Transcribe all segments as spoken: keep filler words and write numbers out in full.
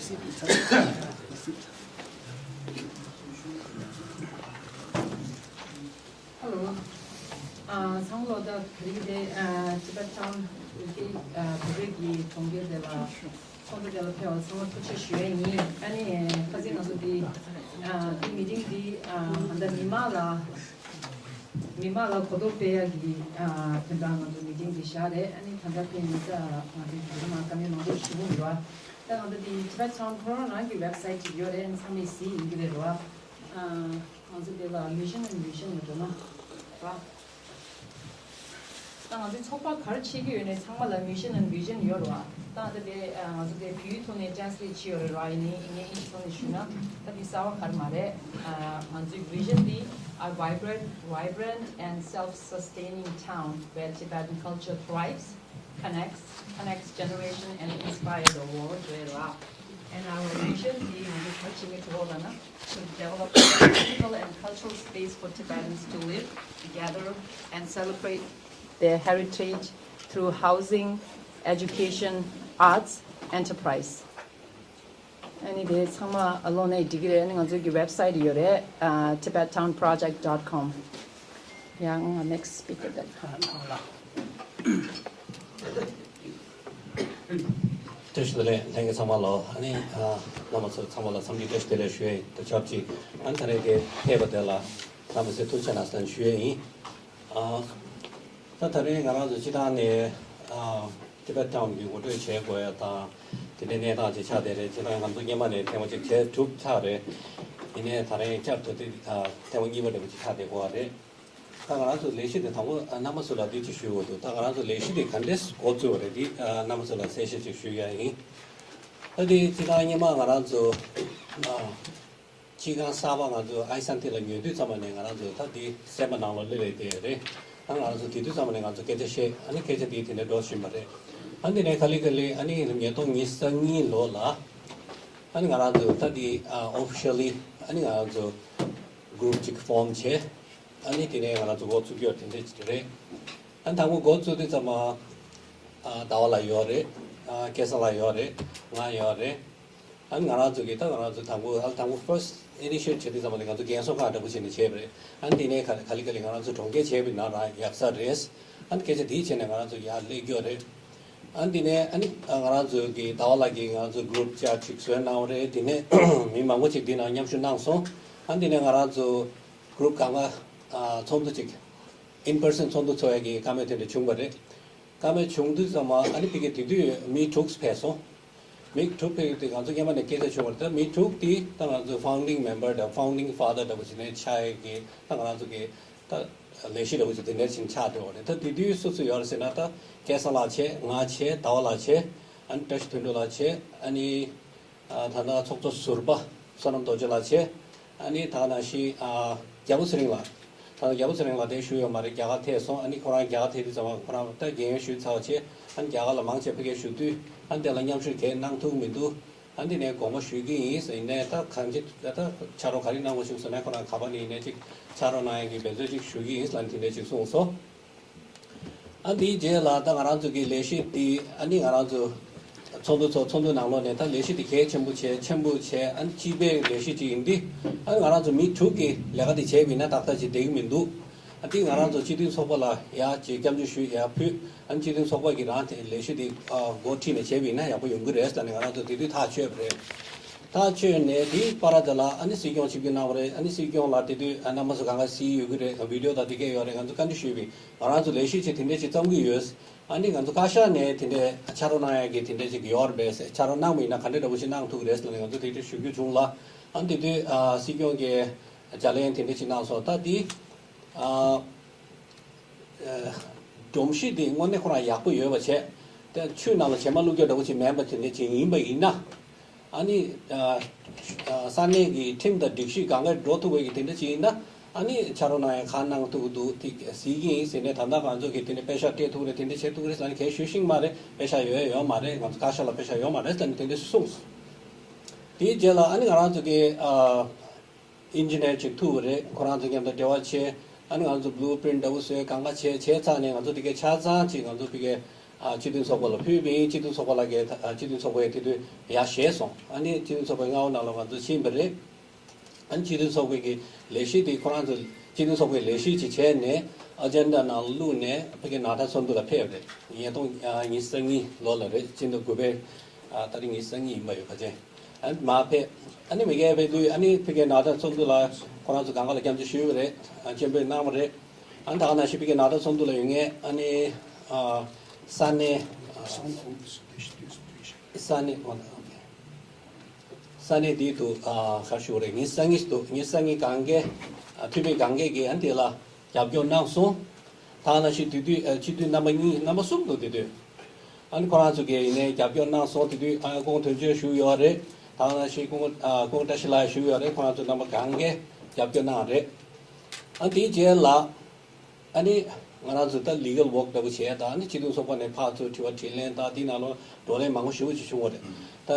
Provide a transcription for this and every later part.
ཧེ་ལོ། ཨ། ཚང་མ་ལོ། ད་དེ་རིང་དེ། ཨ། ཊི་བེཊ་ཊའུན་གི། ཨ། བོད་པའི་གི་གྲོང་ཁྱེར་དེ་ལ། ཚོགས་འདུ་དེ་ལ་ཕེབས་པར་ཚང་མ་ཐུགས་རྗེ་ཆེ་ཞུ་ཡས་ཡིན། ཨ་ནི་ཁ་སང་ང་ཚོ་འདི། ཨ། འདི་མི་ཊིང་འདི། ཨ། ད་ལྟ་མི་མང་ལ། མི་མང་ལ་གོ་རྟོགས་སྤེལ་ཡག་གི། ཨ། དོན་དག་ང་ཚོ་མི་ཊིང་འདི་བཞག་རེད། ཨ་ནི་ད་ལྟ་ཕེབས་མི་ཚང་མ་ལ་བཀའ་མོལ་མང་པོ་ཞུ་གི་ཡོད། ད་ང་ཚོ་འདི་ཊི་བེཊ་ཊའུན་ཁོ་རང་རང་གི་ཝེབ་སའིཊ་ཅིག་ཡོད་རེད། ཨ་ནི་ཚང་མས་གཟིགས་ཡིན་གྱི་རེད་རོ། ཨ། ང་ཚོ་འདི་ལ་མི་ཤན་ཨེན་ཌི་བི་ཤན་ལ་འགྲོ་ན་ར། ད་ང་ཚོའི་ཚོགས་པ་ག་རེ་བྱེད་ཀྱི་ཡོད་ནས་ཚང་མ་ལ་མི་ཤན་ཨེན་ཌི་བི་ཤན་ཡོད་རེད་བ། ད་ལྟ་དེ། ཨ། ང་ཚོ་དེ་བོད་ཡིག་ཐོག་ནས་ཊེ་རན་སི་ལེཊ་བྱས་ཡོད་རེད་ར། ཡིན་ནའི་ངས་ཨིན་ཇི་ཐོག་ནས་ཞུས་ན་ད་དེ་གསར་པ་ག་རེ་མ་རེད། ཨ། ང་ཚོའི་བི་ཤན་འདི། A vibrant, vibrant and self-sustaining town where Tibetan culture thrives, connects, connects generation and inspire the world རེད་ར། And our vision འདི་ང་ཚོ་ག་རེ་བྱེད་ཀྱི་འདུག་ལབ་ན། To develop a physical and cultural space for Tibetans to live, gather, and celebrate their heritage through housing, education, arts, enterprise. ཨ་ནི་དེ་ཚང་མ་ཨ་ལོན་ནས་འགྲིག་གི་རེད། ཨ་ནི་ང་ཚོའི་གི་ཝེབ་སའིཊ་ཡོད་རེད། ཨ། tibettaunproject.com. Yeah, next speaker then. བཀྲ་ཤིས་བདེ་ལེགས། ལྷན་རྒྱས་ཚང་མ་ལོ། ཨ་ནི། ཨ། རྣམ་པ་ཚོ་ཚང་མ་ལ་འཚམས་འདྲི་བཀྲ་ཤིས་བདེ་ལེགས་ཞུ་ཡས་ཡིན། དང་ཆབས་ཅིག་ཨ་ནི་ད་རེས་དེ་ཕེབས་པ་དེ་ལ་རྣམ་པ་ཚོས་ཐུགས་རྗེ་གནང་ཞུ་ཡས་ཡིན། ཨ། ད་ད་རེས་ང་རང་ཚོ་སྤྱིར་བཏང་ནས། ཨ། ཊི་བེཊ་ཊའུན་གྱི་ངོ་སྤྲོད་བྱེད་དགོས་ཡ་དང་། དེ་འདྲའི་གནས་སྟངས་ཅིག་ཆགས་བསྡད་རེད། སྤྱིར་བཏང་ང་ཚོ་སྔོན་མ་ནས་ཐེངས་མ་གཅིག་བྱས་གྲུབ་ཚར་རེད། ཡིན་ནའི་ད་རེས་བསྐྱར་དུ་དེ། ཨ། ཐེངས་མ་གཉིས་པ་འདྲ་པོ་ཅིག་ཆགས་བསྡད་ཀྱི་ཡོད་རེད། ད་ང་རང་ཚོ་ལས་གཞི་དེ་དང་པོ། ཨ། རྣམ་པ་ཚོ་ལ་འདི་ཅིག་ཞུ་དགོས་འདུག་ད་ང་རང་ཚོ་ལས་གཞི་དེ་ག་འདྲས་འགོ་བཙུགས་པ་རེད། འདི། ཨ། རྣམ་པ་ཚོ་ལ་གསལ་བཤད་ཅིག་ཞུ་ཡ་ཡིན། ད་དེ་སྤྱིར་བཏང་སྔོན་མ་ང་རང་ཚོ། ཨ། སྤྱི་ཁང་གསར་པ་ང་ཚོ་ཨའི་སན་ཐི་ལ་ཉོ་དུས་ཙམ་པ་ནས་ང་རང་ཚོ་ད་འདི་སེམས་པ་ནང་ལ་སླེབས་བསྡད་ཡོད་རེད། ད་ང་རང་ཚོ་དེ་དུས་ཙམ་པ་ནས་ང་ཚོ་སྐད་ཆ་བཤད། ཨ་ནི་སྐད་ཆ་དེ་དེ་འདྲ་འགྲོ་བཞིན་པ་རེད། ཨ་ནི་དེ་ནས་ག་ལེ་ག་ལེ་ཨ་ནི་ཉིས་སྟོང་ཉི་ཤུ་རྩ་གཉིས་ལོ་ལ། ཨ་ནི་ང་རང་ཚོ་ད་འདི། ཨ། ཨོ་ཕི་ཤལ་ལི་ཨ་ནི་ང་རང་ཚོ་གུ་རུབ་ཅིག་ཕོམ་བྱས། ཨ་ནི་དེ་ནས་ང་རང་ཚོ་འགོ་བཙུགས་ཡོད། དེ་འདྲ་ཅིག་རེད། ཨ་ནི་དང་པོ་འགོ་བཙུགས་དུས་ཙམ་པ། ཨ། ཟླ་བ་ལགས་ཡོད་རེད། ཨ། སྐལ་བཟང་ལགས་ཡོད་རེད། ང་ཡོད་རེད། ཨ་ནི་ང་རང་ཚོ་གིས་ད་ང་རང་ཚོ་དང་པོ། ཨ། དང་པོ་ཕར་སི་ཊི་ཨི་ནི་ཤི་ཨེཊ་བྱེད་དུས་ཙམ་པ་ནས་ང་ཚོ་རྒན་གསོ་ཁང་འདྲ་པོ་བྱས་ནས་བྱས་པ་རེད། ཨ་ནི་དེ་ནས་ག་ག་ལེ་ག་ལེ་ང་རང་ཚོ་གྲོང་ཁྱེར་བྱས་པ་ཡིན་ན་རང་ཡག་ས་རེད། ཨ་ནི་སྐད་ཆ་དེའི་ཆེད་ནས་ང་རང་ཚོ་ཡར་སླེབས་ཀྱི་ཡོད་རེད། ཨ་ནི་དེ་ནས་ཨ་ནི་ང་རང་ཚོ་གི་ཟླ་བ་ལགས་ཀྱིས་ང་རང་ཚོ་གུ་རུབ་ཅིག་བཟོས་གནང་བ་རེད། དེ་ནས་མི་མང་པོ་ཅིག་འདི་ནང་མཉམ་ཞུགས་གནང་སོང་། ཨ་ནི་དེ་ནས་ང་རང་ཚོ་གུ་རུབ་སྒང་ག་ཚོགས་འདུ་ཅིག་ཨིན་པར་སན་ཚོགས་འདུ་ཚོགས་ཡ་གི་བཀའ་མོལ་དེ་འདྲ་བྱུང་བ་རེད། བཀའ་མོལ་བྱུང་དུས་ཙམ་པ་ཨ་ནི་ཕ་གི་དེ་དུས་མི་དྲུག་ཕེབས་སོང་། མི་དྲུག་ཕེབས་དུས་ང་ཚོ་སྔོན་མ་ནས་སྐད་ཆ་བྱུང་བ་རེད། ད་མི་དྲུག་དེ་ད་ང་ཚོ་ཕའུན་ཌིང་མེམ་བར་དང་ཕའུན་ཌིང་ཕ་དར་འདྲ་པོ་ཅིག་ནས་ཆགས་ཡ་གི་ད་ང་རང་ཚོ་གི་ད་ལས་གཞི་འདྲ་པོ་ཅིག་དེ་འདྲ་ཅིག་ཆགས་འགྲོ་བ་རེད། ད་དེ་དུས་སུ་སུ་ཡོད་རེད་ཟེར་ན། ད་སྐལ་བཟང་ལགས་བྱས། ང་བྱས། ཟླ་བ་ལགས་བྱས། ཨ་ནི་བཀྲ་ཤིས་དོན་གྲུབ་ལགས་བྱས། ཨ་ནི། ཨ། ད་ལྟ་ཚོགས་གཙོ་ཟུར་པ་བསོད་ནམས་རྡོ་རྗེ་ལགས་བྱས། ཨ་ནི་ད་ག་ནང་བཞིན། ཨ། རྒྱལ་པོ་ཚེ་རིང་ལགས། ད་ལྟ་རྒྱལ་པོ་ཚེ་རིང་ལགས་དེ་བཞུགས་ཡོད་མ་རེད། རྒྱ་གར་ཐད་སོང་། ཨ་ནི་ཁོ་རང་རྒྱ་གར་ཐད་དུས་ཙམ་པ་ཁོ་རང་ད་རྒན་ཡོལ་ཞུས་ཚར་བ་བྱས། ཨ་ནི་རྒྱ་གར་ལ་མང་ཆེ་ཕ་གིར་བཞུགས་དུས་ཨ་ནི་དེ་ལ་མཉམ་ཞུགས་གང་གནང་ཐུབ་མི་འདུག་ཨ་ནི་དེ་ནས་དགོངས་པ་ཞུ་གི་ཡིན་ཟེར། ཡིན་ནའི་ད་གང་ཅི་ད་ཕྱག་རོགས་ག་རེ་གནང་དགོས་བྱུང་ཟེར་ན། ཁོ་རང་ག་པ་ནས་ཡིན་ནའི་ཅིག་ཕྱག་རོགས་གནང་ཡ་གི་འབད་རྩོལ་ཅིག་ཞུ་གི་ཡིན་ལབ་ནས་དེ་འདྲ་ཅིག་གསུངས་སོང་། ཨ་འདིའི་རྗེས་ལ་ད་ང་རང་ཚོ་གི་ལས་གཞི་འདི་ཨ་ནི་ང་རང་ཚོ་ཚོགས་འདུ་ཚོགས། ཚོགས་འདུ་ནང་ལོགས་ནས་ད་ལས་གཞི་འདི་གལ་ཆེན་པོ་བྱས། ཆེན་པོ་བྱས། ཨ་ནི་སྤྱི་པའི་ལས་གཞི་ཅིག་ཡིན་དུས་ཨ་ནི་ང་རང་ཚོ་མི་དྲུག་གིས་ལས་ཀ་འདི་བྱས་པ་ཡིན་ན་ཏག་ཏག་ཅིག་བསྡད་ཀྱི་མི་འདུག་ཨ་འདི་ང་རང་ཚོ་སྤྱི་མཐུན་ཚོགས་པ་ལ་ཡ་ཅིག་སྐྱབས་འཇུག་ཞུ་ཡ་ཕུལ། ཨ་ནི་སྤྱི་མཐུན་ཚོགས་པ་གིས་རང་དེ་ལས་གཞི་འདི་ཨ་འགོ་ཁྲིད་ནས་བྱས་པ་ཡིན་ན་ཡག་པོ་ཡོང་གི་རེད་ཟེར་ནས་ང་རང་ཚོ་དེ་དུས་ཐག་ཆོད་པ་རེད། ཐག་ཆོད་ནས་དེའི་བར་དེ་ལ་ཨ་ནི་སྲིད་སྐྱོང་ཆིབས་བསྒྱུར་གནང་བ་རེད། ཨ་ནི་སྲིད་སྐྱོང་ལ་དེ་དུས་ཨ་རྣམ་པ་ཚོ་གང་ག་གཟིགས་ཡོད་ཀྱི་རེད། བི་ཌི་ཡོ་དང་དེ་གས་ཡོད་རེད། ང་ཚོ་བཀའ་འདྲི་ཞུས་པས། ང་རང་ཚོ་ལས་གཞི་ཆེ་དེ་འདྲ་ཞིག་བརྩམ་གྱི་ཡོད། ཨ་ནི་ང་ཚོ་བཀའ་ཤག་ནས་དེ་འདྲའི་ཕྱག་རོགས་གནང་ཡ་གི་དེ་འདྲ་ཞིག་ཡོད་རེད་པས། ཕྱག་རོགས་གནང་བ་ཡིན་ན་ག་འདྲ་འདྲ་པོ་ཞིག་གནང་ཐུབ་ཀྱི་རེད་ཟེར་ནས་ང་ཚོ་དེ་འདྲ་ཞུ་རྒྱུ་བྱུང་ལ། ཨ་ནི་དེ་དུས་ཨ་སྲིད་སྐྱོང་གིས་བརྒྱ་ལན་དེ་འདྲ་ཞིག་གནང་སོང་། ད་དེ་ཨ་ཨ་སྒྲོམ་གཞི་དེ་དངོས་གནས་ཁོ་རང་ཡག་པོ་ཡོད་པ་བྱས། དེ་ཆུ་ནང་ལ་བྱེ་མ་བླུགས་རྒྱུ་འདྲ་པོ་ཞིག་མེད་པ་དེ་འདྲ་ཞིག་ཡིན་པ་ཡིན་ན། ཨ་ནི་ཨ་ཨ་ས་གནས་ཀྱི་ཁྲིམས་དང་སྒྲིག་གཞི་གང་ག་འགྲོ་ཐུབ་པའི་གི་དེ་འདྲ་ཅིག་ཡིན་ན། ཨ་ནི་ཕྱག་རོགས་གནང་ཡ་གང་གནང་ཐུབ་ཀྱི་འདུག་དེ་གཟིགས་ཀྱི་ཡིན་ཟེར་ནས། ད་ལྟ་ང་ཚོ་གིས་དེ་འདྲ་པེ་ཤག་སྤྲད་ཐུབ་རེད། དེ་འདྲ་བྱེད་ཐུབ་ཀྱི་རེད་ཟེར་ནས་གས་ཞུ་ཤེས་ཀྱི་མ་རེད། པེ་ཤག་ཡོད་ཡོད་མ་རེད། ང་ཚོ་བཀའ་ཤག་ལ་པེ་ཤག་ཡོད་མ་རེད་ཟེར་ནས་དེ་འདྲ་གསུངས་སོང་། དེའི་རྗེས་ལ་ཨ་ནི་ང་རང་ཚོ་གི་ཨ་ཨིན་ཇི་ནེར་ཅིག་ཐུག་པ་རེད། ཁོ་རང་ཚོ་མཉམ་དུ་འབྲེལ་བ་བྱས། ཨ་ནི་ང་ཚོ་བླུ་པི་རིན་ཊི་འདྲ་པོ་བཟོས། གང་ག་བྱས། བྱས་ཚར་ནས་ང་ཚོ་དེ་གའི་ཆ་ཚང་ཅིག་ང་ཚོ་ཕ་གིའི་ ཨ་སྤྱི་མཐུན་ཚོགས་པ་ལ་ཕུལ་བ་ཡིན། སྤྱི་མཐུན་ཚོགས་པ་ལ་གི་ཨ་སྤྱི་མཐུན་ཚོགས་པས་དེ་དུས་ཡར་བཞེས་སོང་། ཨ་ནི་སྤྱི་མཐུན་ཚོགས་པའི་མངའ་འོག་ནང་ལ་ང་ཚོ་ཕྱིན་པ་རེད། ཨ་ནི་སྤྱི་མཐུན་ཚོགས་པའི་གི་ལས་གཞི་དེ་ཁོ་རང་ཚོ་སྤྱི་མཐུན་ཚོགས་པའི་ལས་གཞི་ཅིག་བྱས་ནས་ཨ་ཇེན་ཌ་ནང་བླུགས་ནས་ཕ་གི་ནཱ་ཌ་ཚོགས་འདུ་ལ་ཕེབས་རེད། ཉིས་སྟོང་ཉི་ཤུ་རྩ་གཉིས་ལོ་ལ་རེད། སྤྱི་ཟླ་དགུ་པའི་ཨ་ཏ་རིག་ཉི་ཤུ་རྩ་གཉིས་ཡིན་པ་ཡོད་ཁ་ཅན། ཨ་ནི་མར་ཕེབས། ཨ་ནི་མི་སྒེར་ཕེབས་དུས་ཨ་ནི་ཕ་གི་ནཱ་ཌ་ཚོགས་འདུ་ལ་ཁོ་རང་ཚོ་གང་ག་ལ་སྐྱབས་འཇུག་ཞུས་པ་རེད། ཨ་སྐྱབས་འཇུག་གནང་བ་རེད། ཨ་ནི་ད་ག་ནང་བཞིན་ཕ་གི་ནཱ་ཌ་ཚོགས་འདུ་ལ་ཡོད་མཁན་ཨ་ནི་ཨ་ས་གནས་ཨ་ས་གནས་ས་གནས་འདི་དུ་ཨ་ག་རེ་ཞུ་དགོས་རེད། ཉི་ཤུ་རྩ་གཉིས་དུ་ཉི་ཤུ་རྩ་གཉིས་གང་གའི་ཨ་འཐུས་མི་གང་གས་ཀྱིས་ཨ་འདི་ལ་རྒྱབ་སྐྱོར་གནང་སོང་། ད་ག་ནང་བཞིན་དེ་དུས་ཨ་སྤྱི་འཐུས་རྣམ་པ་གཉིས་རྣམ་པ་གསུམ་དུ་དེ་དུས། ཨ་ནི་ཁོ་རང་ཚོ་གིས་ཡིན་ནའི་རྒྱབ་སྐྱོར་གནང་སོང་། དེ་དུས་ཨ་སྐུ་ངོ་དོན་གཅོད་བཞུགས་ཡོད་རེད། ད་ག་ནང་བཞིན་སྐུ་ངོ་ཨ་སྐུ་ངོ་བཀྲ་ཤིས་ལགས་བཞུགས་ཡོད་རེད། ཁོ་རང་ཚོ་རྣམ་པ་གང་གས་རྒྱབ་སྐྱོར་གནང་རེད། ཨ་དེའི་རྗེས་ལ་ཨ་ནི་ང་རང་ཚོ་ད་ལི་གལ་ཝོག་འདྲ་པོ་བྱས། ད་ཨ་ནི་སྤྱི་མཐུན་ཚོགས་པ་ནས་ཕར་ཚུར་དྲི་བ་དྲིས་ལན་དང་དེའི་ནང་ལོགས་བགྲོ་གླེང་མང་པོ་ཞེ་པོ་ཅིག་བྱུང་བ་རེད། ད་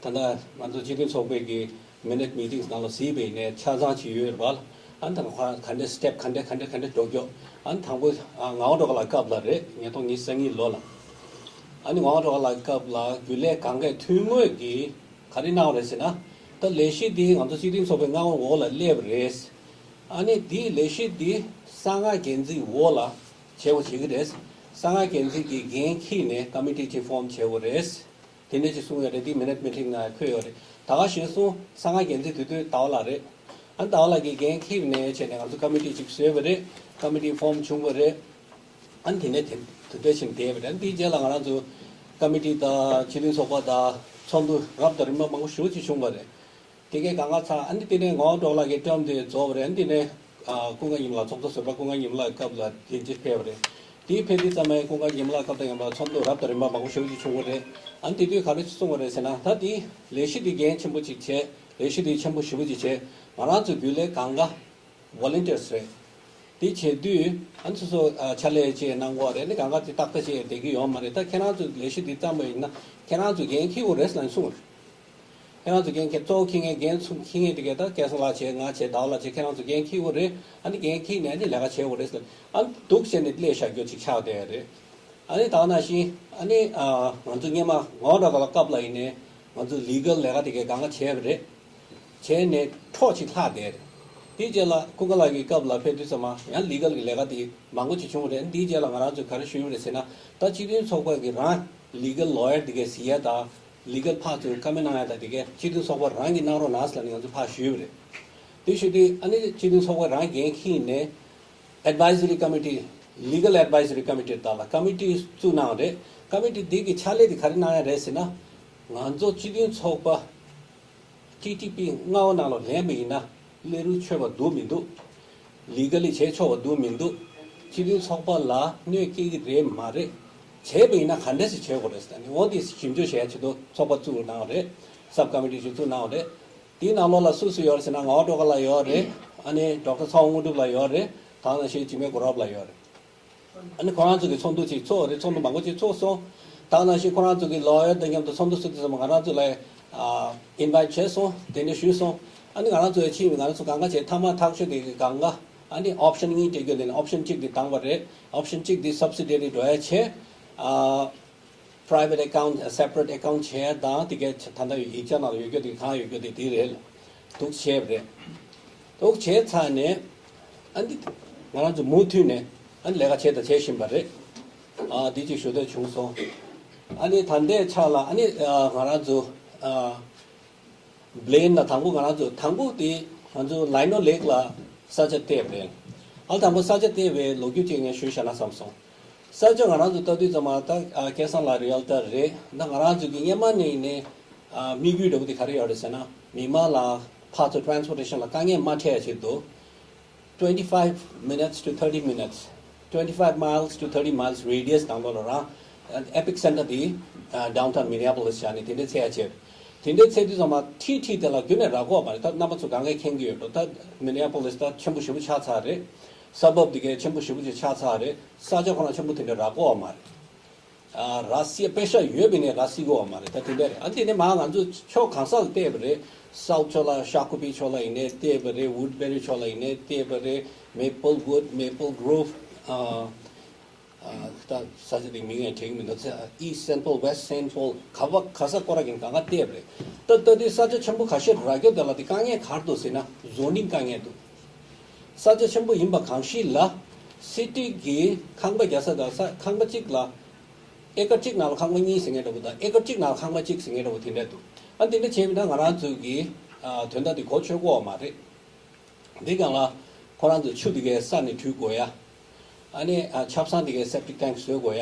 ཨ། ད་ལྟ་ང་ཚོ་སྤྱི་མཐུན་ཚོགས་པའི་གི་མི་ནཊ་མི་ཊིང་ནང་ལ་གཟིགས་པ་ཡིན་ནའི་ཆ་ཚང་ཅིག་ཡོད་རེད་པ། ཨ་ནི་ད་ག་ག་འདྲ་སི་ཊེབ་ག་འདྲ་ག་འདྲ་ག་འདྲ་འགྲོ་རྒྱུ། ཨ་ནི་དང་པོ་ཨ་ངག་དབང་སྒྲོལ་དཀར་ལགས་སྐབས་ལ་རེད། ཉིས་སྟོང་ཉི་ཤུ་རྩ་གཉིས་ལོ་ལ། ཨ་ནི་ངག་དབང་སྒྲོལ་དཀར་ལགས་སྐབས་ལ་རྒྱུན་ལས་གང་གས་ཐུན་དངོས་ཀྱིས་ག་རེ་གནང་བ་རེད་ཟེར་ན། ད་ལས་གཞི་འདི་ང་ཚོ་སྤྱི་མཐུན་ཚོགས་པའི་མངའ་དབང་འོག་ལ་སླེབས་པ་རེད། ཨ་ནི་འདིའི་ལས་གཞི་འདི་གསང་སྔགས་རྒྱལ་མཚན་འོག་ལ་བྱེད་དགོས་བྱེད་ཀྱི་རེད། གསང་སྔགས་རྒྱལ་མཚན་གྱིས་འགན་འཁྱེར་ནས་ཀ་མི་ཊི་ཅིག་ཕོམ་བྱེད་དགོས་རེད། དེ་འདྲ་ཅིག་གསུངས་ཡོད་རེད། དེ་མི་ནཊ་མི་ཊིང་ནང་འཁོད་ཡོད་རེད། ད་ག་གཞིར་བཟུང་གསང་སྔགས་རྒྱལ་མཚན་དེ་དུས་ཟླ་བ་ལགས་རེད། ཨ་ནི་ཟླ་བ་ལགས་ཀྱིས་འགན་འཁྱེར་ནས་བྱས་ནས་ང་ཚོ་ཀ་མི་ཊི་ཅིག་བཟོས་པ་རེད། ཀ་མི་ཊི་ཕོམ་བྱུང་བ་རེད། ཨ་ནི་དེ་ནས་དེ་དེ་འདྲ་བྱས་ནས་བསྡད་པ་རེད། ཨ་ནི་དེའི་རྗེས་ལ་ང་རང་ཚོ་ཀ་མི་ཊི་དང་སྤྱི་མཐུན་ཚོགས་པ་དང་ཚོགས་འདུ་རབ་དང་རིམ་པ་མང་པོ་ཞེ་པོ་ཅིག་བྱུང་བ་རེད། དེ་གའི་གང་ག་ཚང་། ཨ་ནི་དེ་ནས་ངག་དབང་སྒྲོལ་དཀར་ལགས་ཀྱི་term་དེ་རྫོགས་པ་རེད། ཨ་ནི་དེ་ནས་ཨ་ཀུན་དགའ་ཉི་མ་ལགས། ཚོགས་གཙོ་ཟུར་པ་ཀུན་དགའ་ཉི་མ་ལགས་སྐབས་ལ་དེ་རྗེས་ཕེབས་པ་རེད། དེའི་ཕེབས་དུས་ཙམ་པ་ཀུན་དགའ་ཉི་མ་ལགས་སྐབས་དང་མཉམ་པ་ཚོགས་འདུ་རབ་དང་རིམ་པ་མང་པོ་ཞེ་པོ་ཅིག་བྱུང་བ་རེད། ཨ་ནི་དེ་དུས་ག་རེ་གསུངས་པ་རེད་ཟེར་ན། ད་དེ་ལས་གཞི་དེ་འགན་ཆེན་པོ་ཅིག་བྱས། ལས་གཞི་དེ་ཆེན་པོ་ཞེ་པོ་ཅིག་བྱས། ང་རང་ཚོ་རྒྱུན་ལས་གང་ག་volunteers་རེད། དེ་བྱེད་དུས་ཨ་ནི་སོ་སོ་ཨ་ཕྱག་ལས་བཅས་གནང་དགོས་རེད། ཨ་ནི་གང་ག་དེ་ཏག་ཏག་བྱས་བསྡད་ཀྱི་ཡོད་མ་རེད། ད་ཁྱེད་རང་ཚོ་ལས་གཞི་འདི་བརྩམས་པ་ཡིན་ན་ཁྱེད་རང་ཚོ་འགན་འཁྱེར་དགོས་རེད་ཟེར་ནས་གསུངས། ཁྱེད་རང་ཚོ་འགན་འཁྱེར། གཙོ་བོ་འཁྱེར་མཁན་འགན་ཚུགས་འཁྱེར་མཁན་དེ་གས་ད་སྐལ་བཟང་ལགས་བྱས། ང་བྱས། ཟླ་བ་ལགས་བྱས། ཁྱེད་རང་ཚོ་འགན་འཁྱེར་དགོས་རེད། ཨ་ནི་འགན་འཁྱེར་ནས་ཨ་ནི་ལས་ཀ་བྱེད་དགོས་རེད་ཟེར། ཨ་ནི་འདུག་བྱས་ནས་སླེབས་བཞག་རྒྱུ་ཅིག་ཆགས་བསྡད་རེད། ཨ་ནི་ད་ག་ནང་བཞིན་ཨ་ནི་ཨ་ང་ཚོ་སྔོན་མ་ངག་དབང་སྒྲོལ་དཀར་ལགས་སྐབས་ལ་ཡིན་ནའི་ང་ཚོ་ལི་གལ་ལས་ཀ་དེ་གས་གང་ག་བྱས་པ་རེད། བྱས་ནས་འཕྲོ་གཅིག་ལྷག་བསྡད་རེད། དེའི་རྗེས་ལ་ཀུན་དགའ་ལགས་ཀྱི་སྐབས་ལ་ཕེབས་དུས་ཙམ་པ་ཡང་ལི་གལ་གྱི་ལས་ཀ་དེ་མང་པོ་ཅིག་བྱུང་བ་རེད། དེའི་རྗེས་ལ་ང་རང་ཚོས་ག་རེ་ཞུས་པ་རེད་ཟེར་ན། ད་སྤྱི་མཐུན་ཚོགས་པ་གི་རང་ལི་གལ་ལོ་ཡར་དེ་གས་གཟིགས་ཡས་དང་། ལི་གལ་ཕར་ཚུར་བཀའ་མོལ་གནང་ཡས་དང་དེ་གས་སྤྱི་མཐུན་ཚོགས་པ་རང་གིས་གནང་རོགས་གནང་ཟེར་ནས་ང་ཚོ་ཕར་ཞུས་པ་རེད། དེ་ཞུ་དུས་ཨ་ནི་སྤྱི་མཐུན་ཚོགས་པ་རང་འགན་འཁྱེར་ནས་Advisory Committee, Legal Advisory Committee་དག་ལ་ཀ་མི་ཊི་བཙུགས་གནང་བ་རེད། ཀ་མི་ཊི་འདི་གི་ཕྱག་ལས་དེ་ག་རེ་གནང་ཡ་རེད་ཟེར་ན། ང་ཚོ་སྤྱི་མཐུན་ཚོགས་པ་ཊི་ཊི་པི་མངའ་འོག་ནང་ལ་ལེན་པ་ཡིན་ན་སླེ་རུ་ཆོད་པ་འདུག་མི་འདུག། ལི་གལ་ལི་བྱེད་ཆོག་པ་འདུག་མི་འདུག། སྤྱི་མཐུན་ཚོགས་པ་ལ་གནོད་སྐྱེལ་གྱི་རེད་མ་རེད། བྱས་པ་ཡིན་ན་ག་འདྲ་ཞིག་བྱེད་དགོས་རེད་ཟེར་ནས་འོ་འདི་ཞིབ་འཇུག་བྱས་ཆེད་དུ་ཚོགས་པ་བཙུགས་གནང་བ་རེད། Sub Committee་ཞིག་བཙུགས་གནང་བ་རེད། དེའི་ནང་ལོགས་ལ་སུ་སུ་ཡོད་རེད་ཟེར་ན། ངག་དབང་སྒྲོལ་དཀར་ལགས་ཡོད་རེད། ཨ་ནི་ཌོག་ཊར་ཚེ་དབང་དངོས་གྲུབ་ལགས་ཡོད་རེད། ད་ག་ནང་བཞིན་འཇིགས་མེད་སྒོ་རབ་ལགས་ཡོད་རེད། ཨ་ནི་ཁོ་རང་ཚོ་གི་ཚོགས་འདུ་ཅིག་ཚོགས་རེད། ཚོགས་འདུ་མང་པོ་ཅིག་ཚོགས་སོང་། ད་ག་ནང་བཞིན་ཁོ་རང་ཚོ་གི་ལོ་ཡར་དང་མཉམ་དུ་ཚོགས་འདུ་ཚོགས་དུས་ཙམ་པ་ང་རང་ཚོ་ལ་ཨ་ཨིན་ཝའིཊ་བྱས་སོང་། གདན་འདྲེན་ཞུས་སོང་། ཨ་ནི་ང་རང་ཚོ་ཡང་ཕྱིན། ང་རང་ཚོ་གང་ག་བྱས། མཐའ་མ་ཐག་ཆོད་དེ་གི་གང་ག་ཨ་ནི་ཨོབ་ཤན་གཉིས་སྤྲད་རྒྱུ་དེ་ནི་ཨོབ་ཤན་གཅིག་དེ་བཏང་བ་རེད། ཨོབ་ཤན་གཅིག་དེ་སབ་སི་ཌི་རི་འགྲོ་ཡ་བྱས། ཨ། private account, separate account་བྱས་དང་དེ་གའི་ད་ལྟ་ཡིག་ཆ་ནང་ལ་ཡོད་རྒྱུ་དེ་གང་ཡོད་རྒྱུ་དེ་དེ་རེད། འདུག་བྱས་པ་རེད། འདུག་བྱས་ཚར་ནས་ཨ་འདི་ང་རང་ཚོ་མུ་མཐུད་ནས་ཨ་ལས་ཀ་བྱས་དང་བྱེད་བཞིན་པ་རེད། ཨ་འདི་གཅིག་ཞུ་འདོད་བྱུང་སོང་། ཨ་ནི་ད་ལྟའི་ཆ་ལ་ཨ་ནི་ཨ་ང་རང་ཚོ་ཨ་བྷི་ལེན་ལ་དང་པོ་ང་རང་ཚོ་དང་པོ་དེ་ང་ཚོ་ལའི་ནོ་ལེག་ལ་ས་ཆ་བལྟས་པ་རེད། ཨ་དང་པོ་ས་ཆ་བལྟས་པའི་ལོ་རྒྱུས་ཅིག་ངས་ཞུས་བཞག་ན་བསམ་སོང་། ས་ཆ་ང་རང་ཚོ་ལྟ་དུས་ཙམ་པ་ད་ཨ་སྐལ་བཟང་ལགས་རི་ཨལ་ཊར་རེད། ད་ང་རང་ཚོ་གི་སྔོན་མ་ནས་ནས་ཨ་དམིགས་ཡུལ་འདྲ་པོ་དེ་ག་རེ་ཡོད་རེད་ཟེར་ན། མི་མང་ལ་ཕར་ཚུར་ཊེ་རན་སི་པོར་ཊེ་ཤན་ལ་དཀའ་ངལ་མ་འཕྲད་ཡ་ཆེད་དུ། twenty five minutes to thirty minutes, twenty five miles to thirty miles radius་ནང་ལོགས་ལ་རང་ཨེ་པིག་སེན་ཊར་དེ་ཌའུན་ཊའུན་མི་ནི་ཨ་པོ་ལིས་བྱས་ནས་དེ་འདྲའི་ཚད་ཡ་བྱས། དེ་འདྲའི་ཚད་དུས་ཙམ་པ་ཊི་ཊི་དེ་ལ་རྒྱུན་ནས་རག་གི་ཡོད་མ་རེད། ད་རྣམ་པ་ཚོ་གང་གས་མཁྱེན་གྱི་ཡོད་འགྲོ། ད་མི་ནི་ཨ་པོ་ལིས་ད་ཆེན་པོ་ཞེ་པོ་ཆགས་ཚར་རེད། སབ་བརབ་དེ་གས་ཆེན་པོ་ཞེ་པོ་ཅིག་ཆགས་ཚར་རེད། ས་ཆ་ཁོ་རང་ཆེན་པོ་དེ་འདྲ་རག་གི་ཡོད་མ་རེད། ཨ་རག་སྲིད་པེ་ཤ་ཡོད་པ་ཡིན་ནའི་རག་སྲིད་ཀྱི་ཡོད་མ་རེད། ད་དེ་འདྲ་རེད། ཨ་དེ་ནས་མར་ང་ཚོ་ཕྱོགས་གང་ས་ལ་བལྟས་པ་རེད། སའུ་ཐི་ཕྱོགས་ལ་ཤ་ཀུ་པི་ཕྱོགས་ལ་ཡིན་ནའི་བལྟས་པ་རེད། ཝུཌ་བྷེ་རི་ཕྱོགས་ལ་ཡིན་ནའི་བལྟས་པ་རེད། མེ་པལ་ཝུཌ། མེ་པལ་གྷོ་རོབ། ཨ་ ད་ས་ཆ་དེ་མིང་ཡང་དྲན་གྱི་མི་འདུག East Central, West Central ག་བ་ག་ས་སྐོར་ར་གིན་གང་ག་བལྟས་པ་རེད། ད་ལྟ་དུས་ས་ཆ་ཆེན་པོ་ཁ་ཤས་རག་རྒྱུ་དེ་ལ་དེ་དཀའ་ངལ་ག་རེ་འདུག་ཟེར་ན་zoning དཀའ་ངལ་འདུག་ས་ཆ་ཆེན་པོ་ཡིན་པ་གང་ཞིག་ལ་city གི་ཁང་པ་རྒྱག་ས་དང་ས་ཁང་པ་གཅིག་ལ་ཨེ་ཀར་གཅིག་ནང་ལ་ཁང་པ་གཉིས་ཟེར་མཁན་འདྲ་པོ་དང་ཨེ་ཀར་གཅིག་ནང་ལ་ཁང་པ་གཅིག་ཟེར་མཁན་འདྲ་པོ་དེ་འདྲ་འདུག་ཨ་འདི་འདྲ་བྱས་པ་ན་ང་རང་ཚོ་གི་དོན་དག་དེ་གོ་ཆོད་གོ་བ་མ་རེད། འདི་གང་ལ་ཁོ་རང་ཚོ་ཆུ་དེ་གའི་ས་ནས་བྲུས་དགོས་ཡ། ཨ་ནི་ཨ་ཆབ་གསང་དེ་གའི་སེབ་ཊིག་ཊེང་ཀི་བཟོས་དགོས་ཡ།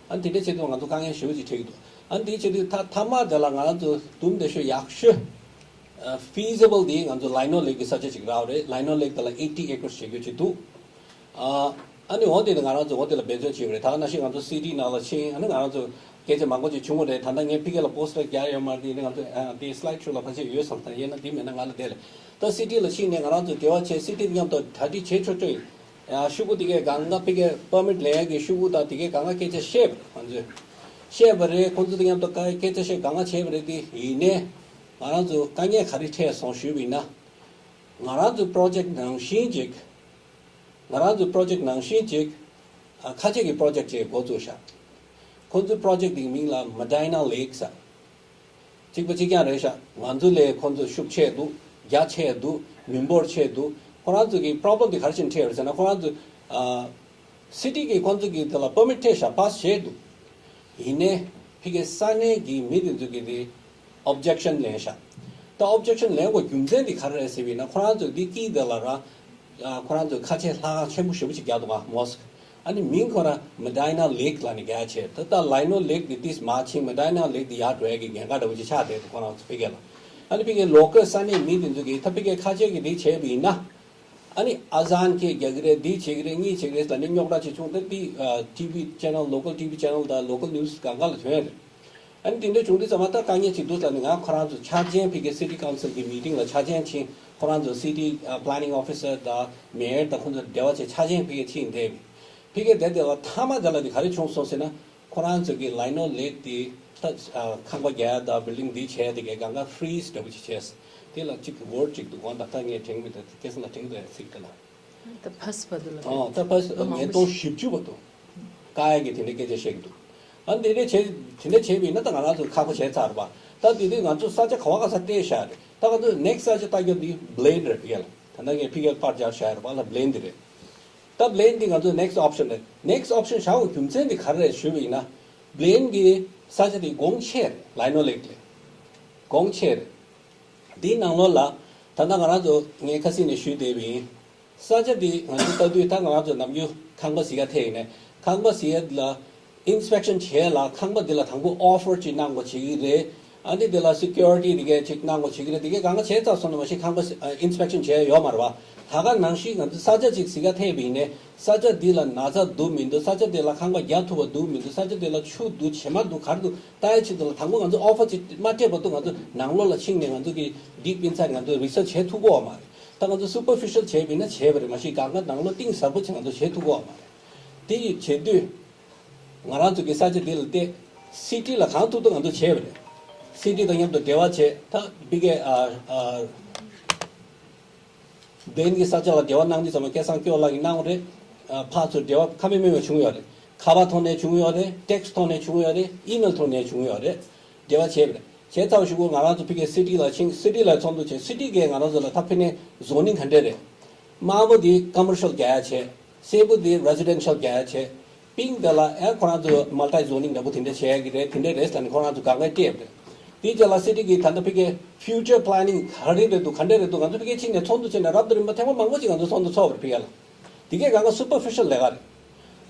ཨ་ནི་དེ་འདྲ་བྱེད་དུས་ང་ཚོ་དཀའ་ངལ་ཞེ་པོ་ཅིག་འཕྲད་ཀྱི་འདུག་ཨ་ནི་དེ་བྱེད་དུས་ད་མཐའ་མ་དེ་ལ་ང་རང་ཚོ་དུམ་བདེ་ཤོས་ཡག་ཤོས་ཕི་ཟི་བལ་དེ་ང་ཚོ་ལའི་ནོ་ལེག་གི་ས་ཆ་ཅིག་རག་རེད། ལའི་ནོ་ལེག་དེ་ལ་ཨེ་ཊི་ཨེ་ཀར་བྱེད་རྒྱུ་ཅིག་འདུག་ཨ་ཨ་ནི་འོ་དེ་ནི་ང་རང་ཚོ་འོ་དེ་ལ་འབད་བརྩོན་བྱེད་ཀྱི་རེད། ད་ག་ནང་བཞིན་ང་ཚོ་སི་ཊི་ནང་ལ་ཕྱིན་ཨ་ནི་ང་རང་ཚོ་སྐད་ཆ་མང་པོ་ཅིག་བྱུང་བ་རེད། ད་ལྟ་ངས་ཕ་གི་ལ་པོ་སི་ཊར་རྒྱག་ཡོད་མ་རེད། ཡིན་ན་ང་ཚོ་ཨ་དེ་སི་ལའི་ཌི་ཤོ་ལ་ཕལ་ཆེར་ཡོད་བསམ། ད་ཡིན་ན་དེ་མེད་ན་ང་ལ་དེ་ལས་ད་སི་ཊི་ལ་ཕྱིན་ནས་ང་རང་ཚོ་འབྲེལ་བ་བྱས་སི་ཊི་མཉམ་དུ་གྲ་སྒྲིག་བྱེད་ཆོག་ཆོག་ཡིན། ཡང་ཤོག་གུ་དེ་གས་གང་ག་ཕ་གིའི་པར་མིཊ་ལེན་ཡག་གི་ཤོག་གུ་དང་དེ་གས་གང་ག་སྐད་ཆ་བཤད་པ་རེད། ང་ཚོས་བཤད་པ་རེད། ཁོང་ཚོ་དང་མཉམ་དུ་སྐད་ཆ་བཤད་གང་ག་བྱས་པ་རེད། དེ་ཡིན་ནའི་ང་རང་ཚོ་དཀའ་ངལ་ག་རེ་འཕྲད་སོང་ཞུས་པ་ཡིན་ན། ང་རང་ཚོའི་པྲོ་ཇེག་ནང་བཞིན་ཅིག་ང་རང་ཚོའི་པྲོ་ཇེག་ནང་བཞིན་ཅིག་ཨ་ཁ་ཆེ་གི་པྲོ་ཇེག་ཅིག་འགོ་བཙུགས་ཤག་ཁོང་ཚོའི་པྲོ་ཇེག་དེའི་མིང་ལ་མ་ཌའི་ན་ལེག་ཟེར། གཅིག་པ་གཅིག་རྐྱང་རེད་ཤག་ང་ཚོ་ལས་ཁོང་ཚོ་ཤུགས་ཆེ་འདུག་རྒྱ་ཆེ་འདུག་མི་འབོར་ཆེ་འདུག་ཁོ་རང་ཚོ་གི་པྲོ་བྷི་ལེམ་དེ་ག་རེ་བྱས་ནས་འཕྲད་ཡོད་རེད་ཟེར་ན། ཁོ་རང་ཚོ་ཨ་སི་ཊི་གི་ཁོང་ཚོ་གི་དེ་ལ་པར་མིཊ་སྤྲད་ཤག་པཱ་སི་བྱས་འདུག་ཡིན་ནའི་ཕ་གི་ས་གནས་ཀྱི་མི་དེ་ཚོ་གི་དེ་ཨོབ་ཇེག་ཤན་ལེན་ཤག་ད་ཨོབ་ཇེག་ཤན་ལེན་དགོས་རྒྱུ་མཚན་དེ་ག་རེ་རེད་ཟེར་བ་ཡིན་ན། ཁོ་རང་ཚོ་འདི་དཀྱིལ་དེ་ལ་ར་ཨ་ཁོ་རང་ཚོ་ཁ་ཆེ་ལྷ་ཁང་ཆེན་པོ་ཞེ་པོ་ཅིག་རྒྱག་འདུག་ག་མོ་སི་ཀི་ཨ་ནི་མིང་ཁོ་རང་མ་ཌའི་ན་ལེག་ལབ་ནས་རྒྱག་བྱས། ད་ལྟ་ལའི་ནོ་ལེག་དེ་ཏིས་མ་ཕྱིན་མ་ཌའི་ན་ལེག་དེ་ཡར་འགྲོ་ཡ་གི་ཉེན་ཁ་འདྲ་བོ་ཅིག་ཆགས་བསྡད་འདུག་ཁོ་རང་ཚོ་ཕ་གི་ལ། ཨ་ནི་ཕ་གི་ལོ་ཀལ་ས་གནས་མི་དེ་ཚོ་གིས་ད་ཕ་གི་ཁ་ཆེ་གི་དེ་བྱས་པ་ཡིན་ན། ཨ་ནི་ཨ་ཟན་ཁེ་རྒྱག་གི་རེད། འདི་བྱེད་ཀྱི་རེད། གཉིས་བྱེད་ཀྱི་རེད་ལབ་ནས་རྙོག་དྲ་ཅིག་བྱུང་། ད་འདི་ཨ་ཊི་ཝི་ཆེ་ནལ་ལོ་ཀལ་ཊི་ཝི་ཆེ་ནལ་དང་ལོ་ཀལ་ནིའུ་སི་གང་ག་ལ་ཐོན་རེད། ཨ་ནི་དེ་འདྲ་བྱུང་དུས་ཙམ་པ་ད་དཀའ་ངལ་ཅིག་འདུག་ལབ་ནས་ང་ཁོ་རང་ཚོ་འཆར་ཅན་ཕ་གི་སི་ཊི་ཀའུན་སིལ་གི་མི་ཊིང་ལ་འཆར་ཅན་ཕྱིན། ཁོ་རང་ཚོ་སི་ཊི་ཨ་པ་ལེ་ནིང་ཨོ་ཕི་སར་དང་མེ་ཡར་དང་ཁོང་ཚོ་འབྲེལ་བ་བྱས་འཆར་ཅན་ཕ་གི་ཕྱིན་བསྡད་པ་ཡིན། ཕ་གི་དེ་དེ་ལ་མཐའ་མ་དེ་ལ་དེ་ག་རེ་བྱུང་སོང་ཟེར་ན། ཁོ་རང་ཚོ་གི་ལའི་ནོ་ལེག་དེ་ད་ཨ་ཁང་པ་རྒྱག་ཡ་དང་བིལ་ཌིང་འདི་བྱས་དེ་གའི་གང་ག་ཧྥི་རི་ཛི་འདྲ་པོ་ཅིག་བྱས། དེ་ལ་གཅིག་ཝར་ཌི་གཅིག་འདུག་འོ་ད་ལྟ་ངས་དྲན་མི་འདུག་སྐད་ས་ལ་དྲན་འདུག་ཡ་ཚིག་དེ་ལ། ད་ཕ་སི་བ་དུ་ལ། ཨོ་ད་ཕ་སི་ཉིས་སྟོང་བཞི་བཅུ་བ་དུ། ཀ་ཡ་གི་དེ་འདྲའི་སྐད་ཆ་བཤད་ཀྱི་འདུག་ཨ་ནི་དེ་འདྲའི་བྱས་དེ་འདྲའི་བྱས་པ་ཡིན་ན་ད་ང་རང་ཚོ་ཁག་པོ་བྱས་ཚར་བ། ད་དེ་དུས་ང་ཚོ་ས་ཆ་ག་བ་ག་ས་བལྟས་བཞག་རེད། ད་ང་ཚོ་ནེག་སི་ཊི་ས་ཆ་ལྟ་རྒྱུ་འདི་བྷི་ལེན་རེད་ཕ་གི་ལ། ད་ལྟ་ངས་ཕ་གི་ལ་པར་རྒྱག་བཞག་རེད་པ་ལ། བྷི་ལེན་འདི་རེད། ད་བྷི་ལེན་འདི་ང་ཚོ་ནེག་སི་ཊི་ཨོབ་ཤན་རེད། ནེག་སི་ཊི་ཨོབ་ཤན་བཞག་དགོས་རྒྱུ་མཚན་འདི་ག་རེ་རེད་ཞུས་པ་ཡིན་ན། བྷི་ལེན་གི་ས་ཆ་འདི་གོང་ཆེ་རེད། ལའི་ནོ་ལེག་ལས་གོང་ཆེ་རེད། འདིའི་ནང་ལོགས་ལ་ད་ལྟ་ང་རང་ཚོ་ངས་ཁ་སང་ནས་ཞུས་བསྡད་པ་ཡིན། ས་ཆ་འདི་ང་ཚོ་ལྟ་དུས་ད་ང་རང་ཚོ་ནམ་རྒྱུན་ཁང་པ་ཟེར་ཡ་ཐད་ཡིན་ནས་ཁང་པ་ཟེར་ཡ་ལ་ཨིན་སི་པེག་ཤན་བྱས་ལ་ཁང་པ་འདི་ལ་དང་པོ་ཨོ་ཕར་ཅིག་གནང་དགོས་བྱེད་ཀྱི་རེད། ཨ་ནི་འདི་ལ་སི་ཀུ་རི་ཊི་འདི་གས་ཅིག་གནང་དགོས་བྱེད་ཀྱི་རེད། འདི་གས་གང་ག་བྱས་ཚར་སོང་ན་མ་གཞི་ཁང་པ་ཨིན་སི་པེག་ཤན་བྱས་ཡོད་མ་རེད་བ། ད་ག་ནང་བཞིན་ང་ཚོ་ས་ཆ་ཅིག་ཟེར་ཡ་ཐད་པ་ཡིན་ནས་ས་ཆ་འདི་ལ་ན་ཚ་འདུག་མི་འདུག་ས་ཆ་འདི་ལ་ཁང་པ་རྒྱག་ཐུབ་པ་འདུག་མི་འདུག་ས་ཆ་འདི་ལ་ཆུ་འདུག་བྱེ་མ་འདུག་ག་རེ་འདུག་ལྟ་ཡ་ཆེད་དུ་ལ་དང་པོ་ང་ཚོ་ཨོ་ཕར་ཅིག་མ་སྤྲད་བར་དུ་ང་ཚོ་ནང་ལོགས་ལ་ཕྱིན་ནས་ང་ཚོ་གི་ཌིབ་ཨིན་སའིཌ་ང་ཚོ་རི་སར་ཆི་བྱེད་ཐུབ་ཀྱི་ཡོད་མ་རེད། ད་ང་ཚོ་སུ་པར་ཕི་ཤལ་བྱས་པ་ཡིན་ན་བྱས་པ་རེད། མ་གཞི་གང་ག་ནང་ལོགས་གཏིང་ཟབ་པོ་ཅིག་ང་ཚོ་བྱེད་ཐུབ་ཀྱི་ཡོད་མ་རེད། དེ་ཡི་བྱེད་དུས་ང་རང་ཚོ་གི་ས་ཆ་འདི་ལ་བལྟས། སི་ཊི་ལ་གང་ཐུབ་ཐུབ་ང་ཚོ་བྱས་པ་རེད། སི་ཊི་དང་མཉམ་དུ་འབྲེལ་བ་བྱས། ད་ཕ་གི་ཨ་ཨ་བྷི་ལེན་གི་ས་ཆ་ལ་འབྲེལ་བ་གནང་དུས་ཙམ་པ་སྐལ་བཟང་སྐྱོ་ལགས་ཀྱིས་གནང་བ་རེད། ཨ་ཕར་ཚུར་འབྲེལ་བ་ཁ་མེད་མེད་པ་བྱུང་ཡོད་རེད། ཁ་པར་ཐོག་ནས་བྱུང་ཡོད་རེད། ཊེག་སི་ཐོག་ནས་བྱུང་ཡོད་རེད། ཨི་མེལ་ཐོག་ནས་བྱུང་ཡོད་རེད། འབྲེལ་བ་བྱས་པ་རེད། བྱས་ཚར་བ་གཞུག་གུ་ང་རང་ཚོ་ཕ་གིའི་སི་ཊི་ལ་ཕྱིན། སི་ཊི་ལ་ཚོགས་འདུ་བྱས། སི་ཊི་གིས་ང་རང་ཚོ་ལ་ད་ཕ་གི་ནས་ཟོ་ནིང་ག་འདྲས་རེད། དམར་པོ་འདི་ཀོ་མར་ཤལ་རྒྱག་ཡ་བྱས། སེར་པོ་འདི་རེ་སི་ཌེན་ཤལ་རྒྱག་ཡ་བྱས། པིང་དེ་ལ་ཨེ་ཁོ་རང་ཚོ་མལ་ཊི་ཛོ་ནིང་འདྲ་པོ་དེ་འདྲས་བྱེད་ཡ་གི་རེད། དེ་འདྲས་རེད་ཟེར་ནས་ཁོ་རང་ཚོ་དགག་པ་སྤྲད་པ་རེད། དེའི་རྗེས་ལ་སི་ཊི་གིས་ད་ལྟ་ཕ་གིའི་ཕིའུ་ཅར་པ་ལེ་ནིང་ག་རེ་རེད་འདུག་ག་འདྲས་རེད་འདུག་ང་ཚོ་ཕ་གིར་ཕྱིན་ནས་ཚོགས་འདུ་བྱས་ནས་རབ་དང་རིམ་པ་ཐེངས་མ་མང་པོ་ཅིག་ང་ཚོ་ཚོགས་འདུ་ཚོགས་པ་རེད་ཕ་གི་ལ། དེ་གས་གང་ག་སུ་པར་ཕི་ཤལ་ལས་ཀ་རེད།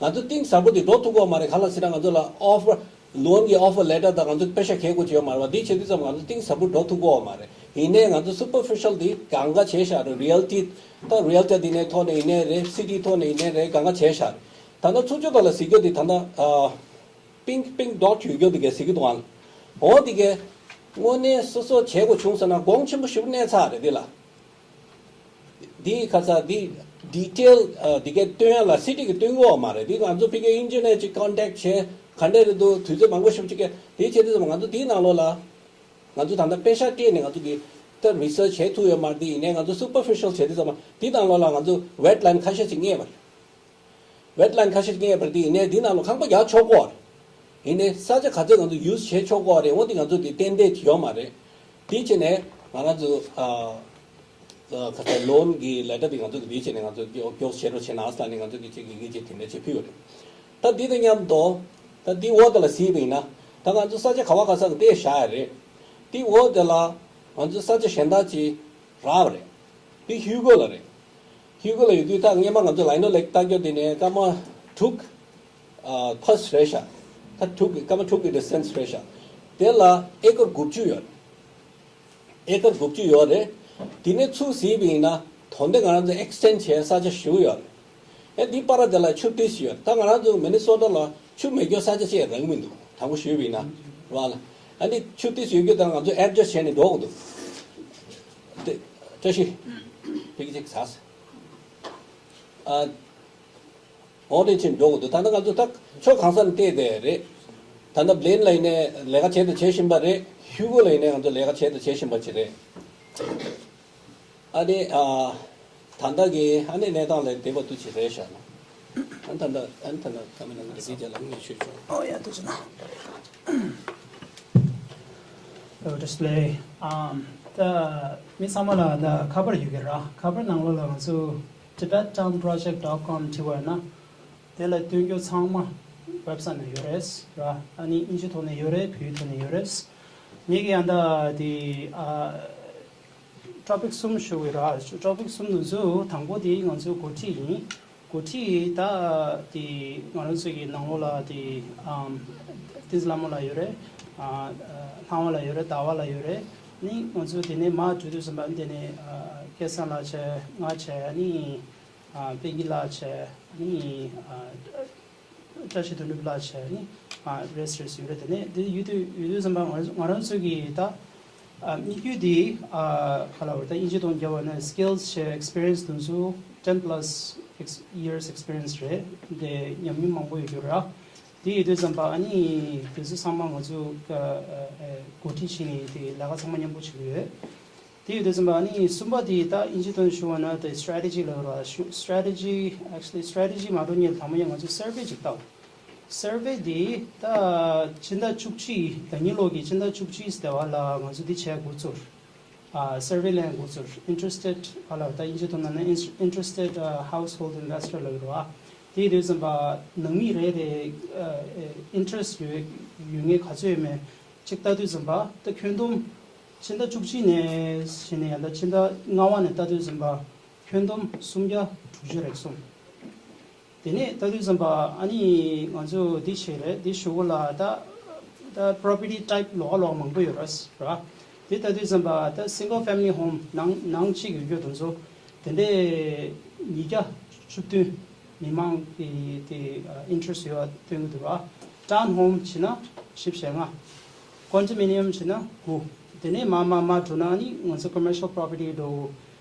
ང་ཚོ་གཏིང་ཟབ་པོ་དེ་འགྲོ་ཐུབ་ཀྱི་ཡོད་མ་རེད། ག་ལ་ཟེར་ན་ང་ཚོ་ལ་ཨོ་ཕར་ལོན་གྱི་ཨོ་ཕར་ལེ་ཊར་དང་ང་ཚོ་པེ་ཤག་གྱེས་དགོས་ཀྱི་ཡོད་མ་རེད་བ། དེ་བྱེད་དུས་ཙམ་ང་ཚོ་གཏིང་ཟབ་པོ་འགྲོ་ཐུབ་ཀྱི་ཡོད་མ་རེད། ཡིན་ནའི་ང་ཚོ་སུ་པར་ཕི་ཤལ་དེ་གང་ག་བྱས་བཞག་རེད། རི་ཡལ་ཊི་ད་རི་ཡལ་ཊི་དེ་ནས་ཐོག་ནས་ཡིན་ནའི་རེད། སི་ཊི་ཐོག་ནས་ཡིན་ནའི་རེད། གང་ག་བྱས་བཞག་རེད། ད་ལྟ་ཚུར་ཕྱོགས་ཐོག་ལ་ཟེར་རྒྱུ་དེ་ད་ལྟ་ཨ་པིང་པིང་ཌོཊ་ཡོད་རྒྱུ་དེ་གས་ཟེར་གྱི་འདུག་ཨང་། འོ་དེ་གས་དངོས་གནས་སོ་སོ་བྱེད་དགོས་བྱུང་ཟེར་ན་གོང་ཆེན་པོ་ཞེ་པོ་གནས་ཚར་རེད་དེ་ལ། འདིའི་ཁ་ཚ་འདི་ཌི་ཊེལ་ཨ་འདི་གའི་སྟོན་ཡ་ལ་སི་ཊི་གིས་སྟོན་གྱི་ཡོད་མ་རེད། འདི་ང་ཚོ་ཕ་གིའི་ཨིན་ཇི་ནི་ཡར་ཅིག་ཀོན་ཊེག་བྱས་ག་འདྲས་རེད་འདུག་དུས་ཚོད་མང་པོ་ཞིག་ཅིག་གི་དེ་བྱེད་དུས་ཙམ་ང་ཚོ་འདིའི་ནང་ལོགས་ལ་ང་ཚོ་ད་ལྟ་པེ་ཤག་སྤྲད་ནས་ང་ཚོ་གི་ད་རི་སར་ཆི་བྱེད་ཐུབ་ཡོད་མ་རེད། དེ་ཡིན་ནའི་ང་ཚོ་སུ་པར་ཕི་ཤལ་བྱེད་དུས་ཙམ་འདིའི་ནང་ལོགས་ལ་ང་ཚོ་ཝེ་ཊི་ལེན་ཌི་ཁ་ཤས་ཅིག་རྙེད་པ་རེད། ཝེཊ་ལེན་ཁ་ཤས་རྙེད་པ་དེ་ཡིན་ནའི་འདི་ནང་ལ་ཁང་པ་རྒྱག་ཆོག་གོ་རེད། ཡིན་ནའི་ས་ཆ་ག་ཚོད་ང་ཚོ་ཡུ་སི་བྱེད་ཆོག་གོ་རེད། འོ་འདི་ང་ཚོ་འདི་ཏན་ཏན་ཡོད་མ་རེད། དེ་བྱས་ནས་ང་རང་ཚོ་ཨ་ཨ་ག་ཚོད་ལོན་གྱི་ལེ་ཊར་འདི་ང་ཚོ་འདི་བྱས་ནས་ང་ཚོ་མགྱོགས་མགྱོགས་བྱེད་རོགས་བྱེད་ན་ཨ་ས་ནས་ང་ཚོ་འདི་ཅིག་གི་གི་ཅིག་དེ་འདྲ་ཅིག་ཕུལ་བ་རེད། ད་འདི་དང་མཉམ་དུ་ད་འདི་འོག་དེ་ལ་གཟིགས་པ་ཡིན་ན་ད་ང་ཚོ་ས་ཆ་ག་བ་ག་ས་གི་དེ་བཞག་ཡ་རེད། འདི་འོག་དེ་ལ་ང་ཚོ་ས་ཆ་གཞན་དག་ཅིག་རག་པ་རེད། དེ་ཧིའུ་གོ་ལ་རེད། ཧིའུ་གོ་ལ་ཡོད་དུས་ད་སྔས་མ་ང་ཚོ་ལའི་ནོ་ལེག་ལྟ་རྒྱུ་དེ་ནས་སྐར་མ་དྲུག་ཨ་ཕ་སི་རེད་ཤག་ད་དྲུག་གི་སྐར་མ་དྲུག་གི་ཌི་སི་ཊན་སི་རེད་ཤག་དེ་ལ་ཨེ་ཀར་དགུ་བཅུ་ཡོད་རེད། ཨེ་ཀར་དགུ་བཅུ་ཡོད་རེད། དེ་ནས་ཚུར་གཟིགས་པ་ཡིན་ན་དོན་དེ་ང་རང་ཚོ་ཨེག་སི་ཊེན་ཌི་བྱས་ས་ཆ་ཞེ་པོ་ཡོད་རེད། ཨེ་འདི་པར་དེ་ལ་ཆུ་ཏོག་ཙམ་ཡོད་རེད། ད་ང་རང་ཚོ་མི་ནི་སོ་ཊ་ལ་ཆུ་མེད་རྒྱུ་ས་ཆ་ཅིག་རག་མི་འདུག་དང་པོ་ཞུས་པ་ཡིན་ན་རེད་བ་ལ། ཨ་ནི་ཆུ་ཏོག་ཙམ་ཡོད་རྒྱུ་དེ་ང་ཚོ་ཨེ་ཌི་རེ་སི་བྱས་ནས་འགྲོ་དགོས་འདུག་དེ་བཀྲ་ཤིས། ཕ་གི་ཅིག་ཟ། ཨ། འོ་དེ་ཕྱིན་འགྲོ་དགོས་འདུག་ད་ལྟ་ང་ཚོ་ད་ཕྱོགས་གང་ས་ནས་བལྟས་བསྡད་རེད། ད་ལྟ་བྷི་ལིན་ལ་ཡིན་ནའི་ལས་ཀ་བྱས་དང་བྱེད་བཞིན་པ་རེད། ཧིའུ་གོ་ལ་ཡིན་ནའི་ང་ཚོ་ལས་ཀ་བྱས་དང་བྱེད་བཞིན་པ་ཅིག་རེད། ཨ་ནི་ཨ། ད་ལྟ་གི་ཨ་ནི་གནས་སྟངས་ལས་བདེ་བ་ཏུ་ཅིག་རེད་ཤག་ཨ་ད་ལྟ་ཨ་ད་ལྟ་ཀ་མེ་ལ་འདི་རྗེས་ལ་ངས་ཤོད་ཆོག་ཨོ་ཡ་ཏུ་ཅི་ན། ཨོ་ཌི་སི་པི་ལེ། ཨམ། ད་མི་ཚང་མ་ལ་ད་ཁ་པར་ཡོད་ཀྱི་ར། ཁ་པར་ནང་ལོགས་ལ་ང་ཚོ་tibettownproject dot com བྲིས་པ་ཡིན་ན། དེ་ལ་སྟོན་རྒྱུ་ཚང་མ་ཝེབ་སའིཊ་ནང་ཡོད་རེད་ར། ཨ་ནི་དབྱིན་ཇི་ཐོག་ནས་ཡོད་རེད། བོད་ཡིག་ཐོག་ནས་ཡོད་རེད། ངེད་ཀྱི་ཨ་ད་དེ་ཨ་ཊོ་པིག་གསུམ་ཞུ་གི་ར། ཊོ་པིག་གསུམ་དུ་ཚུ་དང་པོ་དེ་ང་ཚོའི་འགོ་ཁྲིད་ཡིན། འགོ་ཁྲིད་ད་དེ་ང་རང་ཚོ་གི་ནང་ལོགས་ལ་དེ་ཨམ་ཏིས་ལྷ་མོ་ལགས་ཡོད་རེད། ཨ་ལྷ་མོ་ལགས་ཡོད་རེད། ཟླ་བ་ལགས་ཡོད་རེད། ནི་ང་ཚོ་དེ་ནས་མར་འགྲོ་དུས་ཙམ་པ་དེ་ནས་ཨ་སྐལ་བཟང་ལགས་བྱས། ང་བྱས། ནི་ཨ་པད་སྐྱིད་ལགས་བྱས། ནི་ཨ་བཀྲ་ཤིས་དོན་གྲུབ་ལགས་བྱས། ནི་ཨ་རེས་རེས་ཡོད་རེད། དེ་ནས་དེ་ཡོད་དུས་ཡོད་དུས་ཙམ་པ་ང་ང་རང་ཚོ་གི་ད་ཨ་དམིགས་ཡུལ་དེ་ཨ་ག་ལ་བར་ད་དབྱིན་ཇི་ཐོག་རྒྱབ་པ་ན་སི་ཀིལ་བྱས། ཨེག་སི་པི་རི་ཡན་སི་དེ་ཚོ་ten plus ex- years experience རེད། དེ་ཉམས་མྱོང་མང་པོ་ཡོད་རྒྱུ་ར། དེ་ཡོད་དུས་ཙམ་པ་ཨ་ནི་དེ་ཚོ་ཚང་མ་ང་ཚོ་ཨ་ཨ་འགོ་ཁྲིད་བྱས་ནས་དེ་ལས་ཀ་ཚང་མ་མཉམ་པོ་བྱེད་ཀྱི་ཡོད། དེ་ཡོད་དུས་ཙམ་པ་ཨ་ནི་གསུམ་པ་དེ་ད་དབྱིན་ཇི་ཐོག་ཞུ་བ་ན་དེ་སི་ཊེ་རེ་ཊི་ཇི་ལབ་ར། ཞུ་སི་ཊེ་རེ་ཊི་ཇི། actually སི་ཊེ་རེ་ཊི་ཇི་མ་འགྲོ་ཉིན་དང་པོ་ཡང་ང་ཚོ་སར་ཝེ་ཅིག་བཏང་། སར་ཝེ་དེ་ད་སྤྱི་ཟླ་བཅུ་གཅིག་ཟླ་ཉིན་ལོག་གི་སྤྱི་ཟླ་བཅུ་གཅིག་ཟླ་བ་ལ་ང་ཚོ་དེ་བྱས་འགོ་ཚུགས། ཨ་སར་ཝེ་ལེན་འགོ་ཚུགས། interested ག་ལ་ད་དབྱིན་ཇི་ཐོག་ན་ན་interested household investor ལབ་ར། དེ་ཡོད་དུས་ཙམ་པ་ནང་མི་རེ་རེ་ཨ་ཨ་ཨིན་ཊི་རེ་སི་ཊི་ཡོད་ཡོད་མཁན་ག་ཚོད་ཡོད་མེད་ཅིག་ལྟ་དུས་ཙམ་པ་ད་ཁྱོན་བསྡོམས་སྤྱི་ཟླ་བཅུ་གཅིག་ནས་བྱས་ནས་ཡང་ད་སྤྱི་ཟླ་ལྔ་པ་ནས་ལྟ་དུས་ཙམ་པ་ཁྱོན་བསྡོམས་སུམ་བརྒྱ་དྲུག་ཅུ་རེ་གསུམ། དེ་ནས་ལྟ་དུས་ཙམ་པ་ཨ་ནི་ང་ཚོ་འདི་བྱས་རེད། འདི་ཞུ་གོ་ལ་ད་ད་པོ་རོ་པར་ཊི་ཊའིབ་ལོགས་ལོགས་མང་པོ་ཡོད་རེད་ར། དེ་ལྟ་དུས་ཙམ་པ་ད་སིང་གལ་ཕེ་མི་ལི་ཧོམ་ནང་ནང་གཅིག་ཡོད་རྒྱུ་དེ་ཚོ་དེ་འདྲས་ཉིས་བརྒྱ་བཅུ་བདུན། མི་མང་གི་དེ་ཨིན་ཊི་རེ་སི་ཊི་ཡོད་པ་སྟོན་གྱི་འདུག་ར། ཊའུན་ཧོམ་བྱས་ན་བཞི་བཅུ་ཞེ་ལྔ། ཀོན་ཌོ་མི་ནི་ཡམ་བྱས་ན་དགུ། དེ་ནས་མར་མར་མར་འགྲོ་ན་ནི་ང་ཚོ་ཀོ་མར་ཤལ་པོ་རོ་པར་ཊི་འདྲ་བོ་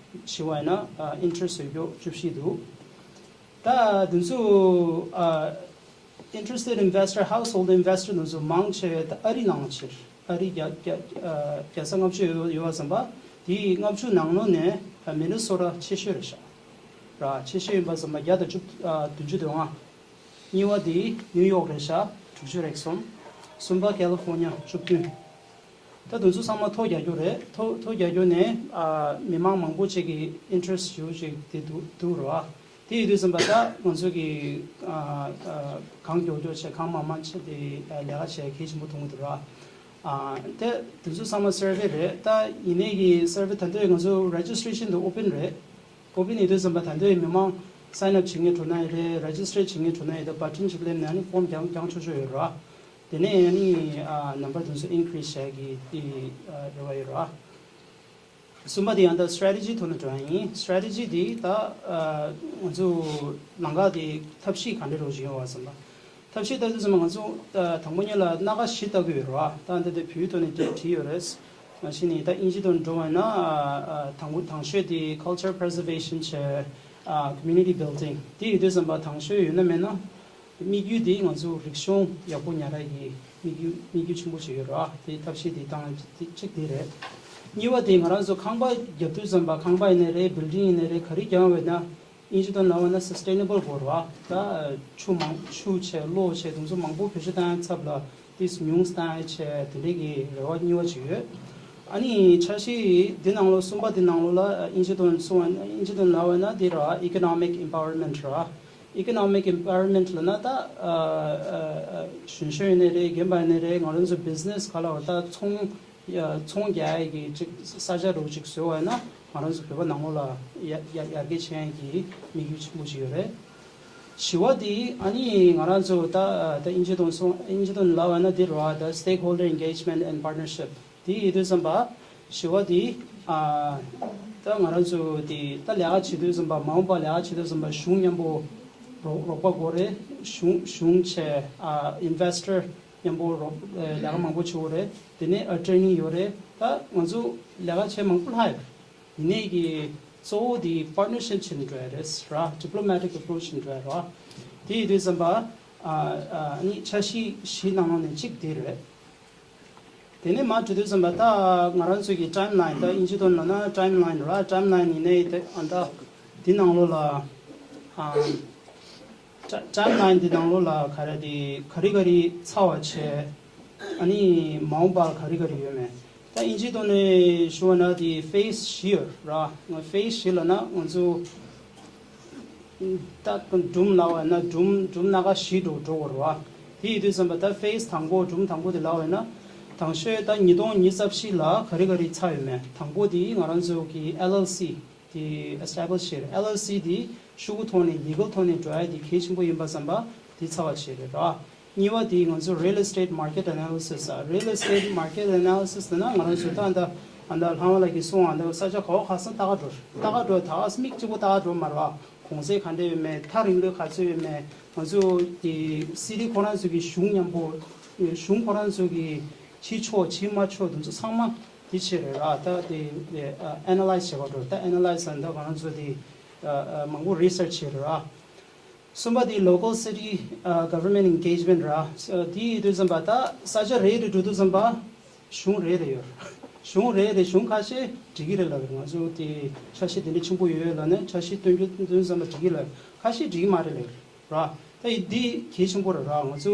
ཞུ་བ་ཡིན་ན་ཨིན་ཊི་རེ་སི་ཊི་ཡོད་རྒྱུ་བཅུ་བཞི་འདུག་ད་དེ་ཚོ་ཨ་interested investor, household investor དེ་ཚོ་མང་ཆེ་བས་ད་ཨ་རི་ནང་ཕྱིར། ཨ་རི་བརྒྱ་བརྒྱ་ཨ་བརྒྱ་ཆ་ལྔ་བཅུ་ཡོད་ཡོད་པ་བསམ་པ། དེའི་ལྔ་བཅུ་ནང་ལོགས་ནས་ཨ་མི་ནི་སོ་ཊ་ཆེ་ཤོས་རེད་ཤག་ར། ཆེ་ཤོས་ཡིན་པ་བསམ་པ་བརྒྱ་དང་བཅུ་ཨ་བདུན་ཅུ་དོན་ལྔ། གཉིས་པ་དེ་ནིའུ་ཡོག་རེད་ཤག་དྲུག་ཅུ་རེ་གསུམ། གསུམ་པ་ཀ་ལི་ཧྥོ་ནི་ཡ་བཅུ་བདུན། ད་དེ་ཚོ་ཚང་མ་ཐོ་རྒྱག་རྒྱུ་རེད། ཐོ་ཐོ་རྒྱག་རྒྱུ་ནས་ཨ་མི་མང་མང་པོ་ཅིག་གི་ཨིན་ཊི་རེ་སི་ཊི་ཞེ་པོ་ཅིག་དེ་འདུག་འདུག་རེད་བ། དེ་ཡིན་དུས་ཙམ་པ་ད་ང་ཚོ་གི་ཨ་ཨ་གང་མགྱོགས་མགྱོགས་བྱས་གང་མང་མང་བྱས་དེ་ཨ་ལས་ཀ་བྱས་གལ་ཆེན་པོ་མཐོང་གི་འདུག་རེད་བ། ཨ་དེ་དེ་ཚོ་ཚང་མ་སར་ཝེ་རེད། ད་ཡིན་ནའི་གི་སར་ཝེ་ད་ལྟ་ང་ཚོ་རེ་ཇི་སི་ཊི་རེ་ཤན་དེ་ཨོ་པན་རེད། ཨོ་པན་ཡིན་དུས་ཙམ་པ་ད་ལྟ་མི་མང་སའིན་ཨབ་བྱེད་མཁན་འགྲོ་ན་ཡི་རེད། རེ་ཇི་སི་ཊར་བྱེད་མཁན་འགྲོ་ན་ཡི་རེད། བ་ཊན་ཅིག་སླེབས་ནས་ཨ་ནི་ཕོམ་རྒྱག་རྒྱག་ཆོག་ཆོག་ཡོད་རེད་བ། དེ་ནས་ཨ་ནི་ཨ་ནམ་བར་དེ་ཚོ་ཨིན་ཀི་རི་སི་བྱེད་ཀྱི་དེ་ཨ་རེ་བ་ཡོད་རེད་བ། གསུམ་པ་དེ་ཡང་ད་སི་ཊེ་རེ་ཊི་ཇི་ཐོག་ནས་འགྲོ་ཡ་ཡིན། སི་ཊེ་རེ་ཊི་ཇི་དེ་ད་ཨ་ང་ཚོ་ལམ་ཁ་དེ་ཐབས་ཤེས་ག་འདྲ་རོགས་བྱེད་ཡོང་བ་བསམ་པ། ཐབས་ཤེས་ལྟ་དུས་ཙམ་པ་ང་ཚོ་ཨ་དང་པོ་ཉིད་ལ་སྣ་ཁ་བཞི་ལྟ་གི་ཡོད་རེད་བ། ད་འདི་དེ་བོད་ཡིག་ཐོག་ནས་དེ་བྲིས་ཡོད་རེད། མ་གཞི་ནས་ད་དབྱིན་ཇི་དང་འགྲོ་བ་ན་ཨ་དང་པོ་དང་ཤོས་དེ་culture preservation བྱས། ཨ་community building དེ་ཡོད་དུས་ཙམ་པ་དང་ཤོས་ཡོད་ན་མེད་ན། དམིགས་ཡུལ་དེ་ང་ཚོ་རིག་གཞུང་ཡག་པོ་ཉར་ཡ་གི་དམིགས་ཡུལ་དམིགས་ཡུལ་ཆེན་པོ་ཞིག་ཡོད་རེད་བ། དེ་ཐབས་ཤེས་དེ་བཏང་ཡ་གཅིག་དེ་རེད། གཉིས་པ་དེ་ང་རང་ཚོ་ཁང་པ་རྒྱབ་དུས་ཙམ་པ་ཁང་པ་ཡིན་ནའི་རེད། བིལ་ཌིང་ཡིན་ནའི་རེད། ག་རེ་རྒྱག་འོས་ན། དབྱིན་ཇི་དོན་ལབ་པ་ན་སི་སི་ཊེ་ནེ་བལ་དགོས་རེད་བ། ད་ཆུ་མང་ཆུ་བྱས་གློག་བྱས་དེ་ཚོ་མང་པོ་བེད་སྤྱོད་བཏང་ཡ་ཚབ་ལ་ཏིས་ཉུང་བཏང་ཡ་བྱས་དེ་འདྲའི་གི་རེ་བ་གཉིས་པ་ཅིག་ཡོད། ཨ་ནི་འཆར་གཞི་འདི་ནང་ལོགས་གསུམ་པ་འདི་ནང་ལོགས་ལ་དབྱིན་ཇི་དོན་གསུང་བ་དབྱིན་ཇི་དོན་ལབ་པ་ན་འདི་ར་economic empowerment ར། economic empowerment ལབ་ན་ད་གཞོན་གཞོན་ཡིན་ནའི་རེད། རྒན་པ་ཡིན་ནའི་རེད། ང་རང་ཚོ་བི་ཛི་ནེ་སི་ག་ལ་བ་ད་ཚོང་ཚོང་རྒྱག་ཡ་གི་ཅིག་ས་ཆ་རུ་ཅིག་བཟོས་པ་ཡིན་ན་ང་རང་ཚོ་བོད་པ་ནང་ལོགས་ལ་ཡར་ཡར་ཡར་རྒྱས་ཕྱིན་ཡ་གི་དམིགས་ཡུལ་ཆེན་པོ་ཅིག་ཡོད་རེད། བཞི་པ་དེ་ཨ་ནི་ང་རང་ཚོ་ད་ད་དབྱིན་ཇི་དོན་སོང་དབྱིན་ཇི་དོན་ལབ་པ་ན་འདི་རེད་བ། ད་stakeholder engagement and partnership དེ་ཡིན་དུས་ཙམ་པ་བཞི་པ་དེ་ཨ་ད་ང་རང་ཚོ་དེ་ད་ལས་ཀ་བྱེད་དུས་ཙམ་པ་མ་འོངས་པ་ལས་ཀ་བྱེད་དུས་ཙམ་པ་གཞུང་མཉམ་པོ་རོགས་རོགས་པ་དགོས་རེད། གཞུང་གཞུང་བྱས་ཨ་investor མཉམ་པོ་རོགས་ལས་ཀ་མང་པོ་བྱེད་དགོས་རེད། དེ་ནས་attorney ཡོད་རེད། ད་ང་ཚོ་ལས་ཀ་བྱེད་མང་པོ་ལྷག་ཡོད་རེད། ཡིན་ནའི་གི་གཙོ་བོ་དེ་partnership བྱེད་ནས་འགྲོ་ཡ་རེད་ར། diplomatic approach བྱེད་ནས་འགྲོ་ཡ་ར། དེ་ཡིན་དུས་ཙམ་པ་ཨ་ཨ་ནི་འཆར་གཞི་བཞི་ནང་ལོགས་ནས་གཅིག་དེ་རེད། དེ་ནས་མར་འགྲོ་དུས་ཙམ་པ་ད་ང་རང་ཚོ་གི་timeline ད་དབྱིན་ཇི་དོན་ལབ་ན་timeline ར། timeline ཡིན་ནའི་དེ་ཨ་ད་དེ་ནང་ལོགས་ལ་ཨ་timeline དེ་ནང་ལོགས་ལ་ག་རེ་དེ་ག་རེ་ག་རེ་ཚར་བ་བྱས། ཨ་ནི་མ་འོངས་པ་ག་རེ་ག་རེ་ཡོད་མེད། ད་དབྱིན་ཇིའི་ཐོག་ནས་ཞུ་བ་ན་དེ་phase བཞི་ཡོད་ར། ང་phase བཞི་ལབ་ན་ང་ཚོ་ད་སྒྲུང་ལབ་པ་ན་སྒྲུང་སྒྲུང་སྣ་ཁ་བཞི་འགྲོ་འགྲོ་དགོས་རེད་བ། དེ་ཡིན་དུས་ཙམ་པ་ད་phase དང་པོ་སྒྲུང་དང་པོ་དེ་ལབ་པ་ན་དང་ཤོས་ད་ཉིས་སྟོང་ཉི་ཤུ་རྩ་བཞི་ལ་ག་རེ་ག་རེ་ཚར་ཡོད་མེད། དང་པོ་དེ་ང་རང་ཚོ་གི་ཨེལ་ཨེལ་སི་དེ་establish བྱས་རེད། ཨེལ་ཨེལ་སི་དེ་ཤོག་གུ་ཐོག་ནས་legal ཐོག་ནས་འགྲོ་ཡ་དེ་གལ་ཆེན་པོ་ཡིན་པ་བསམ་པ་དེ་ཚར་བ་བྱས་རེད་ར། གཉིས་པ་དེ་ང་ཚོ་real estate market analysis ཨ། real estate market analysis ལབ་ན་ང་རང་ཚོ་ད་ལྟ་ཨ་ད་ལྷ་མ་ལགས་ཀྱིས་གསུངས་པ་འདྲ་ས་ཆ་ག་བ་ག་ས་ལྟ་ག་འགྲོ་ལྟ་ག་འགྲོ་ད་ག་ས་མིག་གཅིག་པོ་ལྟ་ག་འགྲོ་མ་རེད་བ། གོང་ཚད་ག་འདྲ་ཡོད་མེད། ཐག་རིང་ལོས་ག་ཚོད་ཡོད་མེད། ང་ཚོ་དེ་city ཁོ་རང་ཚོ་གི་གཞུང་མཉམ་པོ་གཞུང་ཁོ་རང་ཚོ་གི་ཕྱི་ཕྱོགས་ཕྱི་མ་ཕྱོགས་དེ་ཚོ་ཚང་མ་དེ་བྱས་རེད་ར། ད་དེ་ཨ་analyse བྱེད་པ་འགྲོ་ད་analyse ཟེར་ན་ད་ང་རང་ཚོ་དེ་ཨ་ཨ་མང་པོ་research བྱས་རེད་ར། གསུམ་པ་དེ་local city ཨ་government engagement ར། ཨ་དེ་ཡིན་དུས་ཙམ་པ་ད་ས་ཆ་རེ་རེ་འགྲོ་དུས་ཙམ་པ་གཞུང་རེ་རེ་ཡོད་རེད། གཞུང་རེ་རེ་གཞུང་ཁ་ཤས་འགྲིག་གི་རེད་ལབ་རེད། ང་ཚོ་དེ་འཆར་གཞི་དེ་འདྲ་ཆེན་པོ་ཡོད་ལབ་ནས་འཆར་གཞི་སྟོན་རྒྱུ་སྟོན་དུས་ཙམ་པ་འགྲིག་གི་ལབ་ཁ་ཤས་འགྲིག་གི་མ་རེད་ལབ་རེད། ར། ད་ཡི་འདི་གལ་ཆེན་པོ་རེད་ར། ང་ཚོ་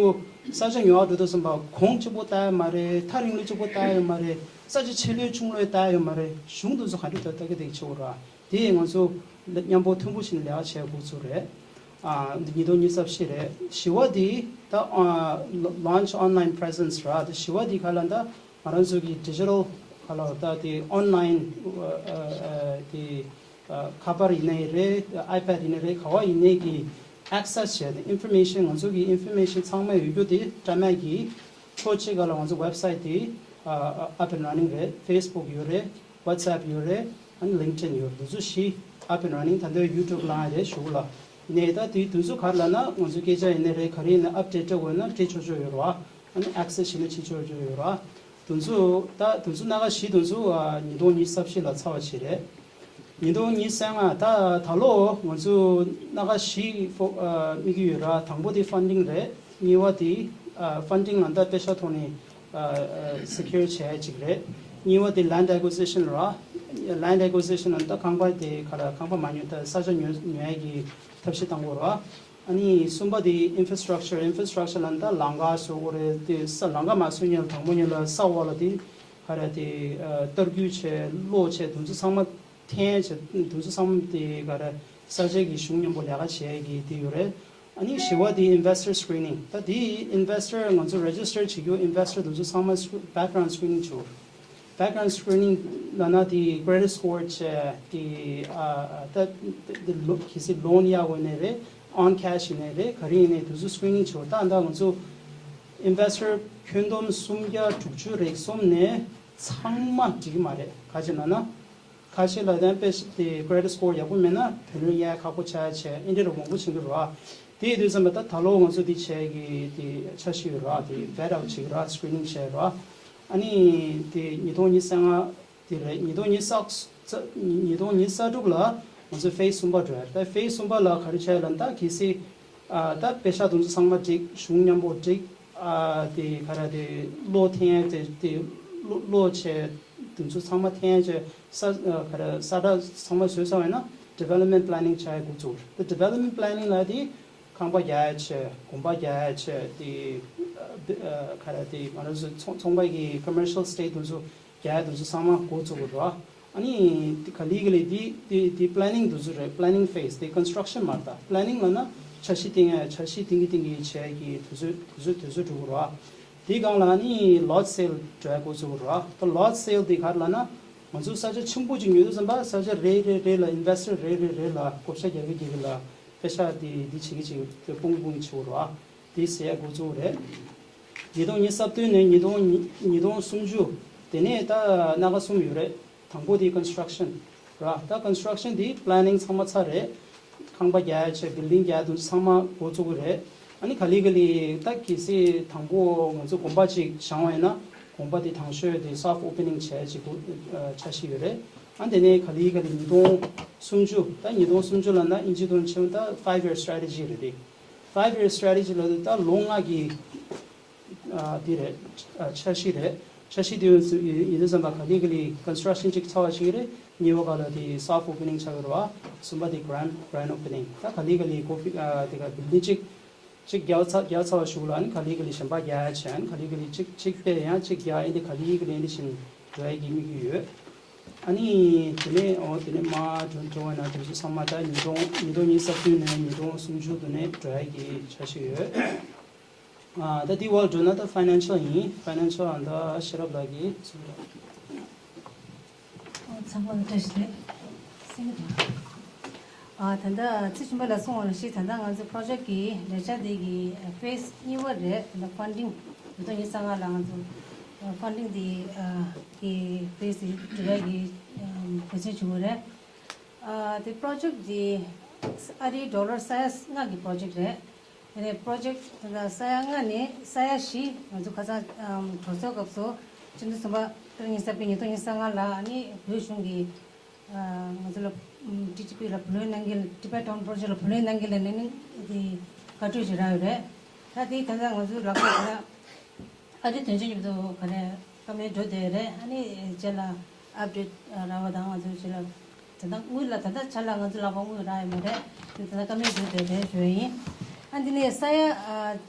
ས་ཆ་ཉོ་བ་འགྲོ་དུས་ཙམ་པ་གོང་གཅིག་པོ་ལྟ་ཡ་མ་རེད། ཐག་རིང་ལོས་གཅིག་པོ་ལྟ་ཡ་ཡོད་མ་རེད། ས་ཆ་ཆེ་ལོས་ཆུང་ལོས་ལྟ་ཡ་ཡོད་མ་རེད། གཞུང་དེ་ཚོ་ག་འདྲ་ལྟ་ལྟ་གི་འདུག་ཆེ་བོ་ར། དེ་ང་ཚོ་མཉམ་པོ་མཐུན་པོ་བྱས་ནས་ལས་ཀ་བྱེད་དགོས་ཚུལ་རེད། ཨ་འདི་ཉིས་སྟོང་ཉི་ཤུ་རྩ་བཞི་རེད། བཞི་པ་དེ་ད་ཨ་launch online presence ར། དེ་བཞི་པ་དེ་ག་ལ་ད་ང་རང་ཚོ་གི་digital ག་ལ་ད་དེ་online ཨ་ཨ་ཨ་དེ་ཨ་ཁ་པར་ཡིན་ནའི་རེད། iPad ཡིན་ནའི་རེད། ག་བ་ཡིན་ནའི་གི་access བྱས་ཏེ་information ང་ཚོ་གི་information ཚང་མ་ཡོད་རྒྱུ་དེ་དྲ་མ་གི་ཕྱོགས་གཅིག་ག་ལ་ང་ཚོ་website དེ་ཨ་ཨ་up and running རེད། Facebook ཡོད་རེད། WhatsApp ཡོད་རེད། ཨ་ནི་LinkedIn ཡོད་རེད། དེ་ཚོ་བཞི་up and running ད་ལྟ་YouTube ལངས་རེད་ཞུ་གི་ལ། ནས་ད་དེ་དུས་ཚོད་ག་རེ་ལབ་ན་ང་ཚོ་སྐད་ཆ་ཡིན་ནའི་རེད། ག་རེ་ཡིན་ན་update སྤྲད་དགོས་ན་སྤྲད་ཆོག་ཆོག་ཡོད་རེད་བ། ཨ་ནི་access བྱས་ན་བྱེད་ཆོག་ཆོག་ཡོད་རེད་བ། དུས་ཚོད་ད་དུས་ཚོད་སྣ་ཁ་བཞི་དུས་ཚོད་ཨ་ཉིས་སྟོང་ཉི་ཤུ་རྩ་བཞི་ལ་ཚར་བ་ཞིག་རེད། ཉིས་སྟོང་ཉི་ཤུ་རྩ་ལྔ་ད་ད་ལོ་ང་ཚོ་སྣ་ཁ་བཞི་ཕོ་ཨ་དམིགས་ཀྱི་ཡོད་ར། དང་པོ་དེ་funding རེད། གཉིས་པ་དེ་ཨ་funding ལ་ད་པེ་ཤ་ཐོག་ནས་ཨ་ཨ་secure བྱས་ཅིག་རེད། གཉིས་པ་དེ་land acquisition ར། land acquisition ལ་ད་ཁང་པ་དེ་ག་ལ་ཁང་པ་མ་ཉོ་ད་ས་ཆ་ཉོ་ཉོ་ཡ་གི་ཐབས་ཤེས་བཏང་དགོས་ར། ཨ་ནི་གསུམ་པ་དེ་infrastructure infrastructure ལ་ད་ལམ་ཁ་བཟོ་དགོས་རེད། དེ་ས་ལམ་ཁ་མ་བཟོས་ཉིན་ལ་དང་པོ་ཉིན་ལ་ས་འོག་ལ་དེ་ག་རེ་དེ་ཨ་ལྟ་སྐུལ་བྱས་གློག་བྱས་དུས་ཚོད་ཚང་མ་འཐེན་བྱས་དུས་ཚོད་ཚང་མ་དེ་ག་རེ་ས་ཆ་གི་གཞུང་མཉམ་པོ་ལས་ཀ་བྱས་ཀྱི་དེ་ཡོད་རེད། ཨ་ནི་བཞི་པ་དེ་investor screening ད་དེ་investor ང་ཚོ་register བྱེད་རྒྱུ་investor དུས་ཚོད་ཚང་མ་scre- background screening བྱེད་དགོས། background screening ལབ་ན་དེ་credit score བྱས་དེ་ཨ་ད་དེ་ལོ་གལ་སྲིད་loan གཡར་དགོས་ནའི་རེད། on cash ཡིན་ནའི་རེད། ག་རེ་ཡིན་ནའི་དུས་ཚོད་screening བྱེད་དགོས། ད་ད་ང་ཚོ་investor ཁྱོན་བསྡོམས་སུམ་བརྒྱ་དྲུག་ཅུ་རེ་གསུམ་ནས་ཚང་མ་འགྲིག་གི་མ་རེད། ག་ཅི་ལབ་ན་ཁ་ཤས་ལ་ད་དཔེ་དེ་credit score ཡག་པོ་མེད་ན་བུ་ལོན་གཡར་ཁག་པོ་ཆགས་བྱས་ཨེ་འདྲ་རུ་མང་པོ་བྱེད་ཀྱི་རེད་བ། དེ་ཡིན་དུས་ཙམ་པ་ད་ད་ལོ་ང་ཚོ་དེ་བྱས་ཀྱི་དེ་འཆར་གཞི་ཡོད་རེད་བ། དེ་vet out བྱེད་ཀྱི་རེད་བ། screening བྱས་རེད་བ། ཨ་ནི་དེ་ཉིས་སྟོང་ཉི་ཤུ་རྩ་ལྔ་དེ་རེད། ཉིས་སྟོང་ཉི་ཤུ་རྩ་ཉིས་སྟོང་ཉི་ཤུ་རྩ་དྲུག་ལ་ང་ཚོ་phase གསུམ་པ་འགྲོ་ཡ་རེད། ད་phase གསུམ་པ་ལ་ག་རེ་བྱས་ལབ་ན་ད་གལ་སྲིད་ཨ་ད་པེ་ཤག་དུང་ཚོ་ཚང་མ་འགྲིག་གཞུང་མཉམ་པོ་འགྲིག་ཨ་དེ་ག་རེ་དེ་གློག་འཐེན་ཡ་དེ་དེ་གློག་གློག་བྱས་དུང་ཚོ་ཚང་མ་འཐེན་བྱས་ས་ཨ་ག་རེ་ས་ཁྲ་ཚང་མ་བཟོས་ཚར་བ་ཡིན་ན་ development planning བྱ་ཡ་འགོ་བཙུགས། དེ་development planning ལ་དེ་ཁང་པ་རྒྱག་ཡ་བྱས། དགོན་པ་རྒྱག་ཡ་བྱས། དེ་ཨ་ག་རེ། དེ་ང་རང་ཚོ་ཚོང་ཚོང་པ་གི་commercial estate དེ་ཚོ་རྒྱག་ཡ་དེ་ཚོ་ཚང་མ་འགོ་བཙུགས་དགོས་རེད་བ། ཨ་ནི་དེ་ག་ལེ་ག་ལེ་དེ་དེ་དེ་planning དེ་ཚོ་རེད། planning phase དེ། construction མ་རེད་ད། planning ལབ་ན་འཆར་གཞི་བཏིང་ཡ། འཆར་གཞི་བཏིང་གི་བཏིང་གི་བྱས་ཀྱི་དུས་ཚོད་དུས་ཚོད་དུས་ཚོད་འགྲོ་གི་རེད་བ། དེའི་སྒང་ལ་ནི་lot sale འགྲོ་ཡ་འགོ་བཙུགས་རེད། ད་lot sale དེ་ག་རེ་ལབ་ན། ང་ཚོ་ས་ཆ་ཆེན་པོ་ཅིག་ཉོ་དུས་ཙམ་པ་ས་ཆ་རེ་རེ་རེ་ལ་investor རེ་རེ་རེ་ལ་བགོ་བཤའ་རྒྱག་གི་རྒྱག་གི་ལ་པེ་ཤག་དེ་དེ་བྱེད་ཀྱི་བྱེད་ཀྱི་སྤུངས་སྤུངས་ཀྱི་བྱེད་དགོས་རེད་བ། དེ་ཟེར་ཡ་འགོ་བཙུགས་རེད། ཉིས་སྟོང་ཉི་ཤུ་རྩ་བདུན་ནས་ཉིས་སྟོང་ཉིས་སྟོང་སུམ་ཅུ། དེ་ནས་ད་སྣ་ཁ་གསུམ་ཡོད་རེད། དང་པོ་དེ་construction ར། ད་construction དེ་planning ཚང་མ་ཚར་རེད། ཁང་པ་རྒྱག་ཡ་བྱས། building རྒྱག་ཡ་དེ་ཚང་མ་འགོ་བཙུགས་ཀྱི་རེད། ཨ་ནི་ག་ལེ་ག་ལེ་ད་གལ་སྲིད་དང་པོ་ང་ཚོ་དགོན་པ་ཅིག་བཞེངས་པ་ཡིན་ན་དགོན་པ་དེ་དང་ཤོས་དེ་soft opening བྱས་ཅིག་འགོ་འཆར་གཞི་ཡོད་རེད། ཨ་དེ་ནས་ག་ལེ་ག་ལེ་ཉིས་སྟོང་སུམ་ཅུ། ད་ཉིས་སྟོང་སུམ་ཅུ་ལབ་ན་དབྱིན་ཇི་ཐོག་ནས་བྱས་ན་ད་five year strategy རེད་དེ། five year strategy ལབ་དུས་ད་ལོ་ལྔ་གི་ཨ་དེ་རེད། ཨ་འཆར་གཞི་རེད། འཆར་གཞི་དེ་ཡོད་ཡོད་དུས་ཙམ་པ་ག་ལེ་ག་ལེ་construction གཅིག་ཚར་བ་ཞིག་རེད། གཉིས་པ་ག་ལ་དེ་soft opening ཆགས་ཀྱི་རེད་བ། གསུམ་པ་དེ་grand grand opening ད་ག་ལེ་ག་ལེ་གོ་ཕི་ཨ་དེ་ག་building གཅིག་གཅིག་རྒྱག་ཚར་རྒྱག་ཚར་བ་ཞིག་ལ་ཨ་ནི་ག་ལེ་ག་ལེ་གཞན་པ་རྒྱག་ཡ་བྱས། ཨ་ནི་ག་ལེ་ག་ལེ་གཅིག་གཅིག་སྤེལ་ཡང་གཅིག་རྒྱག་ཨ་ནི་ག་ལེ་ག་ལེ་ཨ་ནི་བཞིན་འགྲོ་ཡ་གི་དམིགས་ཡུལ་ཡོད། ཨ་ནི་དེ་ནས་ཨོ་དེ་ནས་མར་འགྲོ་འགྲོ་བ་ན་དེ་ཚོ་ཚང་མ་ད་ཉིས་སྟོང་ཉིས་སྟོང་ཉི་ཤུ་རྩ་བདུན་ནས་ཉིས་སྟོང་སུམ་ཅུ་དེ་ནས་འགྲོ་ཡ་གི་འཆར་གཞི་ཡོད། ཨ་ད་དེ་བར་འགྲོ་ན་ད་financial ཡིན། financial ཨ་ད་ཤེས་རབ་ལགས་ཀྱིས་གསུང་རོགས། ཨོ་ཚང་མ་ལ་བཀྲ་ཤིས་བདེ་ལེགས། སེང་གེ་དང་། ཨ་ད་ལྟ་ཚེ་རིང་པ་ལགས་གསུངས་པ་ནང་བཞིན་ད་ལྟ་ང་ཚོ་project གི་ལས་འཆར་དེ་གི་phase གཉིས་པ་རེད། ད་ལྟ་funding ཉིས་སྟོང་ཉི་ཤུ་རྩ་ལྔ་ལ་ང་ཚོ་funding དེ་ཨ་གི་phase དེ་འགྲོ་ཡ་གི་ཨ་གོ་མཚོན་བྱུང་བ་རེད། ཨ་དེ་project དེ་ཨ་རིའི་dollar ས་ཡ་ལྔ་གི་project རེད། དེ་ནས་project དེ་ལ་ས་ཡ་ལྔ་ནས་ས་ཡ་བཞི་ང་ཚོ་ཁ་སང་ཨམ་གྲོས་ཚོགས་སྐབས་སུ་སྤྱི་འཐུས་ཚོགས་པ་ཏོག་དབྱིབས་ཉི་ཤུ་རྩ་བརྒྱད་ཉིས་སྟོང་ཉི་ཤུ་རྩ་ལྔ་ལ་ཨ་ནི་བོད་གཞུང་གིས་ཨ་ང་ཚོ་ལ་ཨམ་ཊི་ཊི་པི་ལ་བུ་ལོན་གནང་གི་ལ། Tibet Autonomous Project ལ་བུ་ལོན་གནང་གི་ལ་ནས་ནི་དེ་བཀའ་འཁྲོལ་ཞིག་རག་ཡོད་རེད། ད་དེ་ད་ལྟ་ང་ཚོའི་ལག་པ་ལ་ཨ་རིའི་དོན་གཅོད་མཉམ་དུ་ག་རེ་བཀའ་མོལ་འགྲོ་བསྡད་རེད། ཨ་ནི་རྗེས་ལ་update རག་པ་དང་ང་ཚོ་རྗེས་ལ་ད་ལྟ་དངུལ་ལ་ད་ལྟ་ཆ་ལ་ང་ཚོ་ལག་པ་དངུལ་རག་ཡོད་མ་རེད། ད་ལྟ་བཀའ་མོལ་འགྲོ་བསྡད་རེད་ཞུ་ཡ་ཡིན། ཨ་འདི་ནས་ས་ཡ་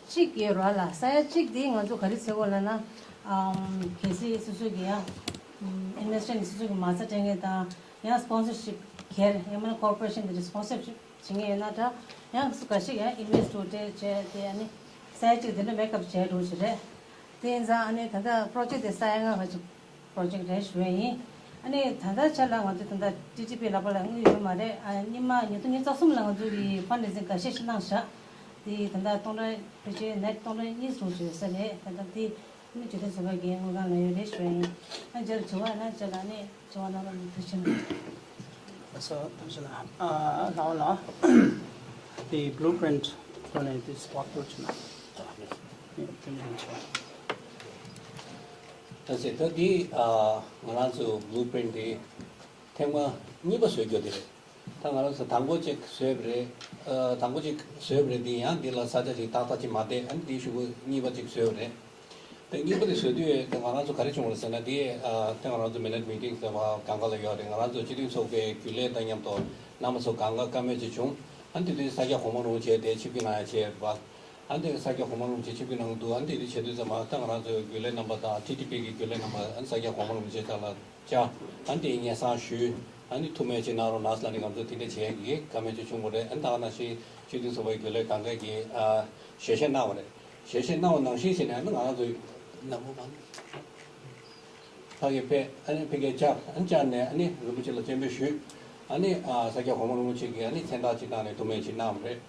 གཅིག་ཡོད་རེད་ལ། ས་ཡ་གཅིག་དེ་ང་ཚོ་ག་རེ་བྱེད་དགོས་ལབ་ན་ཨམ་གལ་སྲིད་སོ་སོ་གི་ཡང་ཨམ་investor ནས་སོ་སོ་གི་མ་རྩ་སྤྲད་མཁན་དང་ཡང་sponsorship སྒེར་ཡང་མིན་ན་corporation དེ་འདྲ་sponsorship བྱེད་མཁན་ཡོད་ན་འདྲ། ཡང་སུ་འགའ་ཞིག་ཡང་invest འགྲོ་གྲས་བྱས་ཏེ་ཨ་ནི་ས་ཡ་གཅིག་དེ་འདྲ་make up བྱས་འགྲོ་ཞིག་རེད། དེ་ཡིན་ཙང་ཨ་ནི་ད་ལྟ་project དེ་ས་ཡ་ལྔ་ག་ཅིག་project རེད་ཞུ་ཡ་ཡིན། ཨ་ནི་ད་ལྟ་ཆ་ལ་ང་ཚོ་ད་ལྟ་ཊི་ཊི་པི་ལག་པ་ལ་དངུལ་ཡོད་མ་རེད། ཨ་སྔོན་མ་ཉིས་སྟོང་ཉི་ཤུ་རྩ་གསུམ་ལ་ང་ཚོ་གི་fundraising འགའ་ཤས་ཤིག་གནང་བཞག་དེ་ད་ལྟ་སྟོང་ཕྲག་ཕལ་ཆེར་net སྟོང་ཕྲག་གཉིས་བྱུང་ཞིག་ཡོད་ས་རེད། ད་ལྟ་དེ་ཨ་ནི་ཇུས་འདོན་ཚོགས་པ་གི་དངུལ་ཁང་ལ་ཡོད་རེད་ཞུ་ཡ་ཡིན། ཨ་རྗེས་ལ་དྲི་བ་ཡོད་ན་རྗེས་ལ་ཨ་ནི་དྲི་བ་གནང་རོགས་གནང་། ཐུགས་རྗེ་ཆེ་གནང་། ལགས་སོ། ཐུགས་རྗེ་གནང་། ཨ་ལགས་ལགས། དེ་blueprint ཐོག་ནས་དེ་walk through བྱས་ན། ད་ཟེར་ད་འདི་ཨ་ང་རང་ཚོ་blueprint དེ་ཐེངས་མ་གཉིས་པ་བཟོ་རྒྱུ་དེ་རེད། ད་ང་རང་ཚོ་དང་པོ་གཅིག་བཟོས་པ་རེད། ཨ་དང་པོ་གཅིག་བཟོས་པ་རེད། འདི་ཡང་འདི་ལ་ས་ཆ་ཅིག་ཏག་ཏག་ཅིག་མ་བསྡད། ཨ་ནི་འདི་གཞུག་གུ་གཉིས་པ་གཅིག་བཟོས་པ་རེད། དེ་གཉིས་པ་དེ་བཟོ་དུས་དེ་ང་རང་ཚོ་ག་རེ་བྱུང་བ་རེད་ཟེར་ན་དེ་ཨ་དེ་ང་རང་ཚོ་minute meeting ཟེར་བ་སྒང་ག་ལ་ཡོད་རེད། ང་རང་ཚོ་སྤྱི་འཐུས་ཚོགས་པའི་རྒྱུན་ལས་དང་མཉམ་དུ་རྣམ་པ་ཚོ་སྒང་ག་བཀའ་མོལ་ཅིག་བྱུང་། ཨ་ནི་དེ་དུས་ས་སྐྱ་གོང་མ་རིན་པོ་ཆེ་དེ་ཆིབས་བསྒྱུར་གནང་ཡ་བྱས་པ། ཨ་ནི་ས་སྐྱ་གོང་མ་རིན་པོ་ཆེ་ཆིབས་བསྒྱུར་གནང་འདུག་ཨ་ནི་དེ་དུས་བྱེད་དུས་ཙམ་པ་ད་ང་རང་ཚོའི་རྒྱུན་ལས་རྣམ་པ་དང་ཊི་ཊི་པི་གི་རྒྱུན་ལས་རྣམ་པ་ཨ་ནི་ས་སྐྱ་གོང་མ་རིན་པོ་ཆེ་ཚང་ལ་བཅར། ཨ་ནི་དེ་སྙན་སེང་ཞུས། ཨ་ནི་ཐུགས་སྨོན་ཅིག་གནང་རོགས་གནང་ཟེར་ལབ་ནས་ང་ཚོ་དེ་འདྲ་བྱེད་ཀྱི་བཀའ་མོལ་ཅིག་བྱུང་བ་རེད། ཨ་ནི་ད་ག་ནང་བཞིན་སྤྱི་འཐུས་ཚོགས་པའི་རྒྱུན་ལས་སྒང་ག་གིས་ཨ་ཞལ་བཞེས་གནང་བ་རེད། ཞལ་བཞེས་གནང་བ་ནང་བཞིན་བྱས་ནས་ཨ་ནི་ང་རང་ཚོའི་ནམ་མོ་བ་ཕ་གིར་ཕེབས། ཨ་ནི་ཕ་གིར་བཅར། ཨ་ནི་བཅར་ནས་ཨ་ནི་རིན་པོ་ཆེ་ལ་སྤྱན་འབུལ་ཞུས། ཨ་ནི་ཨ་ས་སྐྱ་གོང་མ་རིན་པོ་ཆེ་གིས་ཨ་ནི་མཚན་རྟགས་ཅིག་བཏང་ནས་ཐུགས་སྨོན་ཅིག་གནང་བ་རེད།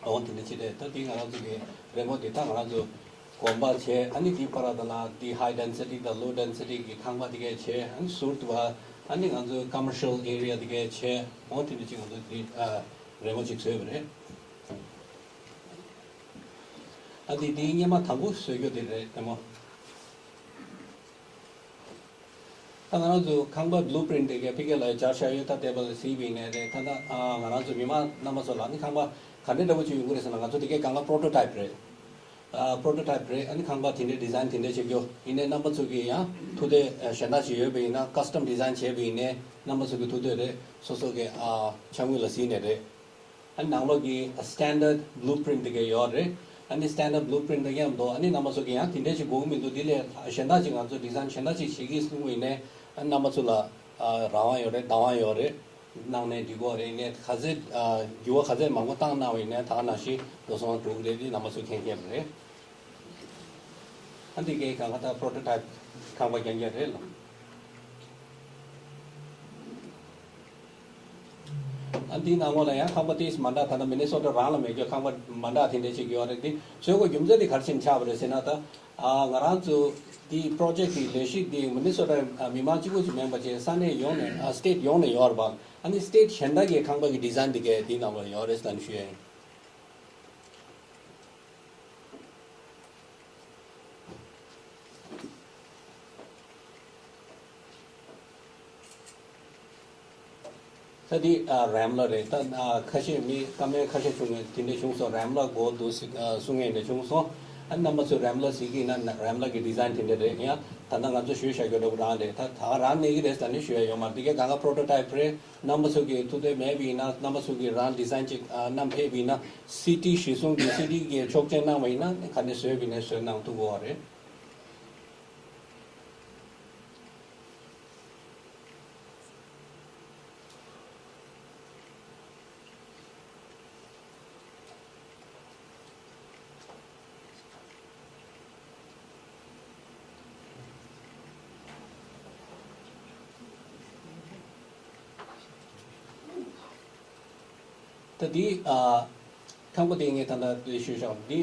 འོ་དེ་འདྲ་ཅིག་རེད། ད་དེ་ང་རང་ཚོ་གི་རེ་བ་དེ་ད་ང་རང་ཚོ་དགོན་པ་བྱས། ཨ་ནི་དེའི་བར་དུ་ལ་དེ་high density དང་low density གི་ཁང་པ་དེ་གས་བྱས། ཨ་ནི་ཟུར་དུ་བ་ཨ་ནི་ང་ཚོའི་commercial area དེ་གས་བྱས། འོ་དེ་འདྲ་ཅིག་ང་ཚོ་དེ་ཨ་རེ་བ་ཅིག་བཟོས་པ་རེད། ཨ་དེ་དེའི་སྔོན་མ་དང་པོ་བཟོ་རྒྱུ་དེ་རེད་དེ་མོ། ད་ང་རང་ཚོ་ཁང་པ་blueprint དེ་གའི་ཕ་གི་ལ་སྦྱར་བཞག་ཡོད། ད་ལྟ་བ་ལ་གཟིགས་པ་ཡིན་ནའི་རེད། ད་ད་ཨ་ང་རང་ཚོ་མི་མང་རྣམ་པ་ཚོ་ལ་ནི་ཁང་པ་ག་འདྲ་འདྲ་པོ་ཅིག་ཡོང་གི་རེད་ཟེར་ན། ང་ཚོ་དེ་གའི་སྒང་ག་prototype རེད། ཨ་པྲོ་ཊོ་ཊའིབ་རེད། ཨ་ནི་ཁང་པ་དེ་འདྲའི་ཌི་ཛའིན་དེ་འདྲའི་བྱེད་རྒྱུ་ཡིན་ནའི་རྣམ་པ་ཚོ་གི་ཡང་ཐུགས་འདོད་ཨ་གཞན་དག་ཅིག་ཡོད་པ་ཡིན་ན་ཀ་སི་ཊམ་ཌི་ཛའིན་བྱས་པ་ཡིན་ནའི་རྣམ་པ་ཚོ་གི་ཐུགས་འདོད་རེད། སོ་སོ་གི་ཨ་འཆར་ངོས་ལ་གཟིགས་ནས་རེད། ཨ་ནི་ནང་ལོགས་ཀྱི་སི་ཊན་ཌར་ཌི་བྷུ་ལུ་པི་རིན་ཊི་དེ་ག་ཡོད་རེད། ཨ་ནི་སི་ཊན་ཌར་ཌི་བྷུ་ལུ་པི་རིན་ཊི་དང་མཉམ་དུ་ཨ་ནི་རྣམ་པ་ཚོ་གི་ཡང་དེ་འདྲའི་ཅིག་དགོས་ཀྱི་མི་འདུག་དེ་ལས་གཞན་དག་ཅིག་ང་ཚོ་ཌི་ཛའིན་གཞན་དག་ཅིག་བྱེད་ཀྱི་གསུངས་པ་ཡིན་ནའི་ཨ་ནི་རྣམ་པ་ཚོ་ལ་ཨ་རང་དབང་ཡོད་རེད། བདག་དབང་ཡོད་རེད། གནང་ནས་འགྲིག་གོ་རེད། ནས་ག་ཚད་ཨ་འགྱུར་བ་ག་ཚད་མང་པོ་བཏང་གནང་བ་ཡིན་ནའི་ད་ག་ནང་བཞིན་འགྲོ་སོང་འགྲོ་གི་རེད། དེ་རྣམ་པ་ཚོས་མཁྱེན་མཁྱེན་པ་རེད། ཨ་འདི་གའི་གང་ག་ད་པྲོ་ཊོ་ཊའིབ་ཁང་པ་རྐྱང་རྐྱང་རེད་ལ། ཨ་འདིའི་ནང་ལོགས་ལ་ཡང་ཁང་པ་ཏིས་མ་འདྲ་ད་ལྟ་མི་ནི་སོ་ཊ་རང་ལ་མེད་རྒྱུ་ཁང་པ་མ་འདྲ་དེ་འདྲ་ཅིག་ཡོད་རེད། དེ་བཟོས་དགོས་རྒྱུ་མཚན་དེ་ག་རེ་བྱས་ནས་ཆགས་པ་རེད་ཟེར་ན། ད་ཨ་ང་རང་ཚོ་དེའི་པྲོ་ཇེག་གི་ལས་གཞི་དེ་མི་ནི་སོ་ཊ་མི་མང་གཅིག་པུ་ཅིག་མིན་པ་བྱས་ས་གནས་ཡོངས་ནས་ཨ་སི་ཊེ་ཊི་ཡོངས་ནས་ཡོད་རེད་པ། ཨ་ནི་སི་ཊེ་ཊི་གཞན་དག་གི་ཁང་པ་གི་ཌི་ཛའིན་དེ་གས་དེའི་ནང་ལོགས་ཡོད་རེད་ཟེར་ནས་ཞུ་ཡ་ཡིན། ད་འདི་ཨ་རེམ་ལ་རེད། ད་ཨ་ཁ་ཤས་མི་ཀ་མེད་ཁ་ཤས་བྱུང་ངས་དེ་འདྲ་བྱུང་སོང་། རེམ་ལ་དགོས་འདུག་ཟེར་ཨ་གསུང་མཁན་འདྲ་བྱུང་སོང་། ཨ་རྣམ་པ་ཚོས་རེམ་ལ་ཟེར་གྱི་ཡིན་ན་རེམ་ལ་གི་ཌི་ཛའིན་དེ་འདྲ་རེད། ཡང་ད་ལྟ་ང་ཚོ་ཞུས་བཞག་རྒྱུ་འདྲ་པོ་རང་རེད། ད་ད་ག་རང་གནས་ཀྱི་རེད་ཟེར་ནས་ཞུ་ཡ་ཡོད་མ་རེད། འདི་གའི་གང་ག་པྲོ་ཊོ་ཊའིབ་རེད། རྣམ་པ་ཚོ་གི་ཐུགས་འདོད་མེད་པ་ཡིན་ན་རྣམ་པ་ཚོ་གི་རང་ཌི་ཛའིན་ཅིག་ཨ་བསྣམས་ཕེབས་པ་ཡིན་ན་སི་ཊི་གཞིར་བཟུང་གི་སི་ཊི་གི་ཆོག་མཆན་གནང་བ་ཡིན་ན་ག་ནས་བཟོས་པ་ཡིན་ནའི་བཟོས་གནང་ཐུབ་ཀྱི་ཡོད་རེད། ད་འདི་ཨ་ཁང་པ་དེ་ངས་ད་ལྟ་དེ་ཞུས་བཞག་འདི་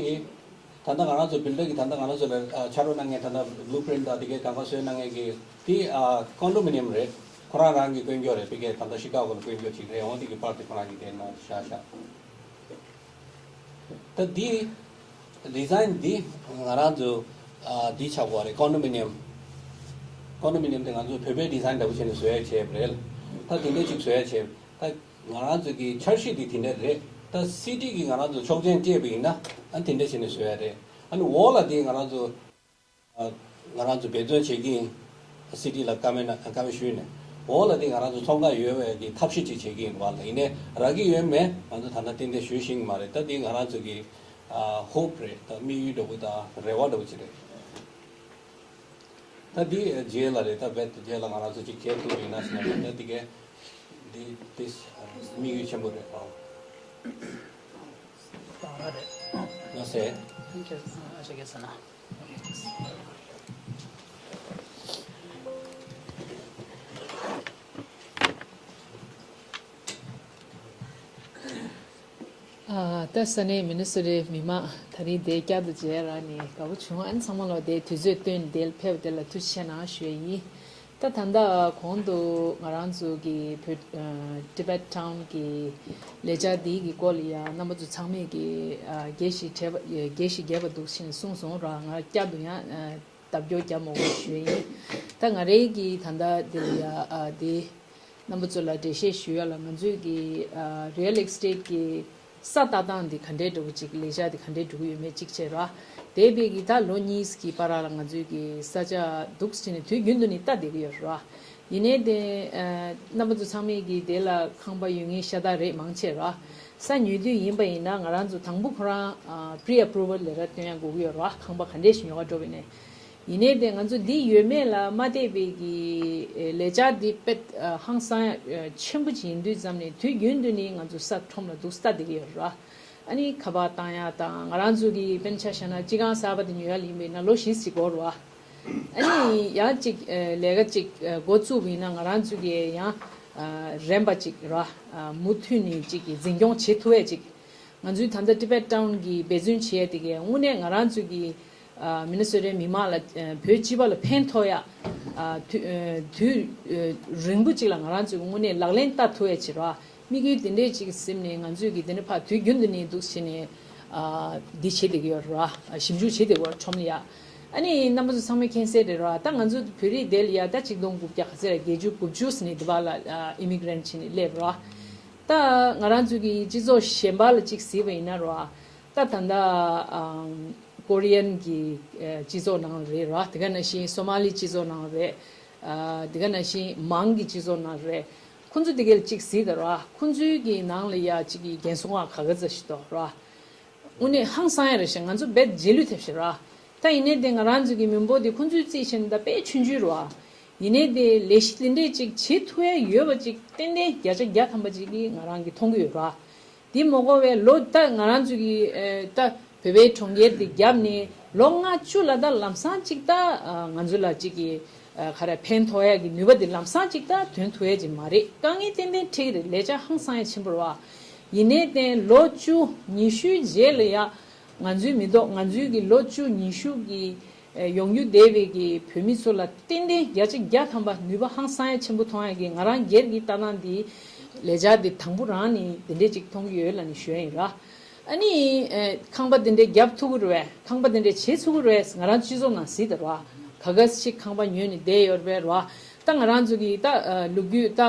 ད་ལྟ་ང་རང་ཚོ་བིལ་ཌར་གྱིས་ད་ལྟ་ང་རང་ཚོ་ལ་ཨ་ཕྱག་རོགས་གནང་མཁན་ད་ལྟ་བྷུ་ལུ་པི་རིན་ཊི་དང་དེ་གའི་གང་ག་བཟོས་གནང་མཁན་གྱི་དེ་ཨ་ཀོན་ཌོ་མི་ནི་ཡམ་རེད། ཁོ་རང་རང་གིས་བསྐོན་རྒྱུ་རེད། ཕ་གིར་ད་ལྟ་ཤི་ཀ་གོ་ལ་བསྐོན་རྒྱུ་ཅིག་རེད། འོ་དེ་གི་པར་དེ་ཁོ་རང་གིས་དེ་ནང་བཞག་བཞག་ད་འདི་ཌི་ཛའིན་འདི་ང་རང་ཚོ་ཨ་འདི་ཆགས་པ་རེད། ཀོན་ཌོ་མི་ནི་ཡམ། ཀོན་ཌོ་མི་ནི་ཡམ་དེ་ང་ཚོ་བོད་པའི་ཌི་ཛའིན་འདྲ་པོ་བྱས་ནས་བཟོ་ཡ་བྱས་པ་རེད། ད་དེ་འདྲ་ཅིག་བཟོ་ཡ་བྱས། ད་ང་རང་ཚོ་གི་འཆར་གཞི་དེ་དེ་འདྲ་རེད། ད་སི་ཊི་གིས་ང་རང་ཚོ་ཆོག་མཆན་སྤྲད་པ་ཡིན་ན་ཨ་དེ་འདྲ་བྱས་ནས་བཟོ་ཡ་རེད། ཨ་ནི་འོག་ལ་དེ་ང་རང་ཚོ་ཨ་ང་རང་ཚོ་འབད་བརྩོན་བྱེད་ཀྱི་ཡིན། སི་ཊི་ལ་བཀའ་མོལ་གནང་བཀའ་མོལ་ཞུས་ནས་འོག་ལ་དེ་ང་རང་ཚོ་ཚོང་ཁང་ཡོད་པའི་གི་ཐབས་ཤེས་ཅིག་བྱེད་ཀྱི་ཡིན་པ་ལ། ཡིན་ནའི་རག་གི་ཡོད་མེད་ང་ཚོ་ད་ལྟ་ཏན་ཏན་ཞུ་ཤེས་ཀྱི་མ་རེད། ད་དེ་ང་རང་ཚོ་གི་ཨ་ཧོབ་རེད། ད་དམིགས་ཡུལ་འདྲ་པོ་དང་རེ་བ་འདྲ་པོ་ཅིག་རེད། ད་འདི་རྗེས་ལ་རེད། ད་རྦད་དེ་རྗེས་ལ་ང་རང་ཚོ་ཅིག་གས་ཐུབ་ཡིན་ན་ཟེར་ན་ད་འདི་གས་འདི་འདི་དམིགས་ཡུལ་ཆེན་པོ་རེད། ཨང་། ལགས་སེ། ཨ་ད་ས་གནས་མི་ནི་སོ་ཊའི་མི་མང་ད་རིང་དེ་བསྐྱར་དུ་མཇལ་རག་ནས་དགའ་པོ་བྱུང་། ཨ་ནི་ཚང་མ་ལ་དེ་དུས་ཚོད་བཏོན་དེ་ཕེབས་དེ་ལ་ཐུགས་རྗེ་ཆེ་གནང་ཞུ་ཡ་ཡིན། ད་ད་ལྟ་གོང་དུ་ང་རང་ཚོ་གི་བོད་ཨ་Tibet Town གི་ལས་འཆར་འདི་གི་སྐོར་ལ་ཡང་རྣམ་པ་ཚོ་ཚང་མས་ཀྱི་ཨ་དགྱེས་བཞིན་དྲན་པ་དགྱེས་བཞིན་རྒྱས་པ་འདུག་ཞེས་གསུངས་སོང་ར། ང་བསྐྱར་དུ་ཡང་ཨ་ལྡབ་སྐྱོར་རྒྱབ་མོ་དགོས་ཞུ་ཡ་ཡིན། ད་ང་རའི་གི་ད་ལྟ་འདི་ལ་ཡང་ཨ་དེ། རྣམ་པ་ཚོ་ལ་འགྲེལ་བཤད་ཞུ་ཡ་ལ་ང་ཚོའི་གི་ཨ་རི་ཡལ་ཨེ་སི་ཊེཊ་གི་ས་ལྟ་སྟངས་འདི་ག་འདྲའི་འདྲ་བོ་ཅིག་ལས་འཆར་འདི་ག་འདྲའི་འགྲོ་གི་ཡོད་མེད་གཅིག་བྱས་ར། དེ་བས་གི་ད་ལོ་གཉིས་ཀྱི་བར་ལ་ང་ཚོའི་གི་ས་ཆ་འདུག་སེ་བྱས་ནས་དུས་རྒྱུན་དུ་ནི་ལྟ་བསྡད་ཀྱི་ཡོད་ར། ཡིན་ནའི་དེ་ཨ་རྣམ་པ་ཚོ་ཚང་མས་གི་དེ་ལ་ཁང་པ་ཡོད་མཁན་ཤ་སྟག་རེད་མང་ཆེ་ར། ས་ཉོ་དུས་ཡིན་པ་ཡིན་ན་ང་རང་ཚོ་དང་པོ་ཁོ་རང་ཨ་pre approval letter སྟོན་ཡ་དགོས་ཀྱི་ཡོད་ར། ཁང་པ་ག་འདྲས་ཤིག་ཉོ་ག་འགྲོ་བ་ཡིན་ནའི། ཡིན་ནའི་དེ་ང་ཚོ་འདི་ཡོད་མེད་ལ་མ་བལྟས་པའི་གི་ཨེ་ལས་འཆར་འདི་དཔེ་ཨ་ཧང་སང་ཨ་ཆེན་པོ་ཅིག་ཡིན་དུས་ཙམ་ནས་དུས་རྒྱུན་དུ་ནི་ང་ཚོ་ས་ཁྲོམ་ལ་འདུག་སེ་ལྟ་བསྡད་ཀྱི་ཡོད་རེད་བ། ཨ་ནི་ཁ་པར་བཏང་ཡ་དང་ང་རང་ཚོ་གི་དཔེར་ན་ཆ་བཞག་ན་སྤྱི་ཁང་གསར་པ་དེ་ཉོ་ཡ་ལ་ཡིན་པ་ཡིན་ན་ལོ་བཞི་ཙམ་འགོར་རེད་བ། ཨ་ནི་ཡང་ཅིག་ཨ་ལས་ཀ་ཅིག་ཨ་འགོ་བཙུགས་པ་ཡིན་ན་ང་རང་ཚོ་གི་ཡང་ཨ་རན་པ་ཅིག་རེད་བ། ཨ་མུ་མཐུད་ནས་ཅིག་གི་འཛིན་སྐྱོང་བྱེད་ཐུབ་ཡ་ཅིག་ང་ཚོའི་ད་ལྟ་Tibet Town གི་འབད་བརྩོན་བྱེད་ཡ་དེ་གའི་དངོས་གནས་ང་རང་ཚོ་གི་ཨ་མི་ནི་སོ་ཊའི་མི་མང་ལ་ཨ་བོད་སྤྱི་པ་ལ་ཕན་ཐོགས་ཡ་ཨ་དུས་ཨ་དུས་ཨ་རིང་པོ་ཅིག་ལ་ང་རང་ཚོ་གི་དངོས་གནས་ལག་ལེན་བསྟར་ཐུབ་ཡ་ཅིག་རེད་བ། དམིགས་ཡུལ་དེ་འདྲས་ཅིག་གཟིམ་ནས་ང་ཚོས་གི་དེ་ནས་ཕར་དུས་རྒྱུན་དུ་ནས་འདུག་བྱས་ནས་ཨ་འདི་བྱེད་བསྡད་ཀྱི་ཡོད་རེད་བ། ཞིབ་འཇུག་བྱེད་བསྡད་ཀྱི་ཡོད་རེད་ཁྲོམ་ལ་ཡ། ཨ་ནི་རྣམ་པ་ཚོ་ཚང་མས་མཁྱེན་གསལ་རེད་རེད་བ། ད་ང་ཚོ་བོད་རིགས་དེ་ལ་ཡ་ད་ཆིག་སྟོང་དགུ་བརྒྱ་ག་ཚོད་རེད། བརྒྱད་ཅུ་དགུ་བཅུ་ནས་འདི་བ་ལ་ཨ་ཨི་མི་གྷི་རེན་ཊི་བྱས་ནས་སླེབས་རེད་བ། ད་ང་རང་ཚོ་གི་སྤྱི་ཚོགས་གཞན་པ་ལ་ཅིག་གཟིགས་པ་ཡིན་ན་རེད་བ། ད་ད་ལྟ་ཨམ་ ཀོ་རི་ཡན་གྱི་ཨ་སྤྱི་ཚོགས་ནང་རེད་ར། དེ་ག་ནང་བཞིན་སོ་མ་ལི་སྤྱི་ཚོགས་ནང་རེད། ཨ་དེ་ག་ནང་བཞིན་མང་གི་སྤྱི་ཚོགས་ནང་རེད། ཁོང་ཚོ་དེ་གའི་གཅིག་གཟིགས་དང་ར། ཁོང་ཚོའི་གི་ནང་ལ་ཡ་གཅིག་གི་རྒན་གསོ་ཁང་ག་ག་ཚོད་ཞིག་འདུག་ར། དངོས་གནས་ཧང་སང་ཡ་རེད་ཤག་ང་ཚོ་རྦད་རྗེས་ལུས་ཐེབས་ཤག་ར། ད་ཡིན་ནའི་དེ་ང་རང་ཚོ་གི་མི་འབོར་དེ་ཁོང་ཚོའི་རྩིས་བྱས་ན་ད་དཔེ་ཆུང་ཆུང་རེད་བ། ཡིན་ནའི་དེ་ལས་གཞི་དེ་འདྲས་ཅིག་བྱེད་ཐུབ་ཡ་ཡོད་པ་ཅིག་ཏན་ཏན་བརྒྱ་ཆ་བརྒྱ་ཐམ་པ་ཅིག་གིས་ང་རང་གིས་མཐོང་གི་ཡོད་ར། དེ་མ་གཏོགས་པའི་ལོ་ད་ང་རང་ཚོ་གི་ཨེ་ད་བོད་པའི་གྲོང་ཁྱེར་དེ་བརྒྱབ་ནས་ལོ་ལྔ་བཅུ་ལ་ད་ལམ་སང་ཅིག་ད་ཨ་ང་ཚོ་ལ་ཅིག་གི་ཨ་ག་རེ་ཕན་ཐོགས་ཡ་གི་ནུས་པ་དེ་ལམ་སང་ཅིག་ད་ཐོན་ཐུབ་ཡ་ཅིག་མ་རེད། དཀའ་ངལ་ཏན་ཏན་འཕྲད་ཀྱི་རེད། ལས་འཆར་ཧང་སང་ཡ་ཆེན་པོ་རེད་བ། ཡིན་ནའི་དེ་ལོ་བཅུ་ཉི་ཤུའི་རྗེས་ལ་ཡ་ང་ཚོའི་མི་ཐོག་ང་ཚོའི་གི་ལོ་བཅུ་ཉི་ཤུ་གི་ཨེ་ཡོང་རྒྱུ་བསྡད་པའི་གི་བོད་མི་ཚོ་ལ་ཏན་ཏན་བརྒྱ་ཆ་བརྒྱ་ཐམ་པ་ནུས་པ་ཧང་སང་ཡ་ཆེན་པོ་མཐོང་ཡ་གི་ང་རང་སྒེར་གྱི་ལྟ་སྟངས་འདི་ལས་འཆར་འདི་དང་པོ་རང་ནས་འདི་འདྲས་ཅིག་མཐོང་གི་ཡོད་ལབ་ནས་ཞུ་ཡ་ཡིན་ར། ཨ་ནི་ཨེ་ཁང་པ་འདི་འདྲས་རྒྱབ་ཐུབ་ཀྱི་རེད་བས། ཁང་པ་འདི་འདྲས་བྱེད་ཚུགས་ཀྱི་རེད། ང་རང་སྤྱི་ཚོགས་ནང་གཟིགས་དང་ར། ག་ག་ཞིག་ཁང་པ་ཉོས་ནས་བསྡད་ཡོད་རེད་བས་ར། ད་ང་རང་ཚོ་གི་ད་ཨ་ལོ་རྒྱུས་ད་ཨ་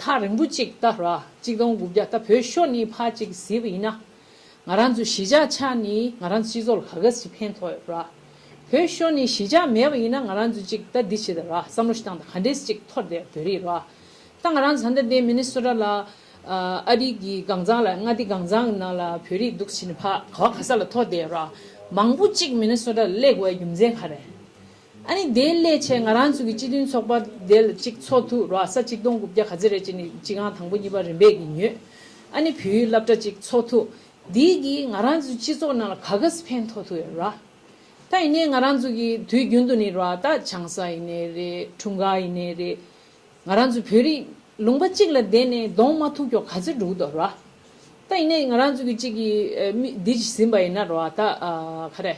ཐག་རིང་པོ་ཅིག་ད་ར་གཅིག་སྟོང་དགུ་བརྒྱ་ད་བོད་ཤོར་ནས་ཕར་ཅིག་གཟིགས་པ་ཡིན་ན། ང་རང་ཚོ་གཞིས་ཆགས་ཆགས་ནས་ང་རང་ཚོ་སྤྱི་ཚོགས་ལ་ག་ག་ཞིག་ཕན་ཐོགས་ཡོད་ར། བོད་ཤོར་ནས་གཞིས་ཆགས་མེད་པ་ཡིན་ན་ང་རང་ཚོ་གཅིག་ད་འདི་བྱེད་ད་ར། བསམ་བློ་ཞིག་བཏང་ད་ག་འདྲས་ཅིག་འཐོར་བསྡད་བོད་རིགས་ར། ད་ང་རང་ཚོ་ད་ལྟ་དེ་མི་ནི་སོ་ཊ་ལ་ཨ་རི་གི་གངས་ཚང་ལ་མངའ་སྡེ་གངས་ཚང་གི་ནང་ལ་བོད་རིགས་འདུག་ཕྱིན་ཕ་ག་བ་ག་ས་ལ་འཐོར་བསྡད་ར། མང་པོ་གཅིག་མི་ནི་སོ་ཊ་ལ་སླེབས་དགོས་རྒྱུ་མཚན་ག་རེ། ཨ་ནི་དེ་སླེབས་བྱས་ང་རང་ཚོ་གི་སྤྱི་མཐུན་ཚོགས་པ་དེ་ལ་གཅིག་ཚོགས་ཐུབ་ར། ས་གཅིག་སྟོང་དགུ་བརྒྱ་ག་ཚོད་རེད་ཅེས་ནི་གཅིག་ཨང་དང་པོ་གཉིས་པ་རིམ་པས་ཀྱི་ཉོས། ཨ་ནི་བོད་ཡིག་སློབ་གྲྭ་གཅིག་ཚོགས་ཐུབ། འདི་གིས་ང་རང་ཚོའི་སྤྱི་ཚོགས་ནང་ལ་ག་ག་ཕན་ཐོགས་ཐུབ་ཡོད་ར། ད་ཡིན་ནའི་ང་རང་ཚོ་གི་དུས་རྒྱུན་དུ་ནི་ར་ད་ཆང་ས་ཡིན་ནའི་རེད། འཁྲུངས་སྐར་ཡིན་ནའི་རེད། ང་རང་ཚོ་བོད་རིགས་ལུང་པ་གཅིག་ལ་བསྡད་ནས་གདོང་མ་ཐུག་ཀྱོག་ག་ཚོད་འགྲོ་གི་འདུག་ར། ད་ཡིན་ནའི་ང་རང་ཚོ་གི་གཅིག་གི་ཨ་མི་འདི་ཅིག་ཟིན་པ་ཡིན་ན་ར་ད་ཨ་ག་རེ།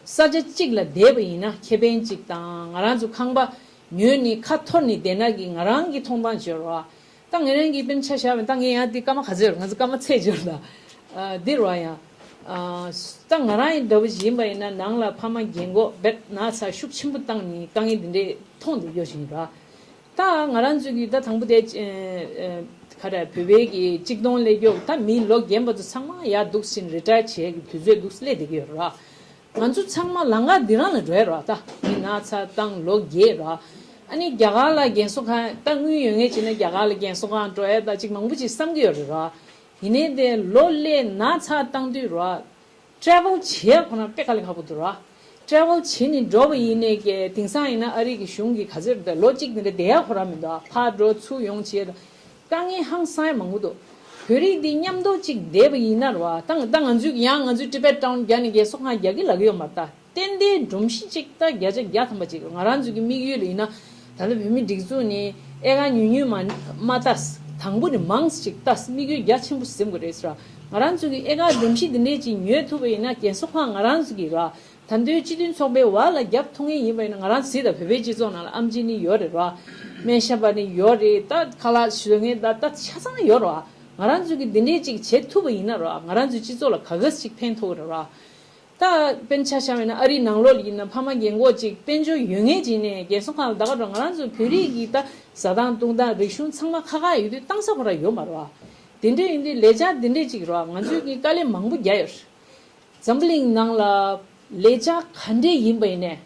ས་ཆ་གཅིག་ལ་བསྡད་པ་ཡིན་ན་ཁེ་ཕན་གཅིག་དང་ང་རང་ཚོ་ཁང་པ་ཉོས་ནས་ཁ་འཐོར་ནས་བསྡད་ན་གི་ང་རང་གི་མཐོང་སྟངས་བརྗོད་རོགས། ད་ངས་རང་གི་དཔེར་ཆ་བཞག་པ་ད་ངས་ཡང་འདི་སྐར་མ་ག་ཚོད་ང་ཚོ་སྐར་མ་ཚད་བརྗོད་ད་འདི་རོགས་ཡང་། ད་ང་རང་ཡི་འདྲ་བོ་ཞིག་ཡིན་པ་ཡིན་ན་ནང་ལ་ཕ་མ་རྒན་གོག་བེད་ན་ཚ་ཤུགས་ཆེན་པོ་བཏང་ནས་དཀའ་ངལ་འདི་འདྲས་མཐོང་འདུག་ཡོད་བཞིན་ར། ད་ང་རང་ཚོ་གི་ད་དང་པོ་དེ་ཨེ་ཨེ་ག་རེ་བོད་པའི་གི་གཅིག་སྟོང་སླེབས་རྒྱུ་ད་མི་ལོ་རྒན་པ་ཚོ་ཚང་མ་ཡར་འདུག་ཕྱིན་རི་ཊ་ཡར་བྱེད་ཀྱི་དུས་ཚོད་འདུག་སླེབས་བསྡད་ཀྱི་ཡོད་རེད་བ། ང་ཚོ་ཚང་མ་ལམ་ཁ་འདི་རང་ལ་འགྲོ་ཡ་རེད་བ། ད་མི་ན་ཚ་བཏང་ལོ་རྒས་རེད་བ། ཨ་ནི་རྒྱ་གར་ལ་རྒན་གསོ་ཁང་ད་དངུལ་ཡོད་མཁན་བྱས་ན་རྒྱ་གར་ལ་རྒན་གསོ་ཁང་འགྲོ་ཡ་ད་ཅིག་མང་པོ་ཅིག་བསམ་གྱི་ཡོད་རེད་བ། ཡིན་ནའི་དེ་ལོ་སླེབས་ན་ཚ་བཏང་དུས་རེད་བ། ཊེ་རེ་ཝལ་བྱེད་ཡ་ཁོ་ན་དཔེ་དཀའ་ལས་ཁག་པོ་འདུག་ར། ཊེ་རེ་ཝལ་བྱེད་ནས་འགྲོ་བ་ཡིན་ནའི་ཀྱེ་དེང་སང་ཡིན་ན་ཨ་རི་གི་གཞུང་གིས་ག་ཚོད་རེད་ད་ལོ་གཅིག་འདི་འདྲ་བསྡད་ཡ་ཁོ་རང་མི་འདུག་ཕར་འགྲོ་ཚུར་ཡོང་བྱེད་དཀའ་ངལ་ཧང་སང་ཡ་མང་པོ་འདུག་བོད་རིགས་འདི་མཉམ་དུ་གཅིག་བསྡད་པ་ཡིན་ན་ར་བ་ད་ད་ང་ཚོས་ཡང་ང་ཚོའི་ཊི་བེཊ་ཊའུན་རྒྱ་ནས་རྒན་གསོ་ཁང་རྒྱག་གི་ལབ་གི་ཡོད་མ་རེད་ད། ཏན་ཏན་སྒྲོམ་གཞི་གཅིག་ད་བརྒྱ་ཆ་བརྒྱ་ཐམ་པ་གཅིག་ང་རང་ཚོ་གི་དམིགས་ཡུལ་ལ་ཡིན་ན་ད་ལྟ་བོད་མི་སྒྲིག་འཛུགས་ནས་ཨེ་ཀ་ཉུང་ཉུང་མ་མ་ལྟ། དང་པོ་ནས་མང་གཅིག་ལྟ་དམིགས་ཡུལ་རྒྱ་ཆེན་པོ་ཟིན་དགོས་རེད་ཟེར། ང་རང་ཚོ་གི་ཨེ་ཀ་སྒྲོམ་གཞི་འདི་འདྲས་ཅིག་ཉོས་ཐུབ་པ་ཡིན་ན་རྒན་གསོ་ཁང་ང་རང་ཚོ་གི་ར་ད་འདོད་སྤྱི་མཐུན་ཚོགས་པའི་བར་ལ་རྒྱབ་ཐུབ་ངེས་ཡིན་པ་ཡིན་ན་ང་རང་ཚོ་ད་བོད་པའི་སྤྱི་ཚོགས་ནང་ལ་ཨམ་ཆི་ནི་ཡོད་རེད་ར། སྨན་ཞབས་པ་ནི་ཡོད་རེད། ད་ཁ་ལག་བཟོ་མཁན་ད་ད་ཆ་ཚང་ཡོད་ར། ང་རང་ཚོ་གི་འདི་འདྲས་ཅིག་བྱེད་ཐུབ་པ་ཡིན་ན་ར་ང་རང་ཚོའི་སྤྱི་ཚོགས་ལ་ག་ག་ཞིག་ཕན་ཐོགས་རེད་ར། ད་དཔེར་ཆ་བཞག་པ་ཡིན་ན་ཨ་རིའི་ནང་ལོགས་ལ་ཡིན་ན་ཕ་མ་རྒན་གོག་ཅིག་དཔལ་འབྱོར་ཡོད་ངེས་ཅིག་ནས་རྒན་གསོ་ཁང་ལ་ད་ག་འགྲོ་ང་རང་ཚོ་བོད་རིགས་ཀྱི་ད་ཟ་སྟངས་བཏུང་སྟངས་རིག་གཞུང་ཚང་མ་ཁ་ཁ་ཡོད་དུས་བཏང་ས་ཁོ་ར་ཡོད་མ་རེད་བ། དེ་འདྲ་ཡིན་དུས་ལས་འཆར་འདི་འདྲས་ཅིག་རེད་བ། ང་ཚོས་ཀྱི་དཀའ་ལས་མང་པོ་རྒྱག་ཡོད་རེད། འཛམ་བུ་གླིང་ནང་ལ་ལས་འཆར་ག་འདྲས་ཡིན་པ་ཡིན་ནས།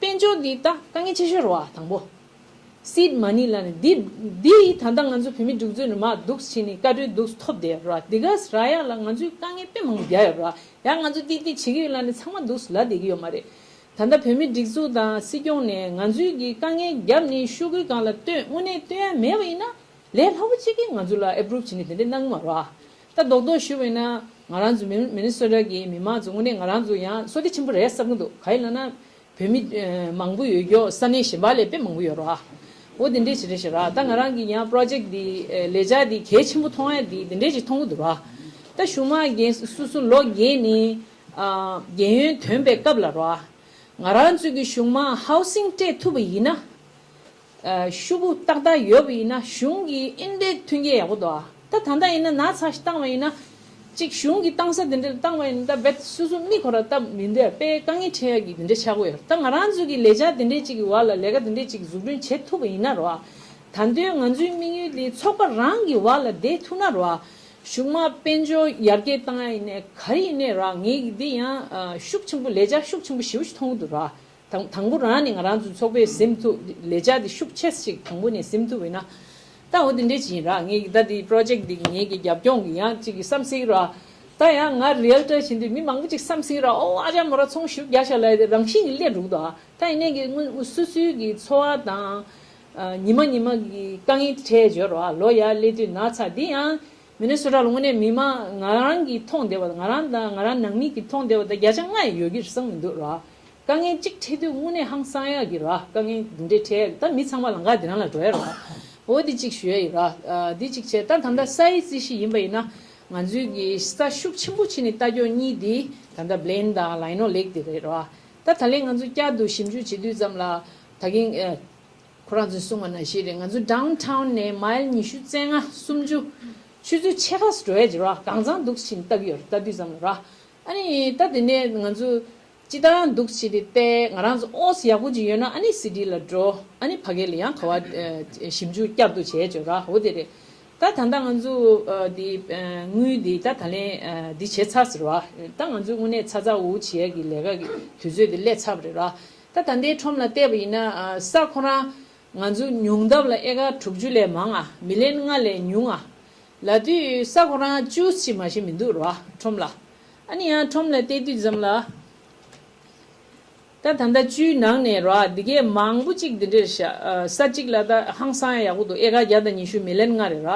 དཔལ་འབྱོར་འདི་ད་དཀའ་ངལ་ཆེ་ཤོས་རེད་བ་དང་པོ། སིཌ་མ་ནི་ལབ་ནས་འདི་འདི་ད་ལྟ་ང་ཚོ་བོད་མི་སྒྲིག་འཛུགས་ནས་མར་འདུག་ཕྱིན་ནས་བཀའ་འཁྲོལ་འདུག་ཐོབ་བསྡད་ར། འདི་ག་རག་ཡག་ལ་ང་ཚོས་དཀའ་ངལ་དཔེ་མང་པོ་རྒྱག་ཡོད་ར། ཡང་ང་ཚོ་ཏིག་ཏིག་བྱེད་ཀྱི་ཡོད་ལབ་ནས་ཚང་མ་འདུག་ལབ་བསྡད་ཀྱི་ཡོད་མ་རེད། ད་ལྟ་བོད་མི་སྒྲིག་འཛུགས་དང་སྲིད་སྐྱོང་ནས་ང་ཚོའི་གི་དཀའ་ངལ་བརྒྱབ་ནས་ཤོག་གུའི་སྒང་ལ་བཏོན་དངོས་གནས་བཏོན་ཡ་མེད་པ་ཡིན་ན་ལས་སླ་པོ་གཅིག་གིས་ང་ཚོ་ལ་ཨེབ་རུབ་བྱེད་ནས་དེ་འདྲ་གནང་གི་མ་རེད་བ། ད་རྡོག་རྡོག་ཞུས་པ་ཡིན་ན་ང་རང་ཚོ་མི་མི་ནི་སོ་ཊ་གི་མི་མང་ཚོ་དངོས་གནས་ང་རང་ཚོ་ཡང་བསོད་བདེ་ཆེན་པོ་རེད་བསམ་གྱི་འདུག་ག་ཡིན་ལབ་ན། བོད་མི་ཨ་མང་པོ་ཡོད་ཀྱོག་ས་གནས་གཞན་པ་ལས་དཔེ་མང་པོ་ཡོད་རེད་བ། འོ་དེ་འདྲས་ཞིག་རེད་ཤག་ར། ད་ང་རང་གི་ཡང་པྲོ་ཇེཀ་འདི་ཨ་ལས་འཆར་འདི་གལ་ཆེན་པོ་མཐོང་ཡ་འདི་དེ་འདྲས་ཞིག་མཐོང་གི་འདུག་ར། ད་གཞུག་མ་རྒན་སོ་སོ་ལོ་རྒས་ནས་ཨ་རྒན་ཡོལ་ཐོན་པའི་སྐབས་ལ་ར། ང་རང་ཚོ་གི་གཞུག་མ་ཧའུ་སིང་སྤྲད་ཐུབ་པ་ཡིན་ན། ཨ་ཤོག་གུ་ཏག་ཏག་ཡོད་པ་ཡིན་ན་གཞུང་གི་ཨིན་ཌེག་མཐུན་རྐྱེན་ཡག་པོ་འདུག་ཨ། ད་ད་ལྟ་ཡིན་ན་ན་ཚ་ཞིག་བཏང་བ་ཡིན་ན། གཅིག་གཞུང་གི་བཏང་ས་དེ་འདྲ་ལ་བཏང་བ་ཡིན་ན་ད་རྦད་སོ་སོ་མི་ཁོ་ར་སྟབས་མི་འདོད་དཔེ་དཀའ་ངལ་འཕྲད་ཡ་གི་དེ་འདྲ་ཆགས་ཀྱི་ཡོད། ད་ང་རང་ཚོ་གི་ལས་འཆར་དེ་འདྲས་ཅིག་གི་བར་ལ་ལས་ཀ་དེ་འདྲས་ཅིག་འཛུགས་སྐྲུན་བྱེད་ཐུབ་པ་ཡིན་ན་རོ། ད་དུང་ང་ཚོའི་དམིགས་ཡུལ་དེ་ཚོགས་པ་རང་གི་བར་ལ་བསྡད་ཐུབ་ན་རོ། གཞུང་དམངས་དཔལ་འབྱོར་ཡར་རྒྱས་བཏང་ཡ་ཡིན་ནའི་ག་རེ་ཡིན་ནའི་ར། ངས་འདི་ཡང་ཨ་ཤུགས་ཆེན་པོ་ལས་འཆར་ཤུགས་ཆེན་པོ་ཞེ་པོ་ཞིག་མཐོང་གི་འདུག་ར། དང་དང་པོ་རང་ནས་ང་རང་ཚོའི་ཚོགས་པས་ཟིན་ཐུབ་ལས་འཆར་འདི་ཤུགས་ཆེ་ཞིག་དང་པོ་ནས་ཟིན་ཐུབ་ཡིན་ན། ད་འོ་འདི་འདྲས་ཅིག་ཡིན་ར། ངས་ད་འདི་པྲོ་ཇེཀ་འདི་ངས་ཀྱི་རྒྱབ་སྐྱོང་གི་ཡང་ཅིག་གི་བསམ་སྲིད་ར། ད་ཡང་ང་རི་ཨལ་ཊར་བྱེད་དུས་མི་མང་པོ་ཅིག་བསམ་སྲིད་ར། ཨོ་ཨ་ཅག་མོ་ར་ཚོང་ཞུ་རྒྱག་ཤག་ལབ་རང་བཞིན་གྱི་སླེབས་འགྲོ་གི་འདུག་ཨ། ད་ཡིན་ནའི་གི་སོ་སོའི་གི་འཚོ་བ་དང་ཉི་མ་ཉི་མ་གི་དཀའ་ངལ་འཕྲད་འབྱོར་ར། ལོ་ཡར་སླེབས་དུས་ན་ཚ་འདི་ཡང་མི་ནི་སོ་ཊ་ལ་དངོས་གནས་མི་མང་ང་རང་གིས་མཐོང་བསྡད་པ་དང་ང་རང་དང་ང་རང་ནང་མི་གིས་མཐོང་བསྡད་པ་དང་བརྒྱ་ཆ་ལྔ་ཡི་ཡོད་ཀྱི་རེད་བསམ་གྱི་འདུག་ར། དཀའ་ངལ་གཅིག་འཕྲད་དུས་དངོས་གནས་ཧང་སང་ཡག་གི་ར། དཀའ་ངལ་འདི་འདྲས་འཕྲད་ཡག་གི་ད་མི་ཚང་མ་ལམ་ཁ་འདི་རང་ལ་འགྲོ་ཡ་ར། འོ་འདི་གཅིག་ཞུ་ཡ་ཡིན་ར། ཨ་འདི་གཅིག་བྱས། ད་ད་ལྟ་སའི་ཙི་ཞིག་ཡིན་པ་ཡིན་ན་ང་ཚོའི་གི་ས་ཤུགས་ཆེན་པོ་ཕྱིན་ནས་ལྟ་སྐྱོང་གཉིས་འདི་ད་ལྟ་བྷི་ལེན་དང་ལའི་ནོ་ལེག་འདི་རེད་ར། ད་ད་ལན་ང་ཚོ་བསྐྱར་དུ་ཞིབ་འཇུག་བྱེད་དུས་ཙམ་ལ་ད་གིན་ཨ། ཁོ་རང་ཚོས་གསུངས་པ་ནང་བཞིན་རེད། ང་ཚོ་ཌའོན་ཊའོན་ནས་མའིལ་ཉི་ཤུ་རྩ་ལྔ་སུམ་ཅུ་ཆུ་ཚོད་ཕྱེད་ཀ་འགྲོ་ཡ་ཅིག་ར། གང་ཚང་འདུག་ཕྱིན་ལྟ་གི་ཡོད་རེད། ལྟ་དུས་ཙམ་ལ་ར། ཨ་ནི་ད་དེ་ནས་ང་ཚོ་སྤྱི་བཏང་འདུག་ཕྱིན་དེ་བལྟས། ང་རང་ཚོ་ཨོ་སི་ཡག་པོ་ཅིག་ཡོད་ན་ཨ་ནི་སི་ཊི་ལ་འགྲོ། ཨ་ནི་ཕ་གི་ལ་ཡང་ག་བ་ཞིབ་འཇུག་བསྐྱར་དུ་བྱས་ཅིག་ར། འོ་དེ་རེད། ད་ད་ལྟ་ང་ཚོ་འདི་དངུལ་འདི་ད་ད་ལན་འདི་བྱས་ཚར་ཟེར་བ། ད་ང་ཚོའི་དངོས་གནས་ཚ་ཚ་འུར་འུར་བྱེད་ཡ་གི་ལས་ཀ་གི་དུས་ཚོད་འདི་སླེབས་ཚར་བ་རེད་ར། ད་ད་ལྟའི་ཁྲོམ་ལ་བལྟས་པ་ཡིན་ན་ཨ་ས་ཁོ་རང་ང་ཚོ་ཉུང་མཐའ་ལ་ཨེ་ཀར་དྲུག་ཅུ་ལས་མང་ང་། མི་ལན་ལྔ་ལས་ཉུང་ང་། ལབ་དུས་ས་ཁོ་རང་བཅུ་ཙམ་མ་ཞིག་མི་འདུག་ར་ཁྲོམ་ལ། ཨ་ནི་ཡང་ཁྲོམ་ལ་བལྟས་དུས་ཙམ་ལ། ད་ད་ལྟ་བཅུའི་ནང་ནས་ར་འདི་གས་མང་པོ་ཅིག་འདི་འདྲས་ཤག་ཨ་ས་གཅིག་ལ་ད་ཧང་སང་ཡག་པོ་འདུག་ཨེ་ཀར་བརྒྱ་དང་ཉི་ཤུ་མི་ལན་ལྔ་རེད་ར།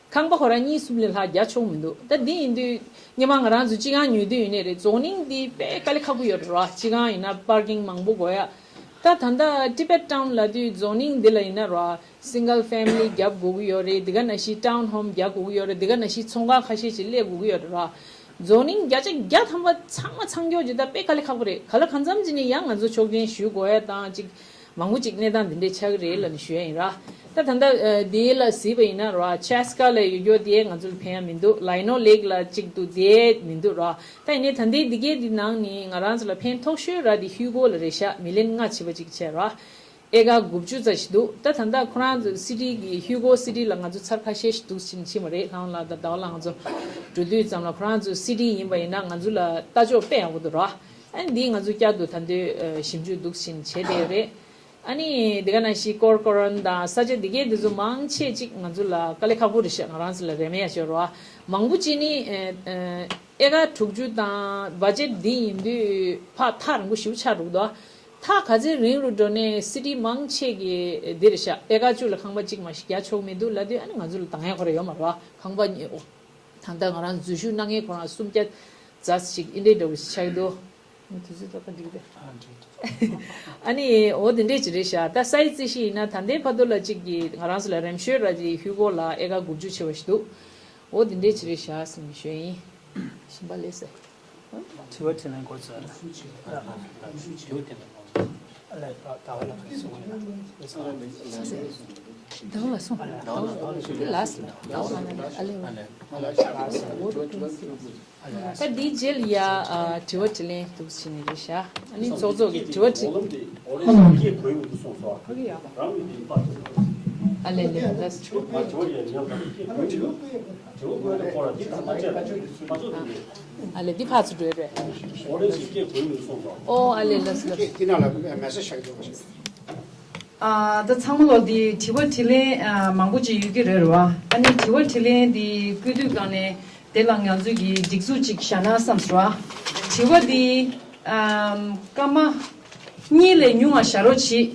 ཁང་པ་ཁོ་རང་གཉིས་གསུམ་ལས་ལྷག་རྒྱག་ཆོག་མི་འདུག་ད་འདི་ཡིན་དུས་སྔོན་མ་ང་རང་ཚོ་སྤྱི་ཁང་ཉོས་དུས་ཡིན་ནའི་རེད། རྫོང་ནིང་འདི་དཔེ་དཀའ་ལས་ཁག་པོ་ཡོད་རེད་ར། སྤྱི་ཁང་ཡིན་ན་པར་ཀིང་མང་པོ་དགོས་ཡ། ད་ད་ལྟ་ཊི་བེཊ་ཊའོན་ལབ་དུས་རྫོང་ནིང་འདི་ལ་ཡིན་ན་ར་སིང་གལ་ཕེ་མི་ལི་རྒྱབ་དགོས་ཀྱི་ཡོད་རེད། འདི་ག་ནང་བཞིན་ཊའོན་ཧོམ་རྒྱག་དགོས་ཀྱི་ཡོད་རེད། འདི་ག་ནང་བཞིན་ཚོང་ཁང་ཁ་ཤས་ཤིག་སླེབས་དགོས་ཀྱི་ཡོད་རེད་ར། རྫོང་ནིང་བརྒྱ་ཆ་བརྒྱ་ཐམ་པ་ཚང་མ་ཚང་སྐྱོང་བྱེད་ད་དཔེ་དཀའ་ལས་ཁག་པོ་རེད། ག་ལ་གང་འཚམ་ཅིག་ནས་ཡང་ང་ཚོ་ཆོག་མཆན་ཞུ་དགོས་ཡ་དང་ཅིག་མང་པོ་ཅིག་གནས་སྟངས་འདི་འདྲས་ཆགས་ཀྱི་རེད་ལབ་ནས་ཞུ་ཡ་ཡིན་ར། ད་ད་ལྟ་ཨ་དེ་ལ་གཟིགས་པ་ཡིན་ན་ར་ཆེ་སི་ཀ་ལ་ཡོད་རྒྱུ་དེ་ང་ཚོ་ལ་ཕན་ཡ་མི་འདུག་ལའི་ནོ་ལེག་ལ་གཅིག་འདུག་དེ་མི་འདུག་ར། ད་ཡིན་ནའི་ད་ལྟའི་འདི་གའི་འདི་ནང་ནས་ང་རང་ཚོ་ལ་ཕན་ཐོགས་ཤོས་ར་དེ་ཧིའུ་གོ་ལ་རེད་ཤག་མི་ལན་ལྔ་བྱས་པ་ཅིག་བྱས་ར། ཨེ་ཀར་དགུ་བཅུ་ཙམ་ཞིག་འདུག་ད་ད་ལྟ་ཁོ་རང་ཚོ་སི་ཊི་གི་ཧིའུ་གོ་སི་ཊི་ལ་ང་ཚོ་ཚར་ཁ་ཤས་ཤིག་འདུག་ཕྱིན་ཕྱིན་པ་རེད། ལྷང་ལ་ད་ཟླ་བ་ལ་ང་ཚོ་འགྲོ་དུས་ཙམ་ལ་ཁོ་རང་ཚོ་སི་ཊི་ཡིན་པ་ཡིན་ན་ང་ཚོ་ལ་ལྟ་ཕྱོགས་དཔེ་ཡག་པོ་འདུག་ར། ཨ་ནི་འདི་ང་ཚོ་བསྐྱར་དུ་ད་དུང་ཞིབ་འཇུག་འདུག་ཕྱིན་བྱས་བསྡད་ཡོད་རེད། ཨ་ནི་འདི་ག་ནང་བཞིན་ཀོར་ཀོ་རོན་དང་ས་ཆ་འདི་གའི་འདི་ཚོ་མང་ཆེ་ཅིག་ང་ཚོ་ལ་དཀའ་ལས་ཁག་པོ་རེད་ཤག་ང་རང་ཚོ་ལ་རེ་མེ་ཡ་ཤོར་བ་མང་པོ་ཅིག་ནི་ཨེ་ཀར་དྲུག་ཅུ་དང་བ་ཇེཊ་འདི་ཡིན་དུས་ཕར་ཐག་རིང་པོ་ཞེ་པོ་ཆགས་འགྲོ་གི་འདུག་ཐག་ག་ཚོད་རིང་རུ་འགྲོ་ནས་སི་ཊི་མང་ཆེ་གི་འདི་རེད་ཤག་ཨེ་ཀར་བཅུ་ལ་ཁང་པ་གཅིག་མ་ཞིག་རྒྱག་ཆོག་མི་འདུག་ལབ་དུས་ཨ་ནི་ང་ཚོ་ལ་འདང་ཡ་ཁོ་ར་ཡོད་མ་རེད་བ། ཁང་པ་གཉིས་ཨོ། ད་ལྟ་ང་རང་འཛུལ་ཞུགས་གནང་མཁན་ཁོ་རང་སུམ་བརྒྱ་ཙམ་ཞིག་ཨིན་འདྲའི་འདྲ་བོ་ཞིག་ཆགས་འདུག་དུས་ཚོད་ད་ལྟ་འགྲིག་གི་རེད། ཨ་ནི་འོ་དེ་འདྲས་ཅིག་རེད་ཤག་ད་སའི་ཙི་ཤི་ཡིན་ན་ད་ལྟའི་བར་དུ་ལ་གཅིག་གིས་ང་རང་ཚོ་ལ་རེམ་ཤོད་ར་ཅིག་ཧུའུ་གོ་ལ་ཨེ་ཀར་དགུ་བཅུ་ཆེ་བ་ཞིག་འདུག་འོ་དེ་འདྲས་ཅིག་རེད་ཤག་ཟེར་ནས་ཞུས་ཡིན། ཞིམ་པ་ལས་ཟེར། དྲི་བ་དྲིས་ལན་འགོ་བཙུགས་རེད། དྲི་བ་དྲིས་ལན་འགོ་བཙུགས། ཟེར་ཟེར། ཟེར་ཟེར། ཟླ་བ་ལ་སོང་། ཟླ་བ་ལ་སོང་། ཟླ་བ་ལ་སོང་། འདི་ལ་ཟེར། ཟླ་བ་ལ་ཨ་ལེ་ཨ་ལེ། ད་འདིའི་རྗེས་ལ་ཡ་དྲི་བ་དྲིས་ལན་འདུག་ཕྱིན་ནི་རེད་ཤག་ཨ་ནི་ཚོགས་གཙོ་གི་དྲི་བ་དྲིས། ཨ་ལེ་ལེ་ལ། ཨ་ལེ་འདི་ཕར་ཚུར་འགྲོ་རེད། ཨོ་ཨ་ལེ་ལ་ལ། ཨ་ད་ཚང་མ་ལོ་འདི་དྲི་བ་དྲིས་ལན་ཨ་མང་པོ་ཅིག་ཡོད་ཀྱི་རེད་རེད་བ། ཨ་ནི་དྲི་བ་དྲིས་ལན་འདི་བཀོད་དུས་སྒང་ནས་དེ་ལ་ང་ཚོས་ཀྱི་སྒྲིག་འཛུགས་ཅིག་བཞག་ན་བསམ་སོང་བ། དྲི་བ་འདི་ཨམ་སྐར་མ་གཉིས་ལས་ཉུང་བ་བཞག་རོགས་གྱིས།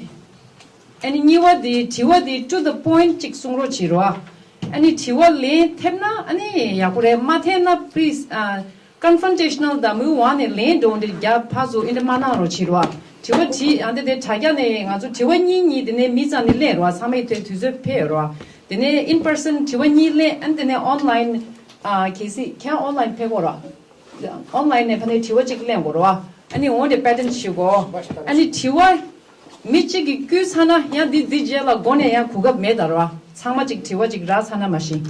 ཨ་ནི་གཉིས་པ་འདི་དྲི་བ་འདི་to the point ཅིག་གསུང་རོགས་གྱིས་རེད་བ། ཨ་ནི་དྲི་བ་ལན་ཐེབས་ན་ཨ་ནི་ཡག་པོ་རེད། མ་ཐེབས་ན་please ཨ། confrontational དང་མུའུ་ཝང་ནས་ལན་འདྲ་བོ་འདྲ་རྒྱབ་ཕར་ཚུར་ཨེ་འདྲ་མ་གནང་རོགས་བྱེད་རོགས། དྲི་བ་དྲིས་ཨ་འདི་དེ་དྲ་རྒྱ་ནས་ང་ཚོ་དྲི་བ་གཉིས་གཉིས་དེ་ནས་མི་ཙམ་ནས་ལན་རོགས་ཚང་མའི་དོན་དུས་ཚོད་ཕེབས་རོགས། དེ་ནས་in person དྲི་བ་གཉིས་ལན་ཨ་འདི་ནས་online ཨ་གལ་སྲིད་ཁྱེད་online ཕེབས་དགོས་རོགས། online ནས་ཕ་ནས་དྲི་བ་གཅིག་ལན་དགོས་རོགས། ཨ་ནི་འོ་འདི་pattern ཞུ་དགོས། ཨ་ནི་དྲི་བ། མི་གཅིག་གིས་བསྐུལ་ཚར་ན་ཡང་འདི་འདི་རྗེས་ལ་མགོ་ནས་ཡང་གོ་སྐབས་མེད་ད་ར་བ། ཚང་མ་གཅིག་དྲི་བ་གཅིག་རག་ཚར་ན་མ་གཞི།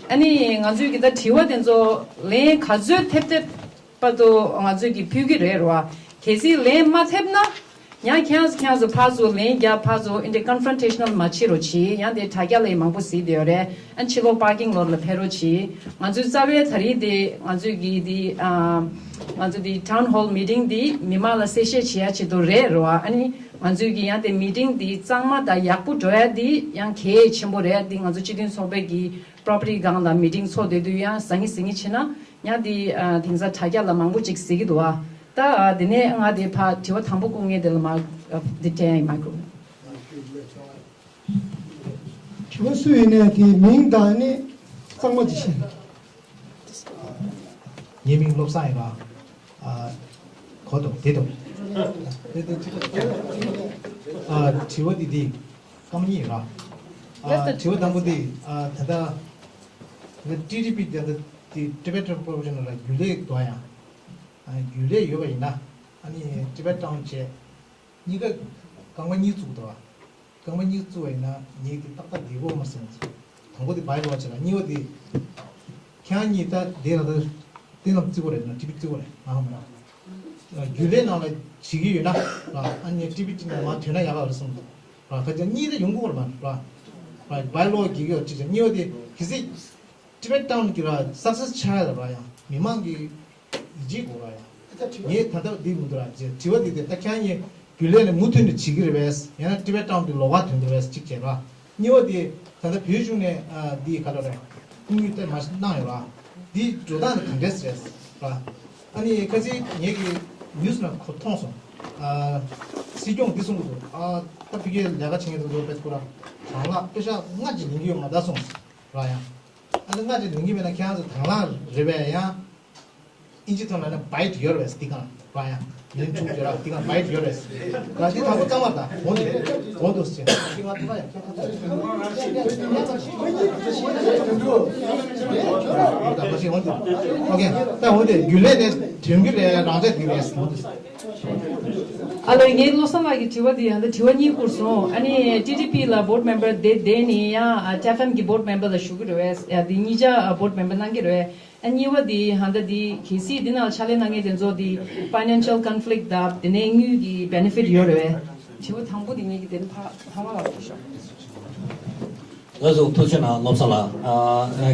ཨ་ནི་ང་ཚོས་ཀྱི་ད་དྲི་བ་དེ་ཚོ་ལན་ག་ཚོད་ཐེབས་ཐེབས་བར་དུ་ང་ཚོས་ཀྱི་ཕུལ་གྱི་རེད་ར་བ། གལ་སྲིད་ལན་མ་ཐེབས་ན་ ཡང་ཁྱེད་རང་ཚོ་ཁྱེད་རང་ཚོ་ཕར་ཚུར་ལན་རྒྱབ། ཕར་ཚུར་འདི་འདྲ་ཀོན་ཕྲོན་ཊེ་ཤ་ནལ་མ་བྱེད་རོགས་གྱིས། ཡང་དེ་དྲ་རྒྱ་ལ་ཡང་མང་པོ་གཟིགས་བསྡད་ཡོད་རེད། ཨ་ཕྱི་ལོགས་པར་ཀིང་ལོཊ་ལ་ཕེབས་རོགས་གྱིས། ང་ཚོའི་རྩ་བའི་ད་རེས་དེ་ང་ཚོའི་གི་དེ་ཨ་ང་ཚོ་དེ་ཊའུན་ཧོལ་མི་ཊིང་དེ་མི་མང་ལ་གསལ་བཤད་བྱེད་ཡ་ཆེད་དུ་རེད་རོ། ཨ་ནི་ང་ཚོའི་གི་ཡང་དེ་མི་ཊིང་དེ་གཙང་མ་དང་ཡག་པོ་འགྲོ་ཡ་དེ་ཡང་གལ་ཆེན་པོ་རེད། དེ་ང་ཚོ་སྤྱི་མཐུན་ཚོགས་པའི་གི་པྲོ་པར་ཊི་སྒང་ལ་མི་ཊིང་ཚོགས་བསྡད་དུས་ཡང་ཟང་ངེ་ཟིང་ངེ་བྱས་ན་ཡང་དེ་ཨ་དེང་སང་དྲ་རྒྱ་ལ་མང་པོ་ཅིག་གཟིགས་ཀྱི་འདུག་ཨ། ད་ཨ་དེ་ནས་ང་དེ་ཕར་དྲི་བ་དང་པོ་བསྐུར་མཁན་དེ་ལ་མ་ཨ་དེ་སྤྲད་ཡ་ཡིན། མ་བསྐུར། དྲི་བ་སུ་ཡིན་ནའི་དེའི་མིང་དང་ནི་གཙང་མ་ཅིག་བཤད། ངའི་མིང་བློ་བཟང་ཡིན་པ། ཨ། གོ་འདུག་དེ་འདུག་ཨ། དྲི་བ་འདི་འདི་སྐར་མ་གཉིས་ཡིན་པ། ཨ། དྲི་བ་དང་པོ་འདི་ཨ་ད་ལྟ་ང་ཊི་ཊི་པི་ད་ལྟ་འདི་ཊི་བེ་ཊན་པོ་པུ་ལེ་ཤན་ལ་རྒྱུན་ལས་འདུག་ཡང་། ཨ། རྒྱུན་ལས་ཡོད་པ་ཡིན་ན་ཨ་ནི་ཊི་བེ་ཊན་ཊའུན་བྱས། གཉིས་ཀ་རྐང་པ་གཉིས་བཙུགས་འདུག་བ། རྐང་པ་གཉིས་བཙུགས་པ་ཡིན་ན་ངེད་ཀྱི་ཏག་ཏག་བསྡད་ཀྱི་ཡོད་མ་རེད་བསམ། དང་པོ་དེ་བའི་ལོ་བྱས་ལ། གཉིས་པ་དེ་ཁྱེད་རང་གཉིས་ད་དེ་ལ་ད་གཏན་ལ་བརྩི་དགོས་རེད་ན། ཊི་བི་བརྩི་དགོས་རེད་ང་ཧ་མ་ན། རྒྱུན་ལས་ནང་ལ་བྱེད་ཀྱི་ཡོད་ན་ར། ཨ་ནི་ཊི་བི་ཊི་ནང་མར་ཐོན་ན་ཡག་ག་རེད་བསམ་འདུག་ར། ཁ་ཅིག་གཉིས་ད་ཡོང་གི་ཡོད་རེད་མ་ར། ར་བའི་ལོ་བྱེད་ཀྱི་ཡོད་ཅིག་བྱས། གཉིས་པ་དེ་གལ་སྲིད་ཊི་བེ་ཊན་ཊའུན་གྱི་ར་སག་སེ་སི་ཆགས་ཡ་ལ་ར་ཡང་མི་མང་གི་ཡིད་ཆེས་དགོས་ར་ཡང་། ངས་ད་ལྟ་འདི་མི་འདུག་ར་ཅེས་དྲི་བ་འདི་དེ་ད་ཁྱེད་རང་གཉིས་རྒྱུན་ལས་ནས་མུ་མཐུད་ནས་བྱེད་ཀྱི་རེད་པས། ཡང་ན་ཊི་བེ་ཊན་ཊའུན་འདི་ལོགས་ཀ་ཐོན་གྱི་རེད་པས་གཅིག་བྱས་ར། གཉིས་པ་དེ་ད་ལྟ་བོད་གཞུང་ནས་ཨ་འདི་ག་ལ་རེད། དམིགས་ཡུལ་བཏོན་མ་གནང་ཡོད་ར། འདི་འགྲོ་སྟངས་དེ་ག་འདྲས་རེད་ར། ཨ་ནི་ཁ་སང་ངེད་ཀྱི་ནིའུ་སི་ནང་གོ་མཐོང་སོང་། ཨ་སྲིད་སྐྱོང་འདི་གསུང་གི་འདུག་ཨ་ད་ཕ་གིའི་ལས་ཀ་བྱེད་མཁན་དེ་ཚོ་དཔེ་ཁོ་ར་དང་བླངས་པེ་ཤག་སྔ་ཕྱི་ལེན་གྱི་ཡོད་མ་རེད་གསུངས་ར་ཡང་། ཨ་ནི་སྔ་ཕྱི་ལེན་གྱི་མེད་ན་ཁྱེད་རང་ཚོ་དང་བླངས་རེད་པས། ཡང་ཨིན་ཇི་ཐོག་ལ་ན་བའི་ཊི་ཡོད་རེད་པས། འདི་གང་ར་ཡང་ལན་དྲུག་ཡོད་ར། འདི་གང་བའི་ཊི་ཡོད་རེད་པས། ར་འདི་དང་པོ་གཙང་མ་རེད། ད་འོང་དུ་འོང་དུ་ཟེར། འདི་ང་ཐུག་ཡ་ཁྱེད་ཁ་ཚ་ཞིག་འོང་དུ་ཨོ་ཁེ། ད་འོང་དུ་རྒྱུན་ལས་ནས་དོན་གྱི་རེད། རང་ཚད་འདི་རེད། འོང་དུ། ཨ་ལོ། ངས་བློ་བཟང་ལགས་ཀྱི་དྲི་བ་འདི་ཡང་ད་དྲི་བ་གཉིས་བསྐུར་སོང་། ཨ་ནི་ཊི་ཊི་པི་ལ་བྷོར་ཌི་མེམ་བར་དེ་བསྡད་ནས་ཡང་ཨ་ཊེབ་ཨེཕ་ཨེམ་གྱི་བྷོར་ཌི་མེམ་བར་ལ་ཞུགས་ཀྱི་རེད་པས། ཡ་འདི་གཉིས་ཆ་ཨ་བྷོར་ཌི་མེམ་བར་གནང་གི་རེད་པས། ཨ་གཉིས་པ་འདི་ཧ་ད་འདི་གལ་སྲིད་འདི་ནང་ལ་ཕྱག་ལས་གནང་མཁན་དེ་ཚོ་འདི་ཕའི་ནན་ཤལ་ཀོན་ཕི་ལིག་དང་དེ་ནས་དངུལ་གྱི་བེ་ནེ་ཕིཊ་ཡོད་རེད་པས། དྲི་བ་དང་པོ་འདི་ངེད་ཀྱི་དེ་ནི་ཕ་ཐ་མ་ལ་ཞུ། ལགས་སོ། ཐུགས་རྗེ་གནང་བློ་བཟང་ལགས། ཨ་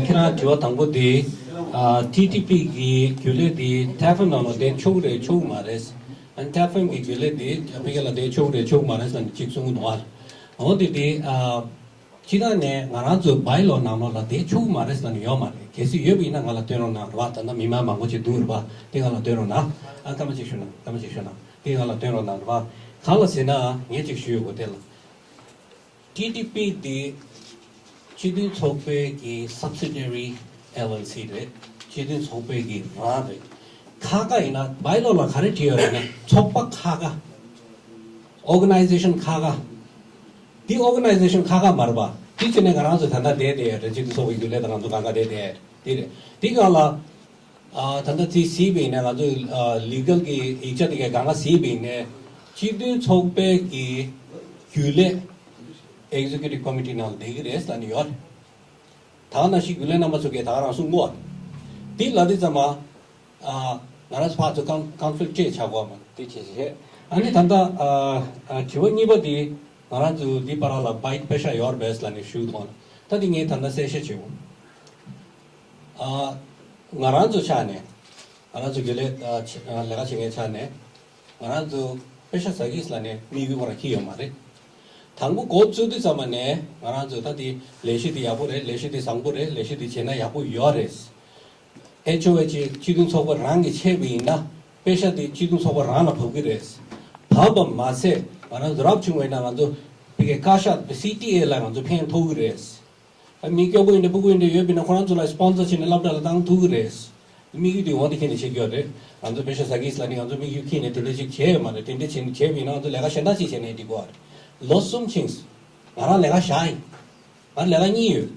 ཁྱེད་རང་དྲི་བ་དང་པོ་འདི་ཨ་ཊི་ཊི་པི་གི་རྒྱུན་ལས་འདི་ཊེབ་ཨེཕ་ཨེམ་ནང་ལ་བསྡད་ཆོག་གི་རེད་ཆོག་གི་མ་རེད། ཨ་ཊེབ་ཨེཕ་ཨེམ་གི་རྒྱུན་ལས་འདི་ཕ་གི་ལ་བསྡད་ཆོག་གི་རེད་ཆོག་གི་མ་རེད་ཟེར་ནས་གཅིག་གསུང་གི་འདུག་ཨ། འོ་འདི་འདི་ཨ། སྤྱིར་བཏང་ནས་ང་རང་ཚོའི་བའི་ལོ་ནང་ལོགས་ལ་དེ་ཆོག་གི་མ་རེད་ཟེར་ནས་ཡོད་མ་རེད། གལ་སྲིད་ཡོད་པ་ཡིན་ན་ང་ལ་སྟོན་རོགས་གནང་རེད་པ། ད་ལྟ་མི་མང་མང་པོ་ཅིག་འདུག་རེད་པ། དེ་ང་ལ་སྟོན་རོགས་གནང་། ཨ་སྐར་མ་གཅིག་ཞུ་ན། སྐར་མ་གཅིག་ཞུ་ན། དེ་ང་ལ་སྟོན་རོགས་གནང་རེད་པ། གང་ལ་ཟེར་ན་ངས་ཅིག་ཞུ་ཡོད་གོ་དེ་ལ། ཊི་ཊི་པི་དེ་སྤྱི་མཐུན་ཚོགས་པའི་གི་སབ་སི་ཌི་རི་ཨེལ་ཨེལ་སི་རེད། སྤྱི་མཐུན་ཚོགས་པའི་གི་རང་རེད། ཁ་ཁ་ཡིན་ན་བའི་ལོ་ལ་ག་རེ་བྲིས་ཡོད་རེད་ན་ཚོགས་པ་ཁ་ཁ། ཨོར་ག་ནའི་ཛེ་ཤན་ཁ་ཁ། འདི་ཨོར་ག་ནའི་ཛེ་ཤན་ཁ་ཁ་མ་རེད་པ། དེ་བྱས་ནས་ང་རང་ཚོ་ད་ལྟ་བསྡད་བསྡད་ཡོད་རེད། སྤྱི་མཐུན་ཚོགས་པའི་རྒྱུན་ལས་དང་ང་ཚོ་གང་ག་བསྡད་བསྡད་ཡོད་རེད། དེ་རེད། དེ་སྒང་ལ་ཨ་ད་ལྟ་དེ་གཟིགས་པ་ཡིན་ན་ང་ཚོ་ཨ་ལི་གལ་གྱི་ཡིག་ཆ་དེ་གའི་གང་ག་གཟིགས་པ་ཡིན་ན་སྤྱི་མཐུན་ཚོགས་པའི་གི་རྒྱུན་ལས་ཨེག་ཛེ་ཀུ་ཊིབ་ཀོ་མི་ཊི་ནང་ལ་བསྡད་ཀྱི་རེད་ལབ་ནས་ཡོད་རེད། ད་ག་ནང་བཞིན་རྒྱུན་ལས་རྣམ་པ་ཚོ་གིས་ད་ག་རང་གསུང་གོ། འདི་ལབ་དུས་ཙམ་པ། ཨ་ང་རང་ཚོ་ཕར་ཚུར་ཀོན་ཀོན་ཕི་ལིག་ཊི་ཆགས་དགོས་མ་དེ་བྱས་བྱས། ཨ་ནི་ད་ལྟ་ཨ་ཨ་དྲི་བ་གཉིས་པ་དེ་ང་རང་ཚོ་འདི་བར་ལ་བའི་ཊི་པེ་ཤག་ཡོད་རེད་པས་ལབ་ནས་ཞུས་འདུག་ད་འདི་ངས་ད་ལྟ་གསལ་བཤད་བྱེད་འོང་། ཨ་ང་རང་ཚོ་ཆ་ནས་ང་རང་ཚོ་རྒྱུན་ལས་ཨ་ཆ་ཨ་ལས་ཀ་བྱེད་མཁན་ཆ་ནས་ང་རང་ཚོ་པེ་ཤག་ཟ་གི་ལབ་ནས་དམིགས་ཡུལ་ཁོ་རང་འཁྱེར་ཡོད་མ་རེད། དང་པོ་འགོ་བཙུགས་དུས་ཙམ་པ་ནས་ང་རང་ཚོ་ད་འདི་ལས་གཞི་འདི་ཡག་པོ་རེད། ལས་གཞི་འདི་བཟང་པོ་རེད། ལས་གཞི་འདི་བྱས་ན་ཡག་པོ་ཡོད་རེད། ཨེཆ་ཨོ་ཨེཆ་སྤྱི་མཐུན་ཚོགས་པ་རང་གིས་བྱས་པ་ཡིན་ན་པེ་ཤག་དེ་སྤྱི་མཐུན་ཚོགས་པ་རང་ལ་བབས་ཀྱི་རེད། བབས་པ་མ་ཟད་ང་རང་ཚོ་རབ་བྱུང་བ་ཡིན་ན་ང་ཚོ་ཕ་གིའི་བཀའ་ཤག་སི་ཊི་ཨེ་ལ་ང་ཚོ་ཕན་ཐོགས་ཀྱི་རེད། ཨ་མི་སྐྱོ་པོ་ཡིན་འདྲ་སྤུ་གུ་ཡིན་འདྲ་ཡོད་པ་ཡིན་ན་ཁོ་རང་ཚོ་ལ་སི་པོན་སར་བྱས་ནས་སློབ་གྲྭ་ལ་བཏང་ཐུབ་ཀྱི་རེད། དམིགས་ཡུལ་དེ་འོ་དེ་ཁྱེར་ནས་བྱེད་ཀྱི་ཡོད་རེད། ང་ཚོ་པེ་ཤག་ཟ་གི་ལབ་ནས་ང་ཚོ་དམིགས་ཡུལ་ཁྱེར་ནས་དེ་འདྲ་ཅིག་བྱས་ཡོད་མ་རེད། དེ་འདྲ་བྱས་བྱས་པ་ཡིན་ན་ང་ཚོ་ལས་ཀ་གཞན་དག་ཅིག་བྱས་ནས་འགྲིག་གི་རེད། ལོ་གསུམ་ཕྱིན། ང་རང་ལས་ཀ་བཞག་ཡིན། ང་རང་ལས་ཀ་གཉིས་ཡོད།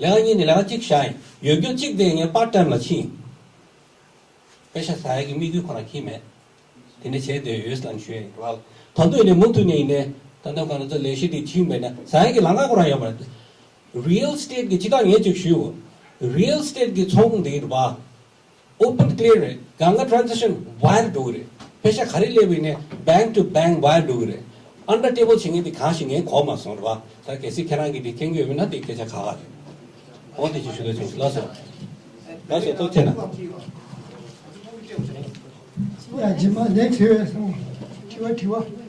ལས་ཀ་གཉིས་ནས་ལས་ཀ་གཅིག་བཞག་ཡིན། ཡོད་རྒྱུ་གཅིག་དེ་ངས་པར་ཊའིམ་ལ་ཕྱིན། པེ་ཤག་ཟ་ཡག་གི་དམིགས་ཡུལ་ཁོ་རང་འཁྱེར་མེད། དེ་འདྲ་བྱས་བསྡད་ཡོད་ལབ་ཞུ་ཡ་ཡིན། རེད་བ། ད་དུང་ཡིན་ནའི་མུ་མཐུད་ནས་ཡིན་ནའི་ད་ལྟ་ང་རང་ཚོ་ལས་གཞི་དེ་ཕྱིན་པས་ན་ཟ་ཡག་གི་ལམ་ཁ་ཁོ་རང་ཡོད་མ་རེད། རི་ཡལ་ཨེ་སི་ཊེཊ་གི་སྤྱི་བཏང་ངས་ཅིག་ཞུ། རི་ཡལ་ཨེ་སི་ཊེཊ་གི་ཚོང་ཁང་དེ་རེད་བ། ཨོ་པན་ཀི་ལི་ཡར་རེད། གང་ག་ཊེ་རན་ཛེག་ཤན་བྷའི་ཡར་འགྲོ་གི་རེད། པེ་ཤ་ག་རེ་སླེབས་པ་ཡིན་ནའི་bank to bank wire འགྲོ་གི་རེད། under table བྱེད་མཁན་དེ་གང་ཞིག་ངས་གོ་མ་སོང་རེད་བ། ད་གལ་སྲིད་ཁྱེད་རང་གིས་དེ་མཁྱེན་གྱི་ཡོད་མིན་ན་དེ་སྐད་ཆ་ཁག་ཁག་རེད། འོ་དེ་ཅིག་ཞུ་འདོད་བྱུང་། ལགས་སོ། ལགས་སོ། ཐུགས་རྗེ་གནང་། ཡ། རྗེས་མ་ལན་དྲི་བའི་སོང་། དྲི་བ་དྲི་བ།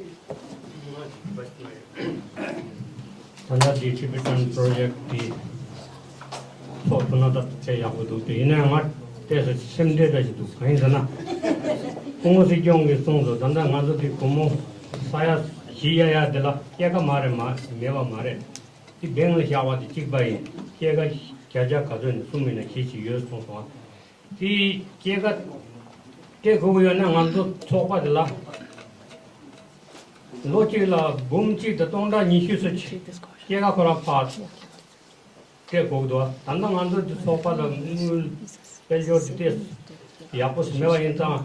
ད་ལྟ་འདི་Tibetan Project འདི་ཚོགས་ཐུབ་ན་ད་དཔེ་ཡག་པོ་འདུག་དེ་ཡིན་ན་ང་ཏོག་ཙམ་སེམས་ཁྲལ་འདྲ་ཞིག་འདུག་གང་ཡིན་ཟེར་ན། སྐུ་ངོ་སྲིད་སྐྱོང་གིས་གསུངས་སོང་། ད་ལྟ་ང་ཚོ་འདི་སྒོར་མོ་ས་ཡ་བཞི་གཡར་ཡ་འདི་ལ་སྐྱེད་ཀ་མ་རེད། མ་མེད་པ་མ་རེད། འདི་bank ལ་བཞག་པ་དེ་གཅིག་པ་ཡིན། སྐྱེད་ཀ་བརྒྱ་ཆ་ག་ཚོད་ཡིན་གསུམ་ཡིན་ན་གཞི་ཞིག་ཡོད་གསུངས་སོང་། དེ་སྐྱེད་ཀ་སྤྲད་དགོས་ཀྱི་ཡོད་ན་ང་ཚོ་ཚོགས་པ་དེ་ལ་ལོ་གཅིག་ལ་འབུམ་གཅིག་དང་སྟོང་ཕྲག་ཉི་ཤུ་ཙམ་ཅིག་སྐྱེད་ཀ་ཁོ་རང་ཕར་སྤྲད་དགོས་འདུག་ད་ལྟ་ང་ཚོ་འདི་ཚོགས་པ་ལ་དངུལ་དཔལ་འབྱོར་དེ་ཡག་པོ་ཞིག་མེད་པ་ཡིན་ཙང་།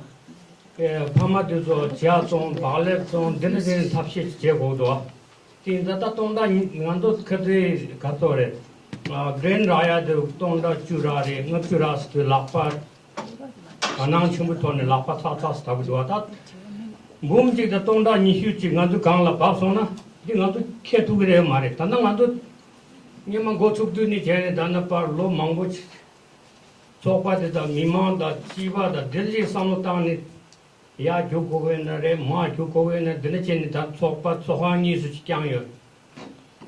ཨེ། ཕ་མ་དེ་ཚོ་ཇ་བཙོང་། བག་ལེབ་བཙོང་། འདི་འདྲ་དེ་ཐབས་ཤེས་བྱེད་དགོས་འདུག་དེ་ཡིན་ཙང་ད་སྟོང་ཕྲག་ཉི་ང་ཚོ་ཁ་རྩང་ག་ཚོད་རེད། ཨ། འགྲན་རག་ཡ་དེ་སྟོང་ཕྲག་བཅུ་རག་རེད། ལྔ་བཅུ་རག་ཟེར་དུས་ལག་པ་དགའ་སྣང་ཆེན་པོའི་ཐོག་ནས་ལག་པ་ཚག་ཚག་ཟེར་ལྟ་བུ་འདུག་ད་འབུམ་གཅིག་དང་སྟོང་ཕྲག་ཉི་ཤུ་ཅིག་ང་ཚོ་སྒང་ལ་བབས་སོང་ན་འདི་ང་ཚོ་ཁེ་ཐུབ་ཀྱི་རེད་མ་རེད། ད་ལྟ་ང་ཚོ་སྔོན་མ་འགོ་ཚུགས་དུས་ནས་བྱས་ནས་ད་ལྟ་བར་ལོ་མང་པོ་ཅིག་ཚོགས་པ་དེ་དང་མི་མང་དང་སྤྱི་པ་དང་འབྲེལ་གྱི་བསམ་བློ་བཏང་ནས་ཡར་རྒྱུག་དགོས་ཀྱི་ཡོད་ན་རེད། མར་རྒྱུག་དགོས་ཀྱི་ཡོད་ན། འདི་འདྲ་བྱས་ནས་ད་ཚོགས་པ་ཚོགས་ཁང་གཉིས་སུ་ཅིག་བསྐྱངས་ཡོད།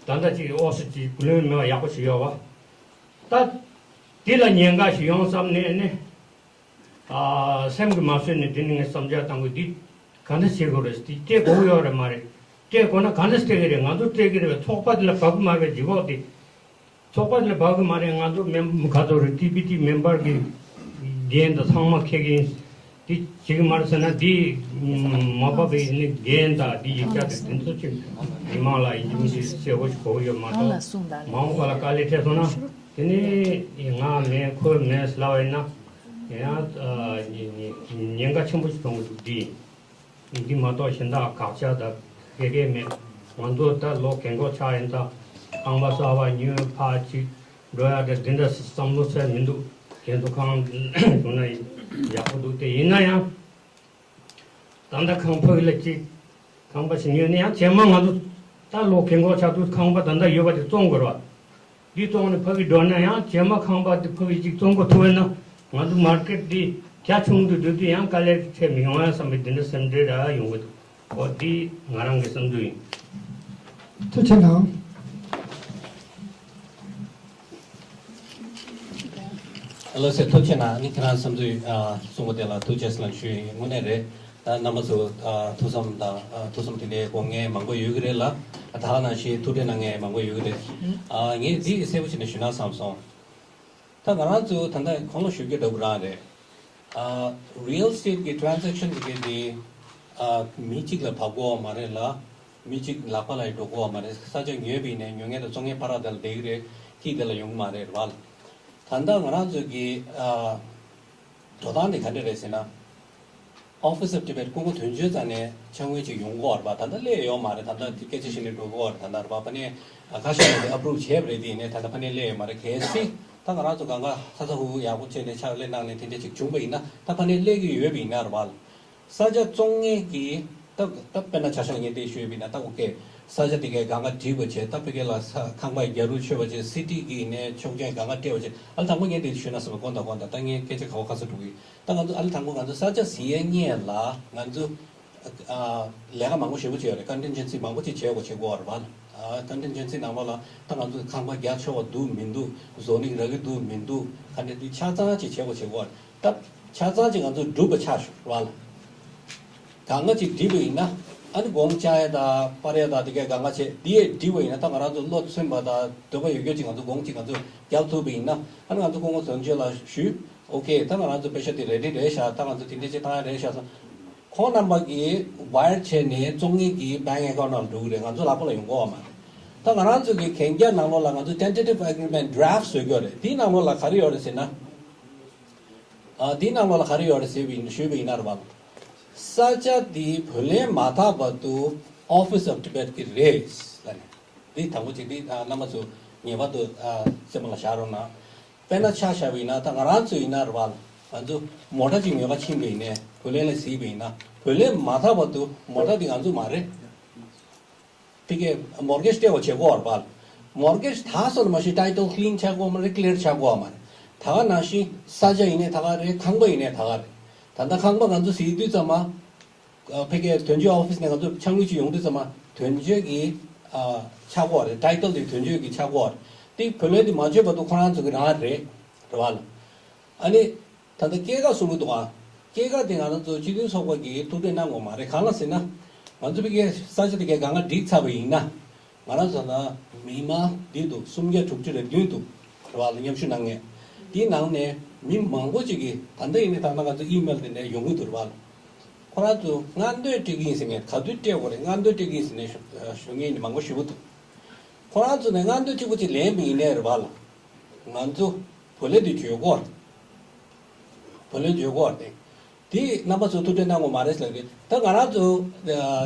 ད་ལྟ་ཅིག་ཨོ་སི་ཅིག་རྒྱུས་ལོན་མེད་པ་ཡག་པོ་ཞིག་ཡོད་པ། ད་འདི་ལ་ཉེན་ཁ་ཞིག་ཡོང་བསམ་ནས་ནི། ཨ། སེམས་ཀྱིས་མ་བཟོད་ནས་འདི་ནི་ངས་བསམ་འཆར་བཏང་དགོས། འདི་ག་འདྲ་བྱེད་དགོས་རེད། འདི་སྤྲད་དགོས་ཀྱི་ཡོད་རེད་མ་རེད། སྤྲད་དགོས་ན་ག་འདྲ་སྤྲད་ཀྱི་རེད། ང་ཚོ་སྤྲད་ཀྱི་རེད་པས། ཚོགས་པ་འདི་ལ་བབས་ཀྱི་མ་རེད་པས། ལྗིད་ཁོག་དེ། ཚོགས་པ་ལ་བབས་ཀྱི་མ་རེད། ང་ཚོ་མེམ་ག་ཚོད་རེད། ཊི་བི་ཊི་མེམ་བར་གྱི་འགན་དང་ཚང་མ་འཁྱེར་གྱི་ཡིན། འདི་བྱེད་ཀྱི་མ་རེད་ཟེར་ན་འདི་མ་བབས་པའི་ནི་འགན་དང་འདི་ཡིག་ཆ་དེ་དེ་ཚོ་ཅིག་མི་མང་ལ་ཡིན་གཅིག་མིན་གཅིག་གསལ་པོ་ཞིག་གོ་གི་ཡོད་མ་གཏོགས། མ་འོངས་པ་ལ་དཀའ་ལས་འཕྲད་སོང་ན་དེ་ནི་ང་མེད་ཁོ་མེད་ལབ་པ་ཡིན་ན་ཡང་ཉེན་ཁ་ཆེན་པོ་ཞིག་ཐོན་གྱི་འདུག་འདི་ཡིན། འདི་མ་གཏོགས་གཞན་དག་དགག་བྱ་དང་ག་གེ་མེད། ང་ཚོ་ད་ལོ་རྒན་གོག་ཆགས་ཡིན་ཙང་ཁང་པ་གསར་པ་ཉོས་ཕར་ཅིག་འགྲོ་ཡ་དེ་འདི་འདྲ་བསམ་བློ་ཚད་མི་འདུག་རྒན་གསོ་ཁང་བྱུང་ན་ཡག་པོ་འདུག་དེ་ཡིན་ན་ཡང་ད་ལྟ་ཁང་ཕ་གི་ལ་ཅིག་ཁང་པ་ཞིག་ཉོས་ནས་ཡང་རྗེས་མ་ང་ཚོ་ད་ལོ་རྒན་གོག་ཆགས་དུས་ཁང་པ་ད་ལྟ་ཡོད་པ་དེ་བཙོང་དགོས་རེད་བ། འདི་བཙོང་ནས་ཕ་གི་འགྲོ་ན་ཡང་རྗེས་མ་ཁང་པ་འདི་ཕ་གི་གཅིག་བཙོང་དགོས་ཐུག་པ་ཡིན་ན་ང་ཚོ་མར་ཀེཊ་འདི་རྒྱ་ཆུང་དུ་འགྲོ་དུས་ཡང་དཀའ་ལས་འཕྲད་མི་ཡོང་ཡ་བསམ་པའི་འདི་འདྲ་སེམས་ཁྲལ་རག་ཡོང་གི་འདུག་འོ་འདི་ང་རང་གི་བསམ་ཚུལ་ཡིན། ཐུགས་རྗེ་གནང་། ལགས་སེ། ཐུགས་རྗེ་གནང་། ཨ་ནི་ཁྱེད་རང་བསམ་ཚུལ་ཨ་གསུང་བ་དེ་ལ་ཐུགས་རྗེ་ཆེ་ལབ་ཞུ་ཡིན། དངོས་གནས་རེད། ད་རྣམ་པ་ཚོ་ཨ་ཐུགས་བསམ་དང་ཨ་ཐུགས་བསམ་དེ་འདྲའི་དགོངས་མཁན་མང་པོ་ཡོད་ཀྱི་རེད་ལ། ད་ག་ནང་བཞིན་ཐུགས་ཁྲལ་གནང་མཁན་མང་པོ་ཡོད་ཀྱི་རེད། ཨ་ངས་འདི་གསལ་པོ་བྱས་ནས་ཞུ་ན་བསམ་སོང་། ད་ང་རང་ཚོ་ད་ལྟ་གོང་ལ་ཞུ་རྒྱུ་འདྲ་པོ་རང་རེད། ཨ་real estate གི་transaction དེ་གའི་དེ་ཨ་མི་གཅིག་ལ་བབས་དགོས་པ་མ་རེད་ལ། མི་གཅིག་ལག་པ་ལ་ཡང་འགྲོ་དགོས་པ་མ་རེད། ས་ཆ་ཉོས་པ་ཡིན་ནའི་ཉོ་མཁན་དང་བཙོང་མཁན་བར་དེ་ལ་བསྡད་ཀྱི་རེད། ཁྱི་དེ་ལ་ཡོང་གི་མ་རེད་རེད་བ། ད་ལྟ་ང་རང་ཚོ་གི་ཨ་འགྲོ་སྟངས་དེ་ག་འདྲ་རེད་ཟེར་ན། Office of Tibet སྐུ་ངོ་དོན་གཅོད་རྩ་ནས་ཕྱག་དངུལ་ཅིག་ཡོང་གི་ཡོད་རེད་པ། ད་ལྟ་སླེབས་ཡོད་མ་རེད། ད་ལྟ་སྐད་ཆ་བཤད་ནས་འགྲོ་གི་ཡོད་རེད། ད་ལྟ་རེད་པ། ཕ་ནས་ཨ་ཁ་ཤས་ནས་ཨ་པུ་རུབ་བྱས་པ་རེད། དེ་ཡིན་ནའི་ད་ལྟ་ཕ་ནས་སླེབས་ཡོད་མ་རེད། གལ་སྲིད་ད་ང་རང་ཚོ་གང་ག་ཚ་ཚ་ཧུ་ཧུ་ཡག་པོ་བྱས་ནས་ཕྱག་ལས་གནང་ནས་དེ་འདྲ་ཅིག་བྱུང་པ་ཡིན་ན། ད་ཕ་ནས་སླེབས་ཀྱི་ཡོད་པ་ཡིན་ན་རེད་པ། ས་ཆ་བཙོང་མཁན་གྱིས་ད་ད་དཔེར་ན་ཆ་བཞག་ངས་དེ་ཞུས་པ་ཡིན་ན། ད་ཨོ་ཀེ། ས་ཆ་དེ་གའི་སྒང་ག་སྒྲིག་པ་བྱས། ད་ཕ་གི་ལ་ས་ཁང་པ་རྒྱ་རུ་ཆོད་པ་བྱས། སི་ཊི་གི་ནས་ཆོག་མཆན་སྒང་ག་སྤྲད་པ་བྱས། ཨ་ལ་དང་པོ་ངས་དེ་ཞུས་ན་བསམ་པ། དགོངས་དག་དགོངས་དག་ད་ངས་སྐད་ཆ་ག་བ་ག་ས་འགྲོ་གི་ཡིན། ད་ང་ཚོ་ཨ་ལ་དང་པོ་ང་ཚོ་ས་ཆ་ཟིན་ཡས་སྔོན་ལ་ང་ཚོ་ཨ་ལས་ཀ་མང་པོ་ཞེ་པོ་བྱས་ཡོད་རེད། ཀོན་ཊིན་ཇེན་སི་མང་པོ་ཅིག་བྱེད་དགོས་བྱེད་དགོས་རེད་པ། ཨ་ཀོན་ཊིན་ཇེན་སི་ནང་ལོགས་ལ་ད་ང་ཚོ་ཁང་པ་རྒྱག་ཆོག་པ་འདུག་མི་འདུག་ཟོ་ནིང་རག་གི་འདུག་མི་འདུག་ག་འདྲ་འདི་ཆ་ཚང་ཅིག་བྱེད་དགོས་བྱེད་དགོས་རེད། ད་ཆ་ཚང་ཅིག་ང་ཚོ་སྒྲུབ་པ་ཆགས་ཤོག་རེད་པ། སྒང་ག་ཅིག་སྒྲིག་པ་ཡིན་ན། ཨ་ནི་སྒོང་བཅག་ཡ་དང་སྤར་ཡ་དང་དེ་གའི་སྒང་ག་བྱས། འདི་ཡས་སྒྲིག་པ་ཡིན་ན། ད་ང་རང་ཚོ་བློ་མཚོན་པ་དང་འདོད་པ་ཡོད་རྒྱུ་ཅིག་ང་ཚོ་སྒོང་ཅིག་ང་ཚོ་རྒྱག་ཐུབ་པ་ཡིན་ན། ཨ་ནི་ང་ཚོ་སྐུ་ངོ་དོན་གཅོད་ལ་ཞུས། ཨོ་ཀེ། ད་ང་རང་ཚོ་པེ་ཤ་དེ་རེ་ཌི་རེད་ཤག་ད་ང་ཚོ་དེ་འདྲ་ཅིག་བཏང་ཡ་རེད་ཤག་ཟེར། ཁོང་རྣམ་པ་གིས་ཝའེར་བྱས་ནས་བཙོང་མཁན་གྱི་bank account ནང་འགྲོ་གི་རེད། ང་ཚོ་ལག་པ་ལ་ཡོང་གི་ཡོད་མ་རེད། ད་ང་རང་ཚོ་གི་གན་རྒྱ་ནང་ལོགས་ལ་ང་ཚོ་tentative agreement draft བཟོ་གི་ཡོད་རེད། དེའི་ནང་ལོགས་ལ་ག་རེ་ཡོད་རེད་ཟེར་ན། ཨ། འདིའི་ནང་ལོགས་ལ་ག་རེ་ཡོད་རེད་ཟེར་བ་ཡིན། ཞུས་པ་ཡིན་ན་རེད་པ། ས་ཆ་འདི་བུ་ལོན་མ་བཏབ་བར་དུ་Office of Tibet གི་རེད་ལབ་ནས། འདི་དང་པོ་གཅིག་འདི་ཨ་རྣམ་པ་ཚོ་ངེས་པར་དུ་ཨ་སེམས་ལ་བཞག་རོགས་གནང་། དཔེར་ན་ཆ་བཞག་པ་ཡིན་ན། ད་ང་རང་ཚོ་ཡིན་ན་རེད་པ། ང་ཚོ་མོ་ཊ་ཅིག་ཉོ་ག་ཕྱིན་པ་ཡིན་ནའི་བུ་ལོན་ལ་གཟིགས་པ་ཡིན་ན་བུ་ལོན་མ་ཐོབ་བར་དུ་མོ་ཊ་དེ་ང་ཚོ་མ་རེད། ཕ་གིའི་མོར་གེཇ་སྤྲད་པ་བྱེད་དགོས་པ་རེད་པ། མོར་གེཇ་དག་སོང་ན་མ་གཞི་ཊའི་ཊལ་ཀི་ལིན་ཆགས་ཀྱི་ཡོད་མ་རེད། ཀི་ལི་ཡར་ཆགས་ཀྱི་ཡོད་མ་རེད། ད་ག་ནང་བཞིན་ས་ཆ་ཡིན་ནའི་ད་ག་རེད། ཁང་པ་ཡིན་ནའི་ད་ག་རེད། ད་ལྟ་ཁང་པ་ང་ཚོ་གཟིགས་དུས་ཙམ་པ། ཕ་གིའི་དོན་གཅོད་ཨོ་ཕི་སི་ནས་ང་ཚོ་ཕྱག་དངུལ་ཅིག་ཡོང་དུས་ཙམ་པ་དོན་གཅོད་ཀྱི་ཨ་ཆགས་ཀྱི་ཡོད་རེད། ཊའི་ཊལ་དེ་དོན་གཅོད་ཀྱི་ཆགས་ཀྱི་ཡོད་རེད། དེ་བུ་ལོན་དེ་མ་བཅོལ་བར་དུ་ཁོ་རང་ཚོ་གི་རང་རེད། རེད་པ་ལ། ཨ་ནི། ད་ལྟ་སྐྱེད་ཀ་གསུང་གི་འདུག་ཨ། སྐྱེད་ཀ་དེ་ང་རང་ཚོ་སྤྱི་མཐུན་ཚོགས་པ་གིས་ཐུགས་ཁྲལ་གནང་དགོས་མ་རེད། གང་ལ་ཟེར་ན། ང་ཚོ་ཕ་གིའི་ས་ཆ་དེ་གའི་སྒང་ག་སྒྲིག་ཚར་བ་ཡིན་ན། ང་རང་ཚོ་ད་མི་མང་འདི་འདུག་སུམ་བརྒྱ་དྲུག་ཅུ་རེ་བདུན་འདུག་རེད་པ་ལ། མཉམ་ཞུགས་གནང་མཁན། དེའི་ནང་ནས་མི་མང་པོ་ཅིག་གིས་ད་ལྟ་ཡིན་ནའི་ད་ལྟ་ང་ཚོ་ཨི་མེལ་དེ་ནས་ཡོང་གི་འདུག་རེད་པ་ལ། ཁོ་རང་ཚོ་སྔ་འདོད་སྤྲད་ཀྱི་ཡིན་ཟེར་མཁན། ག་དུས་སྤྲད་དགོས་རེད། སྔ་འདོད་སྤྲད་ཀྱི་ཡིན་ཟེར་ནས་ཞུ་ཞུ་མཁན་ནི་མང་པོ་ཞེ་པོ་འདུག་ཁོ་རང་ཚོ་ནས་སྔ་འདོད་གཅིག་པོ་ཅིག་ལེན་པ་ཡིན་ནའི་རེད་པ་ལ། ང་ཚོ་བུ་ལོན་དེ་འཇལ་དགོས་རེད། བུ་ལོན་འཇལ་དགོས་རེད། དེ་རྣམ་པ་ཚོ་ཐུགས་ཁྲལ་གནང་དགོས་མ་རེད་ཟེར་གི། ད་ང་རང་ཚོ་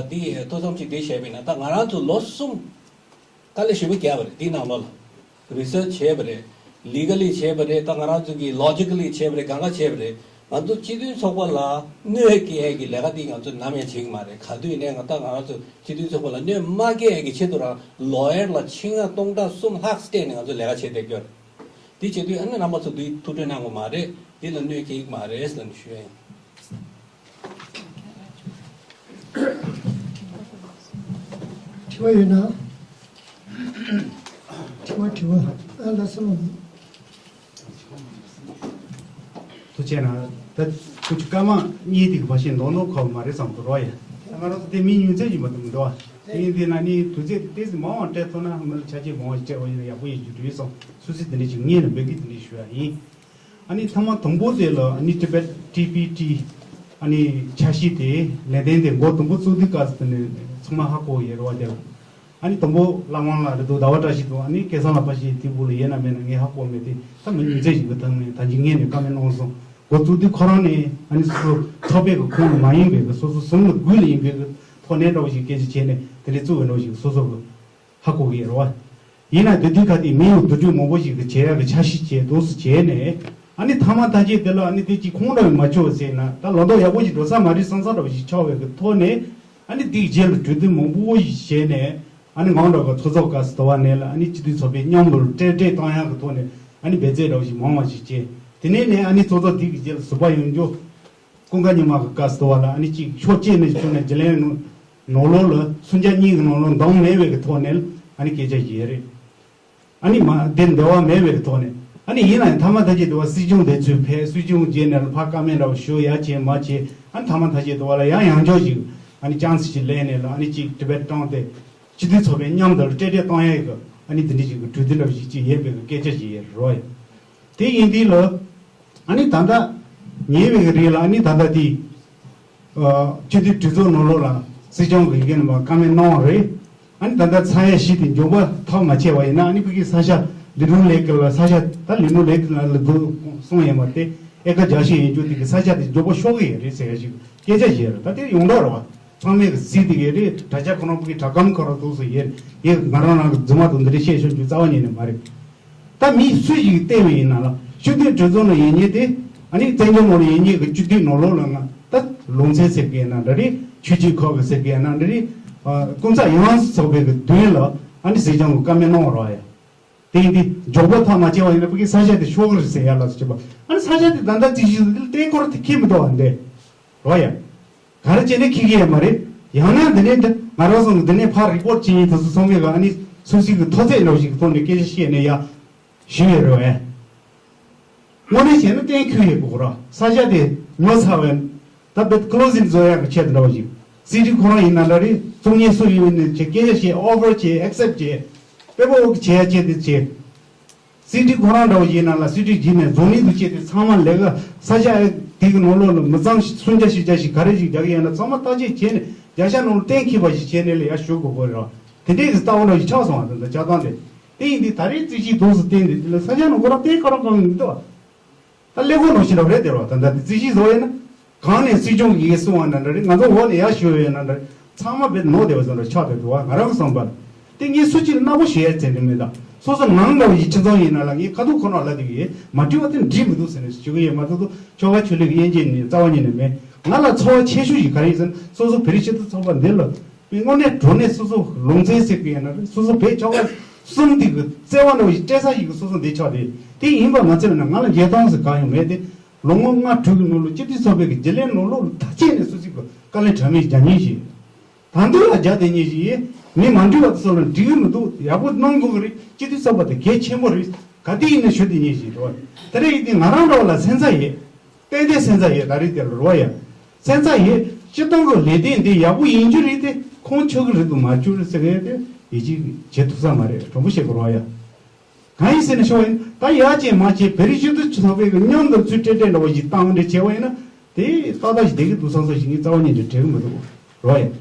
འདི་ཐོ་འཚམས་ཅིག་འདི་བྱས་པ་ཡིན་ན། ད་ང་རང་ཚོ་ལོ་གསུམ་དཀའ་ལས་ཞེ་པོ་བརྒྱབ་པ་རེད། འདི་ནང་ལོགས་ལ་རི་སར་ཆི་བྱས་པ་རེད། ལི་གལ་ལི་བྱས་པ་རེད། ད་ང་རང་ཚོ་གི་ལོ་ཇི་ཀལ་ལི་བྱས་པ་རེད། གང་ག་བྱས་པ་རེད། ང་ཚོ་སྤྱི་མཐུན་ཚོགས་པ་ལ་གནོད་སྐྱེལ་ཡས་ཀྱི་ལས་ཀ་འདི་ང་ཚོ་ནམ་ཡང་བྱེད་ཀྱི་མ་རེད། ག་དུས་ཡིན་ནའི་ང་ད་ང་རང་ཚོ་སྤྱི་མཐུན་ཚོགས་པ་ལ་གནོད་མ་སྐྱེལ་ཡས་ཀྱི་ཆེད་དུ་རང་ལོ་ཡར་ལ་ཆིག་སྟོང་སྟོང་ཕྲག་གསུམ་ལྷག་སྤྲད་ནས་ང་ཚོ་ལས་ཀ་བྱས་བསྡད་ཀྱི་ཡོད་རེད། འདི་བྱེད་དུས་ཨ་ནི་རྣམ་པ་ཚོ་འདི་ཐུགས་ཁྲལ་གནང་དགོས་མ་རེད། འདི་ལ་གནོད་སྐྱེལ་གྱི་མ་རེད་ཟེར་ནས་ཞུ་ཡ་ཡིན། དྲི་བ་ཡོད་ན། དྲི་བ་དྲི་བ་ཨ་ལ་སོང་། ཐུགས་རྗེ་གནང་། ད་ཁོ་ཚོ་སྐར་མ་གཉིས་དེ་གི་བར་ཞིག་འདོན་འདོན་ཁོ་མ་རེད་བསམ་གི་རོ་ཡ། ད་ང་རང་ཚོ་དེ་མི་ཉུང་ཚད་ཅིག་མ་གཏོགས་མི་འདུག་བ། དེ་ཡིན་དུས་ན་ནི་དུས་ཚོད་ཏོག་ཙམ་མང་བ་སྤྲད་ཐུབ་ན་མི་ལ་ཆ་རྐྱེན་མང་བ་ཞིག་སྤྲད་པ་ཡིན་ན་ཡག་པོ་ཡིན་རྒྱུ་འདྲ་ཡོད་བསམ། སོ་སོའི་དེ་འདྲ་ཞིག་ངས་ནི་འབོད་སྐུལ་དེ་འདྲ་ཞུ་ཡ་ཡིན། ཨ་ནི་ཐ་མ་དང་པོ་དེ་ལ་ཨ་ནི་ཊི་བེཊ་ཊི་པི་ཊི་ཨ་ནི་འཆར་གཞི་དེ་ལས་དོན་དེ་འགོ་དང་པོ་བཙུགས་དུས་སྐབས་སུ་དེ་ནས་ཚང་མ་ཧ་གོ་ཡོད་རེད་བ། དེ་ལ་ཨ་ནི་དང་པོ་བླ་དབང་ལགས་རེད་འདུག་ཟླ་བ་བཀྲ་ཤིས་འདུག་ཨ་ནི་སྐལ་བཟང་ལགས་ཕར་ཞིག་དེ་བུ་ལ་ཡོད་ན་མེད་ན་ངས་ཧ་གོ་མེད་དེ། ད་མི་ཉུང་ཚད་ཞིག་གི་ཐོག་ནས་ད་ཅི་ངས་ནས་བཀའ་མོལ་གནང་སོང་། འགོ་བཙུགས་དུས་ཁོ་རང་ནས་ཨ་ནི་སོ་སོ་ཚོགས་པའི་གི་ཁོངས་མ་ཡིན་པའི་གི་སོ་སོ་ཟུང་ལ་སྒུག་ལ་ཡིན་པའི་གི་ཐོག་ནས་འདྲ་བོ་ཞིག་སྐད་ཆ་བྱས་ནས་དེ་འདྲའི་བཙུགས་པའི་འདྲ་བོ་ཞིག་སོ་སོ་གི་ཧ་གོ་གི་ཡོད་རེད་བ། ཡིན་ན་དེ་དུས་ཁ་དེ་མི་ཡོང་བསྡུ་སྒྲིག་མང་པོ་ཞིག་གི་བྱེད་ཡག་གི་འཆར་གཞི་བྱས་འདུག་སེ་བྱས་ནས་ཨ་ནི་མཐའ་མ་མཐའ་རྒྱས་དེ་ལ་ཨ་ནི་དེ་གཅིག་ཁོང་འདྲ་བའི་མ་ཆོག་ཟེར་ན་ད་ལོ་ཏོག་ཡག་པོ་ཞིག་འགྲོ་ས་མ་རེད་བསམ་ས་འདྲ་བ་ཞིག་ཆགས་པའི་གི་ཐོག་ནས་ཨ་ནི་དེའི་རྗེས་ལ་གྲོས་བསྡུར་མང་པོ་ཞིག་བྱས་ནས་ཨ་ནི་ངང་འདྲ་བ་ཚོགས་ཚོགས་སྐབས་སུ་དོ་བ་ནས་ལ་ཨ་ནི་སྤྱི་འཐུས་ཚོགས་པའི་མཉམ་དུ་སྤྲེལ་སྤྲེལ་བཏང་ཡག་གི་ཐོག་ནས་ཨ་ནི་འབད་བརྩོན་འདྲ་བ་ཞིག་མང་བ་ཞིག་བྱས། དེ་ནས་ནས་ཨ་ནི་ཚོགས་ཚོགས་དེ་གི་རྗེས་ལ་ཟུར་པ་ཡོང་རྒྱུ། ཀུན་དགའ་ཉི་མ་གི་བཀའ་ཟེར་བ་ལ་ཨ་ནི་གཅིག་ཕྱོགས་གཅིག་ནས་བྱུང་ནས་རྒྱུན་ལས་ནང་ལོགས་ལ་སུམ་ཆ་གཉིས་ཀྱི་ནང་ལོགས་འདང་མེད་པའི་གི་ཐོག་ནས་ཨ་ནི་སྐད་ཆ་བཤད་རེད། ཨ་ནི་མ་དེ་འདོད་པ་མེད་པའི་གི་ཐོག་ནས་ཨ་ནི་ཡིན་ན་ཡང་མཐའ་མ་ད་ཅི་དེ་བ་སྲིད་སྐྱོང་དེ་ཚོས་ཕེབས། སྲིད་སྐྱོང་རྗེས་ནས་ལ་ཕར་བཀའ་མོལ་འདྲ་བ་ཞུ་ཡ་བྱས་མ་བྱས་ཨ་ནི་མཐའ་མ་ད་ཅི་དེ་བ་ལ་ཡང་ཡང་འཇོག་ཞིག་ཨ་ནི་ཅང་སི་ཞིག་ལེན་ནས་ལ་ཨ་ནི་གཅིག་དེ་བས་བཏང་སྟེ་སྤྱི་འཐུས་ཚོགས་པའི་མཉམ་དུ་ལ་སྤྲེལ་སྤྲེལ་བཏང་ཡ་གི་ཨ་ནི་དེ་འདྲ་ཞིག་གི་གྲོས་བསྡུར་འདྲ་བ་ཞིག་ཅིག་ཡོད་པའི་གི་སྐད་ཆ་ཞིག་ཡོད་རེད་རོ། དེ་ཡིན་དུས་ལ། ཨ་ནི་ད་ལྟ་ཉེ་བའི་རིང་ལ་ཨ་ནི་ད་ལྟ་དེ་སྤྱི་འཐུས་གྲོས་ཚོགས་ནང་ལོགས་ལ་སྲིད་སྐྱོང་གི་ཡི་གེ་ནང་བཀའ་མོལ་གནང་བ་རེད། ཨ་ནི་ད་ལྟ་ཚ་ཡ་བཞི་དེ་མགྱོགས་པ་ཐག་མ་ཆད་པ་ཡིན་ན་ཨ་ནི་ཕ་གི་ས་ཆ་ལི་ནུ་ལེག་ལ་ས་ཆ་ད་ལི་ནུ་ལེག་ལ་འདུག་སོང་ཡོད་མ་རེད། ཨེ་ཀ་བརྒྱ་བཞི་ཡོད་རྒྱུ་དེ་གི་ས་ཆ་དེ་མགྱོགས་པ་ཤོར་གི་ཡོད་རེད་ཟེར་ཡ་ཞིག་སྐད་ཆ་བཤད་རེད། ད་དེ་ཡོང་འདོད་རེད་བ། ཚང་མས་གི་གཟིགས་དེ་གི་རེད། དྲ་རྒྱ་ཁོ་རང་ཕ་གི་དྲ་སྒམ་ཁོ་རང་འདུག་སེ་ཡོད་རེད། ངས་ང་རང་རང་གི་རྫུན་མ་དང་འདི་འདྲ་བཤད་ཤོར་རྒྱུ་རྩ་བ་ཉིད་ནས་མ་རེད། ད་མི་སུ་ཞིག་བལྟས་པ་ཡིན་ན་ལ་སྤྱི་འཐུས་གྲོས་ཚོགས་ནང་ཡོད་མཁན་དེ་ཨ་ནི་བཙན་བྱོལ་ནང་ལ་ཡོད་མཁན་གྱི་སྤྱི་འཐུས་ནང་ལོགས་ལ་ང་ད་ལུང་ཚན་ཟེར་གི་ཡིན་ན་འདྲ་རེད། ཆོས་བརྒྱུད་ཁག་གི་ཟེར་གི་ཡིན་ན་འདྲ་རེད། ཨ་ཀུན་བརྟགས་ཡོངས་སུ་རྫོགས་པའི་གི་མདུན་ལ་ཨ་ནི་སྲིད་སྐྱོང་གི་བཀའ་མོལ་གནང་བ་རེད་ཡ། དེ་ཡིན་དུས་མགྱོགས་པོ་ཐག་མ་ཆད་པ་ཡིན་ན་ཕ་གི་ས་ཆ་དེ་ཤོར་གི་རེད་ཟེར་ཡ་ལ་སོགས་བྱས་པ་ཨ་ནི་ས་ཆ་དེ་ད་ལྟ་རྩིས་གཞི་དེ་ལ་བརྟེན་སྐོར་དེ་ཁྱེད་མི་འདུག་བ་འདས་རོ་ཡ། ག་རེ་བྱས་ནས་ཁྱི་གི་ཡ་མ་རེད། ཡང་ན་འདི་ནས་འདི་ང་རང་ཚོ་འདི་ནས་ཕར་རི་པོར་ཊི་བྱེད་མཁན་དེ་ཚོ་ཚང་མས་ག་ཨ་ནི་སོ་སོའི་གི་མཐོ་ཚད་འདྲ་བོ་ཞིག་གི་ཐོག་ནས་སྐད་ཆ་བཤད་ནས་ཡ་ཞུས་ཡོད་རེད་བས། དངོས་གནས་བྱས་ན་གཏན་འཁེལ་ཡོད་དགོས་ར། ས་ཆ་དེ་ཉོ་ཚར་བས་ད་བེད་ཀློ་སིང་བཟོ་ཡག་གི་ཆེད་དུ་འདྲ་བོ་ཞིག་སྲིད་སྤྱི་ཁོ་རང་ཡིན་ན་འདྲ་རེད། ཚོང་གཉེར་སུ་ཡིན་ནས་བྱས་སྐད་ཆ་བཤད། ཨོ་ཕར་བྱས། ཨེག་སེབ་བྱས། པེ་པར་ཝོག་བྱེད་ཡ་བྱས་ཏེ་བྱས། སྲིད་སྤྱི་ཁོ་རང་འདྲ་བོ་ཡིན་ན་ལ་སྲིད་སྤྱི་བྱས་ནས་རྫོང་མི་དུ་བྱས་ཏེ་ཚང་མ་ལས་ཀ་ས་ཆ་དེ་གི་ནང་ལོགས་ལ་མི་ཚང་སུམ་བརྒྱ་བཞི་བརྒྱ་ཞིག་ག་རེ་ཞིག་རྒྱག་གི་ཡོད་ན་ཚང་མ་བརྟག་དཔྱད་བྱས་ནས་བརྒྱ་ཆ་ནང་ལ་གཏན་འཁེལ་བ་ཞིག་བྱས་ནས་ལ་ཡ་ཞུ་དགོས་དགོས་རེད། དེ་འདྲའི་གི་ལྟ་བ་འདྲ་ཞིག་ཆགས་སོང་བ་དང་ཆགས་སྟངས་དེ། དེ་ཡིན་དུས་ད་རེས་རྩིས་གཞི་འདུག་སེ་བསྟན་དུས་དེ་ལ་ས་ཆ་ནང་ཁོ་རང་གཏན་ཁོ་རང་གང་ཡིན་འདུག་ད་ཀླད་ཀོར་ནང་བཞིན་འདྲ་བོ་རེད་དེ་རོ། ད་ལྟ་དེ་རྩིས་གཞི་བཟོ་ཡས་ན། གང་ནས་སྲིད་སྐྱོང་གི་ཡིག་གསུང་བ་ན་འདྲ་རེད། ང་ཚོ་འོག་ནས་ཡར་ཞུ་བས་ན་འདྲ་རེད། ཚང་མ་བེད་ནོར་བསྡད་པ་བཟོ་འདྲ་ཆགས་བསྡད་འདུག་བ། ང་རང་གི་བསམ་པར། དེ་ངས་སུ་གཅིག་ལ་གནག་པོ་ཞུ་ཡ་ཚད་འདི་མེད་ད། སོ་སོ་ནང་འདྲ་བ་ཞིག་ཁྱིམ་ཚང་ཡིན་ན་ལ་ངས་ཁ་ཐུག་ཁོ་ན་ལ་དེ་གི་མ་འགྲིག་པ་དེ་འགྲིག་མི་འདུག་ཟེར་ནས་ཞུ་གི་ཡོད་མ་གཏོགས་ཆོལ་ཁ་ཆོས་ལུགས་ཀྱི་དབྱེ་འབྱེད་ནི་རྩ་བ་ཉིད་ནས་མེད། ང་ལ་ཚོར་བ་ཆེ་ཤོས་ཤིག་ག་རེ་ཡིན་ཟེར་ན་སོ་སོ་བོད་རིགས་སྤྱི་མཐུན་ཚོགས་པ་འདི་ལ་དངོས་གནས་དྲང་གནས་སོ་སོ་ལུང་ཚན་ཟེར་གི་ཡིན་ན་རེད། སོ་སོ་བོད་ཆོལ་ཁ་གསུམ་འདི་གི་བརྩེ་བ་འདྲ་བ་ཞིག་སྤྲད་ས་ཞིག་གི་སོ་སོ་འདི་ཆགས་ཏེ་དེ་ཡིན་པ་མ་ཚད་ན་ང་ལ་འཇོན་ཐང་ཟེར་གང་ཡང་མེད་དེ། ལོ་ངོ་ལྔ་དྲུག་གི་ནང་ལ་སྤྱི་མཐུན་ཚོགས་པའི་གི་རྒྱུན་ལས་ནང་ལོགས་ལ་ཐག་བཅད་ནས་སོ་སོ་གི་དཀའ་ལས་དྲག་མི་རྒྱག་མཁན་ཞིག་ད་འདི་ལ་རྒྱ་དེ་ཉིད་ཀྱིས་མི་མ་འགྲིག་པ་དེ་ཚོ་ལ་འགྲིག་གི་མི་འདུག་ཡག་པོ་གནང་དགོས་ཀྱི་རེད། སྤྱི་འཐུས་ཚོགས་པ་དེ་གལ་ཆེན་པོ་རེད། ག་དུས་ཡིན་ན་ཞུ་དེ་ཉིད་ཀྱིས་རོ། དེ་འདྲ་ཡིན་དུས་ང་རང་རོ་ལ་སེམས་ཚ་ཡོད། ཏན་ཏན་སེམས་ཚ་ཡོད། ད་རེས་དེ་ལ་རོ་ཡ། སེམས་ཚ་ཡོད། སྤྱི་བཏང་གི་ལས་དོན་འདི་ཡག་པོ་ཡིན་རྒྱུ་རེད་དེ་ཁོང་ཆོག་གི་རེད་འདུག་མ་བཅུག་རེད་ཟེར་གི་ཡོད་དེ་ཡིད་ཆེས་བྱེད་ཐུབ་ས་མ་རེད། དྲང་པོ་བཤད་དགོས་རོ་ཡ། གང་ཡིན་ཟེར་ན་ཤོག་ཡིན་ད་ཡག་ཅེས་མ་བྱས་བེ་རི་ཤུ་ཏུ་ཆུ་ཚོགས་པའི་གི་མཉམ་དུ་ཚུལ་སྤྲད་སྤྲད་འདྲ་བོ་ཞིག་བཏང་འདྲ་བྱས་པ་ཡིན་ན་དེ་ཏག་ཏག་ཞིག་བསྡད་ཀྱི་འདུག་བསམ་བསམ་ཞིག་ངས་རྩ་བ་ཉིད་ནས་དྲན་གི་མི་འདུག་རོ་ཡ།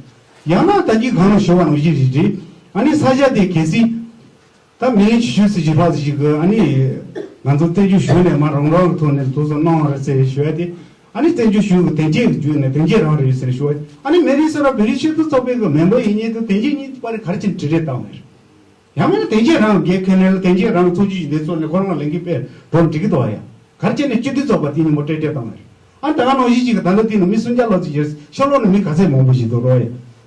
ཡང་ན་ད་གིན་གང་ལ་ཞུ་བ་ནང་བཞིན་རེད་རེད། ཨ་ནི་ས་ཆ་དེ་གལ་སྲིད་ད་མི་ངན་ཆུ་ཆུ་ཟེར་ཞིག་ལྷག་ཟེར་ཞིག་གི་ཨ་ནི་ང་ཚོ་བཙན་བྱོལ་གཞུང་ནས་མ་རང་རང་གི་ཐོག་ནས་དུ་སོ་གནང་བ་རེད་ཟེར་ཞུ་ཡ་དེ་ཨ་ནི་བཙན་བྱོལ་གཞུང་གི་དོན་གཅོད་ཀྱི་བརྒྱུད་ནས་དོན་གཅོད་རང་རེད་ཟེར་ཞུ་བ་ཨ་ནི་མི་རིགས་སོ་ར་བེ་རི་ཤུ་ཏུ་ཚོགས་པའི་གི་མེམ་བར་ཡིན་མཁན་དང་དོན་གཅོད་གཉིས་བར་ག་རེ་བྱས་ནས་འབྲེལ་འདྲིས་བཏང་བ་རེད། ཡང་མིན་ན་དེ་རྗེས་རང་དགེ་རྒན་ལ་དེ་རྗེས་རང་ཚོགས་ཆུང་ཞིག་འདི་ཚོ་ནས་ཁོ་རང་ལ་ལས་འགུལ་སྤེལ་འགྲོ་འགྲིག་གི་འདུག་ཡ། གར་བྱས་ནས་སྤྱི་འཐུས་ཚོགས་པ་དེ་ཉིན་མོ་སྤྲད་སྤྲད་བཏང་བ་རེད། ཨ་ད་ག་ནང་བཞིན་ཅིག་གི་ད་ལྟ་དེ་ནི་མི་སུམ་བརྒྱ་ལྷག་ཙམ་ཡོད། ཤོ་ལོ་ནི་མི་ག་ཚད་མང་པོ་ཞིག་འདུག་རོ་ཡ།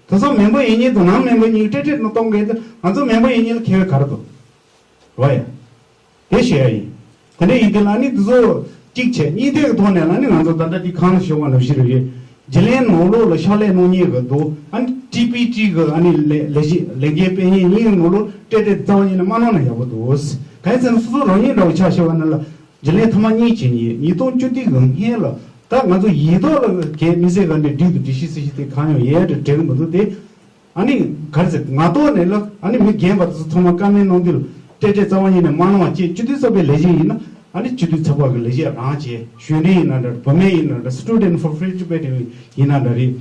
དེ་ཚོ་མེམ་བར་ཡིན་མཁན་དང་ནང་མེམ་བར་གཉིས་སྤྲད་སྤྲད་ནས་གཏོང་དགོས་ཏེ་ང་ཚོ་མེམ་བར་ཡིན་མཁན་ལ་ཁེ་བས་ག་རེ་འདུག་རོ་ཡ། དེ་བཤད་ཡ་ཡིན། དེ་འདྲ་ཡིན་དུས་ལ་ནི་འདི་ཚོ་གཅིག་བྱས་གཉིས་དེ་གི་ཐོག་ནས་ལ་ནི་ང་ཚོ་ད་ལྟ་འདི་གང་ལ་ཞུ་བ་ལ་བཞི་རུ་ཡོད། རྒྱུན་ལས་ནང་ལོགས་ལ་ཕྱག་ལས་གནང་མཁན་གི་འདུག་ཨ་ནི་ཊི་པི་ཊི་གི་ཨ་ནི་ལས་ལས་གཞི་ལས་འགན་སྤེལ་མཁན་གཉིས་ཀྱི་ནང་ལོགས་སྤྲད་སྤྲད་རྩ་བ་ཉིད་ནས་མ་གནང་ན་ཡག་པོ་འདུག་གང་ཡིན་ཟེར་ན་སོ་སོ་རང་ཉིད་འདྲ་བོ་ཆ་བཞག་པ་ན་ལ་རྒྱུན་ལས་ཐེངས་མ་གཉིས་བྱས་ནས་ཉིས་སྟོང་བཅུ་བདུན་གི་སྔོན་ལ་ད་ང་ཚོ་ཡིག་ཐོག་ལ་གལ་མི་སྲིད་ག་འདྲ་སྒྲིག་འདུག་སྒྲིག་གཞི་སྲིད་གཞི་དེ་གང་ཡང་ཡོད་འདྲ་འགྲིག་གི་མི་འདུག་སྟེ། ཨ་ནི་ག་རེ་ཟེར་ང་ཏོག་ནས་ལ་ཨ་ནི་མི་རྒན་པ་དེ་ཚོ་ཚང་མ་བཀའ་མོལ་གནང་དུས་ལ་སྤྲད་སྤྲད་རྩ་བ་ཉིད་ནས་མ་གནང་བ་བཅས་སྤྱི་འཐུས་ཚོགས་པའི་ལས་བྱེད་ཡིན་ན་ཨ་ནི་སྤྱི་འཐུས་ཚོགས་པ་གི་ལས་བྱེད་རང་བྱས་གཞོན་འབྲེལ་ཡིན་ན་འདྲ་བུད་མེད་ཡིན་ན་འདྲ་Student for Future Party ཡིན་ན་འདྲ་རེད།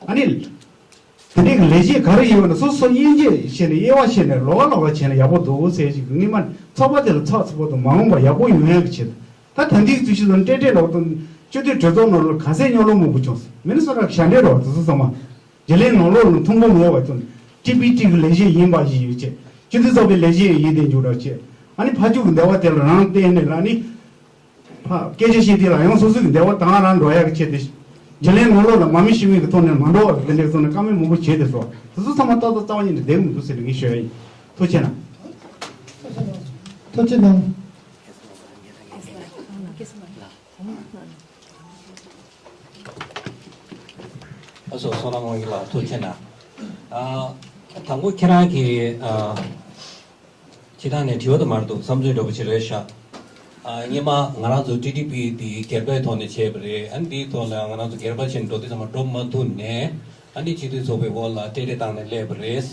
ཨ་ནི་དེ་འདྲའི་གི་ལས་བྱེད་ག་རེ་ཡིན་པ་ན་སོ་སོ་དབྱེ་འབྱེད་བྱས་ནས་དབྱེ་བ་ཕྱེ་ནས་ལོགས་ཀ་ལོགས་ཀ་བྱས་ན་ཡག་པོ་འདུག་ཟེར་ཞིག་གི་སྔོན་མ་ཚོགས་པ་དེ་ལ་ཚགས་ཚུད་པོ་དང་མ་འོངས་པ་ཡག་པོ་ཡོང་ཡག་གི་ཆེད་དུ་ད་ད་འདི་གི་ཚུལ་ཤིག་དང་སྤྲད་སྤྲད་འདྲ་བོ་དང་སྤྱི་འཐུས་གྲོས་ཚོགས་ནང་ལ་ག་ཚད་རྙོག་གླེང་མང་པོ་བྱུང་སོང་། མི་ནི་སོ་ར་ཞྭ་འདྲེ་རོ་དེ་ཚོ་ཚང་མ། རྒྱུན་ལས་ནང་ལོགས་ལ་མཐོང་སྒོ་མེད་པ་བྱུང་། ཊི་པི་ཊི་གི་ལས་བྱེད་ཡིན་པ་ཞིག་ཡོད་ཅེས། སྤྱི་འཐུས་ཚོགས་པའི་ལས་བྱེད་ཡིན་དེ་འཇུག་རོགས་བྱེད། ཨ་ནི་ཕ་ཕྱུགས་ཀྱི་འདས་པ་དེ་ལ་རང་བརྟེན་ནས་ལ་ནི། ཕ་སྐད་ཆ་བཤད་དུས་ལ་ཡང་སོ་སོ་གི་འདས་པ་དང་རང་འགྲོ་ཡག་གི་ཆེད་དུ། རྒྱུན་ལས་ནང་ལོགས་ལ་མ་མི་ཤི་མི་གི་ཐོག་ནས་མ་འགྲོ་བ་གི་དེ་འདྲའི་ཐོག་ནས་བཀའ་མོལ་མང་པོ་བྱས་ཏེ་སོ། དེ་ཚོ་ཚང་མ་ཏག་ཏག་རྩ་བ་ཉིད་ནས་བསྡད་གི་མི་འདུག་ཟེར་ནས་ངས་ཞུ་ཡ་ཡིན། ཐུགས་རྗེ་གནང་། ཐུགས་རྗེ་གནང་། ཨ་སོ་བསོད་ནམས་དབང་རྒྱལ་ལགས་ཐུགས་རྗེ་གནང་། ཨ། དང་པོ་ཁྱེད་རང་གིས་ཨ། སྤྱིར་བཏང་ནས་དྲི་བ་དུ་མར་འདུག་བསམ་ཚུལ་འདྲ་པོ་ཅིག་རེད་ཤག་ཨ། སྔོན་མ་ང་རང་ཚོ་ཊི་ཊི་པི་འདི་སྒེར་པའི་ཐོག་ནས་བྱས་པ་རེད། ཨ་ནི་འདིའི་ཐོག་ལ་ང་རང་ཚོ་སྒེར་པ་བྱས་ནས་འགྲོ་དུས་ཚང་མ་འགྲོ་མ་ཐུབ་ནས་ཨ་ནི་སྤྱི་འཐུས་ཚོགས་པའི་འོག་ལ་སྤྲད་སྤྲད་བཏང་ནས་སླེབས་པ་རེད།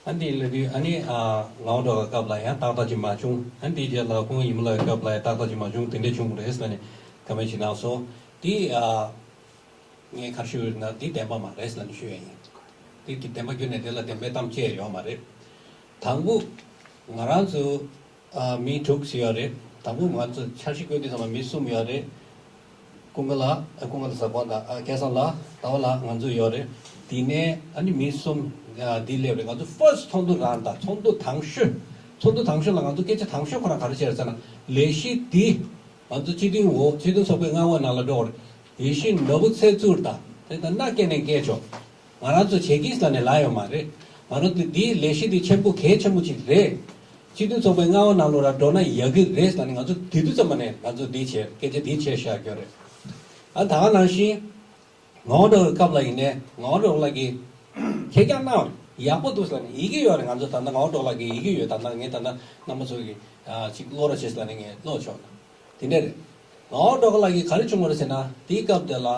ཨ་ནི་ལབ་དུས་ཨ་ནི་ཨ་ངག་དབང་སྒྲོལ་དཀར་སྐབས་ལ་ཡང་ཏག་ཏག་ཅིག་མ་བྱུང་། ཨ་ནི་དེའི་རྗེས་ལ་སྐུ་ངོ་ཉི་མ་ལགས་སྐབས་ལ་ཡང་ཏག་ཏག་ཅིག་མ་བྱུང་། དེ་འདྲ་བྱུང་བ་རེད་ཟེར་ནས་བཀའ་མོལ་ཞིག་གནང་སོང་། དེ་ཨ་ངས་ག་རེ་ཞུ་ཡོད་ན་དེ་བདེན་པ་མ་རེད་ཟེར་ནས་ཞུ་ཡ་ཡིན། དེ་དེ་བདེན་པ་བརྒྱུད་ནས་དེ་ལ་བདེན་པའི་གཏམ་བཤད་ཡོད་མ་རེད། དང་པོ་ང་རང་ཚོ་ཨ་མི་དྲུག་ཅིག་ཡོད་རེད། དང་པོ་ང་ཚོ་འཆར་གཞི་བཀོད་དུས་ཙམ་པ་མི་གསུམ་ཡོད་རེད། ཀུན་དགའ་ལགས། ཀུན་དགའ་ལགས་ཟེར་དགོས་ད། སྐལ་བཟང་ལགས། ཟླ་བ་ལགས། ང་ཚོ་ཡོད་རེད། དེ་ནས་ཨ་ནི་མི་གསུམ་འདི་སླེབས་རེད། ང་ཚོ་ཕར་སི་ཊི་ཚོགས་འདུ་རང་ད་ཚོགས་འདུ་དང་ཤོས། ཚོགས་འདུ་དང་ཤོས་ལ་ང་ཚོ་སྐད་ཆ་དང་ཤོས་ཁོ་རང་ག་རེ་བྱས་རེད་ཟེར་ན་ལས་གཞི་འདི་ང་ཚོ་སྤྱི་འཐུས་འོག་སྤྱི་འཐུས་ཚོགས་པའི་མངའ་འོག་ནང་ལ་འགྲོ་བར་ལས་གཞི་ནོར་བུ་ཚེ་བཙུར་དང་དེ་ལྟར་སྣ་བསྐྱལ་ནས་བསྐྱལ་ཆོག་ང་རང་ཚོ་བྱེད་ཀྱིས་ལ་ནས་ལ་ཡོད་མ་རེད། ང་རང་ཚོ་འདིའི་ལས་གཞི་འདི་ཆེན་པོ་གལ་ཆེན་པོ་ཅིག་རེད། སྤྱི་འཐུས་ཚོགས་པའི་མངའ་འོག་ནང་ལོགས་ལ་འགྲོ་ན་ཡག་གི་རེད་ལ་ནས་ང་ཚོ་དེ་དུས་ཙམ་པ་ནས་ང་ཚོ་འདི་བྱས་སྐད་ཆ་འདི་བྱས་བཞག་རྒྱུ་རེད། ཨ་ད་ག་ནང་བཞིན། ངག་དབང་སྒྲོལ་དཀར་སྐབས་ལ་ཡིན་ནའི་ངག་དབང་སྒྲོལ་དཀར་ལགས་ཀྱིས་ཁྱེད་ཀྱང་གནང་ཡག་པོ་འདུག་ཟེར་ནས་ཡི་གེ་ཡོད་རེད། ང་ཚོ་ད་ལྟ་ངག་དབང་སྒྲོལ་དཀར་ལགས་ཀྱི་ཡི་གེ་ཡོད། ད་ལྟ་ངས་ད་ལྟ་རྣམ་པ་ཚོ་གི་ཅིག་ཀློག་རོགས་བྱེད་ཟེར་ནས་ངས་ཀློག་ཆོག་དེ་འདྲ་རེད། ངག་དབང་སྒྲོལ་དཀར་ལགས་ཀྱིས་ག་རེ་བྱུང་བ་རེད་ཟེར་ན་དེའི་སྐབས་དེ་ལ་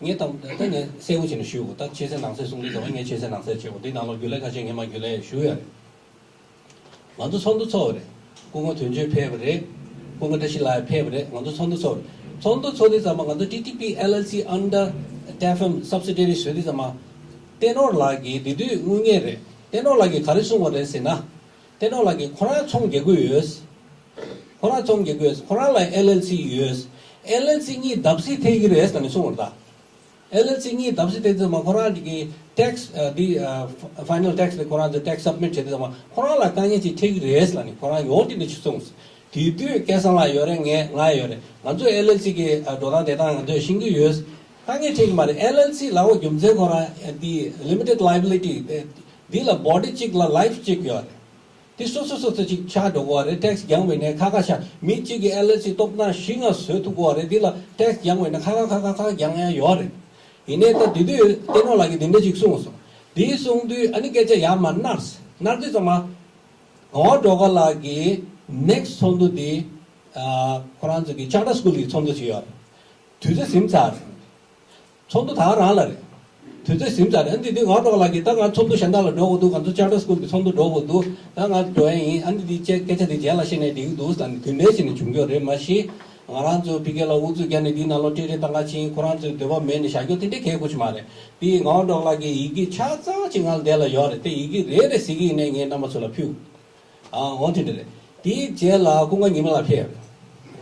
ངས་ད་ད་ངས་གསལ་པོ་བྱས་ནས་ཞུ་དགོས། ད་ཆེ་མཐོང་ནང་གསེས་གསུང་དུས་ཙམ་པ་ངས་ཆེ་མཐོང་ནང་གསེས་བྱེད་དགོས། དེའི་ནང་ལོགས་རྒྱུན་ལས་ཁ་ཤས་ངས་མ་རྒྱུན་ལས་ཞུ་ཡ་རེད། ང་ཚོ་ཚོགས་འདུ་ཚོགས་པ་རེད། སྐུ་ངོ་དོན་གཅོད་ཕེབས་པ་རེད། སྐུ་ངོ་བཀྲ་ཤིས་ལགས་ཕེབས་པ་རེད། ང་ཚོ་ཚོགས་འདུ་ཚོགས་པ་རེད། ཚོགས་འདུ་ཚོགས་དུས་ཙམ་པ་ང་ཚོ་ཊི་ཊི་པི་ཨེལ་ཨེལ་སི་under Tefm subsidiary བཟོས་དུས་ཙམ་པ་བསྟན་ནོར་ལགས་ཀྱིས་དེ་དུས་དངུལ་གཉེར་རེད། བསྟན་ནོར་ལགས་ཀྱིས་ག་རེ་གསུངས་པ་རེད་ཟེར་ན། བསྟན་ནོར་ལགས་ཀྱིས་ཁོ་རང་ཚོང་རྒྱག་གི་ཡོད། ཁོ་རང་ཚོང་རྒྱག་གི་ཡོད། ཁོ་རང་ལ་ཨེལ་ཨེལ་སི་ཡོད། ཨེལ་ཨེལ་སི་གཉིས་བརྡབ་གསིག་ཐེབས་ཀྱི་རེད་ཟེར་ནས་གསུངས་པ་རེད་ད། ཨེལ་ཨེལ་སི་གཉིས་བརྡབ་གསིག་བཏང་དུས་ཙམ་པ་ཁོ་རང་གི་ཊེག་སི་འདི་ཕའི་ནལ་ཊེག་སི་འདི་ཁོ་རང་ཚོ་ཊེག་སི་སབ་མིཊ་བྱེད་དུས་ཙམ་པ་ཁོ་རང་ལ་དཀའ་ངལ་ཅིག་འཕྲད་ཀྱི་རེད་ལབ་ནས་ཁོ་རང་ཡོང་དེ་འདྲ་ཅིག་གསུངས། དེ་དུས་སྐལ་བཟང་ལགས་ཡོད་རེད། ངས་ང་ཡོད་རེད། ང་ཚོ་ཨེལ་ཨེལ་སི་གི་འགྲོ་སྟངས་དེ་དག་ང་ཚོས་ཤེས་ཀྱི་ཡོད། དཀའ་ངལ་འཕྲད་ཀྱི་མ་རེད། ཨེལ་ཨེལ་སི་ལབ་པའི་རྒྱུ་མཚན་ཁོ་རང་འདི་ལི་མི་ཊེཌ་ལའི་བི་ལི་ཊི་འདི་ལ་བོ་ཌི་གཅིག་ལ་ལའིཕ་གཅིག་ཡོད་རེད། དེ་སོ་སོ་སོ་སོ་ཅིག་ཆགས་འགྲོ་གི་རེད། ཊེག་སི་རྒྱག་པ་ཡིན་ན་ཁ་ཁ་ཤ་མི་གཅིག་གིས་ཨེལ་ཨེལ་སི་སྟོབས་ནག་བཞི་ལྔ་བཟོ་ཐུབ་ཀྱི་རེད། དེ་ལ་ཊེག་སི་རྒྱག་པ་ཡིན་ན་ཁ་ཁ་ཁ་ཁ་ཁ་རྒྱག་ཡ་ཡོད་རེད། ཡིན་ནའི་ད་དེ་དུས་བསྟན་ནོར་ལགས་ཀྱིས་དེ་འདྲ་ཅིག་གསུངས་སོང་། དེ་གསུངས་དུས་ཨ་ནི་སྐད་ཆ་ཡར་མར་ནར་སོང་། ནར་དུས་ཙམ་པ་ངག་དབང་སྒྲོལ་དཀར་ལགས་ཀྱི་ནེག་སི་ཊི་ཚོགས་འདུ་དེ་ཁོ་རང་ཚོ་གི་ཅར་ཊར་སི་ཀུལ་གྱི་ཚོགས་འདུ་ཞིག་ཡོད་རེད། དུས་ཚོད་ཟིན་ཚར་རེད། ཚོགས་འདུ་ད་ག་རང་ལ་རེད། དུས་ཚོད་ཟིན་ཚར་རེད། ཨ་འདི་འདི་ངག་དབང་སྒྲོལ་དཀར་ལགས་ཀྱིས་ད་ང་ཚོགས་འདུ་གཞན་དག་ལ་འགྲོ་དགོས་འདུག་ང་ཚོ་ཅར་ཊར་སི་ཀུལ་གྱི་ཚོགས་འདུ་འགྲོ་དགོས་འདུག་ད་ང་འགྲོ་ཡ་ཡིན། ཨ་འདི་འདི་སྐད་སྐད་ཆ་འདི་རྗེས་ལ་བཤད་ནས་འགྲིག་གི་འདུག་ཟེར་ནས་དེ་འདྲ་བྱས་ནས་བྱུང་རྒྱུ་རེད། མ་གཞི་ང་རང་ཚོ་ཕ་གི་ལ་ཨུ་ཚུགས་བརྒྱབ་ནས་འདི་ནང་ལོགས་སྤྲེལ་རེས་བཏང་ག་ཕྱིན། ཁོ་རང་ཚོའི་འདོད་པ་མེད་ནས་བཞག་རྒྱུ་དེ་འདྲ་གལ་དགོས་ཀྱི་མ་རེད། དེ་ངག་དབང་སྒྲོལ་དཀར་ལགས་ཀྱི་ཡི་གེ་ཆ་ཚང་ཅིག་ང་ལ་དེ་ལ་ཡོད་རེད། དེ་ཡི་གེ་རེ་རེ་གཟིགས་ཀྱི་ཡིན་ནའི་ངས་རྣམ་པ་ཚོ་ལ་ཕུལ། ཨ་འོ་དེ་འདྲ་རེད། དེའི་རྗེས་ལ་ཀུན་དགའ་ཉི་མ་ལགས་ཕེབས་རེད་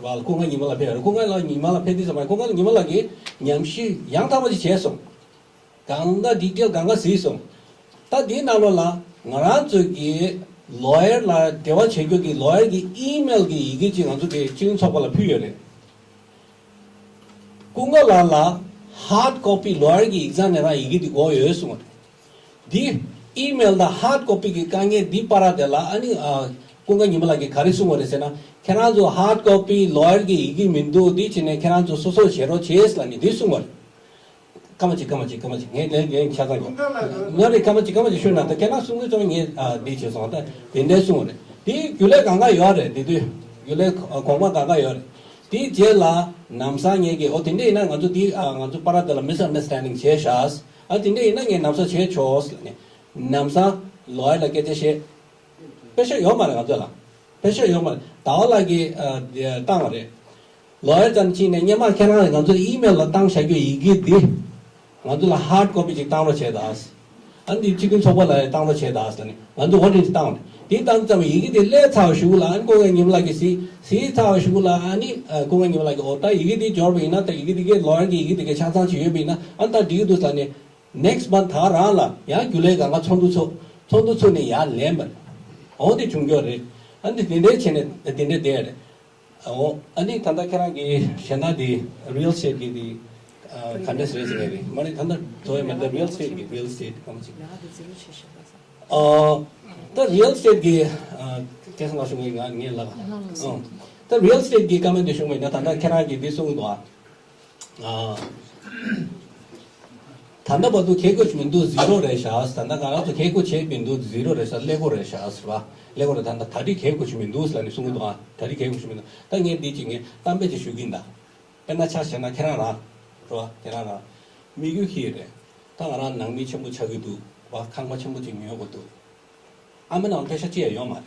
བ། ཀུན་དགའ་ཉི་མ་ལགས་ཕེབས་རེད། ཀུན་དགའ་ལགས་ཉི་མ་ལགས་ཕེབས་དུས་ཙམ་པ་ཀུན་དགའ་ཉི་མ་ལགས་ཀྱིས་ཉམས་ཞིབ་ཡང་དག་པ་ཅིག་བྱས་སོང་། གང་ག་ཌི་ཊེལ་གང་ག་གཟིགས་སོང་། ད་དེའི་ནང་ལོགས་ལ་ང་རང་ཚོ་གི་ལོ་ཡར་ལ་འབྲེལ་བ་བྱེད་རྒྱུ་གི་ལོ་ཡར་གི་ཨི་མེལ་གི་ཡི་གེ་ཅིག་ང་ཚོ་གི་སྤྱི་མཐུན་ཚོགས་པ་ལ་ཕུལ་ཡོད་རེད། ཀུན་དགའ་ལགས་ལ་ཧར་ཌི་ཀོ་པི་ལོ་ཡར་གི་ཡིག་ཚང་ནས་རང་ཡི་གེ་འདི་དགོས་ཡོད་གསུངས་པ་རེད། འདི་ཨི་མེལ་དང་ཧར་ཌི་ཀོ་པི་གི་དཀའ་ངལ་འདི་བར་དེ་ལ་ཨ་ནི་ཨ་ཀུན་དགའ་ཉི་མ་ལགས་ཀྱིས་ག་རེ་གསུངས་པ་རེད་ཟེར་ན། ཁྱེད་རང་ཚོ་ཧར་ཌི་ཀོ་པི་ལོ་ཡར་གི་ཡི་གེ་མི་འདུག་འདི་བྱས་ནས་ཁྱེད་རང་ཚོ་སོ་སོ་བྱེད་རོགས་བྱེད་ལབ་ནས་འདི་གསུངས་པ་རེད། སྐར་མ་གཅིག་སྐར་མ་གཅིག་སྐར་མ་གཅིག་ངས་ངས་ངས་ཆ་ཚང་གི་ང་རེ་སྐར་མ་གཅིག་སྐར་མ་གཅིག་ཤོད་ན་ད་ཁྱེད་རང་གསུང་གི་ཚོ་ངས་ཨ་འདི་བྱས་སོང་། ད་དེ་འདྲའི་གསུངས་པ་རེད། དེ་རྒྱུན་ལས་གང་ག་ཡོད་རེད། དེ་དུས་རྒྱུན་ལས་གོང་མ་གང་ག་ཡོད་རེད། དེའི་རྗེས་ལ་ལམ་སང་ངེད་ཀྱིས་ཨོ་དེ་འདྲ་ཡིན་ན་ང་ཚོ་དེ་ཨ་ང་ཚོ་བར་དེ་ལ་མི་སི་ཨན་ཌར་སི་ཊན་ཌིང་བྱས་ཤག་ཨ་དེ་འདྲ་ཡིན་ན་ངས་ལམ་སང་བྱས་ཆོག་ཟེར་ནས་ལམ་སང་ལོ་ཡར་ལ་སྐད་ཆ་བཤད། པེ་ཤ་ཡོད་མ་རེད་ང་ཚོ་ལ། པེ་ཤ་ཡོད་མ་རེད། ཟླ་བ་ལགས་ཀྱིས་ཨ་བཏང་བ་རེད། ལོ་ཡར་ཙམ་ཕྱིན་ནས་སྔོན་མ་ཁྱེད་རང་ང་ཚོ་ཨི་མེལ་ལ་བཏང་བཞག་རྒྱུ་ཡི་གེ་འདི་ང་ཚོ་ལ་ཧར་ཌི་ཀོ་པི་ཅིག་བཏང་རོགས་བྱས་དང་། ཨ་འདི་སྤྱི་མཐུན་ཚོགས་པ་ལ་ཡང་བཏང་རོགས་བྱས་དང་ཟེར་ནས་ང་ཚོ་ཨོ་ཌར་ཅིག་བཏང་བ་རེད། དེ་བཏང་ཙམ་ཡི་གེ་དེ་སླེབས་ཚར་བའི་གཞུག་ལ་ཨ་ནི་ཀུན་དགའ་ཉི་མ་ལགས་ཀྱིས་གཟིགས་གཟིགས་ཚར་བའི་གཞུག་ལ་ཨ་ནི་ཀུན་དགའ་ཉི་མ་ལགས་ཀྱིས་ཨོ་ད་ཡི་གེ་དེ་འབྱོར་བ་ཡིན་ན་ད་ཡི་གེ་དེ་གའི་ལོ་ཡར་གྱི་ཡི་གེ་དེ་གའི་ཆ་ཚང་ཅིག་ཡོད་པ་ཡིན་ན་ཨ་ནི་ད་འགྲིག་གི་འདུག་ཟེར་ནས་ནེག་སི་ཊི་མན་ཐི་ད་རང་ལ་ཡང་རྒྱུན་ལས་སྒང་ག་ཚོགས་འདུ་ཚོགས་ཚོགས་འདུ་ཚོགས་ནས་ཡར་ལེན་པ་རེད། ཨོ་དེ་བྱུང་ཡོད་རེད། ཨ་ནི་དེ་འདྲའི་བྱས་ནས་དེ་འདྲའི་བསྡད་རེད། ཨོ་ཨ་ནི་ད་ལྟ་ཁྱེད་རང་གི་གཞན་དག་དེ་རི་ཡལ་ཨེ་སི་ཊེཊ་གི་དེ་ཨ་ག་འདྲས་རེད་ཟེར་ནས་རེད། མ་ནི་ད་ལྟ་དོ་ཡ་མ་ད་རི་ཡལ་ཨེ་སི་ཊེཊ་གི་རི་ཡལ་ཨེ་སི་ཊེཊ་གང་ཅིག་ཨ་ད་རི་ཡལ་ཨེ་སི་ཊེཊ་གི་ཨ་སྐལ་བཟང་ལགས་ཞུ་གི་ང་ངས་ལབ་ཨ་ད་རི་ཡལ་ཨེ་སི་ཊེཊ་གི་ཀ་མེན་ཊི་དེ་ཞུ་མེད་ན་ད་ལྟ་ཁྱེད་རང་གི་དེ་གསུང་གི་འདུག་ཨ། ཨ། ད་ལྟ་བར་དུ་ཁེ་ཁོ་ཆུ་མི་འདུག་ཟི་རོ་རེད་ཤག་ད་ལྟ་ང་རང་ཚོ་ཁེ་ཁོ་བྱས་མི་འདུག་ཟི་རོ་རེད་ཤག་ཀླད་ཀོར་རེད་ཤག་ཟེར་བ། ཀླད་ཀོར་རེད། ད་ལྟ་ད་རེས་ཁེ་ཁོ་ཆུ་མི་འདུག་ཟེར་ནས་གསུང་གི་འདུག་ཨ། ད་རེས་ཁེ་ཁོ་ཆུ་མི་འདུག་ད་ངས་འདི་ཅིག་ངས་གཏམ་དཔེ་ཅིག་ཞུ་གི་ཡིན་ད། དཔེར་ན་ཆ་བཞག་ན་ཁྱེད་རང་རང་རེད་བ། ཁྱེད་རང་རང་དམིགས་ཡུལ་ཤེས་རེད། ད་ང་རང་ནང་མི་ཆེན་པོ་ཆགས་ཀྱི་འདུག་བ། ཁང་པ་ཆེན་པོ་ཅིག་ཉོ་དགོས་འདུག་ཨ་མ་ནང་པེ་ཤ་ཅི་ཡང་ཡོད་མ་རེད།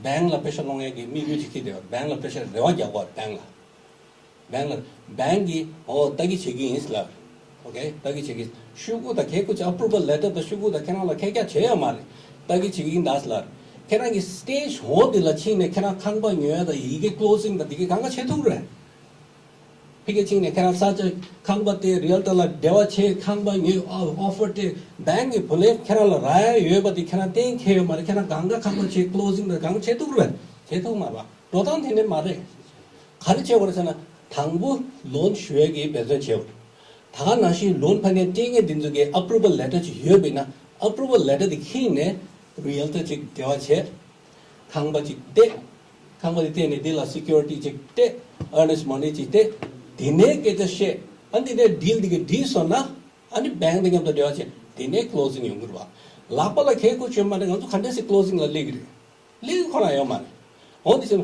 བེང་ལ་པེ་ཤ་སློང་ཡས་ཀྱི་དམིགས་ཡུལ་ཅིག་ཁྱེར་བསྡད་ཡོད། བེང་ལ་པེ་ཤ་རེ་བ་རྒྱག་དགོས། བེང་ལ། བེང་ལ། བེང་གིས་ཨོ་ལྟ་གི་བྱེད་ཀྱི་ཡིན་ལབ། ཨོ་ཀེ། ལྟ་གི་བྱེད་ཀྱི། ཤོག་གུ་དང་ཁེ་ཁུ་ཅིག་ཨ་པུ་རུ་བལ་ལེ་ཊར་དང་ཤོག་གུ་དང་ཁྱེད་རང་ལ་ཁེ་ཁྱ་བྱས་ཡོད་མ་རེད། ལྟ་གི་བྱེད་ཀྱི་ཡིན་ད་ལབ། ཁྱེད་རང་གི་སི་ཊེ་ཇི་འོག་འདི་ལ་ཕྱིན་ནས་ཁྱེད་རང་ཁང་པ་ཉོ་ཡ་དང་ཡི་གེ་ཀློ་སིང་དང་དེ་གི་གང་ག་བྱེད་ཐུབ་རེད། ཕ་གིར་ཕྱིན་ནས་ཁྱེད་རང་ས་ཆ་ཁང་པ་སྟེར། རི་ཡལ་ཊར་ལ་འབྲེལ་བ་བྱེད། ཁང་པ་ཉོས། ཨོ་ཨོ་ཕར་སྤྲད། བེང་གིས་བུ་ལོན་ཁྱེད་རང་ལ་རག་ཡ་ཡོད་པ་དེ་ཁྱེད་རང་གཏན་འཁེལ་ཡོད་མ་རེད། ཁྱེད་རང་གང་ག་ཁང་པ་བྱེད། ཀློ་སིང་དང་གང་བྱེད་ཐུབ་རེད། བྱེད་ཐུབ་མ་རེད་པ། འགྲོ་སྟངས་དེ་འདྲ་མ་རེད། ག་རེ་བྱེད་དགོས་རེད་ཟེར་ན། དང་པོ་ལོན་ཞུ་ཡ་གི་འབད་བརྩོན་བྱེད་དགོས། ད་ག་ནང་བཞིན་ལོན་ཕ་ནས་སྤྲད་མཁན་དེ་ཚོ་གི་ཨ་པུ་རུ་བལ་ལེ་ཊར་ཅིག་ཡོད་པ་ཡིན་ན། ཨ་པུ་རུ་བལ་ལེ་ཊར་དེ་ཁྱེར་ནས་རི་ཡལ་ཊར་ཅིག་འབྲེལ་བ་བྱེད། ཁང་པ་ཅིག་སྟེར། ཁང་པ་དེ་སྟེར་ནས་དེ་ལ་སི་ཀུ་རི་ཊི་ཅིག་སྟེར། ཨར་ནེ་སི་ཊི་མ་ནི་ཅིག་སྟེར། དེ་ནས་སྐད་ཆ་བཤད། ཨ་འདི་ནས་ཌིལ་འདི་ག་འགྲིག་སོང་ན། ཨ་ནི་བེང་དེ་མཉམ་དུ་འབྲེལ་བ་བྱས། དེ་ནས་ཀློ་སིང་ཡོང་གི་རེད་པ། ལག་པ་ལ་ཁེ་ཁུ་ཆོད་མ་རེད། ང་ཚོ་ག་འདྲས་སེ་ཀློ་སིང་ལ་སླེབས་ཀྱི་རེད། སླེབས་ཀྱི་ཁོ་ན་ཡོད་མ་རེད། འོ་འདི་ཟེར།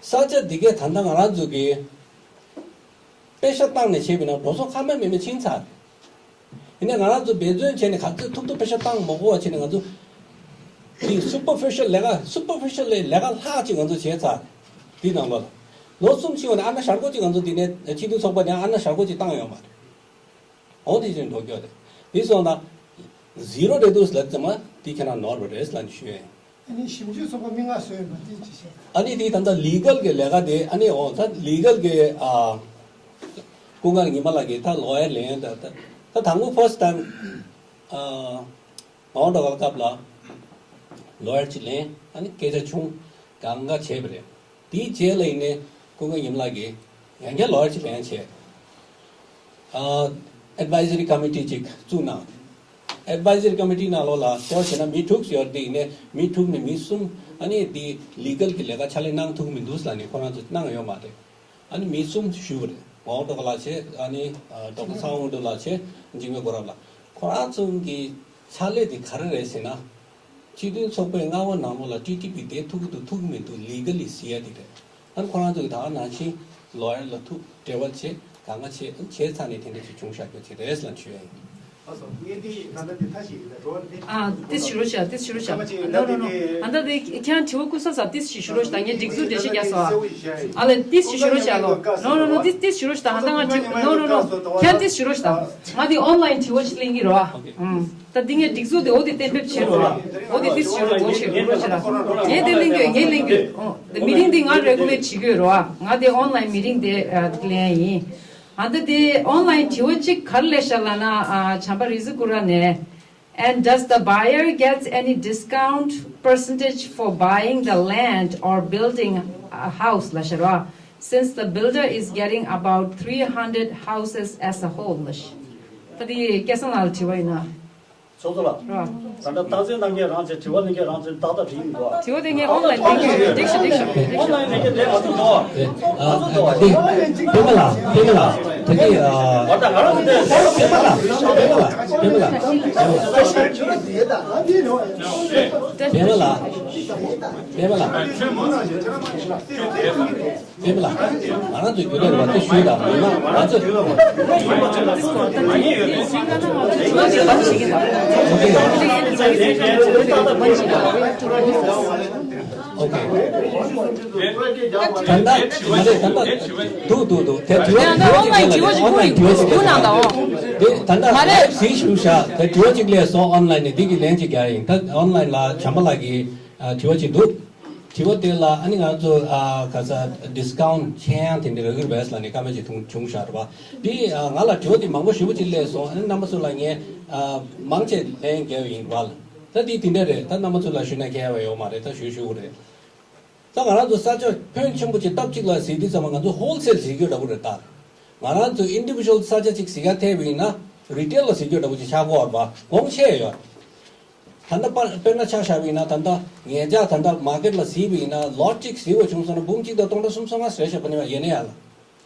ས་ཆ་འདི་གས་ད་ལྟ་ང་རང་ཚོ་གི་པེ་ཤ་བཏང་ནས་བྱས་པ་ཡིན་ན་འགྲོ་སོང་ཁ་མ་མེད་མེད་ཕྱིན་ཚར་རེད། ཡིན་ནའི་ང་རང་ཚོ་འབད་བརྩོན་བྱས་ནས་ག་ཚོད་ཐུབ་ཐུབ་པེ་ཤ་བཏང་མ་དགོས་པ་བྱས་ནས་ང་ཚོ་དེ་སུ་པར་ཕི་ཤལ་ལས་ཀ། སུ་པར་ཕི་ཤལ་ལས་ལས་ཀ་ལྷག་ཅིག་ང་ཚོ་བྱས་ཚར། དེའི་ནང་ལོགས་ལ་ལོ་གསུམ་ཕྱིན་པ་ནས་ཨ་ན་ཞར་སྐོར་ཅིག་ང་ཚོ་དེ་ནས་སྤྱི་འཐུས་ཚོགས་པ་ནས་ཨ་ན་ཞར་སྐོར་ཅིག་བཏང་ཡོད་མ་རེད། འོ་དེ་བཞིན་འགྲོ་རྒྱུ་རེད། དེ་སོང་ན་ཟི་རོ་རེད་འདུག་ལབ་ཙམ་མ་དེ་ཁྱེད་རང་ནོར་བ་རེད་ལབ་ནས་ཞུ་ཡ་ཡིན། ཨ་ནི་ཞིབ་འཇུག་ཚོགས་པ་མི་ལྔ་བཟོས་ཡོད་པ་དེ་ཅི་བྱས། ཨ་ནི་དེ་ད་ལྟ་ལི་གལ་གྱི་ལས་ཀ་དེ། ཨ་ནི་འོ་ད་ལི་གལ་གྱི་ཨ་ ཀུན་དགའ་ཉི་མ་ལགས་ཀྱིས་ད་ལོ་ཡར་ལེན་ཡ་ད་ད་ད་དང་པོ་ཕར་སི་ཊི་ཊའིམ་ཨ་མ་འོངས་འགྲོ་ག་ལ་སྐབས་ལ་ལོ་ཡར་ཅིག་ལེན། ཨ་ནི་སྐད་ཆ་བྱུང་གང་ག་བྱས་པ་རེད། དེའི་རྗེས་ལ་ཡིན་ནའི་ཀུན་དགའ་ཉི་མ་ལགས་ཀྱིས་ཡང་བསྐྱར་ལོ་ཡར་ཅིག་ལེན་བྱས། ཨ་ཨེཌ་ཝའི་ཛ་རི་ཀོ་མི་ཊི་ཅིག་བཙུགས་གནང་། ཨེཌ་ཝའི་ཛ་རི་ཀོ་མི་ཊི་ནང་ལོགས་ལ་གཙོ་བོ་བྱས་ན་མི་དྲུག་ཡོད་དེ་ཡིན་ནའི་མི་དྲུག་ནས་མི་གསུམ་ཨ་ནི་དེ་ལི་གལ་གྱི་ལས་ཀ་ཕྱག་ལས་གནང་ཐུབ་ཀྱི་མི་འདུག་ལབ་ནས་ཁོ་རང་ཚོ་གནང་ཡོད་མ་རེད། ཨ་ནི་མི་གསུམ་ཞུས་པ་རེད། མ་འོངས་འགྲོ་ག་ལགས་བྱས། ཨ་ནི་ཨ་ཌོག་ཊར་ཚངས་དབང་ཕུན་ལགས་བྱས། འཇིགས་མེད་སྒོ་རབ་ལགས། ཁོ་རང་ཚོ་གི་ཕྱག་ལས་དེ་ག་རེ་རེད་ཟེར་ན། སྤྱི་མཐུན་ཚོགས་པའི་མངའ་དབང་ནང་ལོགས་ལ་ཊི་ཊི་པི་བསྡད་ཐུབ་ཀྱི་འདུག་ཐུབ་ཀྱི་མི་འདུག་ལི་གལ་ལི་ཟེར་ཡ་དེ་རེད། ཨ་ནི་ཁོ་རང་ཚོ་གི་ད་ག་ནང་བཞིན་ལོ་ཡར་ལ་ཐུག་འབྲེལ་བ་བྱས་གང་ག་བྱས་བྱས་ཚར་ནས་དེ་འདྲ་ཞིག་བྱུང་བཞག་རྒྱུ་དེ་རེད་ལབ་ཞུ་ཡ་ཡིན། ཨ་སོ་ངས་འདི་ད་ལྟ་འདི་ཐ་ཞིག་རེད་འགྲོ་འདི། ཨ་ཏིས་ཞུ་རོགས་བྱ། ཏིས་ཞུ་རོགས་བྱ། ཨ་མ་ཅིག་ནོ་ནོ་ནོ། ཨ་ད་དེ་ཁྱེད་རང་དྲི་བ་བཀོད་ས་ས་ཏིས་ཞིག་ཞུ་རོགས་བྱ། ད་ངས་སྒྲིག་འཛུགས་འགྲེལ་བཤད་རྒྱག་སོ། ཨ་ལེ་ཏིས་ཞིག་ཞུ་རོགས་བྱ་ལོ། ནོ་ནོ་ནོ། ཏིས་ཏིས་ཞུ་རོགས་བྱ། ད་ཧ་ད་ང་ཅིག་ནོ་ནོ་ནོ། ཁྱེད་རང་ཏིས་ཞུ་རོགས་བྱ། ད་ང་དེ་ཨོན་ལའིན་དྲི་བ་ཞིག་ལེན་གི་རོ། ཨ་ད་འདི་ངས་སྒྲིག་འཛུགས་དེ་འོ་དེ་གཏན་འབེབས་བྱེད་རོགས། འོ་དེ་ཏིས་ཞུ་རོགས་བྱེད་རོགས་བྱེད་ད། ངས་དེ་ལེན་གི་ཡོད། ངས་ལེན་གི་ཡོད། ཨོ་དེ་མི་རིང་དེ་ང་རེ་གུ་ལེཊ་བྱེད་གི་ཡོད་རོ། ང་དེ་ཨོན་ལའིན་མི་རིང་དེ་ལེན་ཡིན། ཨ་ད་དེ་ཨོན་ལའིན་དྲི་བ་གཅིག་ག་རེ་སླེབས་ཤག་ལབ་ན། ཨ་བྱམས་པ་རིག་འཛིན་ཀུན་ར་ནས། And does the buyer gets any discount percentage for buying the land or building a house? ལབ་ཤག་ར། Since the builder is getting about three hundred houses as a whole. ལབ་ཤག་ད་དེ་སྐལ་བཟང་ལགས་ལ་དྲི་བ་ཡིན་ན། ཚོགས་གཙོ་ལགས། ར། ད་ལྟ་རྟགས་མཚན་གནང་མཁན་རང་བྱས། དྲི་བ་གནང་མཁན་རང་བྱས། ཏག་ཏག་འགྲིག་གི་འདུག་དྲི་བ་དེ་ངས་ཨོན་ལའིན་འགྲིག་གི་ཡོད། འགྲིག་ཤག་འགྲིག་ཤག་འགྲིག་ཤག་ཨོན་ལའིན་ནས་ཀྱི་ལས་མ་ཐུབ་འདུག་དེ་ཨ་ཨ་འདི་པད་མ་ལགས། པད་མ་ལགས། ད་གི་ཨ་ང་ད་ང་རང་ཚོ་དེ་པད་མ་ལགས། པད་མ་ལགས། པད་མ་ལགས། པད་མ་ལགས། པད་མ་ལགས། པད་མ་ལགས། པད་མ་ལགས། ང་རང་ཚོའི་རྒྱུན་ལས་རེད་པ། དེ་ཞུས་དང་མི་མང་ང་ཚོས། ཨོ་ཁེ། ད་ལྟ་མ་རེད། ད་ལྟ་འདུག་འདུག་འདུག་དེ་དྲི་བ་ཡང་ད་ཨོན་ལའིན་དྲི་བ་ཞིག་ཨོན་ལའིན་དྲི་བ་ཞིག་ལ་ཨོན་ལའིན་དྲི་བ་ཞིག་ལ་དེ་ད་ལྟ་མ་རེད། ལའེབ་གཟིགས་ཞུ་ཤག་དེ་དྲི་བ་གཅིག་སླེབས་སོང་ཨོན་ལའིན་ནས། འདི་གི་ལན་གཅིག་རྒྱག་ཡིན། ད་ཨོན་ལའིན་ལ་བྱམས་པ་ལགས་ཀྱི་ཨ་དྲི་བ་གཅིག་འདུག་དྲི་བ་དེ་ལ་ཨ་ནི་ང་ཚོ་ཨ་ག་ས་ཌི་སི་ཀའུན་ཊི་ཆེ་ཡང་དེ་འདྲ་རག་གི་རེད་པས་ལབ་ནས་བཀའ་མོལ་ཅིག་ཐུང་བྱུང་ཤག་རེད་པ། དེ་ཨ་ང་ལ་དྲི་བ་དེ་མང་པོ་ཞེ་པོ་ཅིག་སླེབས་སོང་། ཨ་ནི་རྣམ་པ་ཚོ་ལ་ངས་ཨ་མང་ཆེ་ལན་རྒྱག་ཡིན་པ། ད་དེ་དེ་འདྲ་རེད། ད་རྣམ་པ་ཚོ་ལ་ཞུས་ན་ཁྱད་པར་ཡོད་མ་རེད། ད་ཞུ་ཞུ་གི་རེད། ད་ང་རང་ཚོ་ས་ཆ་ཕོན་ཆེན་པོ་ཅིག་སྟབས་གཅིག་ལ་གཟིགས་དུས་ཙམ་པ་ང་ཚོ་ཧོལ་སེལ་གཟིགས་རྒྱུ་འདྲ་པོ་རེད། ད་ང་རང་ཚོ་ཨིན་ཌི་བི་ཞུ་ཨལ་ས་ཆ་གཅིག་གཟིགས་ཡ་ཐེབས་ཡིན་ན་རི་ཊེལ་ལ་གཟིགས་རྒྱུ་འདྲ་པོ་ཅིག་ཆགས་ཀྱི་ཡོད་རེད་པ། གོང་ཆེ་ཡོད། ད་ལྟ་དཔེར་ན་ཆ་བཞག་པ་ཡིན་ན། ད་ལྟ་ངེད་ཅག་ད་ལྟ་མར་ཀེཊ་ལ་གཟིགས་པ་ཡིན་ན་ལོཊ་གཅིག་གཟིགས་པ་བྱུང་སོང་ན་འབུམ་གཅིག་དང་སྟོང་ཕྲག་སུམ་ཅུ་སོ་ལྔ་རེད་ཤག་པ་ནི་ཡིན་ན་ཡང་ལ།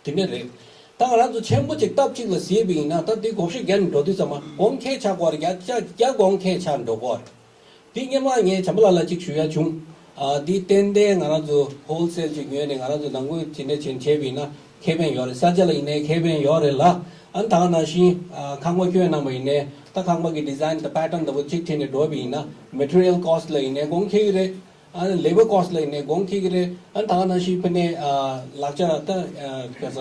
དེ་འདྲ་རེད། ད་ང་རང་ཚོ་ཆེན་པོ་ཅིག་སྟབས་གཅིག་ལ་གཟིགས་པ་ཡིན་ན་ད་དེ་བགོ་བཤའ་རྒྱག་ནས་འགྲོ་དུས་ཙམ་པ་གོང་ཁེ་ཆགས་ཀྱི་ཡོད་རེད། བརྒྱ་ཆ་བརྒྱ་གོང་ཁེ་ཆགས་འགྲོ་གི་ཡོད་རེད། འདི་སྔོན་མ་ངས་བྱམས་པ་ལགས་ལ་གཅིག་ཞུ་ཡ་བྱུང་། ཨ་འདི་ཏན་ཏན་ང་རང་ཚོ་ཧོལ་སེལ་གྱི་ངོས་ནས་ང་རང་ཚོ་ནང་ཁུལ་དེ་འདྲ་བྱས་བྱས་པ་ཡིན་ན་ཁེ་ཕན་ཡོད་རེད། ས་ཆ་ལ་ཡིན་ནའི་ཁེ་ཕན་ཡོད་རེད་ལ། ཨ་ནི་ད་ག་ནང་བཞིན་ཨ་ཁང་པ་སྐྱོན་གནང་པ་ཡིན་ནའི་ད་ཁང་པ་གི་ཌི་ཛའིན་དང་པེ་ཊན་འདྲ་པོ་གཅིག་ཁྲིད་ནས་འགྲོ་བ་ཡིན་ན་མེ་ཊི་རི་ཡལ་ཀོ་སི་ཊི་ལ་ཡིན་ནའི་གོང་ཁེ་གི་རེད། ཨ་ནི་ལེ་བར་ཀོ་སི་ཊི་ལ་ཡིན་ནའི་གོང་ཁེ་གི་རེད། ཨ་ནི་ད་ག་ནང་བཞིན་ཕ་ནས་ཨ་ལག་ཆ་ད་ཨ་ག་ས་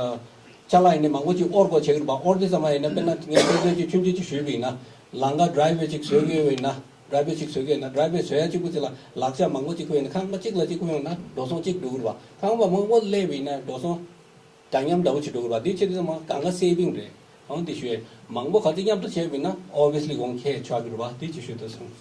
ཅ་ལག་ཡིན་ནའི་མང་པོ་ཅིག་དབོར་དགོས་བྱེད་ཀྱི་རེད་པ། དབོར་དུས་ཙམ་པ་ཡིན་ན་དཔེར་ན་ངས་དཔེ་མཚོན་གྱི་ཆུང་ཆུང་ཅིག་ཞུས་པ་ཡིན་ན་ལམ་ཁ་ཌི་རའི་ཝེ་ཅིག་བཟོ་གི་ཡོད་པ་ཡིན་ན། ཌི་རའི་ཝེ་ཅིག་བཟོས་ཡོད་ན་ཌི་རའི་ཝེ་བཟོ་ཡ་གཅིག་པུ་ཅིག་ལ་ལག་ཆ་མང་པོ་ཅིག་ཁུར་ཡོང་ན་ཁང་པ་གཅིག་ལ་གཅིག་ཁུར་ཡོང་ན་འགྲོ་སོང་གཅིག་འགྲོ་གི་རེད་པ། ཁང་པ་མང་པོ་སླེབས་པ་ཡིན་ན་འགྲོ་སོང་འདྲ་མཉམ་འདྲ་པོ་ཅིག་འགྲོ་གི་རེད་པ། འདི་ཕྱིར་ཚང་མ་གང་ག་སེ་བིང་རེད། འོང་འདི་ཞུ་ཡས་མང་པོ་ག་ཚོད་མཉམ་དུ་བྱས་པ་ཡིན་ན་ཨོ་བི་ཡ་སི་ལི་གོང་ཁེ་ཆགས་ཀྱི་རེད་པ། འདི་ཅིག་ཞུ་འདོད་སོང་།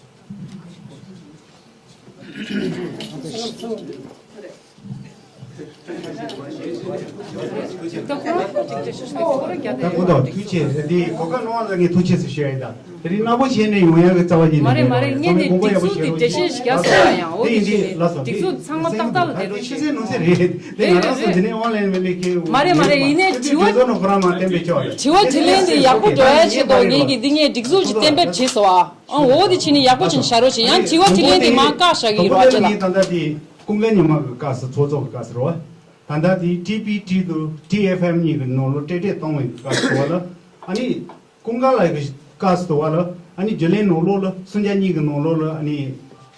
ད་ཁོ་རང་ཅིག་འགྲེལ་བཤད་ཞུ་ཁོ་རང་རྒྱ་ད་ཁོ་ཐོག་ཐུགས་རྗེ་ཆེ། འདི་གོ་སྐབས་གནང་བ་ལ་ངས་ཐུགས་རྗེ་ཆེ་ཞུ་ཡ་ཡིན། ད་དེ་རིང་རྣམ་པ་བྱས་ནས་ཡོང་ཡ་གི་རྩ་བ་ཉིད་མ་རེད་མ་རེད། ངས་ནི་སྒྲིག་འཛུགས་འདི་འགྲེལ་བཤད་ཞིག་རྒྱག་སོང་བ་ཡང་འོ་དེ་ཞུ་ནས་སྒྲིག་འཛུགས་ཚང་མ་ཏག་ཏག་ལ་དེ་རུ་ཤེས་ཚད་ནོར་ཚད་རེད། དེ་ང་རང་ཚོ་འདི་ནས་ཨོན་ལན་མེད་མེད་ཁེ་མ་རེད་མ་རེད། ཡིན་ནའི་དྲི་བ་དྲི་བ་དྲིས་ལན་དེ་ཡག་པོ་འགྲོ་ཡ་ཆེད་དུ་ངས་ཀྱི་འདི་ངས་སྒྲིག་འཛུགས་ཅིག་གཏན་འབེབས་བྱས་སོང་བ། ཨང་འོ་དེ་བྱས་ནས་ཡག་པོ་ཅིག་བྱ་རོགས་བྱེད། ཡང་དྲི་བ་དྲིས་ལན་དེ་མར་བཀག་བཞག་གི་ཡོད་རེད་བ་ཅེ་ལ། ད་ལྟ་དེ་ཀུན་དགའ་ཉི་མ་གི་སྐབས་སུ་ཚོགས་གཙོ་གི་སྐབས་སུ་རེད་བ། ད་ལྟ་དེ་ཊི་བི་ཊི་དང་ཊི་ཨེཕ་ཨེམ་གཉིས་ཀྱི་ནང་ལོགས་འབྲེལ་འདྲིས་གཏོང་བའི་སྐབས་སུ་བ་ལ། ཨ་ནི་ཀུན་དགའ་ལགས་ཀྱི་སྐབས་སུ་བ་ལ། ཨ་ནི་རྒྱུན་ལས་ནང་ལོགས་ལ་སུན་ཅཱ་གཉིས་ཀྱི་ནང་ལོགས་ལ་ཨ་ནི་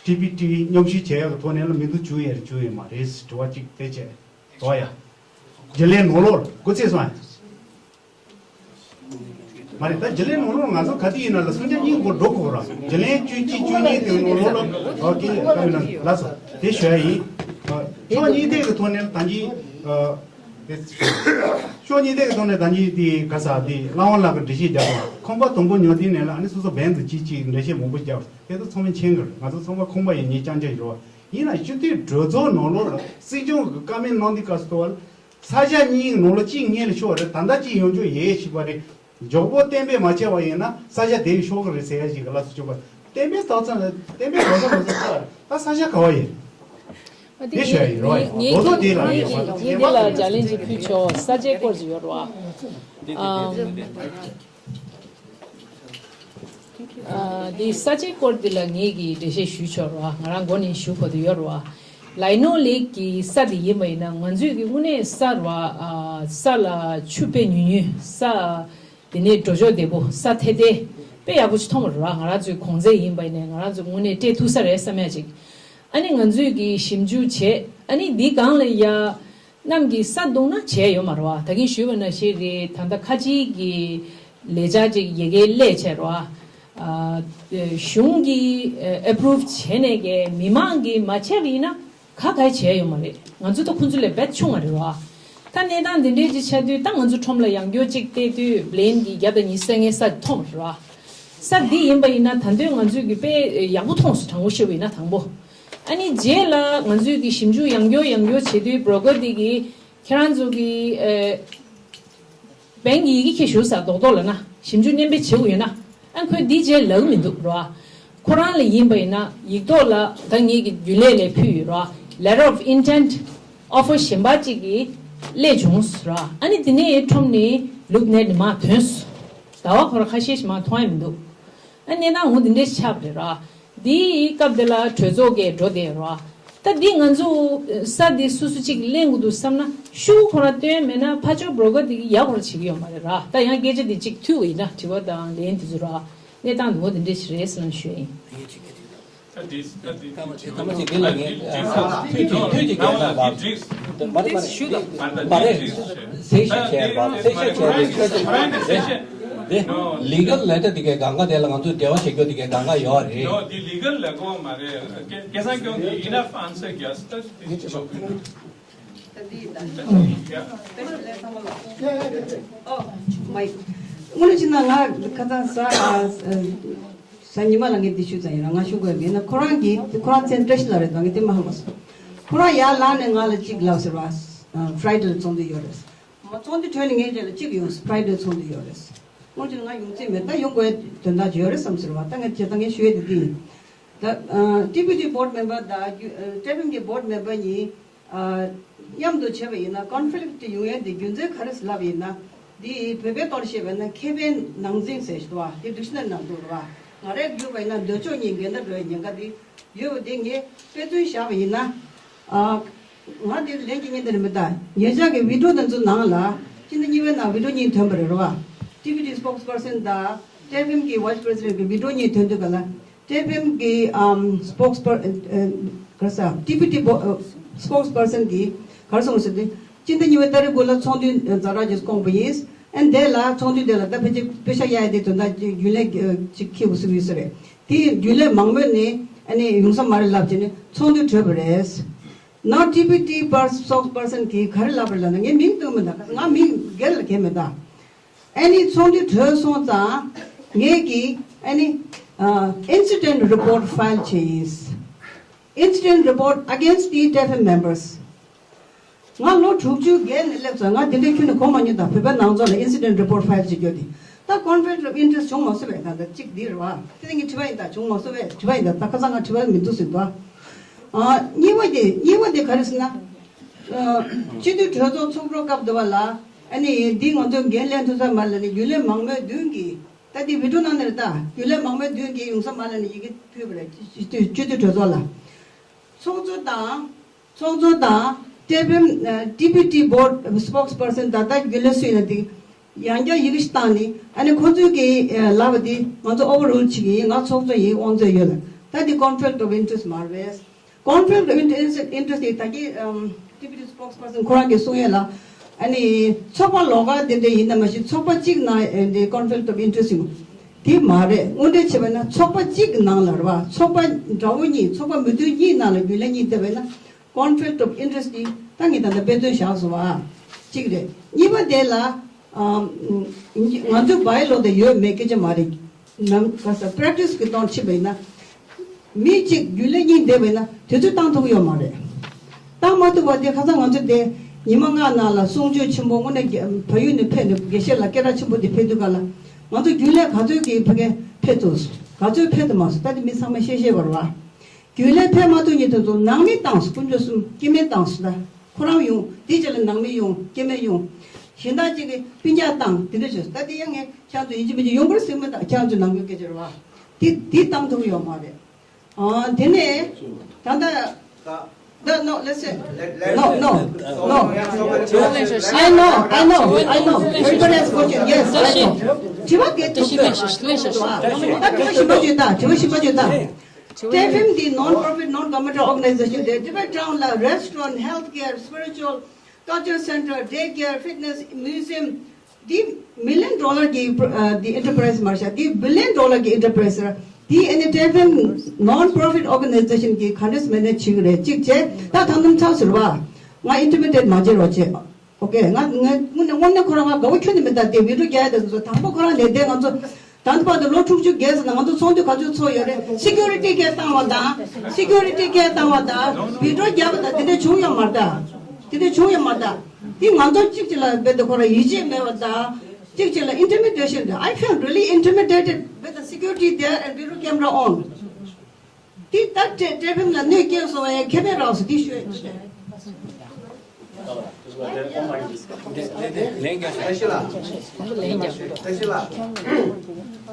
ཊི་བི་ཊི་མཉམ་ཞུགས་བྱེད་ཡག་གི་ཐོག་ནས་ལ་མི་འདུག་བཅུག་ཡས་བཅུག་ཡས་མ་རེད། དྲི་བ་གཅིག་དེ་བྱས་དོ་ཡ། རྒྱུན་ལས་ནང་ལོགས་ལ་སྐུ་ཚེ་སོང་ཡ། མ་རེད། ད་རྒྱུན་ལས་ནང་ལོགས་ང་ཚོ་ག་དུས་ཡིན་ན་ལ་སུན་ཅཱ་གཉིས་སྐོར་འགྲོ་དགོས་ར། རྒྱུན་ལས་བཅུ་གཅིག་བཅུ་གཉིས་དེ་ནང་ལོགས་ལ་ཨོ་ཀེ་ཀ་མི་ན་ལ་སོ་དེ་ཞུ་ཡ་ཡིན། ཕྱོགས་གཉིས་ཐད་ཀྱི་ཐོག་ནས་ད་གིན་དེ། ཕྱོགས་གཉིས་ཐད་ཀྱི་ཐོག་ནས་ད་གིན་དེ་ག་ས་དེ་བླ་བ་ལགས་ཀྱིས་འགྲེལ་བཤད་རྒྱབ་པ། ཁང་པ་དང་པོ་ཉོ་དུས་ནས་ལ་ཨ་ནི་སོ་སོ་འབེན་དུ་ཅིག་ཅིག་འགྲེལ་བཤད་མང་པོ་རྒྱབ། དེ་ཚོ་ཚང་མས་མཁྱེན་གི་རེད། ང་ཚོ་ཚང་མ་ཁང་པ་ཡི་ཉེ་རྐྱང་རྐྱང་ཡོད་རེད། ཡིན་ན་སྤྱི་འཐུས་གྲོས་ཚོགས་ནང་ལོགས་ལ་སྲིད་སྐྱོང་གི་བཀའ་མོལ་གནང་དུས་སྐབས་སུ་ལ་ས་ཆ་གཉིས་ནང་ལོགས་གཅིག་ཉེ་ལ་ཤོར་བ་རེད། ད་ལྟ་གཅིག་ཡོང་རྒྱུ་ཡོད་ཞིག་པ་རེད། མགྱོགས་པོ་གཏན་འབེབས་མ་བྱས་པ་ཡིན་ན་ས་ཆ་དེ་ཤོར་གི་རེད་ཟེར་ཡ་ཞིག་གི་ལ་སོ་ཆོག་པ། གཏན་འབེབས་ཏག་ཙམ་ལ་གཏན་འབེབས་ལོ་ས་ལོ་ས་ད་ས་ཆ་ག་བ་ཡིན། ཨ་དེ་དེ་ཞུ་ཡ་ཡིན་རོགས་ཡིན། ངེད་རྡོ་ཐོག་དེ་ལ་ངེད་ཡིན་ངེད་ངེད་དེ་ལ་ལྗགས་ལན་ཅིག་ཕུལ་ཆོག། ས་ཆའི་སྐོར་ཅིག་ཡོད་རོགས། ཨ་དེ་ས་ཆའི་སྐོར་དེ་ལ་ངེད་ཀྱིས་འགྲེལ་བཤད་ཞུས་ཆོག་རོགས། ང་རང་མགོ་ནས་ཞུ་དགོས་དེ་ཡོད་རོགས། ལའི་ནོ་ལེག་གི་ས་དེ་ཡིན་པ་ཡིན་ན་ང་ཚོས་ཀྱི་དངོས་གནས་ས་རོགས། ས་ལ་ཆུ་དཔེ་ཉུང་ཉུང་། ས་དེ་ནས་འགྲོ་ཕྱོགས་བདེ་པོ། ས་ཐད་ཐད་དཔེ་ཡག་པོ་ཅིག་མཐོང་བ་རེད་བ། ང་རང་ཚོའི་གོང་ཚད་ཡིན་པ་ཡིན་ནའི་ང་རང་ཚོ་དངོས་གནས་སྤྲད་ཐུབ་ས་རེད་བསམ་ཡ་ཅིག། ཨ་ནི་ང་ཚོས་ཀྱི་ཞིབ་འཇུག་བྱས། ཨ་ནི་འདི་སྒང་ལ་ཡ་གནམ་གྱི་ས་བརྡུངས་ན་བྱས་ཡོད་མ་རེད་བ། ད་གིན་ཞུས་པ་ནང་བཞིན་རེད། ད་ལྟ་ཁ་ཆེའི་གི་ལས་འཆར་ཅིག་ཡ་གིར་སླེབས་བྱས་རེད་བ། ཨ་གཞུང་གིས་ཨེ་ཨེ་པུ་རུབ་བྱས་ནས་ཀྱི་མི་མང་གིས་མ་བྱས་པ་ཡིན་ན། ག་ག་བྱས་ཡོད་མ་རེད། ང་ཚོ་ད་ཁོང་ཚོ་ལས་རྦད་ཆུང་བ་རེད་བ། ད་གནས་སྟངས་འདི་འདྲའི་ཅིག་ཆགས་དུས་ད་ང་ཚོ་ཁྲོམ་ལ་ཡང་སྐྱོར་ཅིག་བལྟས་དུས་བི་ལི་ཡན་གྱི་བརྒྱ་དང་ཉི་ཤུ་རྩ་ལྔའི་ས་མཐོང་བ་རེད་བ། ས་འདི་ཡིན་པ་ཡིན་ན་ད་དུང་ང་ཚོས་ཀྱི་དཔེ་ཡག་པོ་མཐོང་སོང་། དྲང་པོ་བཤད་པ་ཡིན་ན་དང་པོ། ཨ་ནི་རྗེས་ལ་ང་ཚོས་ཀྱི་ཞིབ་འཇུག་ཡང་སྐྱོར་ཡང་སྐྱོར་བྱེད་དུས་བྷོ་རོ་ཀར་འདི་གིས་ཁྱེད་རང་ཚོ་གི་ཨེ་བན་གྱི་ཡི་གེ་ཁྱེར་ཞུ་ས་རྡོག་རྡོག་ལ་ན་ཞིབ་འཇུག་གནན་པོ་བྱེད་དགོས་ཡོད་ན། ཨ་ཁོས་འདི་རྗེས་ལབ་མི་འདུག་རོ། ཁོ་རང་ལ་ཡིན་པ་ཡིན་ན་ཡིག་ཐོག་ལ་ད་ངེད་ཀྱི་རྒྱུན་ལས་ལ་ཕུལ་ཡོད་རོ། Letter of intent offer གཞན་པ་གཅིག་གིས་སླེབས་བྱུང་རོ། ཨ་ནི་དེ་ནས་ཁྲོམ་ནས་ལུག་ནད་ནི་མ་ཐོན་སོང་། ཟླ་བ་ཁོ་ར་ཁ་ཤས་ཤིག་མ་མཐོང་ཡ་མི་འདུག། ཨ་གནས་སྟངས་འོ་དེ་འདྲས་ཆགས་པ་རེད་ར། དེའི་སྐབས་དེ་ལ་གྲོས་ཚོགས་ཀྱིས་འགྲོ་བསྡད་ར། ད་འདི་ང་ཚོ་ས་འདི་སུ་སུ་གཅིག་ལེན་དགོས་འདུག་བསམ་ན་ཤུགས་ཁོ་རང་བཏོན་མེད་ན་ཕར་ཕྱོགས་བྷོ་རོ་ཀར་དེ་གིས་ཡག་པོ་ར་བྱེད་ཀྱི་ཡོད་མ་རེད་ར། ད་ཡང་སྐད་ཆ་དེ་གཅིག་མཐུད་པ་ཡིན་ན་དྲི་བ་དང་ལན་དེ་ཚོ་ར། གནས་སྟངས་འདི་འོ་དེ་འདྲས་ཞིག་རེད་ཟེར་ན་ཞུ་ཡ་ཡིན། ད་དེ་ད་དེ་ད་མ་ཅིག་འདི་ལ་ངས་ཐུགས་ཀྱི་ཐུགས་ཀྱི་སྐད་ཆ་ལ་མ་རེད་མ་རེད། གཟིགས་ཞིབ་བྱས་པ་གཟིགས་ཞིབ་བྱས་པའི་སྐད་ཆ་དེ་ལི་གལ་ལེ་ཊར་དེ་གའི་གང་ག་དེ་ལ་ང་ཚོས་འབྲེལ་བ་བྱེད་རྒྱུ་དེ་གའི་གང་ག་ཡོད་རེད། ནོ་འདི་ལི་གལ་ལ་གོ་མ་རེད། སྐལ་བཟང་སྐྱོང་གི་enough answer རྒྱག་ད་དེ་ཆོག་གི། ད་འདི་ཡིན་ད། ད་འདི་ཡིན་ཡ། དཔེ་མི་སྲིད་ལས་ཚང་མ་ལ། ཨོ་མའི། དངོས་གནས་བྱས་ན་ང་ཁ་སང་ས་ཨ་ཨ་གཟའ་ཉི་མ་ལ་ངས་འདི་ཞུས་ཙང་ཡིན་ན་ང་ཞུ་དགོས་ཡིན་ན་ཁོ་རང་གིས་ཁོ་རང་མཚན་བཀྲ་ཤིས་ལགས་རེད་ད་ངས་དེ་མ་ཧ་མ་སོང་། ཁོ་རང་ཡར་ལངས་ནས་ང་ལ་གཅིག་ལབ་ཟེར་བ། ཨ་Friday ལ་ཚོགས་འདུ་ཡོད་རེད། མ་ཚོགས་འདུ་གྲོལ་ནས་ངའི་རྗེས་ལ་གཅིག་ཡོང་། Friday ཚོགས་འདུ་ཡོད་རེད། དངོས་གཞི་ང་ཡོང་རྩིས་མེད་ད་ཡོང་དགོས་དོན་དག་ཡོད་རེད་བསམ་ཟེར་བ། ད་ངས་བྱས་ད་ངས་ཞུ་ཡས་དེ་འདི་ཡིན། ད་ཨ་Deputy Board Member དང་ཨ་ཊི་ཨེཕ་ཨེམ་གྱི་Board Member གཉིས། ཨ་མཉམ་དུ་བྱས་པ་ཡིན་ན་conflict དེ་ཡོང་ཡས་དེ་རྒྱུ་མཚན་ག་རེ་ལབ་ཡིན་ན། འདི་བོད་པའི་ཐོག་ནས་བཤད་པ་ཡིན་ན་ཁེ་ཕན་ནང་འཛིང་ཟེར་ཞིག་འདུག་བ། དེ་dictionary ནང་འདུག་རེད་བ། ང་རང་བསྒྱུར་བ་ཡིན་ན་འདོད་ཕྱོགས་གཉིས་འགལ་ཟླ་འགྲོ་བའི་ཉེན་ཁ་དེ་ཡོད་པ་དེ་ངས་དཔེ་མཚོན་བཞག་པ་ཡིན་ན། ཨ་ང་དེ་ལན་གྱི་ཉིན་དེ་རེད་མི་ད། ཉེ་ཆར་གྱི་video དེ་ཚོ་ནང་ལ་སྤྱི་ཟླ་གཉིས་པའི་ནང་video གཉིས་ཐོན་པ་རེད་རེད་བ། Deputy Spokesperson དང་ཨ་ཊི་ཨེཕ་ཨེམ་གྱི་Vice President གྱི་video གཉིས་ཐོན་དུས་ག་ལ། ཊི་ཨེཕ་ཨེམ་གྱི་ཨམ་spokesper- ཨ་ག་རེ་ཟ་deputy bo- ཨ་spokesperson གྱིས་ག་རེ་གསུངས་ཟེར་དུས། སྤྱི་ཟླ་གཉིས་པའི་ཏ་རིག་དགུ་ལ་ཚོགས་འདུ་ཛ་དྲག་ཅིག་བསྐོངས་པ་ཡིན། ཨ་ནི་དེ་ལ་ཚོགས་འདུ་དེ་ལ་ད་ཕལ་ཆེར་པེ་ཤག་གཡར་ཡ་དེ་དོན་དག་ཅིག་རྒྱུན་ལས་ཅིག་འཁྱེར་དགོས་ཟེར་གྱི་ཡོད་ས་རེད། དེ་རྒྱུན་ལས་མང་མོས་ནས་ཨ་ནི་ཡོང་ས་མ་རེད་ལབ་བྱས་ནས་ཚོགས་འདུ་གྲོལ་བ་རེད། ནང་ཌི་པུ་ཊི་པར- སྤོགས་པར་སན་གྱིས་ག་རེ་ལབ་པ་རེད་ལབ་ན་ངས་མིང་བཏོན་མི་འདུག་ང་མིང་སྒེར་ལ་གལ་མི་འདུག་ཨ་ནི་ཚོགས་འདུ་གྲོལ་སོང་ཙང་ངས་ཀྱིས་ཨ་ནི་ཨ་incident report file བྱས་ཡིན། Incident report against the ཊི་ཨེཕ་ཨེམ་members. ང་ལོ་དྲུག་ཅུ་བརྒལ་ནས་སླེབས་ཚར། ང་དེ་འདྲའི་ཁྱོན་ནས་གོ་མ་མྱོང་། ད་བོད་པའི་ནང་ཚོགས་ལ་incident report file བྱེད་རྒྱུ་དེ་ད་conflict of interest བྱུང་མ་སོང་བས། ད་ད་གཅིག་འདི་རེད་བ། དེ་ནས་ངས་དྲི་བ་ཡིན། ད་བྱུང་མ་སོང་བས་དྲི་བ་ཡིན། ད་ད་ཁ་སང་ང་དྲི་བ་མི་འདུག་ཟེར་འདུག་ཨ་གཉིས་པ་དེ་གཉིས་པ་དེ་ག་རེ་ཟེར་ན། ཨ་སྤྱི་འཐུས་གྲོས་ཚོགས་ཚོགས་འཁོར་སྐབས་དུ་བ་ལ་ཨ་ནི་འདི་ང་ཚོ་འགན་ལེན་ཐུབ་ས་མ་རེད་ལབ་ནས་རྒྱུན་ལས་མང་མོས་མདུན་གྱིས། ད་འདི་བི་ཌི་ཡོ་ནང་ནས་རེད། ད་རྒྱུན་ལས་མང་མོས་མདུན་གྱིས་ཡོང་ས་མ་རེད་ལབ་ནས་ཡི་གེ་ཕུལ་བ་རེད། སྤྱི་འཐུས་གྲོས་ཚོགས་ལ། ཚོགས་གཙོ་དང་། ཚོགས་གཙོ་དང་ཊི་ཨེཕ་ཨེམ་ཨ་ཌི་པུ་ཊི་བྷོར་ཌི་སྤོགས་པར་སན་ད་ལྟ་རྒྱུན་ལས་སུ་ཡིན་ན་དེ་ཡང་བསྐྱར་ཡི་གེ་ཞིག་བཏང་ནས་ཨ་ནི་ཁོ་ཚོས་ཀྱི་ཨ་ལབ་པ་དེ་ང་ཚོ་ཨོ་ཝར་རུལ་བྱེད་ཀྱི་ཡིན། ང་ཚོགས་གཙོ་ཡིན། དབང་ཚད་ཡོད་ལ། ད་དེ་conflict of interest མ་རེད། Conflict of interest interest དེ་ད་གིན་ཨམ་ཌི་པུ་ཊི་སྤོགས་པར་སན་ཁོ་རང་གིས་གསུང་ཡས་ལ་ཨ་ནི་ཚོགས་པ་ལོགས་ཀ་དེ་འདྲ་ཡིན་ན་མ་གཞི་ཚོགས་པ་གཅིག་ནང་ཨ་འདི་conflict of interest ཡིན། དེ་མ་རེད། དངོས་འབྲེལ་བྱས་པ་ན་ཚོགས་པ་གཅིག་ནང་ལ་རེད་བ། ཚོགས་པ་འདྲ་བོ་གཉིས་ཚོགས་པ་མི་མཐུན་གཉིས་ནང་ལ་རྒྱུན་ལས་གཉིས་བསྡད་པ་ན། Conflict of interest དེ་ད་ངས་ད་ལྟ་དཔེ་མཚོན་བཞག་སོང་བ། གཅིག་རེད། གཉིས་པ་དེ་ལ་ཨམ། ང་ཚོའི་བའི་ལོ་དེ་ཡོད་མེད་སྐད་ཆ་མ་རེད། ནམ་ག་ས་པྲེག་ཊི་སི་གི་སྟངས་ཕྱིན་པ་ཡིན་ན། མི་གཅིག་རྒྱུན་ལས་གཉིས་བསྡད་པ་ཡིན་ན་དུས་ཚོད་བཏང་ཐུབ་ཀྱི་ཡོད་མ་རེད། བཏང་མ་ཐུབ་པ་དེ་ཁ་སང་ང་ཚོ་དེ་ཉི་མ་ལྔ་ནང་ལ་གསུང་ཆོས་ཆེན་པོ་དངོས་གནས་རྒྱ་བལ་ཡུལ་ནས་ཕེབས་ནས་དགེ་བཤེས་ལགས་སྐད་གྲགས་ཆེན་པོ་དེ་ཕེབས་དུས་སྒང་ལ། ང་ཚོ་རྒྱུན་ལས་ག་ཚོད་ཀྱིས་ཕ་གིར་ཕེབས་ཐུབ་སོང་། ག་ཚོད་ཕེབས་ཐུབ་མ་སོང་། ད་དེ་མི་ཚང་མས་ཤེས་ཤེས་པ་རེད་བ། རྒྱུན་ལས་ཕེབས་མ་ཐུབ་མཁན་དེ་ཚོ་ནང་མི་བཏང་སོང་། དཀོན་མཆོག་གསུམ་སྐྱེ་དམན་བཏང་སོང་། ད་ཁོ་རང་ཡོང་། དེའི་རྗེས་ལ་ནང་མི་ཡོང་། སྐྱེ་དམན་ཡོང་། གཞན་དག་ཅིག་གིས་སྤུན་ཀྱག་བཏང་། དེ་འདྲ་བྱས་སོང་། ད་དེ་ཡང་ངས་ཁྱེད་ཚོ་ཡིན་གཅིག་མིན་གཅིག་ཡོང་གི་རེད་ཟེར་གྱི་མི་འདུག་ཁྱེད་ཚོ་ནང་ཁུལ་སྐད་ཆ་རེད་བ། དེ་དེ་བཏང་ཐུབ་ཀྱི་ཡོད་མ་རེད། ཨ། དེ་ནས་ད་ལྟ། ད། No, listen. No, no, no. I know, I know, I know. Everybody has question. Yes, I know. དྲི་བ་དེ་ཐུག་ད་དྲི་བ་གཞན་པ་བརྗོད་ད། དྲི་བ་གཞན་པ་བརྗོད་ད། ཊེ་ཕེམ་འདི་non-profit, non-governmental organization རེད། Tibet Town ལ་restaurant, healthcare, spiritual, culture center, daycare, fitness, museum, འདི་million dollar གི་འདི་enterprise མ་རེད་ཤག་འདི་billion dollar གི་enterprise རེད། འདི་ཨ་ནི་ཊེ་ཕེམ་non-profit organization གི་ག་འདྲས་manage བྱེད་ཀྱི་རེད། གཅིག་བྱས། ད་ད་དུང་ཚགས་ཟེར་བ། ང་intimidate མ་བྱེད་རོགས་བྱེད། ཨོ་ཀེ། ང་ང་དངོས་གནས་དངོས་གནས་ཁོ་རང་ང་དགའ་བོ་ཁྱོན་ནས་མི་འདུག་དེ་video རྒྱག་ཡ་དེ་ཚོ་དང་པོ་ཁོ་རང་ལས་དེ་ང་ཚོ་ད་ལྟ་བར་དུ་ལོ་དྲུག་ཅུ་བརྒལ་སོང་ན་ང་ཚོ་ཚོགས་འདུ་ག་ཚོད་ཚོགས་ཡོད་རེད། security སྐད་བཏང་བ་དང་། security སྐད་བཏང་བ་དང་། video རྒྱག་པ་དང་། དེ་འདྲ་བྱུང་ཡོད་མ་རེད་ད། དེ་འདྲ་བྱུང་ཡོད་མ་རེད་ད། དེ་ང་ཚོ་གཅིག་གཅིག་ལ་རྦད་དེ་ཁོ་རང་ཡིད་ཆེས་མེད་པ་དང་། གཅིག་གཅིག་ལ་intimidation དང་། I feel really intimidated with the security there and video camera on. དེ་ད་ཊེ་ཕེམ་ལ་གནོད་སྐྱེལ་སོང་བའི་ཁེ་ཕན་རག་སོང་། དེ་ཞུ་ཡ་ཡིན།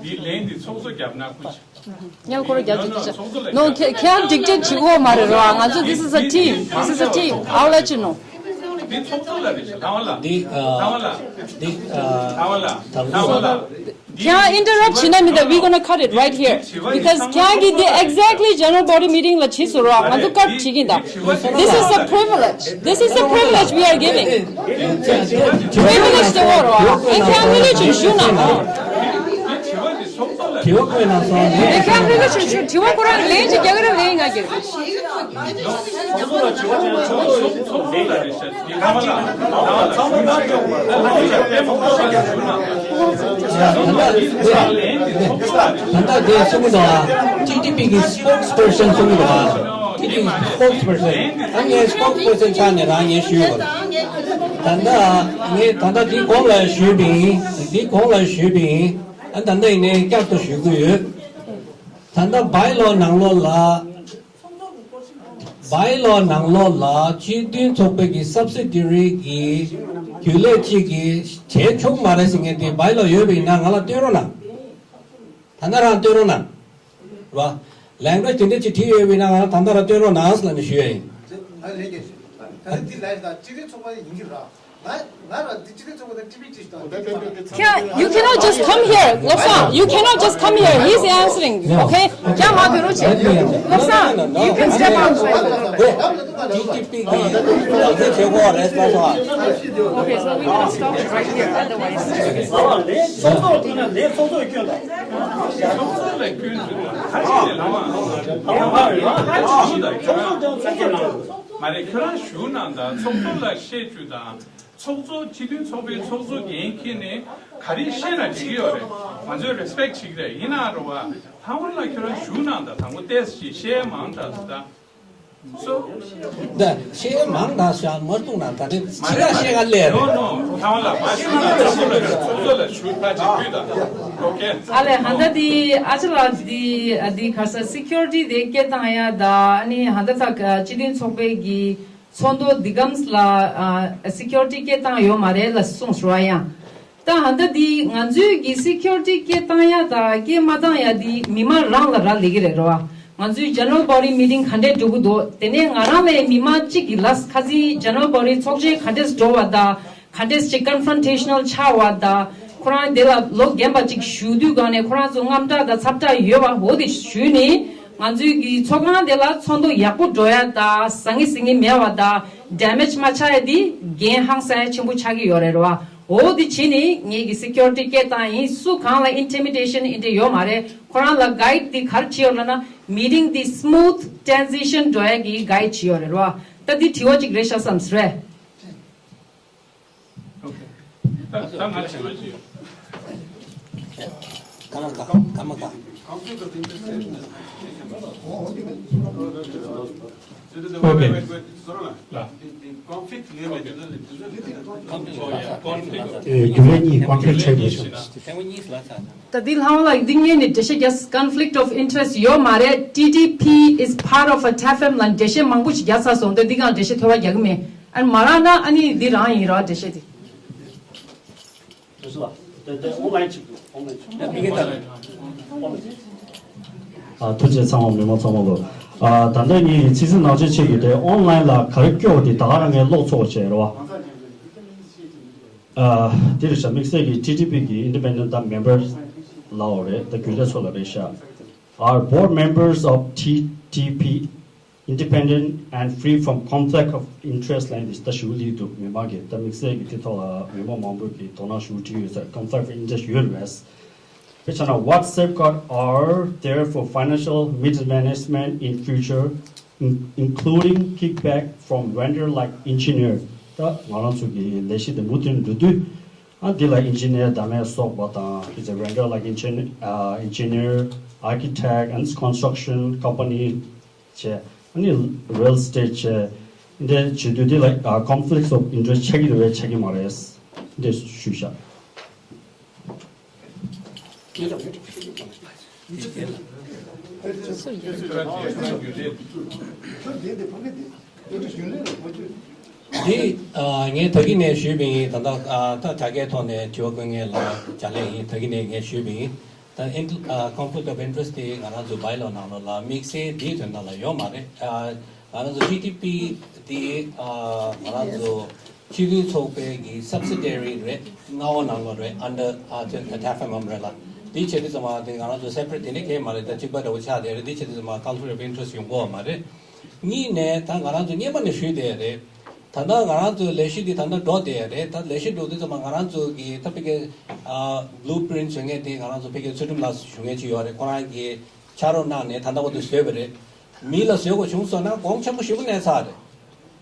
འདི་ལན་འདི་ཚོགས་གཙོ་རྒྱབ་ན་ཁུ། ཉལ་ཁོ་ར་རྒྱབ་ཀྱི་ཅི། No, ཁྱེད་ཁྱེད་རང་dictate བྱེད་དགོས་མ་རེད་རོ། ང་ཚོ་this is a team, this is a team, I'll let you know. འདི་ཚོགས་གཙོ་ལ་རེད་ཤག་དང་བ་ལ། འདི་ཨ། དང་བ་ལ། འདི་ཨ། དང་བ་ལ། དང་བ་ལ། ཁྱེད་རང་interrupt བྱེད་ན་མི་འདུག we're gonna cut it right here. Because ཁྱེད་རང་གིས་འདི་exactly general body meeting ལ་བྱས་སོང་རོགས། ང་ཚོ་ཀཊ་བྱེད་ཀྱིན་ད། This is a privilege. This is a privilege we are giving. Privilege དེ་འོ་རོགས། ཨེ་ཁྱེད་རང་མི་ལོས་ཅིག་ཞུ་ན། དྲི་བ་བཀོད་གནང་སོང་། ཨེ་ཁྱེད་རང་མི་ལོས་ཅིག་ཞུ། དྲི་བ་ཁོ་རང་ལན་ཅིག་རྒྱག་གི་རེད། ལན་ང་རྒྱག་གི་རེད། ད་ལྟ་དེ་གསུང་གི་འདུག་ཨ། ཊི་ཊི་པི་གི་spokesperson གསུང་གི་འདུག་ཨ། ཊི་ཊི་པི་གི་spokesperson། ཨ་ངའི་spokesperson ཆགས་ནས་རང་ངས་ཞུས་པ། ད་ལྟ་ངས་ད་ལྟ་འདི་གོང་ལ་ཞུས་པ་ཡིན། འདི་གོང་ལ་ཞུས་པ་ཡིན། ཨ་ད་ལྟ་ཡིན་ནའི་བསྐྱར་དུ་ཞུ་གི་ཡོད། ད་ལྟ་བའི་ལོ་ནང་ལོགས་ལ། བའི་ལོ་ནང་ལོགས་ལ་སྤྱི་མཐུན་ཚོགས་པའི་གི་subsidiary གི་རྒྱུན་ལས་གཅིག་གིས་བྱས་ཆོག་མ་རེད་ཟེར་མཁན་དེ་བའི་ལོ་ཡོད་པ་ཡིན་ན་ང་ལ་སྟོན་རོགས་གནང་། ད་ལྟ་རང་སྟོན་རོགས་གནང་། རེད་བ། language དེ་འདྲ་ཅིག་བྲིས་ཡོད་པ་ཡིན་ན་ང་ལ་ད་ལྟ་རང་སྟོན་རོགས་གནང་ཟེར་ལབ་ནས་ཞུ་ཡ་ཡིན། ད་ལན་རྒྱག་ཞུ། ད་ལན་འདི་ལན་ད་སྤྱི་མཐུན་ཚོགས་པ་ཡིན་གྱི་རེད། ང་ང་རང་འདི་སྤྱི་མཐུན་ཚོགས་པ་དང་ཊི་བི་ཅིག་དང་། ཁྱེད། You cannot just come here, ལོབས་སང་། You cannot just come here. He's answering, okay? ཁྱེད་མ་དགོད་རོགས་བྱེད། ལོབས་སང་། You can step out. ཊི་ཊི་པི་གི་ལག་འཛིན་བྱེད་དགོས་རེད་ལོབས་སང་། Okay, so we gotta stop it right here, otherwise. ལས་ཚོགས་གཙོ་ཐུག་ན་ལས་ཚོགས་གཙོ་སྐྱོན་དང་། ཚོགས་གཙོ་ལ་སྐྱོན་ཟེར་ན་ཁ་ཅིག་ལས་ལངས་། ཁ་ཅིག་ལ་ཁྱོད་རང་ཚོགས་གཙོ་དང་ཚོགས་གཙོ་ལ་ཞུ་གནང་དང་། ཚོགས་གཙོ་ལ་བཤད་རྒྱུ་དང་། ཚོགས་གཙོ། སྤྱི་མཐུན་ཚོགས་པའི་ཚོགས་གཙོ་འགན་འཁྱེར་ནས་ག་རེ་བཤད་ན་འགྲིག་གི་ཡོད་རེད། ང་ཚོས་རེ་སི་པེག་བྱེད་ཀྱི་རེད། ཡིན་ན་རེད་བ། ལྷ་དབང་ལགས་ཁྱོད་རང་བཞུགས་གནང་དང་། དང་པོ་ཏོག་ཙམ་ཞིག་བཤད་མང་དྲགས་སོང་ད། སོ། ད་བཤད་མང་དྲགས་ཤག་མ་གཏོང་ན་ད་རེས་ཕྱི་ལ་བཤད་ག་ལས་རེད། ནོ་ནོ། ལྷ་དབང་ལགས་མ་ཞུས་ན་ཚོགས་གཙོ་ལ་ཚོགས་གཙོ་ལ་ཞུ་ད་ཅིག་ཕུལ་དང་། ཨོ་ཀེ། ཨ་ལས་ཧན་ད་དེ་ཨ་ཅག་ལགས་དེ་ཨ་དེ་ག་ས་སི་ཁྱུ་རི་ཊི་དེ་སྐད་བཏང་ཡ་ད། ཨ་ནི་ཧན་ད་ད་སྤྱི་མཐུན་ཚོགས་པའི་གི་ཚོགས་འདུ་འདི་གམ་ལ་ཨ་སི་ཁྱུ་རི་ཊི་སྐད་བཏང་ཡོད་མ་རེད་ལ་གསུངས་སོང་ཡང་། ད་ཧན་ད་འདི་ང་ཚོའི་གི་སི་ཁྱུ་རི་ཊི་སྐད་བཏང་ཡ་ད་སྐད་མ་བཏང་ཡ་འདི་མི་མང་རང་ལ་རག་ལས་ཀྱི་རེད་རོ། ང་ཚོའི་ཇེ་ནེ་རལ་བོ་ཌི་མི་ཊིང་ག་འདྲས་འགྲོ་གི་འདུག་དེ་ནས་ང་རང་ལས་མི་མང་གཅིག་གི་ལས་ཁ་སང་ཇེ་ནེ་རལ་བོ་ཌི་ཚོགས་ཆེན་ག་འདྲས་འགྲོ་བ་ད། ག་འདྲས་ཅིག་ཀོན་ཕྲོན་ཊེ་ཤ་ནལ་ཆགས་བ་ད། ཁོ་རང་དེ་ལ་ལོ་རྒན་པ་ཅིག་བཞུགས་དུས་སྒང་ནས་ཁོ་རང་ཚོ་དངངས་སྐྲག་དང་འཚབ་སྐྲག་ཡོད་པ་འོ་དེ་ཞུས་ནས། ང་ཚོའི་གི་ཚོགས་ཁང་དེ་ལ་ཚོགས་འདུ་ཡག་པོ་འགྲོ་ཡ་ད། ཟང་ངེ་ཟིང་ངེ་མེད་པ་ད། ཌེ་མེཇ་མ་ཆགས་ཡ་དེ་འགན་ཧང་སང་ཡ་ཆེན་པོ་ཆགས་ཀྱི་ཡོད་རེད་རོ། འོ་དེ་བྱས་ནས་ངེད་ཀྱི་སི་ཁྱུ་རི་ཊི་སྐད་བཏང་ཡིན། སུ་གང་ལ་ཨིན་ཊི་མི་ཌེ་ཤན་ཨིན་ཊི་ཡོད་མ་རེད། ཁོ་རང་ལ་གའིཌ་དེ་ག་རེ་བྱས་ཡོད་ལབ་ན། མི་ཊིང་དེ་སི་མུ་ཐི་ཊེན་སི་ཤན་འགྲོ་ཡ་གི་གའིཌ་བྱས་ཡོད་རེད་རོ། ད་དེ་དྲི་བ་ཅིག་རེད་ཤག་བསམ་སོང་རེད། ད་ད་ང་ལ་ཞེ་མ་ཞིག་ཡོད། ཀ་མ་ཀ་ཀ་མ་ཀ་ཨོ་ཁེ། ལ། ཨེ། རྒྱུ་ལས་གཉིས་ཀོན་ཕི་ལིག་ཆགས་ཡོད་ཤག་ད་འདི་ལྷ་དབང་ལགས་འདི་སྔོན་ནས་འགྲེལ་བཤད་རྒྱག conflict of interest ཡོད་མ་རེད། T T P is part of a TAFEM ལ་འགྲེལ་བཤད་མང་པོ་ཞིག་རྒྱག་ཚར་སོང་། ད་འདི་གང་འགྲེལ་བཤད་ཐོལ་པ་རྒྱག་གི་མེད། ཨ་ནི་མ་རག་ན་ཨ་ནི་འདི་རང་ཡིན་རོགས་འགྲེལ་བཤད་དེ། ཨ། ཐུགས་རྗེ་ཆེ་ཚང་མ་མི་མང་ཚང་མ་ལོ། ཨ། ད་ལྟ་ངས་ཚིག་མཛོད་ནང་ཆེན་ཆེད་ཀྱི་དེ་ཨོན་ལན་ལ་ག་རེ་སྐྱོ་བ་དེ་ད་ག་རང་ངས་ཀློག་ཚོགས་བྱས་རེད་བ། ཨ། དེ་རེད་ཤག་དམིགས་བསལ་གྱི་T T P གི་independent member ལའོ་རེད། ད་རྒྱུན་ལས་ཚོ་ལ་རེད་ཤག Are board members of T T P independent and free from conflict of interest ལབ་ཡིན་ད་ཞུ་ལི་འདུག་མི་མང་གི་ད་དམིགས་བསལ་གྱི་དེ་ཐོག་ལ་མི་མང་མང་པོ་གི་དོ་སྣང་ཞུ་བྲིས་ཡོད་ཟེར། conflict of interest ཡོད་རེད། དཔེ་ཆ་ན། What safeguards are there for financial mismanagement in future, in- including kickback from vendor like engineer? ད་ང་རང་ཚོ་གི་ལས་གཞི་དེ་མུ་མཐུད་འགྲོ་དུས། ཨ། འདི་ལ་engineer འདྲ་མིན་སོགས་པ་དང་། is a vendor like engineer, uh, engineer, architect and construction company བྱས། ཨ་ནི་real estate བྱས། འདི་བྱེད་དུས་འདི་ལ་conflicts of interest ཆགས་ཀྱི་རེད་པས་ཆགས་ཀྱི་མ་རེད། འདི་ཞུས་བཞག་འདི། ཨ། ངས་ད་གིན་ནས་ཞུས་པ་ཡིན། ད་ལྟ། ཨ། ད་དྲ་རྒྱའི་ཐོག་ནས་དྲི་བ་བཀོད་མཁན་ལ་བྱ་ལས་ཡིན། ད་གིན་ནས་ངས་ཞུས་པ་ཡིན། ད་ཨིན། ཨ། conflict of interest དེ་ང་རང་ཚོ་bylaw ནང་ལོགས་ལ་དམིགས་བསལ་འདིའི་དོན་དག་ལ་ཡོད་མ་རེད། ཨ། ང་རང་ཚོ་T T P དེ། ཨ། ང་རང་ཚོ་སྤྱི་མཐུན་ཚོགས་པའི་གི་subsidiary རེད། མངའ་འོག་ནང་ལོགས་རེད། under ཨ་ཚོ་TAFEM umbrella དེ་བྱེད་དུས་ཙམ་པ་དེ་ང་རང་ཚོ་separate དེ་འདྲ་གང་ཡང་མ་རེད། ད་གཅིག་པ་འདྲ་བོ་ཆགས་བསྡད་རེད། དེ་བྱེད་དུས་ཙམ་པ་conflict of interest ཡོང་གི་ཡོད་མ་རེད། གཉིས་ནས་ད་ང་རང་ཚོ་སྔོན་མ་ནས་ཞུས་བསྡད་རེད། ད་ལྟ་ང་རང་ཚོའི་ལས་གཞི་འདི་ད་ལྟ་འགྲོ་བསྡད་རེད། ད་ལས་གཞི་འགྲོ་དུས་ཙམ་པ་ང་རང་ཚོ་གི་ད་ཕ་གི་ཨ་blueprint བཟོ་མཁན་དེ་ང་རང་ཚོ་ཕ་གི་ཚུལ་ཁྲིམས་ལགས་ཞུ་མཁན་ཅིག་ཡོད་རེད། ཁོ་རང་གིས་ཕྱག་རོགས་གནང་ནས་ད་ལྟ་བར་དུ་བཟོས་པ་རེད། མི་ལ་བཟོས་དགོས་བྱུང་སོང་ན་གོང་ཆེན་པོ་ཞེ་པོ་གནས་ཚར་རེད།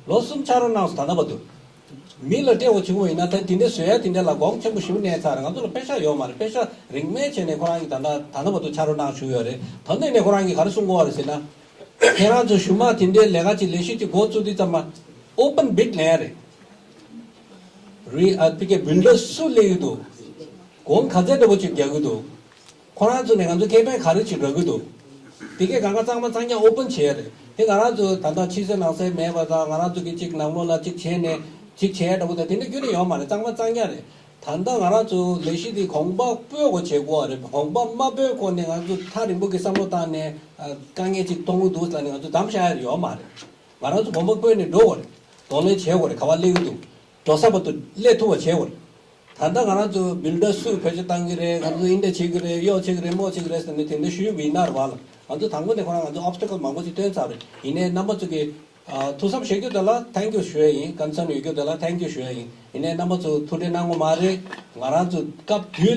ལོ་གསུམ་ཕྱག་རོགས་གནང་སོང་། ད་ལྟ་བར་དུ་མི་ལ་སྤྲད་དགོས་བྱུང་བ་ཡིན་ན་ད་དེ་འདྲ་བཟོ་ཡ་དེ་འདྲ་ལ་གོང་ཆེན་པོ་ཞེ་པོ་གནས་ཚར་རེད། ང་ཚོ་ལ་པེ་ཤག་ཡོད་མ་རེད། པེ་ཤག་རིན་མེད་བྱས་ནས་ཁོ་རང་གིས་ད་ལྟ་ད་ལྟ་བར་དུ་ཕྱག་རོགས་གནང་བཞུགས་ཡོད་རེད། ད་ལྟ་ནས་ཁོ་རང་གིས་ག་རེ་གསུང་གི་ཡོད་རེད་ཟེར་ན། ཁྱེད་རང་ཚོ་གཞུག་མ་དེ་འདྲའི་ལས་ཀ་ཅིག་ལས་གཞི་ཅིག་འགོ་བཙུགས་དུས་ཙམ་པ་open bid ལེན་ཡ་རེད། རི་ཨ་ཕ་གི་builder སུ་སླེབས་ཀྱི་འདུག་གོང་ག་ཚད་འདྲ་པོ་ཅིག་རྒྱག་གི་འདུག་ཁོ་རང་ཚོ་ནས་ང་ཚོ་ཁེ་ཕན་ག་རེ་ཅིག་རག་གི་འདུག་དེ་གས་གང་ག་གཙང་མ་གཙང་རྐྱང་open བྱས་རེད། དེ་ང་རང་ཚོ་ད་ལྟ་ཕྱི་གསལ་ནང་གསལ་མེད་པ་དང་། ང་རང་ཚོ་གི་ཅིག་ནང་ལོགས་ལ་ཅིག་བྱས་ནས་ཅིག་བྱས་འདྲ་པོ་དང་དེ་འདྲ་ཁྱོན་ནས་ཡོད་མ་རེད། གཙང་མ་གཙང་རྐྱང་རེད། ད་ལྟ་ང་རང་ཚོ་ལས་གཞི་འདི་གོང་འཕེལ་སྤོས་དགོས་བྱེད་དགོས་པ་རེད། གོང་འཕེལ་མ་སྤོས་གོང་ནས་ང་ཚོ་ཐག་རིང་པོ་གི་བསམ་བློ་བཏང་ནས་ཨ་དཀའ་ངལ་ཅིག་གཏོང་གི་འདུག་ལབ་ནས་ང་ཚོ་འདམ་བཞག་ཡ་ཡོད་མ་རེད། ང་རང་ཚོ་གོང་འཕེལ་སྤོས་ནས་འགྲོ་དགོས་རེད། གདོང་ལེན་བྱེད་དགོས་རེད། ག་པར་སླེབས་ཀྱི་འདུག་འགྲོ་ས་བར་དུ་སླེབས་ཐུབ་པ་བྱེད་དགོས་རེད། ད་ལྟ་ང་རང་ཚོ་builder སུས་བེད་སྤྱོད་བཏང་གི་རེད། ང་ཚོ་འདི་འདྲ་བྱེད་ཀྱི་རེད། གཡོག་བྱེད་ཀྱི་རེད། མོ་བྱེད་ཀྱི་རེད་ཟེར་ནས་དེ་འདྲ་ཞུས་པ་ཡིན་ན་རེད་བ། ང་ཚོ་དང་པོ་ནས་ཁོ་རང་ང་ཚོ་obstacle མང་པོ་ཞིག་བཏོན་ཚར་རེད། ཡིན་ནའི་རྣམ་པ་ཚོ་གི་ཨ་ཐུགས་བསམ་བཞེས་རྒྱུ་དེ་ལ་thank you ཞུ་ཡ་ཡིན། concern ཡོད་རྒྱུ་དེ་ལ་thank you ཞུ་ཡ་ཡིན། ཡིན་ནའི་རྣམ་པ་ཚོ་ཐུགས་ཁྲལ་གནང་དགོས་མ་རེད། ང་རང་ཚོ་སྐབས་དུས་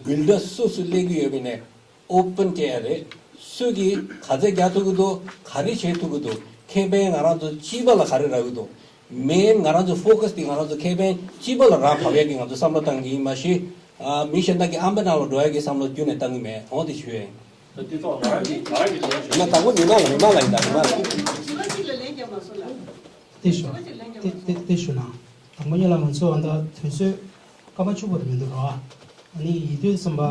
ལ་builder སུ་སུ་སླེབས་ཀྱི་ཡོད་པ་ཡིན་ནའི་open བྱས་ཡ་རེད། སུ་གིས་ག་ཚད་རྒྱག་ཐུབ་ཀྱི་འདུག་ག་རེ་བྱེད་ཐུབ་ཀྱི་འདུག་ཁེ་ཕན་ང་རང་ཚོ་སྤྱི་པ་ལ་ག་རེ་རག་གི་འདུག main ང་རང་ཚོ་focus དེ་ང་རང་ཚོ་ཁེ་ཕན་སྤྱི་པ་ལ་རག་ཐུབ་ཡ་གི་ང་ཚོ་བསམ་བློ་བཏང་གི་ཡིན། མ་གཞི་ཨ་མི་གཞན་དག་གི་ཨམ་པ་ནང་ལ་འགྲོ་ཡ་གི་བསམ་བློ་ཁྱོན་ནས་བཏང་གི་མེད། འོ་དེ་ཞུ་ཡ་ཡིན། ད་དེ་ཚོ་ང་རང་གི་ང་རང་གི་དྲི་བ་ཞུ། ཡིན་ན་དང་པོ་མི་མང་ལ་མི་མང་ལ་ཡིན། ད་མི་མང་ལ། དྲི་བ་གཅིག་ལ་ལན་རྒྱབ་མ་སོང་ལ། དེ་ཞུ། དྲི་བ་གཅིག་ལན་རྒྱབ་དེ་མ་དེ་སོང་། དེ་ཞུ་ན། དང་པོ་ཉིད་ལ་ང་ཚོ་ཨ་ད་དུས་ཚོད་སྐར་མ་བཅུ་པོ་དེ་མི་འདུག་ར། ཨ་ནི་ཡིན་དུས་ཙམ་པ།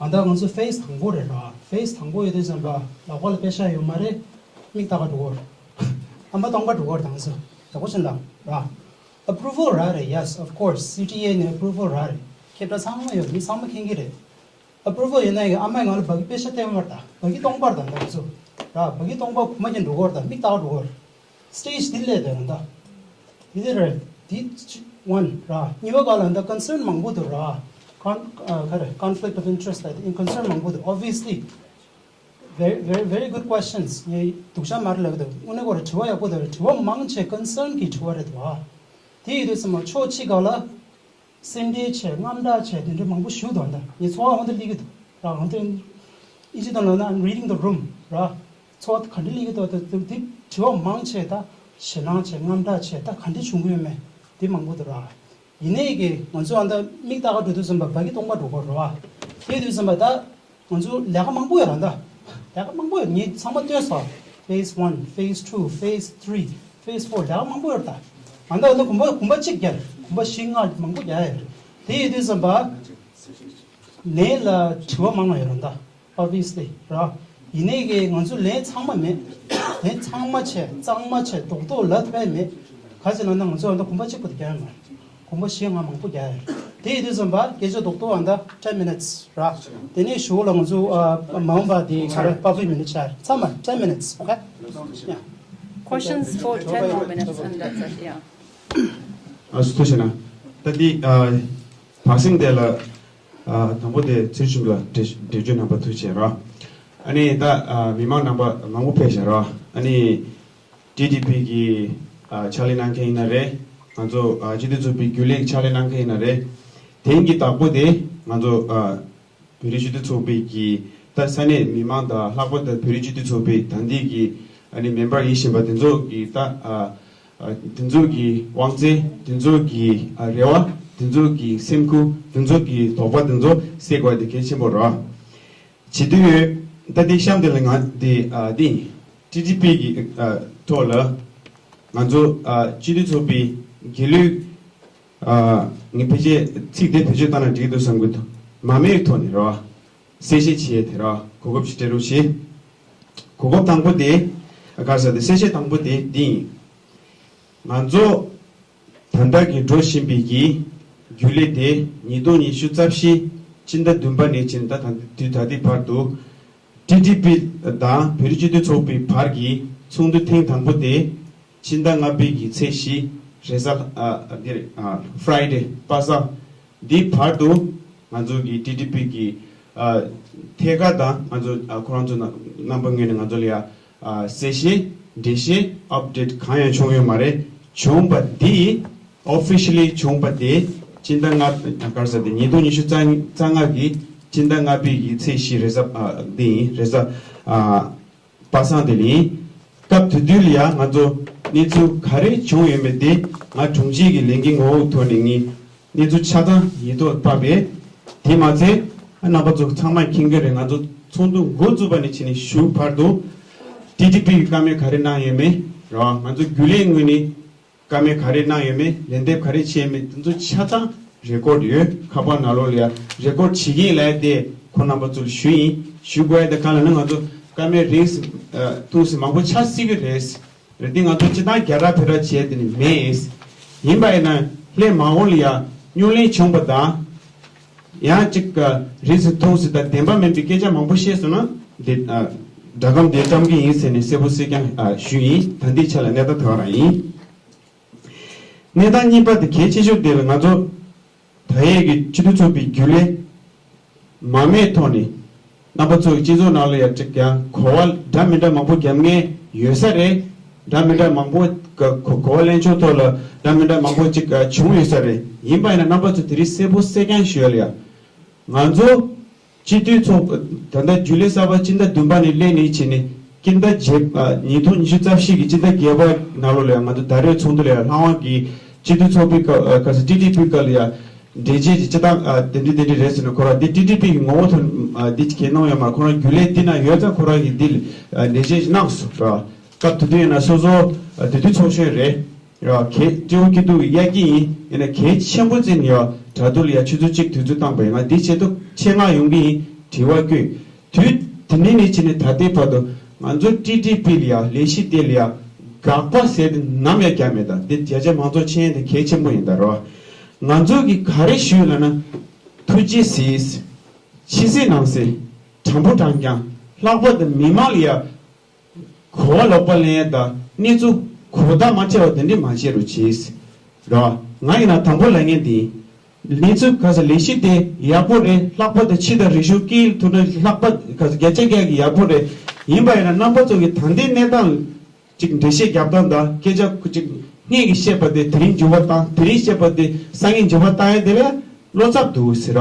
ཨ་ད་ང་ཚོ་ཕེ་སི་དང་པོ་རེད་ར། ཕེ་སི་དང་པོ་ཡོད་དུས་ཙམ་པ་ལག་པ་ལ་པེ་ཤག་ཡོད་མ་རེད། མིག་ལྟ་ག་འགྲོ་གོ་རེད། ཨམ་པ་སྟོང་པ་འགྲོ་གོ་རེད། ད་ང་ཚོ་ད་གོ་ཕྱིན་ལ་ར། approval རག་རེད། Yes, of course, C T A ནས་approval རག་རེད། ཁྱེད་རང་ཚང་མ་ཡོད། མི་ཚང་མ་མཁྱེན་གྱི་རེད། approval ཡོད་ན་ཡང་ཨ་མས་ང་ལ་བ་གི་པེ་ཤ་སྟེར་བར་དང་། བ་གི་སྟོང་པར་དང་། ད་ཚོ་ར་བ་གི་སྟོང་པ་གོ་མ་གྱན་འགྲོ་གོ་ར་དང་། མིག་ལྟ་འགྲོ་གོ་ར། སི་ཊེ་ཇི་འདི་ལས་དོན་ད། འདི་དེ་རེད། འདི་ཅི་ཝན་ར། གཉིས་པ་ག་ལ་ད་ཀོན་སརན་མང་པོ་འདུག་ར། ཀོན་ཨ་ག་རེ། conflict of interest ལ་དེ་ཀོན་སརན་མང་པོ་འདུག obviously very very very good questions. ངས་སྡུག་ཅག་མ་རེད་ལབ་ཀྱི་འདུག་དངོས་གནས་ཁོ་ར་དྲི་བ་ཡག་པོ་འདུག་དྲི་བ་མང་ཆེ་ཀོན་སརན་གྱི་དྲི་བ་རེད་འདུག་ཨ། དེ་ཡིན་དུས་ཙམ་པ་ཕྱོགས་གཅིག་ག་ལ། སེམས་ཁྲལ་བྱས། དངངས་སྐྲག་བྱས། དེ་འདྲ་མང་པོ་ཞིག་འདུག་ད་ངས་ཚོར་བ་འོ་འདི་སླེབས་ཀྱི་འདུག་ར། འོ་འདི་ཨིན་ཇི་དང་ལབ་ན་I'm reading the room ར། ཚོར་བ་ག་འདྲ་སླེབས་ཀྱི་འདུག་ད་དེ་དྲི་བ་མང་ཆེ་ད་ཞེད་སྣང་བྱས། དངངས་སྐྲག་བྱས། ད་ག་འདྲ་བྱུང་གི་ཡོད་མེད་དེ་མང་པོ་འདུག་ར། ཡིན་ནའི་གི་ང་ཚོ་ཨ་ད་མིག་ལྟ་ག་འགྲོ་དུས་ཙམ་པ་བ་གི་སྟོང་པ་འགྲོ་གི་རེད་བ། དེ་དུས་ཙམ་པ་ད་ང་ཚོ་ལས་ཀ་མང་པོ་ཡོད་རེད་ད། ལས་ཀ་མང་པོ་ཡོད། ངས་ཚང་མ་སྟོན་སོང་། Phase one, phase two, phase three, phase four, ལས་ཀ་མང་པོ་ཡོད་རེད་ད། ང་ད་ད་གོམ་པ་གོམ་པ་གཅིག་བརྒྱབ། གོམ་པ་བཞི་ལྔ་མང་པོ་བརྒྱབ་ཡོད་རེད། དེ་ཡིན་དུས་ཙམ་པ་ནས་ལ་དྲི་བ་མང་བ་ཡོད་རེད་ད། Obviously ར། ཡིན་ནའི་གི་ང་ཚོ་ལན་ཚང་མ་མེད། ལན་ཚང་མ་བྱས། གཙང་མ་བྱས། རྡོག་རྡོག་ལབ་ཐུབ་ཡ་མེད། ག་ཅི་ལབ་ན་ང་ཚོ་ཨ་ད་གོམ་པ་གཅིག་པོ་དེ་རྒྱག་ཡ་མ་རེད། གོམ་པ་བཞི་ལྔ་མང་པོ་རྒྱག་ཡ་རེད། དེ་ཡིན་དུས་ཙམ་པ་སྐད་ཆ་རྡོག་རྡོག་ཨ་ད་ten minutes ར། དེ་ནས་གཞུག་ལ་ང་ཚོ་ཨ་མ་འོངས་པ་དེ་ག་རེ་public minute བྱ་ཡ་རེད། ཚང་མ་ten minutes, okay? Yeah. Questions for ten more minutes and that's it, yeah. ཨ་སུ་ཐུ་ཤེ་ན། ད་འདི་ཨ་བར་གསེང་དེ་ལ་ཨ་དང་པོ་དེ་ཚེ་རིང་ལ་འགྲེལ་འགྲེལ་བརྗོད་རྣམ་པ་ཐུགས་ཆེ་ར། ཨ་ནི་ད་ཨ་མི་མང་རྣམ་པ་མང་པོ་ཕེབས་ཤག་ར། ཨ་ནི་ཊི་ཌི་པི་གི་ཨ་ཕྱག་ལས་གནང་མཁན་ཡིན་ན་རེད། ང་ཚོ་ཨ་སྤྱི་འཐུས་ཚོགས་པའི་རྒྱུན་ལས་ཕྱག་ལས་གནང་མཁན་ཡིན་ན་རེད། དེང་གི་བདག་པོ་དེ་ང་ཚོ་ཨ་བོད་རིགས་སྤྱི་འཐུས་ཚོགས་པའི་གི་ད་ས་གནས་མི་མང་དང་ལྷག་པར་དུ་བོད་རིགས་སྤྱི་འཐུས་ཚོགས་པའི་ད་ལྟའི་གི་ཨ་ནི་མེམ་བར་ཡིན་བཞིན་པ་དེ་ཚོ་གི་ད་ཨ་ཨ་དེ་ཚོ་གི་དབང་ཚད། དེ་ཚོ་གི་ཨ་རེ་བ། དེ་ཚོ་གི་སེམས་ཁུར། དེ་ཚོ་གི་དོགས་པ་དེ་ཚོ་སེལ་དགོས་དེ་གལ་ཆེན་པོ་རེད། བྱེད་དུས་ཡོད། ད་དེ་གཤམ་དེ་ལ་ང་དེ་ཨ་དེ་ཊི་ཌི་པི་གི་ཨ་ཐོག་ལ་ང་ཚོ་ཨ་སྤྱི་འཐུས་ཚོགས་པའི་རྒྱུན་ལས་ཨ་ངས་ཕལ་ཆེར་ཚིག་དེ་བེད་སྤྱོད་བཏང་ན་འགྲིག་འདུག་བསམ་གྱི་འདུག་མ་མེད་ཐོག་ནས་རེད་བ། གསལ་བཤད་བྱས་ཏེ་ར་གོ་སྐབས་ཤིག་སྤྲད་རོགས་བྱེད། གོ་སྐབས་དང་པོ་དེ་ག་རེ་ཟེར་ཏེ་གསལ་བཤད་དང་པོ་དེ་འདི་ཡིན། ང་ཚོ་ད་ལྟ་གི་འགྲོ་བཞིན་པའི་གི་རྒྱུན་ལས་དེ་ཉིས་སྟོང་ཉི་ཤུ་རྩ་བཞི་སྤྱི་ཟླ་བདུན་པ་ནས་བྱས་ནས་ད་ད་དུས་ད་ལྟའི་བར་དུ་ཊི་ཌི་པི་དང་བོད་རིགས་སྤྱི་འཐུས་ཚོགས་པའི་བར་གྱི་ཚོགས་འདུ་ཐེངས་དང་པོ་དེ་སྤྱི་ཟླ་ལྔ་པའི་གི་ཚེས་བཞི་རེས་གཟའ་ཨ་འདིར་ཨ་Friday པ་སངས་འདིའི་བར་དུ་ང་ཚོ་གི་ཊི་ཌི་པི་གི་ཨ་ཐད་ཀར་དང་ང་ཚོ་ཨ་ཁོ་རང་ཚོ་རྣམ་པ་ངོས་ནས་ང་ཚོ་ལ་ཡ་ཨ་གསལ་བཤད་འགྲེལ་བཤད་ཨབ་ཌེཊ་གང་ཡང་བྱུང་ཡོད་མ་རེད། བྱུང་བ་འདི་ཨོ་ཕི་ཤལ་ལི་བྱུང་བ་དེ་སྤྱི་ཟླ་ལྔ་ག་རེ་ཟེར་དེ་ཉིས་སྟོང་ཉི་ཤུ་རྩ་ལྔ་གི་སྤྱི་ཟླ་ལྔ་པའི་གི་ཚེས་བཞི་རེས་གཟའ་ཨ་འདི་ཡིན། རེས་གཟའ་ཨ་པ་སངས་དེ་ལ་ཡིན། སྐབས་དེ་དུས་ལ་ཡང་ང་ཚོ་གནས་ཚུལ་ག་རེ་བྱུང་ཡོད་མེད་དེ་ང་དྲུང་ཆེ་གི་ལས་འགན་ངོ་བོ་ཐོག་ནས་ངས་གནས་ཚུལ་ཆ་ཚང་ཡིག་ཐོག་ཕབ་པས། དེ་མ་ཚད་རྣམ་པ་ཚོ་ཚང་མས་མཁྱེན་གྱི་རེད། ང་ཚོ་ཚོགས་འདུ་འགོ་བཙུགས་པ་ནས་བྱས་ནས་གཞུག་བར་དུ་ཊི་ཌི་པི་གི་བཀའ་མོལ་ག་རེ་གནང་ཡོད་མེད་རེད་བ། ང་ཚོ་རྒྱུན་ལས་ངོས་ནས་བཀའ་མོལ་ག་རེ་གནང་ཡོད་མེད། ལན་འདེབས་ག་རེ་བྱས་མེད། དེ་ཚོ་ཆ་ཚང་རེ་ཀོར་ཌི་ཡོད། ཁ་པར་ནང་ལོགས་ལ་ཡ་རེ་ཀོར་ཌི་བྱེད་ཀྱིན་ལབ་ཡ་དེ་ཁོང་རྣམ་པ་ཚོ་ལ་ཞུ་ཡིན། ཞུ་དགོས་ཡ་དེ་གང་ལབ་ན་ང་ཚོ་བཀའ་མོལ་རིང་ཐུང་སེ་མང་པོ་ཆགས་སྲིད་ཀྱི་རེད། རེད་དེ་ང་ཚོ་སྤྱི་བཏང་རྒྱ་ར་བེ་ར་བྱས་དེ་ནི་མེད། ཡིན་པ་ཡིན་ན་སླད་མ་འོངས་ལ་ཡ་རྙོག་གླེང་བྱུང་བ་དང་། ཡང་གཅིག་རིང་སེ་ཐུང་སེ་དང་བདེན་པ་མིན་པའི་སྐད་ཆ་མང་པོ་བཤད་སོང་ན་འདི་སྒྲ་སྒམ་དེ་བཀྲམ་གྱི་ཡིན་ཟེར་ནས་གསལ་པོ་གསལ་རྐྱང་ཞུས་ཡིན། ད་འདི་ཆ་ལ་གནས་སྟངས་དེ་ག་རང་ཡིན། གནས་སྟངས་གཉིས་པ་དེ་གལ་ཆེ་ཤོས་དེ་ལ་ང་ཚོ་ད་ཡས་ཀྱི་སྤྱི་འཐུས་ཚོགས་པའི་རྒྱུན་ལས་མ་མེད་ཐོག་ནས་རྣམ་པ་ཚོ་གི་སྤྱི་ཚོགས་ནང་ལ་ཡང་ཅིག་ཀྱང་གོ་བ་འདྲ་མི་འདྲ་མང་པོ་རྒྱབ་མཁན་ཡོད་ས་རེད། འདྲ་མི་འདྲ་མང་པོ་ག་གོ་གོ་བ་ལེན་ཕྱོགས་ཐོག་ལ་འདྲ་མི་འདྲ་མང་པོ་ཅིག་བྱུང་ཡོད་ས་རེད། ཡིན་པ་ཡིན་ན་རྣམ་པ་ཚོ་དེ་རིང་གསལ་པོ་གསལ་རྐྱང་ཞུ་ཡ་ལ་ཡ། ང་ཚོ་སྤྱི་འཐུས་ཚོགས་ད་ལྟ་རྒྱུན་ལས་གསར་པ་སྤྱི་ཟླ་བདུན་པ་ནས་སླེབས་ནས་བྱས་ནས་སྤྱི་ཟླ་བརྒྱད་ཨ་ཉིས་སྟོང་ཉི་ཤུ་རྩ་བཞི་གི་སྤྱི་ཟླ་བརྒྱད་པ་ནང་ལོགས་ལ་ཡང་ང་ཚོ་ཟླ་རེའི་ཚོགས་འདུ་ལ་ཡང་ལྷག་དབང་གི་སྤྱི་འཐུས་ཚོགས་པའི་སྐབས་ཨ་ག་ས་ཊི་ཌི་པི་སྐབས་ལ་ཡང་འགྲེལ་བརྗོད་ཀྱི་སྤྱི་བཏང་ཨ་དེ་འདྲ་དེ་འདྲ་རེད་ཟེར་ནས་ཁོ་རང་འདི་ཊི་ཌི་པི་གི་ངོ་བོ་ཐོན་ཨ་འདི་གལ་གནང་ཡོད་མ་རེད། ཁོ་རང་རྒྱུན་ལས་འདི་ན་ཡོད་ཙང་ཁོ་རང་གིས་འདི་ལ་ཨ་འགྲེལ་བརྗོད་ཅིག་གནང་སོང་ར། སྐབས་དེ་དུས་ཡིན་ན་སོ་སོ་ཨ་དེ་དུས་ཚོགས་གཞོན་རེད། ཡ་གལ་སྤྲེའུ་སྐྱིད་སྡུག་གི་གཡག་སྐྱིད་ཡིན། ཡིན་ན་གལ་ཆེན་པོ་བརྩིས་ནས་ཡ་དྲ་ཐོག་ལ་ཡ་ཆུ་ཚོད་གཅིག་དུས་ཚོད་བཏང་པ་ཡིན། ང་འདི་ཆེད་དུ་ཆེད་མངགས་ཡོང་གི་ཡིན། དྲི་བ་བཀོད། དུས་དེ་ནས་ནས་བྱས་ནས་ད་ལྟའི་བར་དུ་ང་ཚོ་ཊི་ཌི་པི་ལ་ཡ་ལས་གཞི་དེ་ལ་ཡ་དགག་པ་ཟེར་དེ་ནམ་ཡང་བརྒྱབ་མེད། ད་འདི་བརྒྱ་ཆ་མང་ཚོགས་མཁྱེན་དེ་གལ་ཆེན་པོ་ཡིན་ད་རོ། ང་ཚོ་གིས་ག་རེ་ཞུས་ལབ་ན་ཐུགས་རྗེ་གཟིགས། ཕྱི་གསལ་ནང་གསལ། དྲང་པོ་དྲང་རྐྱང་། ལྷག་པར་དུ་མི་མང་ལ་ཡ་གོ་བ་ལོག་པ་ལེན་ཡ་དང་གནས་ཚུལ་གོ་བརྡ་མ་ཆེ་བ་དེ་འདྲས་མ་བྱེད་རོགས་གྱིས། རོ། ང་ཡིན་ན་དང་པོ་ལབ་མཁན་དེ་ཡིན། གནས་ཚུལ་ག་ས་ལས་གཞི་དེ་ཡག་པོ་རེད། ལྷག་པར་དུ་ཕྱི་དང་རིག་གཞུང་སྐད་ཡིག་ཐུག་ན་ལྷག་པར་ག་ས་བརྒྱ་ཆ་བརྒྱ་གི་ཡག་པོ་རེད། ཡིན་པ་ཡིན་ན་རྣམ་པ་ཚོ་གི་ད་ལྟའི་གནས་སྟངས་ཅིག་འགྲེལ་བཤད་རྒྱབ་སྟངས་དང་སྐད་ཆ་ཅིག་སྔོན་གྱི་བཤད་པ་དེ་དེ་རིང་འགྱུར་བ་བཏང་། དེ་རིང་བཤད་པ་དེ་སང་ཉིན་འགྱུར་བ་བཏང་ཡ་དེ་ལས་བློ་འཚབ་འདུག་ཟེར་ར།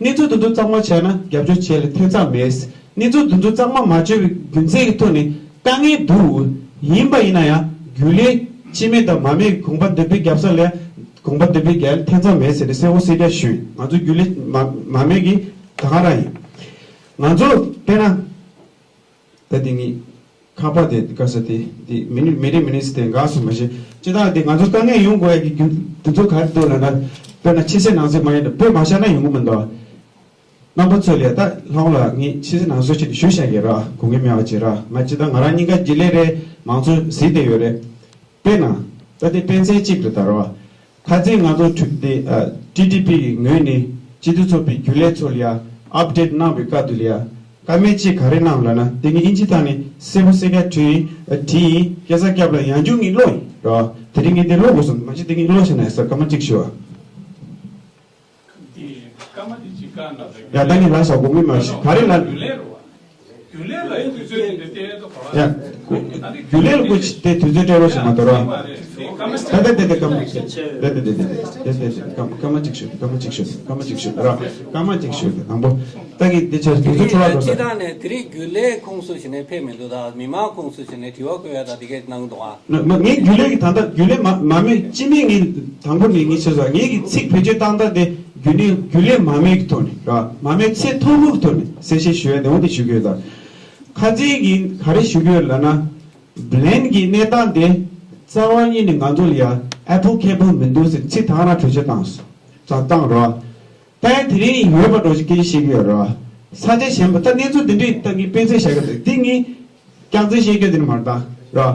གནས་ཚུལ་དེ་ཚོ་གཙང་མ་བྱས་ན་རྒྱབ་སྐྱོར་བྱས་ལ་ཐེབས་རྩ་མེད། གནས་ཚུལ་དེ་ཚོ་གཙང་མ་མ་བྱས་པའི་རྒྱུ་མཚན་གྱི་ཐོག་ནས་དཀའ་ངལ་འདུག་ཡིན་པ་ཡིན་ན་ཡང་རྒྱུན་ལས་སྤྱི་མི་དང་མ་མི་གོམ་པ་མདུན་སྤོས་རྒྱབ་ས་ལས་ དགོངས་པ་འདུན་པའི་རྒྱལ་ཐེ་ཚོམ་མེད་ཟེར་ཏེ་གསལ་པོ་གསལ་རྐྱང་ཞུས། ང་ཚོ་རྒྱུན་ལས་མ་མ་མེད་ཀྱི་ད་ག་རང་ཡིན། ང་ཚོ་དཔེར་ན། ད་དེ་ངས་ཁ་པར་དེ་ག་ས་དེ་དེ་མི་ནི་མི་རེ་མི་ནི་སི་དེ་འགག་སོང་མ་ཤེས། སྤྱི་བཏང་དེ་ང་ཚོ་དཀའ་ངལ་ཡོང་དགོས་ཡ་གི་རྒྱུ་དེ་ཚོ་ག་རེ་འདུག་ལབ་ན། དཔེར་ན་ཕྱི་གསལ་ནང་གསལ་མ་ཡིན་ན་བོད་མ་བཞག་ན་ཡོང་གི་མི་འདུག་རྣམ་པ་ཚོ་ལ་ད་ལྷག་ལ་ངས་ཕྱི་གསལ་ནང་གསལ་ཅིག་ཞུ་བཞག་གི་ར། དགོངས་འགལ་མེད་པ་ཅིག་ར། ང་སྤྱི་བཏང་ང་རང་གཉིས་ཀ་རྒྱུན་ལས་རེད། མང་ཚོགས་གཟིགས་བསྡད་ཡོད་རེད། དཔེར་ན། ད་ལྟའི་དཔེ་མཚོན་གཅིག་རེད་ད་རོ། ཁ་རྩང་ང་ཚོ་ཊི་ཊི་པི་གི་ངོས་ནས་སྤྱི་འཐུས་ཚོགས་པའི་རྒྱུན་ལས་ཚོ་ལ་ཡ་ཨབ་ཌེཊ་གནང་བའི་སྐབས་དུ་ལ་ཡ། བཀའ་མོལ་གཅིག་ག་རེ་གནང་ལབ་ན། དེ་ངས་ཨིན་ཇི་སྟེང་ནས་གསལ་པོ་གསལ་རྐྱང་བྲིས་ཡིན། བྲིས་ཡིན། སྐལ་བཟང་སྐྱབས་ལ་ཡང་བསྐྱར་ངས་ཀློག་ཡིན་རོ། དེ་རིང་ངས་དེ་ཀློག་དགོས་སོང་། མ་གཞི་དེ་ངས་ཀློག་བྱས་ན་ཡ་ས་སྐར་མ་གཅིག་ཞུ་བ། འདི་སྐར་མ་འདི་གཅིག་བཀག་ན་ད། ཡ་ད་ངས་ལ་ཤག་གོང་མའི་མ་ཤི་ག་རེ་ལ། རྒྱུན་ལས་རོ། རྒྱུན་ལས་ལ་ཡི་དུས་ཚོད་འདི་འདྲ་སྟེར་ཡ་ཐོག་གོ་ར། ཡ། རྒྱུན་ལས་ལ་ཀུ་ཅི་དེ་དུས་ཚོད་སྤྲད་རོགས་ཞེས་མ་གཏོགས་ར། ད་ད་དེ་དེ་སྐར་མ་དེ་དེ་དེ་དེ་དེ་སྐར་མ་གཅིག་ཞུ། སྐར་མ་གཅིག་ཞུ། སྐར་མ་གཅིག་ཞུ་ར། སྐར་མ་གཅིག་ཞུ་དེ་དང་པོ། ད་གི་དེ་ཆ་དུས་ཚོད་འཕྲོ་བརླག་འགྲོ་ས། སྤྱི་བཏང་ནས་དེ་རིང་རྒྱུན་ལས་ཁོངས་སུ་ཞིག་ནས་ཕེབས་མི་འདུག་ད་མི་མང་ཁོངས་སུ་ཞིག་ནས་དྲི་བ་བཀོད་ཡ་ད་དེ་གས་གནང་འདུག་ཨ། ང་ངའི་རྒྱུན་ལས་ཀྱི་ད་ལྟ་རྒྱུན་ལས་མ་མ་མེད་སྤྱི་མི་ངའི་དང་པོ་ནས་ངའི་ཆེ་ས་ངའི་གི་ཚིག་བེད་སྤྱོད་བཏང་སྟངས་དེ་རྒྱུན་ལས་རྒྱུན་ལས་མ་མེད་ཀྱི་ཐོག་ནས་ར། མ་མེད་ཚད་མཐོ་པོའི་ཐོག་ནས་གསལ་བཤད་ཞུ་ཡ་དེ་འོ་དེ་ཞུ་གི་ཡོད་ད། ཁ་རྩང་གིས་ག་རེ་ཞུ་གི་ཡོད་ལབ་ན། བྷི་ལན་གྱི་གནས་སྟངས་དེ་རྩ་བ་ཉིད་ནས་ང་ཚོ་ལ་ཡ་ཨེ་པི་ལི་ཀེ་བལ་མི་འདུག་ཟེར་ཚིག་ཐག་རང་གྲོས་ཆོད་བཏང་སོང་། ཙང་བཏང་རོགས། ད་ཡང་དེ་རིང་ཡོད་པ་འགྲོ་ཞིག་སྐད་ཆ་བཤད་ཀྱི་ཡོད་རེད་བ། ས་ཆ་གཞན་པ་ད་གནས་ཚུལ་འདི་འདྲས་ད་ངས་དཔེ་མཚོན་བཞག་གི་འདུག་འདི་ངས་རྐྱང་རྩེན་བཤད་རྒྱུ་དེ་ནི་མ་རེད་ད་ར།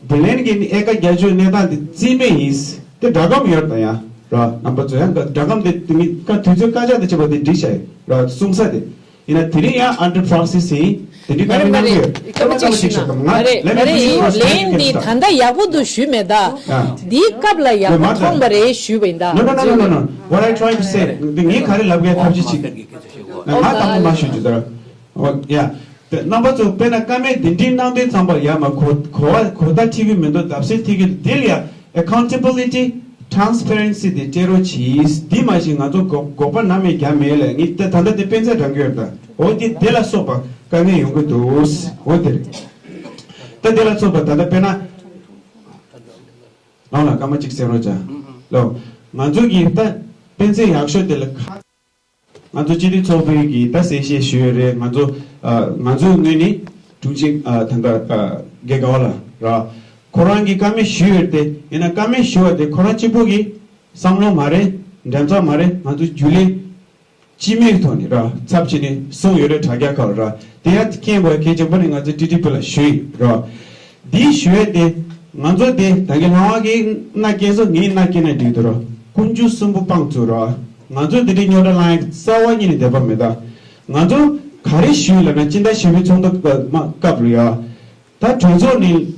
བྷི་ལན་གྱི་ཨེ་ཀ་བརྒྱད་ཅུ་གནས་སྟངས་འདི་རྩིས་མེད་ཡིན། དེ་སྒྲ་སྒམ་ཡོད་ད་ཡང་ར། རྣམ་པ་ཚོ་ཡང་སྒྲ་སྒམ་དེ་དེ་ངས་ཀ་དུས་ཚོད་སྐར་ཆ་དང་བཅས་པ་དེ་བསྒྲིགས་བཞག་ཡོད་ར། གསུང་ས་དེ། ཡིན་ན་དེ་རིང་ཡང་under process ཡིན། དེ་འདྲའི་མ་རེད་མ་རེད། སྐར་མ་གཅིག་ཞུས་ན། མ་རེད་མ་རེད། ལེན་ནི་ད་ལྟ་ཡག་པོ་འདུག་ཞུས་མེད་ད། འདིའི་སྐབས་ལ་ཡག་པོ་མཐོང་བ་རེད་ཞུས་པ་ཡིན་ད། No, no, no, no, no, no. What I trying to say, འདི་ངས་ག་རེ་ལབ་དགོས་ཐབས་ཤེས་ཅིག་ང་དང་པོ་མ་ཞུ་རྒྱུ་ད། ཡ། རྣམ་པ་ཚོ་དཔེར་ན་བཀའ་མོལ་འདི་འདྲའི་གནང་དུས་ཙམ་པར་ཡ་མ་གོ་གོ་བ་གོ་བརྡ་ཁྲིད་ཀྱི་མི་འདུག་བརྡབ་གསིག་ཁྲིད་ཀྱི་འདི་ལ་ཡ། Accountability, transparency དེ་སྤྲད་རོགས་གྱིས། འདི་མ་གཞི་ང་ཚོ་འགོ་འགོག་པ་ནམ་ཡང་རྒྱག་མེད་ལ། ངས་ད་ད་ལྟ་དེ་དཔེ་མཚོན་དྲངས་ཀྱི་ཡོད་ད། འོ་དེ་དེ་ལ་སོགས་པ་དཀའ་ངལ་ཡོང་གི་འདུག་འོ་དེ་རེད། ད་དེ་ལ་སོགས་པ་ད་ལྟ་དཔེར་ན། ལང་ལ་སྐར་མ་གཅིག་གསན་རོགས་བྱ། ལོ། ང་ཚོ་གི་ད་དཔེ་མཚོན་ཡག་ཤོས་དེ་ལ་ཁ། ང་ཚོ་སྤྱི་འཐུས་ཚོགས་པའི་གི་ད་གསལ་བཤད་ཞུས་ཡོད་རེད། ང་ཚོ་ཨ་ང་ཚོའི་ངོས་ནས་དྲུང་ཆེ་ཨ་ད་ལྟ་ཨ་དགེ་དགའ་བ་ལགས་ར། ཁོ་རང་གིས་བཀའ་མོལ་ཞུས་ཡོད་དེ། ཡིན་ན་བཀའ་མོལ་ཞུ་བ་དེ་ཁོ་རང་གཅིག་པུ་གི་བསམ་བློ་མ་རེད། འགྲེམས་ཚོགས་མ་རེད། ང་ཚོ་རྒྱུན་ལས་སྤྱི་མོས་ཐོག་ནས་ར་ཚབ་བྱས་ནས་གསུངས་ཡོད་རེད། དྲ་རྒྱ་ཁག་ལ་ར། དེ་ཡང་མཁྱེན་དགོས་གལ་ཆེན་པོ་ནི་ང་ཚོ་ཊི་ཊི་པི་ལ་ཞུས་ཡིན་ར། འདིའི་ཞུ་ཡས་དེ་ང་ཚོ་དེ་ད་གིན་ལྷ་དབང་གིས་མནའ་སྐྱེལ་སོང་། ངས་མནའ་སྐྱེལ་ན་འགྲིག་འདུག་ར། ཀུན་སྤྱོད་གསུམ་པོ་སྤང་བཙུགས་ར། ང་ཚོ་འདི་འདྲའི་རྙོག་དྲ་ལངས་ཡག་རྩ་བ་ཉིད་ནས་བསྡད་པ་མེད་ད། ང་ཚོ་ག་རེ་ཞུས་ལབ་ན་སྤྱི་ཟླ་བཞི་པའི་ཚོགས་འདུ་སྐབས་ལ་ཡ། ད་གྲོས་ཚོགས་ནས་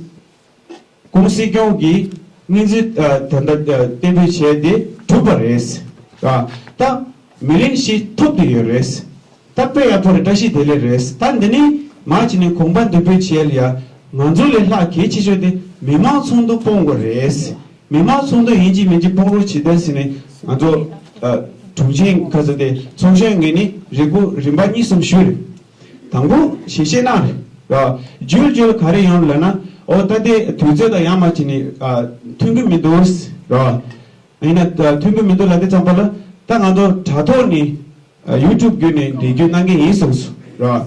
ཀུང་སྲིད་སྐྱོང་གིས་སྔོན་རྩིས་ཨ་ད་ལྟ་ཨ་གཏན་འབེབས་བྱས་ཏེ་གྲུབ་པ་རེད། ཨ་ད་མི་ལིང་བཞི་ཐོབ་བསྡད་ཡོད་རེད། ད་དཔེ་ཡག་པོ་རེད། བཀྲ་ཤིས་བདེ་ལེགས་རེད། ད་འདི་ནི་མ་ཕྱི་ནས་གོམ་པ་མདུན་སྤོས་བྱས་ལ་ཡ། ང་ཚོ་ལས་ལྷག་གལ་ཆེ་ཤོས་དེ་མི་མང་ཚོགས་འདུ་སྤོང་དགོས་རེད། མི་མང་ཚོགས་འདུ་ཡིན་གཅིག་མིན་གཅིག་སྤོང་རོགས་བྱེད་དང་ཟེར་ནས་ང་ཚོ་ཨ་དྲུང་ཆེ་ཁ་ས་དེ་ཚོགས་གཞོན་ངོས་ནས་རེ་སྐུལ་རིམ་པ་གཉིས་གསུམ་ཞུས་རེད། དང་པོ་ཞལ་བཞེས་གནང་རེད་ར། བརྗོད་བརྗོད་ག་རེ་ཡོང་ལབ་ན། ཨོ་ད་དེ་དུས་ཚོད་དང་ཡང་མ་ཕྱི་ནས་ཨ་མཐུན་གྱི་མི་འདུག་ར། ཡིན་ན་ད་མཐུན་གྱི་མི་འདུག་ལབ་དུས་ཙམ་པ་ལ་ད་ང་ཚོ་དྲ་ཐོག་ནས་ཨ་ཡུ་ཊུབ་བརྒྱུད་ནས་འགྲེལ་བརྗོད་གནང་གི་ཡིན་བསམས་སོང་ར།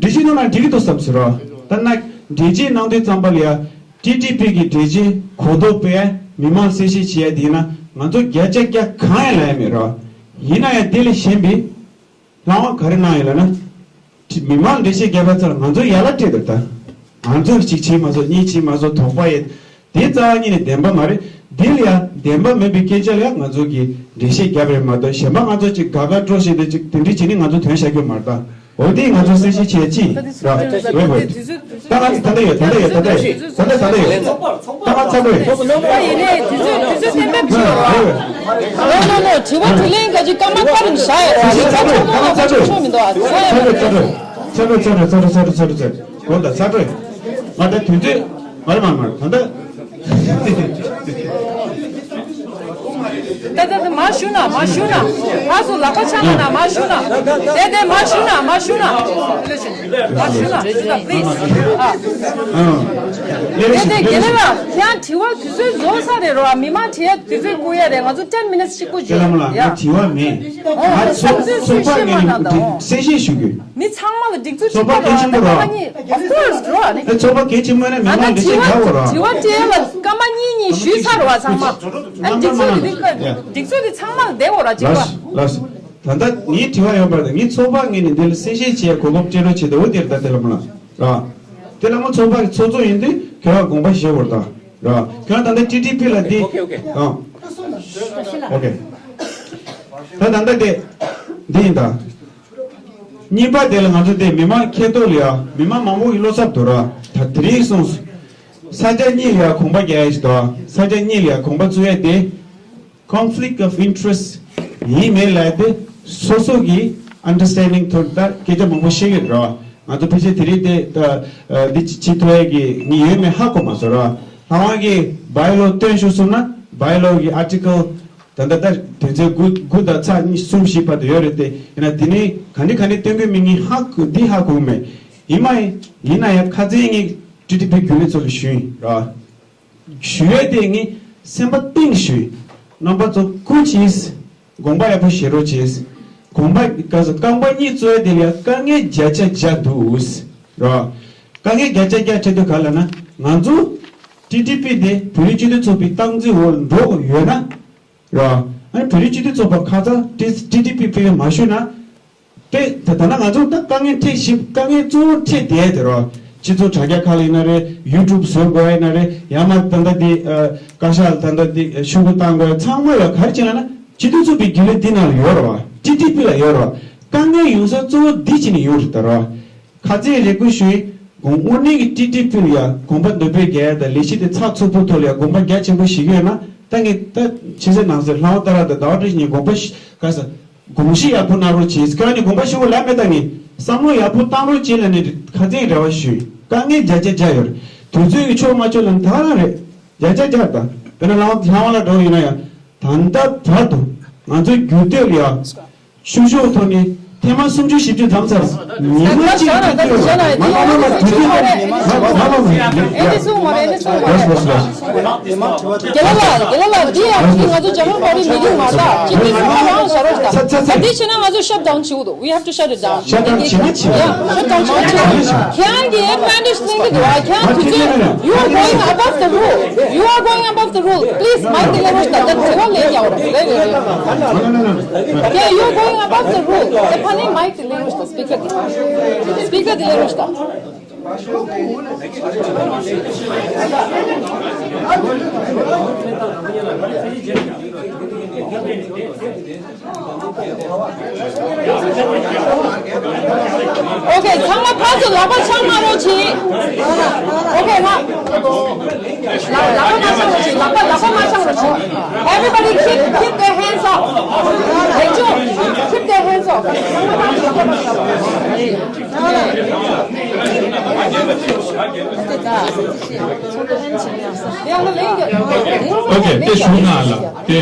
འགྲེལ་བརྗོད་གནང་ན་འགྲིག་གི་འདུག་བསམས་སོང་ར། ད་ན་འགྲེལ་བརྗོད་གནང་དུས་ཙམ་པ་ལ་ཡ་ཊི་ཊི་པི་གི་འགྲེལ་བརྗོད་གོ་རྟོགས་སྤེལ་མི་མང་གསལ་བཤད་བྱེད་ཡ་དེ་ཡིན་ན་ང་ཚོ་བརྒྱ་ཆ་བརྒྱ་གང་ཡང་ལབ་ཡ་མེད་ར། ཡིན་ན་ཡང་དེ་ལས་གཞན་པའི་ལྷ་དབང་ག་རེ་གནང་ཡོད་ལབ་ན། མི་མང་འགྲེལ་བཤད་རྒྱབ་པ་ཚར་ང་ཚོ་ཡ་ལ་སྤྲད་འདུག་ད། ང་ཚོ་གཅིག་བྱས་མ་སོང་གཉིས་བྱས་མ་སོང་དོགས་པ་ཡོད། དེ་རྩ་བ་ཉིད་ནས་བདེན་པ་མ་རེད། འདི་ལ་ཡ་བདེན་པ་མིན་པའི་སྐད་ཆ་ལ་ཡ་ང་ཚོ་གིས་འགྲེལ་བཤད་རྒྱབ་རེད་མ་གཏོགས་གཞན་པ་ང་ཚོ་གཅིག་དགའ་དགའ་སྤྲོ་བཞིན་དུ་གཅིག་དེ་འདྲ་བྱས་ནས་ང་ཚོ་དོན་བྱ་རྒྱུ་མ་རེད་ད། འོ་དེ་ང་ཚོ་གསལ་བཤད་བྱས་ཅི་ར། འོས་འོས། ད་ང་ཚོ་ད་ལྟ་ཡོད་ད་ལྟ་ཡོད་ད་ལྟ་ཡོད་ད་ལྟ་ད་ལྟ་ཡོད། ད་ང་ཚ་དྲོད་ཡོད། ཡིན་ནའི་དུས་ཚོད་དུས་ཚོད་གཏན་འབེབས་བྱེད་རོགས། ལོ་ལོ་ལོ་དྲི་བ་དྲིས་ལན་ག་ཅིག་སྐར་མ་ཁ་རིམ་བཞག་ཡོད་ར། ད་ང་ཚ་དྲོད་ད་ང་ཚ་དྲོད་ཆོག་མི་འདུག་ཨ། ཚ་དྲོད་ཚ་དྲོད་ཚ་དྲོད་ཚ་དྲོད་ཚ་དྲོད་ཚ་དྲོད་ཚ་དྲོད་ཚ་དྲོད། ང་ད་དུས་ཚོད་མར་མར་མར་ད་ལྟ། ད་ད་ད་མ་ཞུ་ན་མ་ཞུ་ན། ཕར་ཚུར་ལག་པ་འཆང་ན་མ་ཞུ་ན། དེ་དེ་མ་ཞུ་ན་མ་ཞུ་ན། མ་ཞུ་ན་ཞུ་ན་please། ཨ། དེ་དེ་དགེ་ལེགས་ལགས་ཁྱེད་དྲི་བ་དུས་ཚོད་རྫོགས་ས་རེད་རོ། མི་མང་དྲི་ཡ་དུས་ཚོད་བསྐུར་ཡ་རེད། ང་ཚོ་ten minutes གཅིག་པུ་ཅིག་ཡ། ང་དྲི་བ་མེད། ཨོ་ང་ཚོགས་ཚོགས་པ་ངོས་ནས་གསལ་བཤད་ཞུ་དགོས། མི་ཚང་མ་ལ་སྒྲིག་འཚུབ་ཚོགས་པ་གལ་ཆེན་པོ་ར། སྐར་མ་གཉིས། Of course རོ། ཨ་ནི་ཚོགས་པ་གལ་ཆེན་པོ་ན་མི་མང་ལ་ཆེད་རྒྱག་དགོས་ར། དྲི་བ་དྲི་ཡ་ལ་སྐར་མ་གཉིས་གཉིས་ཞུས་ཚར་རོ་ཚང་མ། ཨ་ནི་སྒྲིག་འཚུབ་དེ་སྒྲིག་འཚུབ་དེ་ཚང་མ་ལ་བསྡད་དགོས་ར་དྲི་བ། ལགས་ལགས། ད་ལྟ་ངའི་དྲི་བ་ཡོད་པ་དང་ངའི་ཚོགས་པ་ངོས་ནས་འདི་ལ་གསལ་བཤད་བྱེད་གོ་སྐབས་སྤྲད་རོགས་བྱེད་དོ་དེར་ད་དེ་ལ་མ་ལ་ར། དེ་ལ་མ་ཚོགས་པ་གི་ཚོགས་གཙོ་ཡིན་དུས་ཁྱོད་རང་དགོངས་པ་བཞེས་དགོས་ར། ར། ཁྱོད་རང་ད་ལྟ་ཊི་ཊི་པི་ལ་འདི། ཨོ་ཁེ་ཨོ་ཁེ། ཨ། ཨོ་ཁེ། ད་ད་ལྟ་དེ་འདི་ཡིན་ད། གཉིས་པ་དེ་ལ་ང་ཚོ་དེ་མི་མང་ཁེ་ཐོག་ལ་ཡ་མི་མང་མང་པོ་གི་བློ་འཚབ་འདུག་ར། ད་དེ་རིང་སོང་ས་ཆ་གཉིས་ལ་ཡ་གོམ་པ་རྒྱག་ཡ་ཞིག་འདུག་ས་ཆ་གཉིས་ལ་ཡ་གོམ་པ་བཙུགས་ཡ་དེ་conflict of interest ཡིན་མེད་ལ་དེ་སོ་སོ་གི་understanding ཐོག་ད་སྐད་ཆ་མང་པོ་བཤད་ཀྱི་རེད་ར། ང་ཚོ་ཕལ་ཆེར་དེ་རིང་དེ་ད་འདི་ཅི་ཐོས་ཡ་གི་ངས་ཡོད་མེད་ཧ་གོ་མ་སོང་ར། ལྷ་དབང་གིས་by law སྟོན་ཤོག་གསུངས་ན་by law གི་article ད་ལྟ་ད་དོན་ཚན་དགུ་དགུ་དང་ཚེག་གཉིས་གསུམ་བཞི་བར་དུ་ཡོད་རེད་དེ། ཡིན་ན་དེ་ནི་ག་ནས་ག་ནས་སྟོན་དགོས་མིན་ངས་ཧ་གོ་འདི་ཧ་གོ་མེད། ཡིན་མ་ཡིན་ཡིན་ན་ཡང་ཁ་རྩང་ངས་ཊི་ཊི་པི་རྒྱུན་ལས་ཚོ་ལ་ཞུས་ཡིན་ར། ཞུ་ཡས་དེ་ངས་སེམས་པ་གཏིང་ཞུས་ཡིན། རྣམ་པ་ཚོ་སྐུ་མཁྱེན། དགོངས་པ་ཡག་པོ་བཞེས་རོགས་བྱས། དགོངས་པ་ག་ས་རྐང་པ་གཉིས་བཙུགས་ཡས་དེ་ལ་དཀའ་ངལ་བརྒྱ་ཆ་བརྒྱ་འདུག་ར། དཀའ་ངལ་བརྒྱ་ཆ་བརྒྱ་ཆེ་དུས་ག་ལ་ན་ང་ཚོ་ཊི་ཊི་པི་དེ་བོད་རིགས་སྤྱི་མཐུན་ཚོགས་པའི་སྟངས་འཛིན་འོག་འགྲོ་དགོས་ཡོད་ན། ར། ཨ་ནི་བོད་རིགས་སྤྱི་མཐུན་ཚོགས་པ་ཁ་ཚ་ཊི་ཊི་པི་ཕེ་མ་ཞུས་ན། དཔེ་ད་ད་ན་ང་ཚོ་ད་དཀའ་ངལ་འཕྲད་ཞིབ་དཀའ་ངལ་གཙོ་བོ་འཕྲད་བསྡད་དེ་རོ། སྤྱི་ཚོགས་དྲ་རྒྱ་ཁག་ལ་ཡིན་ན་རེད། ཡུ་ཊུབ་བཟོ་དགོས་ཡིན་ན་རེད། ཡང་ན་ད་ལྟ་འདི་བཀའ་ཤག་ད་ལྟ་འདི་ཤོག་གུ་བཏང་དགོས་ཚང་མ་ཡོད་ག་རེ་བྱས་ན་ན་སྤྱི་མཐུན་ཚོགས་པའི་རྒྱུན་ལས་འདི་ནང་ལ་ཡོད་རེད་བ། ཊི་ཊི་པི་ལ་ཡོད་རེད་བ། དཀའ་ངལ་ཡོང་ས་གཙོ་བོ་འདི་བྱས་ནས་ཡོང་རེད་ད་རོ། ཁ་རྩང་རེ་སྐུལ་ཞུ་ཡིན། དངོས་གནས་ཀྱི་ཊི་ཊི་པི་ལ་ཡ་དགོངས་པ་འདོན་སྤེལ་རྒྱག་ཡ་དང་ལས་གཞི་དེ་ཚགས་ཚུད་པོ་ཐོག་ལ་ཡ་དགོངས་པ་རྒྱ་ཆེན་པོ་བཞེས་ཀྱི་ཡོད་ན་ད་ངས་ད་ཕྱི་གསལ་ནང་གསལ་ལྷ་དབང་ཏཱ་ར་དང་ཟླ་བ་བཀྲ་ཤིས་གཉིས་དགོངས་པ་ཤ་ག་ས། དགོངས་གཞི་ཡག་པོ་གནང་རོགས་བྱེད། ཁྱེད་རང་གཉིས་དགོངས་པ་ཞུ་དགོས་ལབ་མེད་ད་ངས་བསམ་བློ་ཡག་པོ་བཏང་རོགས་བྱེད་ལབ་ནས་ཁ་རྩང་རེ་བ་ཞུས། དཀའ་ངལ་བརྒྱ་ཆ་བརྒྱ་ཡོད་རེད། དུས་ཚོད་ཀྱི་ཆོག་མ་ཆོག་ལབ་ན་ད་ག་རང་རེད། བརྒྱ་ཆ་བརྒྱ་རེད་ད། དཔེར་ན་ལྷ་དབང་ལྷ་དབང་ལ་འགྲོ་ཡིན་ན་ཡང་ད་ལྟ་བར་དུ་ང་ཚོའི་རྒྱུགས་སྟོད་ལ་ཡང་ཤུགས་ཤུགས་ཐོག་ནས་ཐེངས་མ་སུམ་ཅུ་བཞི་བཅུ་འཛོམས་ཚར། ཉིན་མོ་གཅིག་ཏུ་སྟོད་ལ་མ་མ་མ་མ་དུས་ཚོད་ད་མ་མ་མ་ཨེ་འདི་གསུངས་མ་རེད། ཨེ་འདི་གསུངས་མ་རེད། རྒན་ལགས་ལགས་རྒན་ལགས་ལགས་འདི་ཡང་འདི་ང་ཚོ་ཇ་མ་པ་རི་མི་ཊིང་མ་རེད། ཅི་འདི་ཚང་མ་རང་བཞག་རོགས་ད། ད་འདི་བྱས་ན་ང་ཚོ་ཤཊ་ཌའུན་བྱེད་དགོས་འདུག We have to shut it down. ཤཊ་ཌའུན་བྱེད་ན་བྱེད། Yeah, shut down བྱེད་ན་བྱེད། ཁྱེད་རང་གིས་ཨེ་ཌི་ཝན་ཊེ་ཇི་ལེན་གྱི་འདུག་ཨ། ཁྱེད་རང་དུས་ཚོད། You are going above the rule. You are going above the rule. Please མའིཀ་དེ་ལེན་རོགས་ད། ད་དྲི་བ་ལན་རྒྱག་རོགས། རེད་རེད་རེད། Yeah, you are going above the rule. ད་ཕ་ནི་མའིཀ་དེ་ལེན་རོགས་ད། སི་པི་ཀར་དེ། སི་པི་ཀར་དེ་ལེན་རོགས་ད། Okay, ཚང་མ་ཕར་ཚུར་ལག་པ་འཆང་མ་རོགས་བྱེད། Okay ན། ལག་ལག་པ་མ་འཆང་རོགས་བྱེད། ལག་པ་ལག་པ་མ་འཆང་རོགས་བྱེད། Everybody keep keep their hands up. Keep their hands up. Okay དེ་ཞུ་ན་ལ་དེ་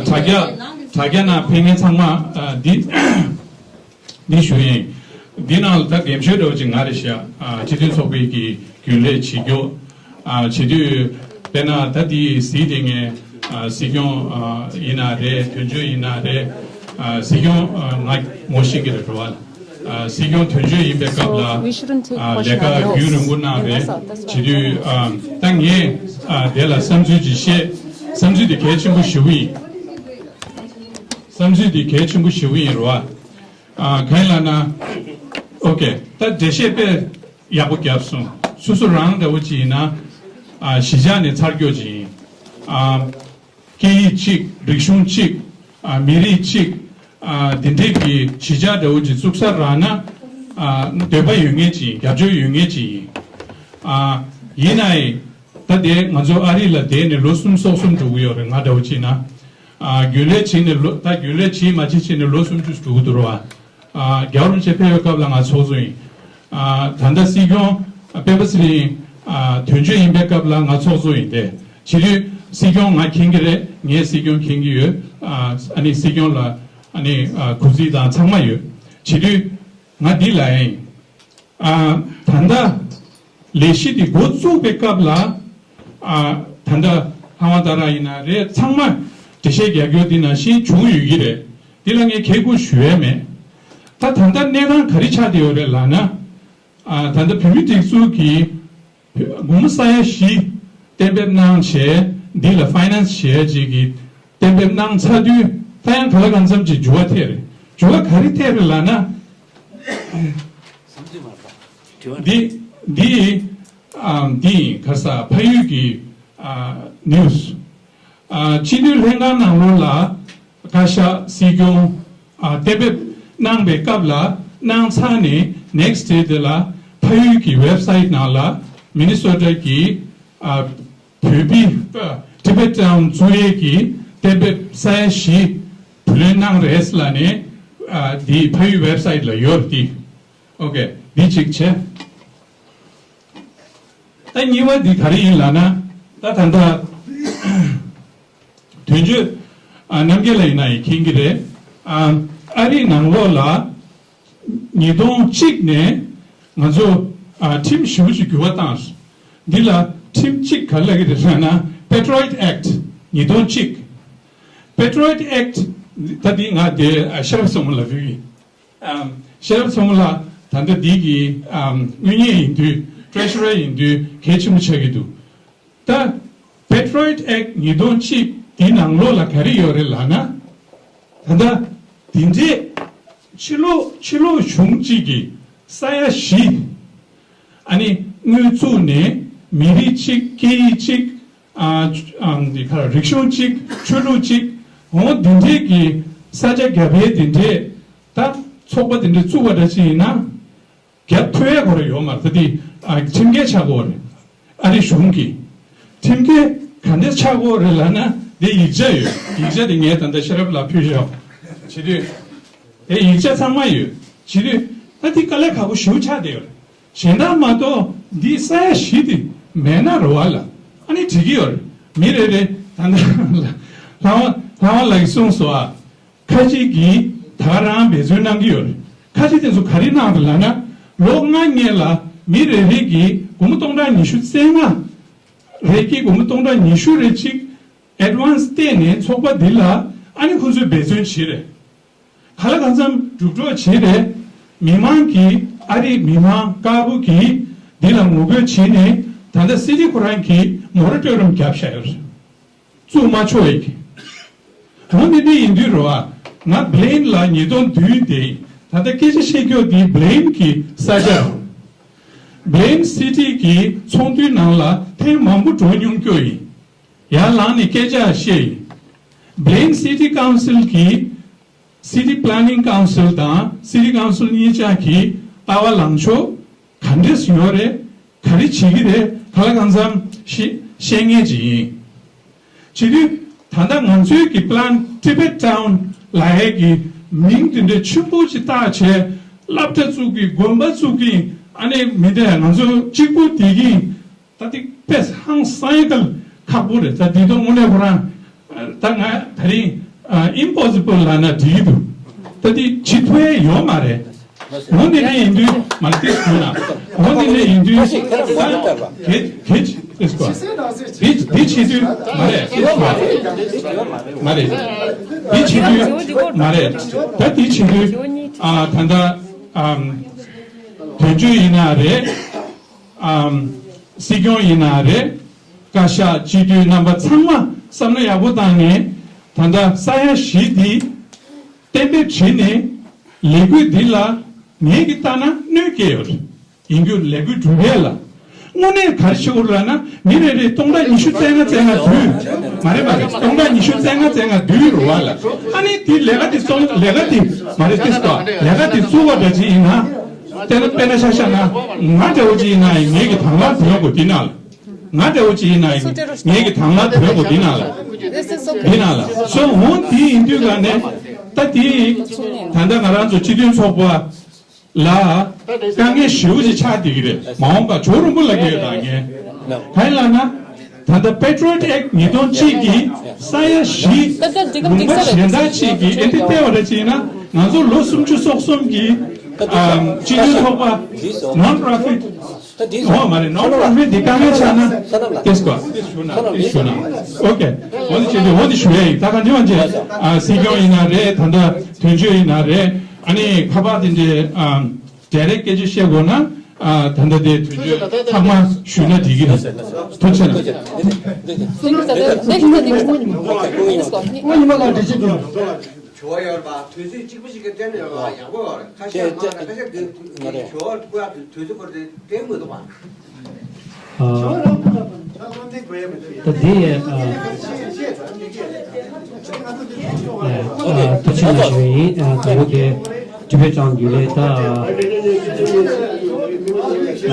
དྲ་རྒྱ་དྲ་རྒྱ་ནང་ཕེབས་མཁན་ཚང་མ་འདི། འདི་ཞུ་ཡིན། འདི་ནང་ལ་ད་འགེམ་ཤོས་འདྲ་བོ་ཅིག་ང་རེད་ཤག་སྤྱི་མཐུན་ཚོགས་པའི་གི་རྒྱུན་ལས་བྱེད་རྒྱུ། བྱེད་དུས་དཔེར་ན་ད་འདི་གཟིགས་དེ་ངས་སྲིད་སྐྱོང་ཡིན་ན་རེད། དོན་གཅོད་ཡིན་ན་རེད། སྲིད་སྐྱོང་ང་ངོ་ཤེས་ཀྱི་རེད་འགྲོ་བ། སྲིད་སྐྱོང་དོན་གཅོད་ཡིན་པའི་སྐབས་ལ་ལས་ཀ་རྒྱུན་རིང་པོ་གནང་རེད། བྱེད་དུས་ད་ངས་དེ་ལ་བསམ་ཚུལ་ཅིག་བཤད། བསམ་ཚུལ་དེ་གལ་ཆེན་པོ་ཞེ་པོ་ཡིན། བསམ་ཚུལ་དེ་གལ་ཆེན་པོ་ཞེ་པོ་ཡིན་རེད་བ། གང་ཡིན་ལབ་ན། ཨོ་ཀེ། ད་འགྲེལ་བཤད་དཔེ་ཡག་པོ་བརྒྱབ་སོང་། སོ་སོ་རང་འདྲ་བོ་ཅིག་ཡིན་ན། གཞིས་ཆགས་ནས་ཚར་སྐྱོ་ཅིག་ཡིན། སྐད་ཡིག་གཅིག་རིག་གཞུང་གཅིག་མི་རིགས་གཅིག་དེ་འདྲས་ཀྱི་གཞིས་ཆགས་འདྲ་བོ་ཅིག་བཙུགས་ས་རག་ན། འདོད་པ་ཡོད་མཁན་ཅིག་ཡིན། རྒྱབ་སྐྱོར་ཡོད་མཁན་ཅིག་ཡིན། ཡིན་ནའི། ད་དེ་ང་ཚོ་ཨ་རི་ལ་བསྡད་ནས་ལོ་གསུམ་སོ་གསུམ་འགྲོ་གི་ཡོད་རེད། ང་འདྲ་བོ་བྱས་ན། རྒྱུན་ལས་བྱས་ནས་ལོ། ད་རྒྱུན་ལས་བྱས་མ་བྱས་བྱས་ནས་ལོ་སུམ་ཅུ་འགྲོ་གི་འདུག་རེད་བ། རྒྱལ་བ་རིན་པོ་ཆེ་ཕེབས་པའི་སྐབས་ལ་ང་ཚོགས་གཙོ་ཡིན། ད་ལྟ་སྲིད་སྐྱོང་སྤེན་པ་ཚེ་རིང་དོན་གཅོད་ཡིན་པའི་སྐབས་ལ་ང་ཚོགས་གཙོ་ཡིན་ཏེ། བྱེད་དུས་ སྲིད་སྐྱོང་ང་མཁྱེན་གྱི་རེད། ངས་སྲིད་སྐྱོང་མཁྱེན་གྱི་ཡོད། ཨ་ཨ་ནི་སྲིད་སྐྱོང་ལ་ཨ་ནི་ཨ་གུས་བརྩི་དང་ཚང་མ་ཡོད། བྱེད་དུས་ང་འདི་ལ་ཡིན། ཨ་ད་ལྟ་ལས་གཞི་འདི་འགོ་བཙུགས་པའི་སྐབས་ལ་ཨ་ད་ལྟ་ལྷ་དབང་རྟ་ར་ཡིན་ན་རེད། ཚང་མ་འགྲེལ་བཤད་རྒྱག་རྒྱུ་འདི་ནང་བཞིན་བྱུང་ཡོད་ཀྱི་རེད། འདི་ལ་ངས་ཁེ་གུ་ཞུ་ཡས་མེད། ད་ད་ལྟ་གནས་སྟངས་ག་རེ་ཆགས་བསྡད་ཡོད་རེད་ལབ་ན། ཨ་ད་ལྟ་བོད་མིའི་སྒྲིག་འཛུགས་ཀྱི་སྒོར་མོ་ས་ཡ་བཞི་གཏན་འབེབས་གནང་བྱས་འདི་ལ་ཕའི་ནན་སི་བྱེད་ཡ་ཅིག་གི་གཏན་འབེབས་གནང་ཚར་དུས་ད་ཡང་ག་ལ་གང་འཚམ་ཅིག་འགྱུར་བ་ཐེབས་རེད། འགྱུར་བ་ག་རེ་ཐེབས་རེད་ལབ་ན། འདི་འདི་ཨ་འདི་ཡིན། ག་ས་ཕ་ཡུལ་གྱི་ཨ་ནིའུ་སི། ཨ་སྤྱི་འཐུས་ལྷན་ཁང་ནང་ལོགས་ལ་བཀའ་ཤག་སྲིད་སྐྱོང་ཨ་གཏན་འབེབས་གནང་པའི་སྐབས་ལ་གནང་ཚར་ནས་ནེག་སི་ཊི་ཌེ་དེ་ལ་ཕ་ཡུལ་གྱི་ཝེབ་སའིཊ་ནང་ལ་མི་ནི་སོ་ཊ་གི་ཨ་བོད་པའི་ཨ་ཊི་བེཊ་ཊའུན་བཙུགས་ཡས་ཀྱི་གཏན་འབེབས་ས་ཡ་བཞི་བུ་ལོན་གནང་རེད་ལབ་ནས་ཨ་འདི་ཕ་ཡུལ་ཝེབ་སའིཊ་ལ་ཡོད་རེད། འདི་ཨོ་ཀེ་འདི་གཅིག་བྱས། ད་གཉིས་པ་འདི་ག་རེ་ཡིན་ལབ་ན། ད་ད་ལྟ་དོན་གཅོད་ཨ་རྣམ་རྒྱལ་ལགས་ཡིན་ན་ཡང་མཁྱེན་གྱི་རེད། ཨ་ཨ་རིའི་ནང་ལོགས་ལ་ཉིས་སྟོང་གཅིག་ནས་ང་ཚོ་ཨ་ཁྲིམས་ཞེ་པོ་ཅིག་འགྱུར་བ་བཏང་། འདི་ལ་ཁྲིམས་གཅིག་ག་རེ་ལབ་ཀྱི་རེད་ལབ་ན་པེ་ཊི་རོ་ཡཊ་ཨེཀ་ཊི་ཉིས་སྟོང་གཅིག་པེ་ཊི་རོ་ཡཊ་ཨེཀ་ཊི་ད་འདི་ང་དེ་ཨ་ཤེས་རབ་བསམ་གླིང་ལ་ཕུལ་གྱི་ཡིན། ཨམ་ཤེས་རབ་བསམ་གླིང་ལགས་ད་ལྟ་འདི་གི་ཨམ་དངུལ་གཉེར་ཡིན་དུས་ཊི་རེ་ཤུ་རར་ཡིན་དུས་གལ་ཆེན་པོ་ཆགས་ཀྱི་འདུག་ད་པེ་ཊི་རོ་ཡཊ་ཨེཀ་ཊི་ཉིས་སྟོང་གཅིག་འདི་ནང་ལོགས་ལ་ག་རེ་ཡོད་རེད་ལབ་ན། ད་ལྟ་འདི་འདྲས་ཕྱི་ལོགས་ཕྱི་ལོགས་གཞུང་གཅིག་གི་ས་ཡ་བཞི་ཨ་ནི་དངུལ་བཙུགས་ནས་མི་རིགས་གཅིག་སྐད་ཡིག་གཅིག་ཨ་ཨ་འདི་ག་རེ་རིག་གཞུང་གཅིག་ཆོས་ལུགས་གཅིག་འོ་འདི་འདྲས་ཀྱི་ས་ཆ་རྒྱབ་པའི་འདི་འདྲས་ད་ཚོགས་པ་འདི་འདྲས་བཙུགས་པ་འདྲ་ཅིག་ཡིན་ན་རྒྱབ་ཐུབ་ཡ་ག་རེ་ཡོད་མ་རེད། ད་འདི་ཨ་ཁྲིམས་འགལ་ཆགས་ཀྱི་ཡོད་རེད། ཨ་རི་གཞུང་གིས་ཁྲིམས་འགལ་ག་འདྲས་ཆགས་ཀྱི་ཡོད་རེད་ལབ་ན་འདི་ཡིག་ཆ་ཡོད། ཡིག་ཆ་དེ་ངས་ད་ལྟ་ཤེས་རབ་ལ་ཕུལ་ཤོག་བྱེད་དུས། དེ་ཡིག་ཆ་ཚང་མ་ཡོད། བྱེད་དུས་ད་འདི་དཀའ་ལས་ཁག་པོ་ཞེ་པོ་ཆགས་བསྡད་ཡོད་རེད། གཞན་དག་མ་གཏོགས་འདི་ས་ཡ་བཞི་དེ་མེད་ན་རེད་བ་ལ་ཨ་ནི་འགྲིག་གི་ཡོད་རེད། མི་རེ་རེ་ད་ལྟ་ལྷ་དབང་ལྷ་དབང་ལགས་ཀྱིས་གསུངས་སོང་ཨ། ཁ་ཅིག་གིས་ད་ག་རང་འབད་བརྩོན་གནང་གི་ཡོད་རེད། ཁ་ཅིག་དེ་ཚོ་ག་རེ་གནང་རེད་ལབ་ན་ལོ་ལྔ་སྔོན་ལ་མི་རེ་རེ་གིས་སྒོར་མོ་སྟོང་ཕྲག་ཉི་ཤུ་རྩ་ལྔ་རེ་གི་སྒོར་མོ་སྟོང་ཕྲག་ཉི་ཤུ་རེ་གཅིག་ཨེཌ་ཝན་སི་བལྟས་ནས་ཚོགས་པ་འདི་ལ་ཨ་ནི་ཁོ་ཚོས་འབད་བརྩོན་བྱས་རེད། ག་ལ་གང་འཚམ་གྲུབ་འགྲོ་བྱས་རེད། མི་མང་གིས་ཨ་རིའི་མི་མང་དཀར་པོ་གིས་འདི་ལ་ངོ་རྒོལ་བྱས་ནས་ད་ལྟ་སི་ཊི་ཁོ་རང་གིས་མོ་ར་ཊོ་རི་ཡམ་བརྒྱབ་བཞག་ཡོད་རེད། བཙུགས་མ་ཆོག་ཡིག་འོ་འདི་འདི་ཡིན་དུས་རོ་ཨ། ང་བྷི་ལེན་ལ་ཉིས་སྟོང་བདུན་དེ་ད་ལྟ་སྐད་ཆ་བཤད་རྒྱུ་འདི་བྷི་ལེན་གྱི་ས་ཆ་རོ། བྷི་ལེན་སི་ཊི་གི་ཚོགས་འདུའི་ནང་ལ་ཐེངས་མང་པོ་འགྲོ་མྱོང་རྒྱུ་ཡིན། ཡར་ལངས་ནས་སྐད་ཆ་བཤད་ཡིན། བྷི་ལེན་སི་ཊི་ཀའུན་སིལ་གྱི་སི་ཊི་པི་ལེ་ནིང་ཀའུན་སིལ་དང་སི་ཊི་ཀའུན་སིལ་གཉིས་ཆ་གི་ལྟ་བ་ལངས་ཕྱོགས་ག་འདྲས་ཡོད་རེད། ག་རེ་བྱེད་ཀྱི་རེད། ག་ལ་གང་འཚམ་ཤེས་ཤེས་མཁན་ཅིག་ཡིན། བྱེད་དུས་ད་ལྟ་ང་ཚོའི་གི་པི་ལན་ཊི་བེཊ་ཊའུན་ལབ་ཡས་ཀྱི་མིང་དེ་འདྲ་ཆེན་པོ་ཅིག་བཏགས་བྱས་སློབ་གྲྭ་བཙུགས་ཀྱི་དགོན་པ་བཙུགས་ཀྱི་ཨ་ནི་མི་འདྲ་ང་ཚོ་གཅིག་པུ་བསྡད་ཀྱི་ད་དེ་དཔེ་ཧང་སང་ཡ་གལ་ཁག་པོ་རེད། ད་དེ་དོན་དངོས་གནས་ཁོ་རང་ད་ང་ད་རིང་ཨིམ་པོ་སི་བལ་ལབ་ན་འགྲིག་གི་འདུག་ད་དེ་བྱེད་ཐུབ་ཡ་ཡོད་མ་རེད། འོ་འདི་འདྲ་ཡིན་དུས་མ་རེད་ཏིས་དགོས་ན། འོ་འདི་འདྲ་ཡིན་དུས་ད་གེ་གེ་ཏིས་དགོས། འདི་འདི་བྱེད་དུས་མ་རེད་ཏིས་དགོས། མ་རེད། འདི་བྱེད་དུས་མ་རེད། ད་འདི་བྱེད་དུས་ཨ་ད་ད་ཨམ་དོན་གཅོད་ཡིན་ན་རེད། ཨམ་སྲིད་སྐྱོང་ཡིན་ན་རེད། བཀའ་ཤག་སྤྱི་འཐུས་རྣམ་པ་ཚང་མ་བསམ་བློ་ཡག་པོ་བཏང་ནས་ད་ལྟ་ས་ཡ་བཞི་འདི་གཏན་འབེབས་བྱས་ནས་ལས་འགུལ་འདི་ལ་ངེད་ཀྱིས་ལྟ་ན་གནོད་སྐྱེལ་ཡོད་རེད། ཡིན་རྒྱུ་ལས་འགུལ་གྲུབ་ཡས་ལ་དངོས་གནས་ག་རེ་བྱེད་དགོས་རེད་ལབ་ན་མི་རེ་རེས་སྟོང་ཕྲག་ཉི་ཤུ་རྩ་ལྔ་རྩ་ལྔ་བསྡུས། མ་རེད་མ་རེད། སྟོང་ཕྲག་ཉི་ཤུ་རྩ་ལྔ་རྩ་ལྔ་བསྡུས་རེད་བ་ལ། ཨ་ནི་དེ་ལས་ཀ་དེ་སོང་ལས་ཀ་དེ་མ་རེད་ཏིས་ཀ་ལས་ཀ་དེ་བཙུགས་པ་འདྲ་ཅིག་ཡིན་ན། དེ་ན་དཔེར་ན་ཆ་བཞག་ན་ང་འདྲ་བོ་ཅིག་ཡིན་ན་ཡང་ངེད་ཀྱི་དང་བླངས་དོན་དགོས་འདི་ན་ལ། ང་འདྲ་བོ་ཅིག་ཡིན་ན་ཡང་ངེད་ཀྱི་དང་བླངས་དོན་དགོས་འདི་ན་ལ། འདི་ན་ལ་སོ་འོང་དེ་ཡིན་དུས་ག་ནས་ད་དེ་ད་ལྟ་ང་རང་ཚོ་སྤྱི་མཐུན་ཚོགས་པ་ལ་དཀའ་ངལ་ཞེ་པོ་ཅིག་ཆགས་བསྡད་ཀྱི་རེད། མ་འོངས་པ་ཇོ་རིན་པོ་ལགས་ཀྱིས་ཡོད་དང་ངས་གང་ཡིན་ལབ་ན། ད་ལྟ་Patriot Act ཉིས་སྟོང་གཅིག་གི་ས་ཡ་བཞི་ད་ལྟ་འདི་ག་ལུང་པ་འདི་ག་གཞན་དག་ཅིག་གིས་ཨེ་འདི་སྤེལ་བ་རེད་ཅེ་ན། ང་ཚོ་ལོ་སུམ་ཅུ་སོ་གསུམ་གྱི་ཨམ་སྤྱི་མཐུན་ཚོགས་པ་non-profit། ཨོ་མ་རེད། non-profit་འདི་དཀའ་ངལ་ཆགས་ན་ཏེས་ཀོ་ཞུ་ན་ཏེས་ཞུ་ན། ཨོ་ཀེ། འོ་འདི་བྱེད་དུས་འོ་འདི་ཞུ་ཡ་ཡིན། ད་ག་འདི་བ་འདི་ཨ་སྲིད་སྐྱོང་ཡིན་ན་རེད། ད་ལྟ་དོན་གཅོད་ཡིན་ན་རེད། ཨ་ནི་ཁ་པར་དེ་འདྲའི་ཨམ་direct་སྐད་ཆ་བཤད་དགོས་ན། ཨ་ད་ལྟ་དེ་དུས་ཚོད་ཚང་མ་ཞུས་ན་འགྲིག་གི་རེད། ཐུགས་རྗེ་གནང་། སྔོན་ཉི་མ་ལ་འགྲེལ་བཤད་དགོས། ཞུ་བ་ཡོད་པ་དུས་ཚོད་གཅིག་པ་ཞིག་གི་སྟེང་ནས་ཡོད་པ་ཡག་པོ་ཡོད་རེད། ཁ་ཤས་མང་ན་ཁ་ཤས་གི་ཞུ་བ་བསྐུར་ཡག་དུས་ཚོད་སྐོར་དེ་བསྟན་དགོས་འདུག་པ། ཨ། ད་དེ་ཨ། ཨ། ཐུགས་རྗེ་གནང་ཞུ་ཡིན། ཨ། དང་པོ་དེ་Tibet Town་གི་ལས་ད། ཨ།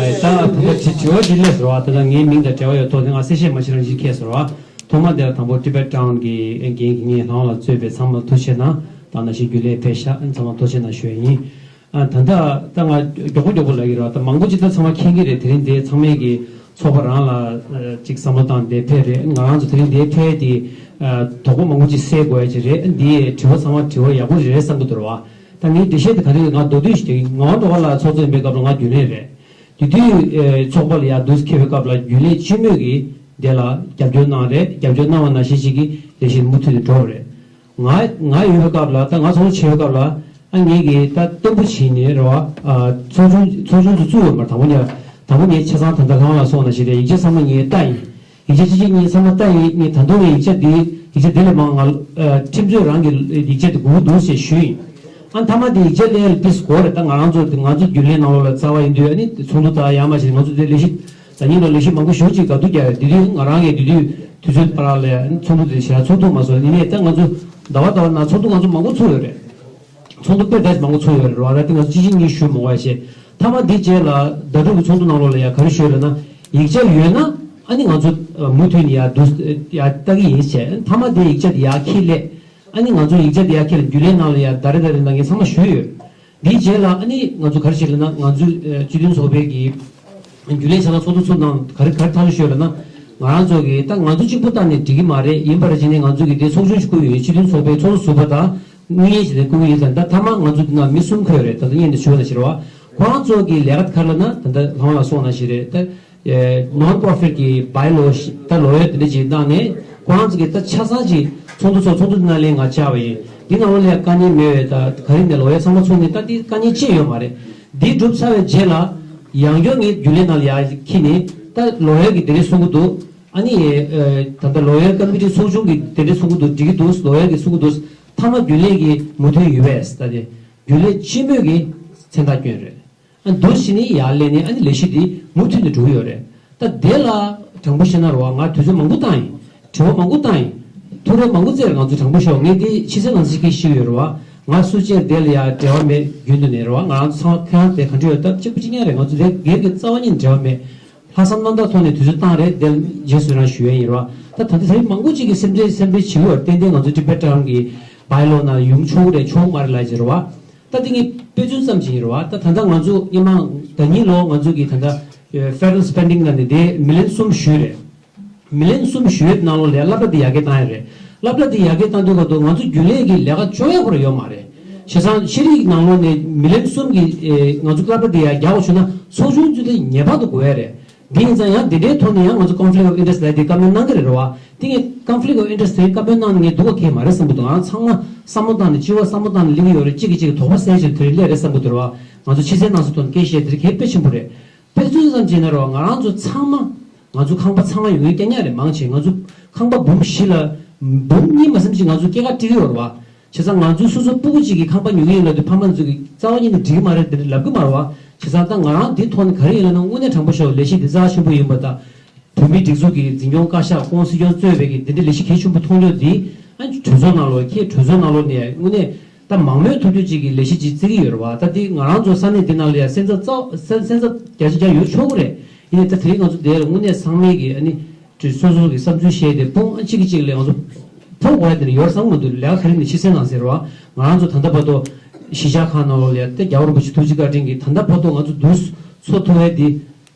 ད་ད་ལྟ་དྲི་དྲི་བ་འདི་ལས་རོ། ད་ལྟ་ངའི་མིང་དང་འབྲེལ་བ་ཡོད་ཐོག་ནས་ང་གསལ་བཤད་མ་བྱེད་རང་བཞིན་ཁེལ་སོང་རོ། ཐོག་མ་དེ་ལ་དང་པོ་Tibet Town་གི་འགན་འཁྱེར་མཁན་ལྷ་དབང་ལགས་གཙོས་པའི་ཚང་མ་ལ་ཐུགས་རྗེ་གནང་། ད་ནང་བཞིན་རྒྱུན་ལས་ཕེབས་ཤག་ཚང་མ་ཐུགས་རྗེ་གནང་ཞུ་ཡིན། ཨ། ད་ལྟ་ད་ང་མགྱོགས་པོ་མགྱོགས་པོ་ལབ་ཀྱི་རེད། ད་མང་པོ་ཅིག་ད་ཚང་མ་མཁྱེན་གྱི་རེད། དེ་རིང་འདི་ཚང་མས་ཀྱི་ཚོགས་པ་རང་ལ་ཨ་ཅིག་བསམ་བློ་བཏང་སྟེ་ཕེབས་རེད། ང་རང་ཚོ་དེ་རིང་འདི་ཕེབས་དེ་ཨ་དོགས་པ་མང་པོ་ཅིག་སེལ་དགོས་ཡ་ཅིག་རེད། འདི་དྲི་བ་ཚང་མ་དྲི་བ་ཡག་པོ་རེད་བསམ་གྱི་འདུག་རེད་བ། ད་ངའི་འགྲེལ་བཤད་དེ་ག་རེ་རེད། ང་མདོར་བསྡུས་ཤིག་ང་དབང་འགྲོ་བ་ལ་ཚོགས་གཙོ་ཡིན་པའི་སྐབས་ལ་ང་རྒྱུན་ལས་རེད། དེ་དུས་ཨ་ཚོགས་པ་ལ་ཡ་འདུག་ཕེབས་པའི་སྐབས་ལ་རྒྱུན་ལས་སྤྱི་མོས་ཀྱིས་དེ་ལ་རྒྱབ་སྐྱོར་གནང་རེད། རྒྱབ་སྐྱོར་གནང་བ་ནང་བཞིན་ཞིག་གིས་ལས་གཞི་མུ་མཐུད་དུ་འགྲོ་བ་རེད། ང་ང་ཡོད་པའི་སྐབས་ལ་ད་ང་ཚོགས་གཙོ་བྱེད་པའི་སྐབས་ལ་ཨ་ངེད་ཀྱིས་ད་བརྟན་པོ་བྱས་ནས་རེད་བ། ཨ་ཚོགས་ཆུང་ཚོགས་ཆུང་དུ་བཙུགས་ཡོད་མ་རེད། དང་པོ་ངས་དང་པོ་ངས་ཆ་ཚང་ད་ལྟ་ལྷ་དབང་ལགས་སོང་ན་ཞིག་རེད། ཡིག་ཆ་ཚང་མ་ངས་ལྟ་ཡིན། ཡིག་ཆ་གཅིག་གཅིག་གཉིས་ཚང་མ་ལྟ་ཡིན། ངས་ད་དུང་ངས་ཡིག་ཆ་འདི་ཡིག་ཆ་འདི་ལས་མང་ང་ཨ་ཁྲིམས་རྩོད་རང་གི་ཡིག་ཆ་འདི་དགོས་ཀྱི་འདུག་ཞེས་ཞུས་ཡིན། ཨ་མཐའ་མ་འདི་ཡིག་ཆ་ལེན་ཡ་ཏིས་གོ་རེད། ད་ང་རང་ཚོ་ང་ཚོ་རྒྱུན་ལས་ནང་ལོགས་ལ་རྩ་བ་ཡིན་དུས་ཨ་ནི་ཚོགས་འདུ་དང་ཡང་མ་བྱས་ང་ཚོ་འདི་ལས་གཞི་ད་ཉིན་ལ་ལས་གཞི་མང་པོ་ཞེ་པོ་ཅིག་ག་དུས་རྒྱག་ཡོད། དེ་དུས་ང་རང་གིས་དེ་དུས་དུས་ཚོད་པ་རག་ལས་ཚོགས་འདུ་དེ་བྱས་ཚོགས་འདུ་མ་སོང་ཡིན་ནའི་ད་ང་ཚོ་ཟླ་བ་ཟླ་བ་ནང་ཚོགས་འདུ་ང་ཚོ་མང་པོ་ཚུགས་ཡོད་རེད། ཚོགས་འདུ་དཔེ་ད་མང་པོ་ཚུགས་ཡོད་རེད་རོ། ཨ་ད་དེ་ང་ཚོ་གཅིག་གཅིག་གཉིས་ཞུ་མི་དགོས་ཡ་ཞེས་མཐའ་མ་དེའི་རྗེས་ལ་ཟླ་དྲུག་གི་ཚོགས་འདུ་ནང་ལོགས་ལ་ཡ་ག་རེ་ཞུས་ལབ་ན་ཡིག་ཆ་ཡོད་ན་ཨ་ནི་ང་ཚོ་མུ་མཐུད་ནས་ཡ་འདུག་ཡ་ལྟ་གི་ཡིན་བྱས་མཐའ་མ་དེའི་ཡིག་ཆ་དེ་ཡ་ཁྱེར་སླེབས། ཨ་ནི་ང་ཚོ་ཡིག་ཆ་དེ་ཡ་ཁྱེར་རྒྱུན་ལས་ནང་ལ་ཡ་ཟླ་རེ་ཟླ་རེ་ནང་ངས་ཚང་མ་ཞུས་ཡོད། འདིའི་རྗེས་ལ་ཨ་ནི་ང་ཚོ་ག་རེ་བྱེད་ལབ་ན་ང་ཚོའི་ཨ་སྤྱི་མཐུན་ཚོགས་པའི་གི་རྒྱུན་ལས་ཆ་ཚང་ཚོགས་འདུ་ཚོགས་ནང་ག་རེ་ག་རེ་ཐག་གཅོད་ཞུས་ལབ་ན་ང་རང་ཚོ་གི་ད་ང་ཚོ་གཅིག་པུ་བཏང་ནས་འགྲིག་གི་མ་རེད། ཡིན་པར་བྱས་ནས་ང་ཚོ་གི་དེ་ཚོགས་ཆུང་ཞིག་བསྐོས་ཡོད། སྤྱི་མཐུན་ཚོགས་པའི་ཚོགས་གཙོ་ཟུར་པ་དང་དངུལ་གཉེར་བྱས་ནས་བསྐོས་ཀྱི་ཡོད་ཙང་ད་མཐའ་མ་ང་ཚོ་འདི་ནང་མི་གསུམ་འཁོད་རེད། ད་ལྟ་སྔོན་དུ་ཞུས་པ་ནང་བཞིན་རེད་བ། ཁོ་རང་ཚོ་གི་ལས་ཀ་ག་རེ་ལབ་ན་ད་ལྟ་ལྷ་དབང་ལགས་གསུངས་ནང་བཞིན་རེད། ད་ཨེ་non-profit་གི་by law་ཞིག་ད་ལོ་ཡར་དེ་འདྲ་ཅིག་བཏང་ནས་ཁོ་རང་ཚོ་གི་ད་ཆ་ཚང་ཅིག་ཚོགས་འདུ་ཚོགས་ཚོགས་འདུ་ནང་ལེན་ང་བཅར་བ་ཡིན། འདི་ནང་ལོགས་ལ་ཡ་དཀའ་ངལ་མེད་པས་ད་ག་རེ་ནས་ལོ་ཡར་ཚང་མ་ཚུགས་ནས་ད་འདི་དཀའ་ངལ་ཅི་ཡོད་མ་རེད། འདི་གྲུབ་ཚར་བའི་རྗེས་ལ་ཡང་བསྐྱར་ངས་རྒྱུན་ལས་ནང་ལ་ཡ་འཁྱེར་ནས་ད་ལོ་ཡར་གི་དེ་འདྲ་གསུང་གི་འདུག་ཨ་ནི་ཨེ་ད་ལྟ་ལོ་ཡར་ཀོ་མི་ཊི་ཚོགས་ཆུང་གི་དེ་འདྲ་གསུང་གི་འདུག་འགྲིག་གི་འདུག་ལོ་ཡར་གི་གསུང་གི་འདུག་མཐའ་མ་རྒྱུན་ལས་ཀྱི་མོས་མཐུན་ཡོད་པས་ད་དེ་རྒྱུན་ལས་སྤྱི་མོས་ཀྱི་མཚན་རྟགས་བསྐྱོན་རེད། ཨ་འདུག་བྱས་ནས་ཡར་སླེབས་ནས་ཨ་ནི་ལས་གཞི་འདི་མུ་མཐུད་ནས་འགྲོ་གི་ཡོད་རེད། ད་དེ་ལ་དྲང་པོ་བཤད་ན་རེད་བ། ང་དུས་ཚོད་མང་པོ་བཏང་ཡིན། དྲི་བ་མང་པོ་བཏང་ཡིན། ཐུགས་རེ་མང་པོ་བསྩལ་ང་ཚོ་དྲང་པོ་ཤོག་ངས་འདི་ཕྱི་གསལ་ནང་གསལ་ཞིག་ཞུས་ཡོད་རེད་བ། ང་སུ་གཅིག་དེ་ལ་ཡ་འབྲེལ་བ་མེད། རྒྱུན་དུ་ནས་རེད་བ། ང་རང་ཚོ་ཚང་མ་ཁྱེད་རང་དེ་ག་འདྲ་ཡོད་སྟབས་གཅིག་པུ་གཅིག་རྐྱང་རེད། ང་ཚོ་དེ་སྒེར་གྱི་རྩ་བ་ཉིད་ནས་འབྲེལ་བ་མེད། ལྷག་བསམ་རྣམ་དག་ཐོག་ནས་དུས་ཚོད་བཏང་རེད། དེ་ལ་རྗེས་སུ་ཡི་རང་ཞུ་ཡ་ཡིན་རེད་བ། ད་ད་ལྟ་དེ་རིང་མང་པོ་གཅིག་གིས་སེམས་ཁྲལ་སེམས་ཁྲལ་བྱེད་ཀྱི་ཡོད་རེད། ཏན་ཏན་ང་ཚོ་Tibet Town་གི་by law་ནང་ཡོང་ཆོག་གི་རེད་ཆོག་མ་རེད་ལབ་ཀྱི་རེད་བ། ད་དེ་ངས་དཔེ་མཚོན་ཙམ་ཞིག་ཡིན་རེད་བ། ད་ད་ལྟ་ང་ཚོ་སྔོན་མ་ཟླ་ཉིན་ལོ་ང་ཚོ་གི་ད་ལྟ་federal spending་ནང་ནས་དེ་མི་ལན་གསུམ་ཞུས་རེད། མི་ལན་གསུམ་ཞུ་ཡས་ནང་ལོགས་ལ་སློབ་གྲྭ་འདི་ཡར་རྒྱས་བཏང་ཡ་རེད། སློབ་གྲྭ་འདི་ཡར་རྒྱས་བཏང་དུས་སྐབས་དུ་ང་ཚོ་རྒྱུན་ལས་ཀྱི་ལས་ཀ་བཅོ་ཡ་ཁོ་ར་ཡོད་མ་རེད། བྱས་ཙང་ཤེས་རིག་ནང་ལོགས་ནས་མི་ལན་གསུམ་གྱི་ཨེ་ང་ཚོ་སློབ་གྲྭ་འདི་ཡར་རྒྱག་དགོས་བྱུང་ན་ཚོགས་ཆུང་བཙུགས་ཏེ་ངེས་པར་དུ་དགོས་ཡ་རེད། འདི་ཡིན་ཙང་ཡང་འདི་འདྲའི་ཐོག་ནས་ཡང་ང་ཚོ་conflict of interest་ལབ་དེ་བཀའ་མོལ་གནང་གི་རེད་རེད་བ། དེ་ངས་conflict of interest་དེ་བཀའ་མོལ་གནང་ནས་ངས་སྡུག་པ་གང་ཡང་མ་རེད་བསམ་གྱི་འདུག་ང་རང་ཚང་མ་བསམ་བློ་བཏང་ནས་སྤྱི་བ་བསམ་བློ་བཏང་ནས་གླེང་གི་ཡོད་རེད། གཅིག་གིས་གཅིག་གི་དོགས་པ་སེལ་བྱས་དེ་རིགས་སླེབས་རེད་བསམ་གྱི་འདུག་རེད་བ། ང་ཚོ་ཕྱི་གསལ་ནང་གསལ་ཐོག་ནས་སྐད་བཤད་དེ་རིགས་གལ་དཔེ་ཆེན་པོ་རེད། དཔེ་མཚོན་ཙམ་བྱས་ན་རོ། ང་རང་ཚོ་ཚང་མ་ང་ཚོ་ཁང་པ་ཚང་མ་ཡོང་མཁན་རྐྱང་རྐྱང་རེད། མང་ཆེ་ང་ཚོ་ཁང་པ་འབུམ་བཞི་ལ་འབུམ་གཉིས་མ་ཟིན་ཅིག་ང་ཚོ་སྐྱེད་ཀ་སྤྲད་ཀྱི་ཡོད་རེད་བ། བྱས་ཙང་ང་ཚོ་སོ་སོ་སྤུ་གུ་གཅིག་གིས་ཁང་པ་ཉོ་གི་ཡིན་ལབ་དུས་ཕ་མ་ཚོ་གིས་རྩ་བ་ཉིད་ནས་འགྲིག་གི་མ་རེད་དེ་འདྲ་ལབ་ཀྱི་མ་རེད་བ། བྱས་ཙང་ད་ང་རང་འདི་ཐོག་ནས་ག་རེ་ཡིན་ལབ་ན་དངོས་གནས་དྲང་པོ་ཤོད་ལས་གཞི་འདི་རྩ་ཆེན་པོ་ཡིན་པ་དང་། བོད་མིའི་སྒྲིག་འཛུགས་ཀྱི་འཛིན་སྐྱོང་བཀའ་ཤག་ཁོང་སྲིད་སྐྱོང་གཙོས་པའི་གི་འདི་འདྲའི་ལས་གཞི་གལ་ཆེན་པོ་མཐོང་ཡོད་འདི། ཨ་གྲོས་ཚོགས་ནང་ལོགས་ཁྱེད་གྲོས་ཚོགས་ནང་ལོགས་ནས་དངོས་གནས། ད་མང་མོས་ཐུབ་རྒྱུ་ཅིག་གི་ལས་གཞི་ཅིག་བརྩི་གི་ཡོད་རེད་བ། ད་འདི་ང་རང་ཚོ་ས་གནས་འདི་ནང་ལ་ཡ་སེམས་འཚབ་རྩ་སེམས་སེམས་འཚབ་བརྒྱ་ཆ་བརྒྱ་ཡོད་ཆོག་གི་རེད། ཡིན་ནའི་ད་དེ་རིང་ང་ཚོ་འདིར་དངོས་གནས་ཚང་མས་ཀྱི་ཨ་ནི་སོ་སོ་གི་བསམ་ཚུལ་བཤད་དེ་དཔུང་ཨ་གཅིག་གིས་གཅིག་ལ་ང་ཚོ་ཕོག་དགོས་ཡ་དེ་འདྲ་ཡོད་བསམ་གི་མི་འདུག་ལས་ཀ་ག་རེ་ནས་ཕྱི་གསལ་ནང་གསལ་རེད་བ། ང་རང་ཚོ་ད་ལྟ་བར་དུ་གཞིས་ཆགས་ཁག་ནང་ལོགས་ལ་ཡ་ད་རྒྱལ་བ་རིན་པོ་ཆེ་ཐུགས་རྗེ་བཀའ་དྲིན་གྱིས་ད་ལྟ་བར་དུ་ང་ཚོ་འདུག་འཚོ་ཐུབ་ཡ་དེ།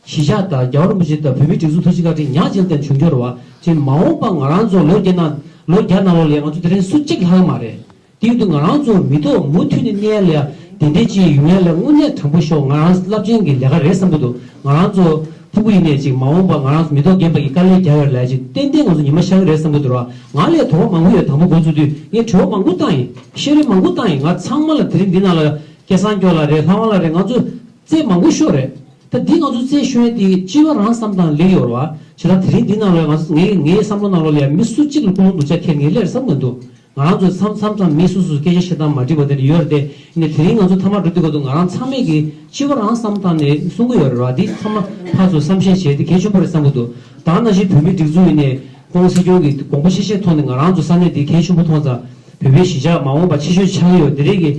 གཞིས་ཆགས་དང་རྒྱལ་བ་རིན་པོ་ཆེ་དང་བོད་མིའི་སྒྲིག་འཛུགས་ཐུགས་རྗེ་བཀའ་དྲིན་ཉག་གཅིག་ལ་བརྟེན་བྱུང་ཆོག་རེད་བ། ཅེས་མ་འོངས་པ་ང་རང་ཚོ་ལོ་བརྒྱ་ནང་ལོ་བརྒྱ་ནང་ལོགས་ལ་ང་ཚོ་དེ་རིང་སུ་གཅིག་ལྷག་མ་རེད། དེ་ཡིན་དུས་ང་རང་ཚོ་མི་ཐོག་མུ་མཐུད་ནས་གནས་ལ་དེ་འདྲའི་ཅིག་ཡོང་ཡ་ལ་དངོས་གནས་དྲང་པོ་ཤོག་ང་རང་རླབས་ཆེན་གྱི་ལས་ཀ་རེད་བསམ་གྱི་འདུག་ང་རང་ཚོ་ཕྲུ་གུ་ཡིན་ནས་ཅིག་མ་འོངས་པ་ང་རང་ཚོ་མི་ཐོག་རྒན་པ་ཡི་དཀའ་ལས་རྒྱག་ཡོད་ལ་ཅིག་ཏན་ཏན་ང་ཚོ་ཉི་མ་ཤར་གི་རེད་བསམ་གྱི་འདུག་ར། ང་ལས་དོ་བ་མང་པོ་ཡོད། དང་པོ་འགོ་ཚུགས་དུས་ངས་དྲི་བ་མང་པོ་བཏང་ཡིན། བཤད་རེས་མང་པོ་བཏང་ཡིན། ང་ཚང་མ་ལ་དེ་རིང་འདི་ནང་ལ་སྐལ་བཟང་སྐྱོ་ལགས་རེད། ལྷ་དབང་ལགས་རེད། ང་ཚོ་རྩེད་མང་པོ་ཤོར་རེད། ད་འདི་ང་ཚོ་རྩེད་ཤོར་ཡ་དེ་སྤྱི་བ་རང་བསམ་སྟངས་ལེགས་ཡོད་རེད་བ། བྱས་ཙང་དེ་རིང་འདི་ནང་ལ་ང་ཚོ་ངའི་ངའི་བསམ་བློ་ནང་ལོགས་ལ་ཡ་མི་སུ་གཅིག་ལ་ཀུན་སློང་སྡུག་ཅག་འཁྱེར་ངེས་ལེར་བསམ་མི་འདུག་ང་རང་ཚོ་མཚམས་མཚམས་མཚམས་མི་སོ་སོ་སྐད་ཆ་བཤད་སྟངས་མ་འགྲིག་པ་དེ་འདྲ་ཡོད་རེད་དེ། ཡིན་ནའི་དེ་རིང་ང་ཚོ་མཐའ་མ་འགྲོ་དུས་སྐབས་དུ་ང་རང་ཚང་མས་ཀྱི་སྤྱི་བ་རང་བསམ་བཏང་ནས་གསུང་གི་ཡོད་རེད་བ། འདི་ཚང་མ་ཕར་ཚུར་བསམ་ཤེས་བྱས་ཏེ་གལ་ཆེན་པོ་རེད་བསམ་གྱི་འདུག་ད་ནང་བཞིན་བོད་མིའི་སྒྲིག་འཛུགས་ཡིན་ནའི་ཁོང་སྲིད་སྐྱོང་གི་དགོངས་པ་བཞེས་བཞེས་ཐོག་ནས་ང་རང་ཚོ་ས་གནས་འདི་གལ་ཆེན་པོ་མཐོང་ཙང་བོད་པའི་གཞིས་ཆགས་མ་འོངས་པ་ཆེ་ཤོས་ཆགས་ཀྱི་ཡོད། དེ་རིང་གི་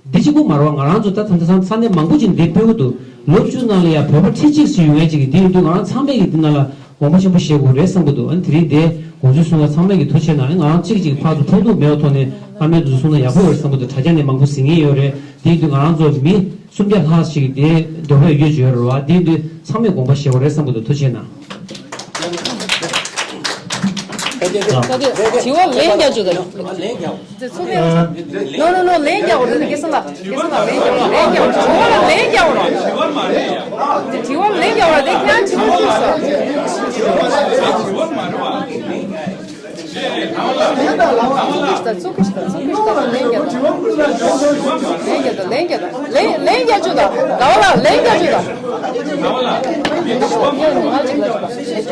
འདི་གཅིག་པུ་མ་རེད་བ། ང་རང་ཚོ་ད་ད་ལྟ་ས་ས་གནས་མང་པོ་ཅིག་འདི་སྤེལ་གྱི་འདུག་ལོ་བཅུ་ནང་ལ་ཡང་བོད་པ་ཁྲི་གཅིག་ཙམ་ཡོང་ཡ་ཅིག་གི་འདི་ཡིན་དུས་ང་རང་ཚང་མས་ཀྱི་འདི་ནང་ལ་དགོངས་པ་ཆེན་པོ་བཞེས་དགོས་རེད་བསམ་གྱི་འདུག་ཨ་ནི་དེ་རིང་འདི་དགོངས་ཚུལ་གསུང་བ་ཚང་མས་ཀྱི་ཐུགས་རྗེ་གནང་། ང་རང་གཅིག་ཅིག་ཕར་ཚུར་ཕན་ཐོགས་མེད་པ་ཐོག་ནས་ཨ་མའི་འདུག་གསུང་ན་ཡག་པོ་ཡོད་རེད་བསམ་གྱི་འདུག་དྲ་རྒྱ་ནས་མང་པོ་གཟིགས་མཁན་ཡོད་རེད། དེ་ཡིན་དུས་ང་རང་ཚོ་མི་སུམ་བརྒྱ་ལྷག་ཅིག་གི་འདི་འདོད་པ་ཡོད་ཡོད་ཅིག་ཡོད་རེད་བ། དེ་ཡིན་དུས་ཚང་མས་དགོངས་པ་བཞེས་དགོས་རེད་བསམ་གྱི་འདུག་ཐུགས་རྗེ་གནང་། དྲི་བ་ལན་རྒྱག་རྒྱུ་དང་། No, no, no, ལན་རྒྱག་འོ་དེ་སྐལ་བཟང་ལགས། སྐལ་བཟང་ལགས་ལན་རྒྱག་འོ། ལན་རྒྱག་འོ། དྲི་བ་ལ་ལན་རྒྱག་འོ། དྲི་བ་ལ་ལན་རྒྱག་འོ། དེ་ཁྱེད་རང་དྲི་བ་ཞུས་སོང་། ཚུགས་ཀྱི་ཞིག་དང་ཚུགས་ཀྱི་ཞིག་དང་ལན་རྒྱག་འོ། ལན་རྒྱག་འོ། ལན་རྒྱག་འོ། ལན་ལན་རྒྱག་འོ། དྲི་བ་ལ་ལན་རྒྱག་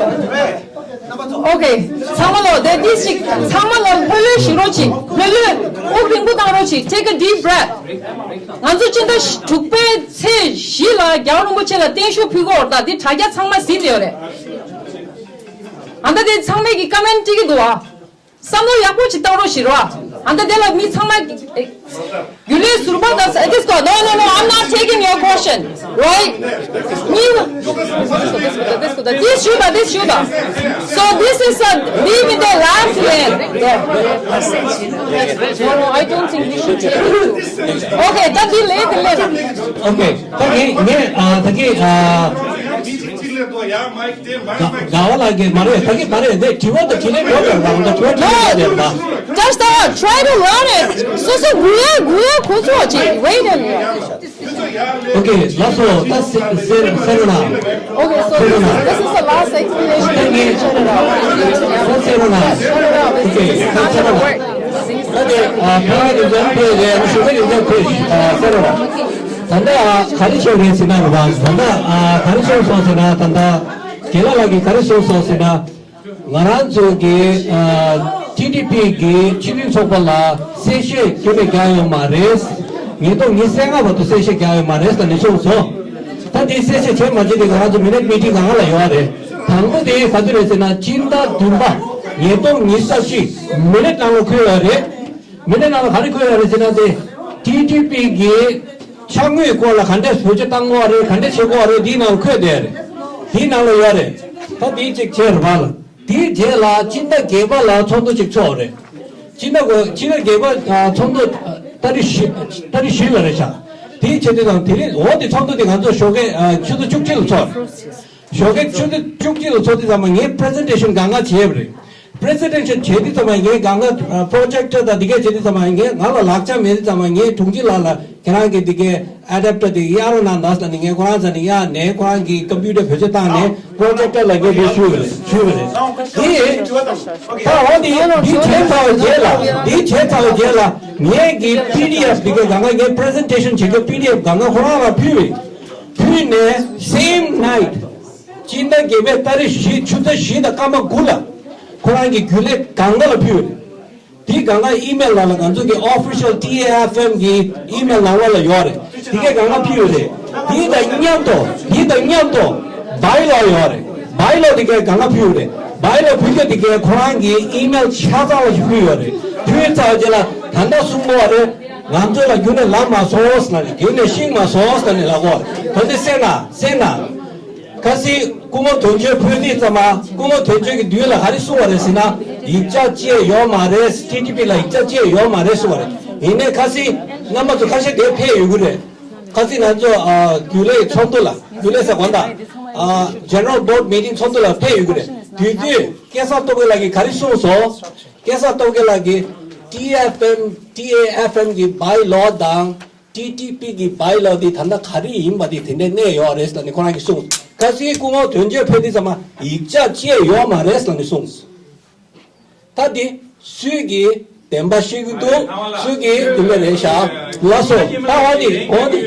འོ། ཨོ་ཁེ། ཚང་མ་ལོ། དེ་འདི་ཞིག་ཚང་མ་ལོ་ལྷོད་ལྷོད་ཞིག་རོགས་གྱིས། ལྷོད་ལྷོད། དབུགས་རིང་པོ་བཏང་རོགས་གྱིས། Take a deep breath. ང་ཚོ་སྤྱི་ཟླ་དྲུག་པའི་ཚེས་བཞི་ལ་རྒྱལ་བ་རིན་པོ་ཆེ་ལ་བརྟན་བཞུགས་ཕུལ་གོ། ད་འདི་དྲ་རྒྱ་ཚང་མ་གཟིགས་ཡོད་རེད། ཨ་ད་དེ་ཚང་མས་ཀྱི་ཀ་མེན་ཊི་བྲིས་ཀྱི་འདུག་ཨ། བསམ་བློ་ཡག་པོ་ཅིག་བཏང་རོགས་ཞེས་རོ། ཨ་ད་དེ་ལ་མི་ཚང་མ་རྒྱུན་ལས་ཟུར་པ་དང་ས་དེ་སྐོར། No, no, no, I'm not taking your question. Right? མི་དེ་ཞུ་དང་དེ་ཞུ་དང་། So this is a leave in the last land. No, no, I don't think we should take it. Okay, ད་དེ་ལས་དེ་ལས། Okay, ད་གི་ངས་ཨ་ད་གི་ཨ། དགའ་བ་ལགས་ཀྱིས་མ་རེད། ད་གི་མ་རེད། འདི་དྲི་བ་དང་དྲིས་ལན་འགྲོ་དགོས་པ། ང་ཚོ་དྲི་བ་དྲིས་ལན་འགྲོ་དགོས་པ། Just, uh, try to learn it. སོ་སོ་གུ་ཡ་གུ་ཡ་ཁོ་ཚོ་ཅིག་wait a minute. Okay, ལགས་སོ། ད་སེ་སེ་སེ་རོ་ན། Okay, so this, this is the last explanation. ད་ངས་ད་སེ་རོ་ན། Okay, ད་སེ་རོ་ན། ད་དེ་ཨ་ཕ་གི་རིགས་ཕེ་རེད། ཞུ་གི་རིགས་ཕེ། ཨ་སེ་རོ་ན། ད་ལྟ་ཨ་ག་རེ་བྱུང་རེད་ཟེར་ན་རེད་པ། ད་ལྟ་ཨ་ག་རེ་བྱུང་སོང་ཟེར་ན། ད་ལྟ་རྒན་ལགས་ལགས་ཀྱིས་ག་རེ་གསུངས་སོང་ཟེར་ན། ང་རང་ཚོ་གི་ཨ་ཊི་ཌི་པི་གི་སྤྱི་མཐུན་ཚོགས་པ་ལ་གསལ་བཤད་རྒྱུན་ནས་རྒྱག་ཡོད་མ་རེད། ཉིས་སྟོང་ཉི་ཤུ་རྩ་ལྔ་བར་དུ་གསལ་བཤད་རྒྱག་ཡོད་མ་རེད་ཟེར་ནས་གསུངས་སོང་། ད་དེ་གསལ་བཤད་བྱས་མ་བྱས་དེ་ང་རང་ཚོ་མི་ནཊ་མི་ཊིང་གང་ག་ལ་ཡོད་རེད། དང་པོ་དེ་ག་ཚོད་རེད་ཟེར་ན། སྤྱི་ཟླ་བདུན་པ་ཉིས་སྟོང་ཉི་ཤུ་རྩ་བཞི་མི་ནཊ་ནང་ལ་འཁོད་ཡོད་རེད། མི་ནཊ་ནང་ལ་ག་རེ་འཁོད་ཡོད་རེད་ཟེར་ན། དེ་ཊི་ཌི་པི་གི་ཕྱག་དངུལ་སྐོར་ལ་ག་འདྲས་བེད་སྤྱོད་བཏང་དགོས་རེད། ག་འདྲས་བྱེད་དགོས་རེད། དེའི་ནང་ལ་འཁོད་བསྡད་རེད། དེའི་ནང་ལ་ཡོད་རེད། ད་དེ་གཅིག་བྱས་རེད་པ་ལ། དེའི་རྗེས་ལ་སྤྱི་ཟླ་བརྒྱད་པ་ལ་ཚོགས་འདུ་གཅིག་ཚོགས་རེད། སྤྱི་ཟླ་གོ་སྤྱི་ཟླ་བརྒྱད་པ་ཨ་ཚོགས་འདུ་ཨ་ཏ་རིག་བཞི་ཏ་རིག་བཞི་ལ་རེད་ཤག་དེའི་ཆེད་དུ་དང་དེ་རིང་འོ་དེ་ཚོགས་འདུ་དེ་ང་ཚོ་ཞོགས་ཀས་ཨ་ཆུ་ཚོད་བཅུ་གཅིག་ལ་ཚོགས་རེད། ཞོགས་ཀས་ཆུ་ཚོད་བཅུ་གཅིག་ལ་ཚོགས་དུས་ཙམ་པ་ངས་པི་རི་ཛེན་ཊེ་ཤན་གང་ག་བྱས་པ་རེད། པི་རི་ཛེན་ཊེ་ཤན་བྱས་དུས་ཙམ་པ་ངས་གང་ག་པོ་རོ་ཇེག་ཊར་དང་དེ་གས་བྱས་དུས་ཙམ་པ་ངས་ང་ལ་ལག་ཆ་མེད་དུས་ཙམ་པ་ངས་དྲུང་ཆེ་ལགས་ལ་ཁྱེད་རང་གི་དེ་གས་ཨེ་ཌབ་ཊར་དེ་གས་གཡར་རོགས་གནང་དང་ཟེར་ནས་ངས་ཁོ་རང་རྩ་ནས་གཡར་ནས་ཁོ་རང་གིས་ཀམ་པུ་ཊར་བེད་སྤྱོད་བཏང་ནས་པོ་རོ་ཇེག་ཊར་ལ་ངས་དེ་ཞུས་པ་རེད། ཞུས་པ་རེད། དེ་ད་འོ་དེ་འདི་བྱས་ཚར་བའི་རྗེས་ལ་འདི་བྱས་ཚར་བའི་རྗེས་ལ་ངས་གི་པི་ཌི་ཨེཕ་དེ་གས་གང་ག་ངས་པི་རི་ཛེན་ཊེ་ཤན་བྱེད་སྐབས་པི་ཌི་ཨེཕ་གང་ག་ཁོ་རང་ལ་ཕུལ་བས། ཕུལ་ནས་སེམ་ནའིཊ་སྤྱི་ཟླ་བརྒྱད་པའི་ཏ་རིག་བཞི་ཆུ་ཚོད་བཞི་དང་སྐར་མ་དགུ་ལ་ཁོ་རང་གི་རྒྱུན་ལས་གང་ག་ལ་ཕུལ་བ་རེད། དེ་གང་ག་ཨི་མེལ་ནང་ལ་ང་ཚོ་གི་ཨོ་ཕི་ཤལ་ཊི་ཨེ་ཨེཕ་ཨེམ་གི་ཨི་མེལ་ནང་ལོགས་ལ་ཡོད་རེད། དེ་གས་གང་ག་ཕུལ་བ་རེད། དེ་དང་མཉམ་དུ་དེ་དང་མཉམ་དུ་བྷའི་ལོ་ཡོད་རེད། བྷའི་ལོ་དེ་གས་གང་ག་ཕུལ་བ་རེད། བྷའི་ལོ་ཕུལ་སྐབས་དེ་གས་ཁོ་རང་གི་ཨི་མེལ་ཆ་ཚང་བ་ཞིག་ཕུལ་ཡོད་རེད། ཕུལ་ཚར་རྗེས་ལ་ད་ལྟ་གསུང་གི་ཡོད་རེད། ང་ཚོ་ལ་རྒྱུན་ལས་ལབ་མ་སོང་ཟེར་ནས་རྒྱུན་ལས་ཤེས་མ་སོང་ཟེར་ནས་ལབ་གོ། ད་དེ་སེ་ན་སེ་ན། ཁ་སང་སྐུ་ངོ་དོན་གཅོད་ཕེབས་དུས་ཙམ་པ་སྐུ་ངོ་དོན་གཅོད་ཀྱིས་མདུན་ལ་ག་རེ་གསུངས་པ་རེད་ཟེར་ན། ཡིག་ཆ་བཅས་ཡོད་མ་རེད། ཊི་ཊི་པི་ལ་ཡིག་ཆ་བཅས་ཡོད་མ་རེད་གསུངས་པ་རེད། ཡིན་ནའི་ཁ་སང་རྣམ་པ་ཚོ་ཁ་ཤས་དེ་ཕེབས་ཡོད་ཀྱི་རེད། ཁ་སང་ང་ཚོ་ཨ་རྒྱུན་ལས་ཚོགས་འདུ་ལ། ཡུ་ལེ་ས་གོ་ད། ཨ། General Board Meeting ཚོགས་འདུ་ལ་ཕེབས་ཡོད་ཀྱི་རེད། དུས་དུས་སྐལ་བཟང་སྟོབས་རྒྱལ་ལགས་ཀྱིས་ག་རེ་གསུངས་སོང་། སྐལ་བཟང་སྟོབས་རྒྱལ་ལགས་ཀྱིས་ཊི་ཨེཕ་ཨེམ། ཊི་ཨེ་ཨེཕ་ཨེམ་གྱི་བྷའི་ལོ་དང་ཊི་ཊི་པི་གི་བྷའི་ལོ་དེ་ད་ལྟ་ག་རེ་ཡིན་པ་དེ་དེ་འདྲའི་གནས་ཡོད་རེད་ལབ་ནས་ཁོ་རང་གིས་གསུངས། ཁ་སང་སྐུ་ངོ་དོན་གཅོད་ཕེབས་དུས་ཙམ་པ་ཡིག་ཆ་ཅི་ཡང་ཡོད་མ་རེད་ལབ་ནས་གསུངས། ད་འདི་སུས་ཀྱིས་བདེན་པ་བཤད་ཀྱི་འདུག་སུས་ཀྱིས་དེ་འདྲ་རེད་ཤག་ལགས་སོ། ད་འོ་འདི་འོ་འདི།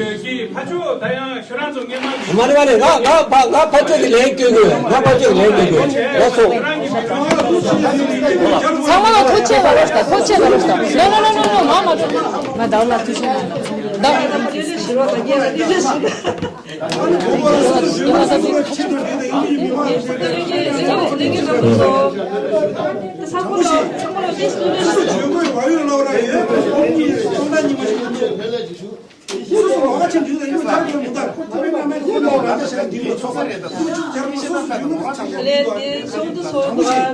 ཕ་ཕྱོགས་ད་ཡང་ཤོ་རང་ཚོ་ངན་མ་མ་རེད་མ་རེད། ང་ང་ཕ་ང་ཕ་ཕྱོགས་ཀྱི་ལན་སྐྱོན་དགོས། ང་ཕ་ཕྱོགས་ཀྱི་ལན་སྐྱོན་དགོས། ལགས་སོ། ཚང་མ་ལ་ཐུགས་རྗེ་གནང་རོགས་ཞུ། ཐུགས་རྗེ་གནང་རོགས་ཞུ། No, no, no, no, no, མ་མ་ང་ད་ལ་ཐུགས་རྗེ་གནང་། ད།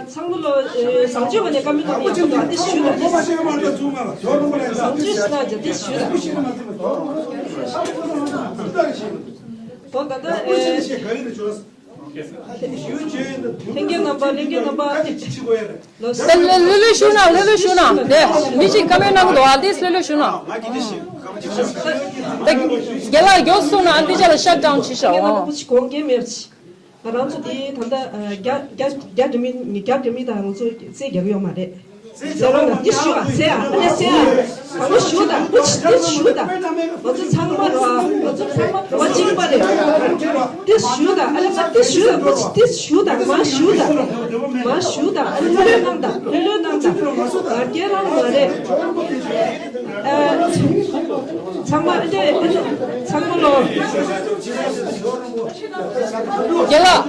ཚང་མ་ལོ་བཟང་སྤྱོད་པ་ནས་བཀའ་མོལ་གནང་ཡག་པོ་འདུག་དེ་ཞུ་ལ་བཟང་སྤྱོད་ཞུ་ན་དེ་ཞུ་ལ། ད་ད་ལྷན་རྒྱས་རྣམ་པ་ལྷན་རྒྱས་རྣམ་པ་ལོ་ད་ལྷོད་ལྷོད་ཞུ་ན་ལྷོད་ལྷོད་ཞུ་ན་དེ་མི་གཅིག་བཀའ་མོལ་གནང་གི་འདུག་ཨ་དེ་ལྷོད་ལྷོད་ཞུ་ན། དེ་རྒན་ལགས་མགྱོགས་གསུངས་ན་ཨ་འདི་ཅག་ལ་ཤག་ཌའུན་བྱེད་ཤག་ཨོ། ང་རང་ཚོ་དེ་ད་ལྟ་རྒྱ་རྒྱ་རྒྱ་འབྲེལ་མི་རྒྱ་འབྲེལ་མི་དང་ང་ཚོ་རྩོད་རྒྱག་གི་ཡོད་མ་རེད། ཟེར་རོགས་གནང་། འདི་ཞུ་བ་ཟེར་ཨ་ནི་ཟེར་ཨ། ང་ལོ་ཞུ་དང་ཁོ་ཅི་འདི་ཞུ་དང་། ང་ཚོ་ཚང་མ་རོ་ཨ། ང་ཚོ་ཚང་མ་རོ་ཨ་གཅིག་པ་རེད། འདི་ཞུ་དང་ཨ་ལེ་མ་འདི་ཞུ་དང་ཁོ་ཅི་འདི་ཞུ་དང་མ་ཞུ་དང་མ་ཞུ་དང་ཨ་ལེ་ལྷོད་ལྷོད་གནང་དང་ལྷོད་ལྷོད་གནང་དང་། ང་རྒྱལ་རང་མ་རེད། ཨ། ཚང་མ་ཨ་ལེ་ཨ་ལེ་ཚང་མ་ལོ། རྒན་ལགས།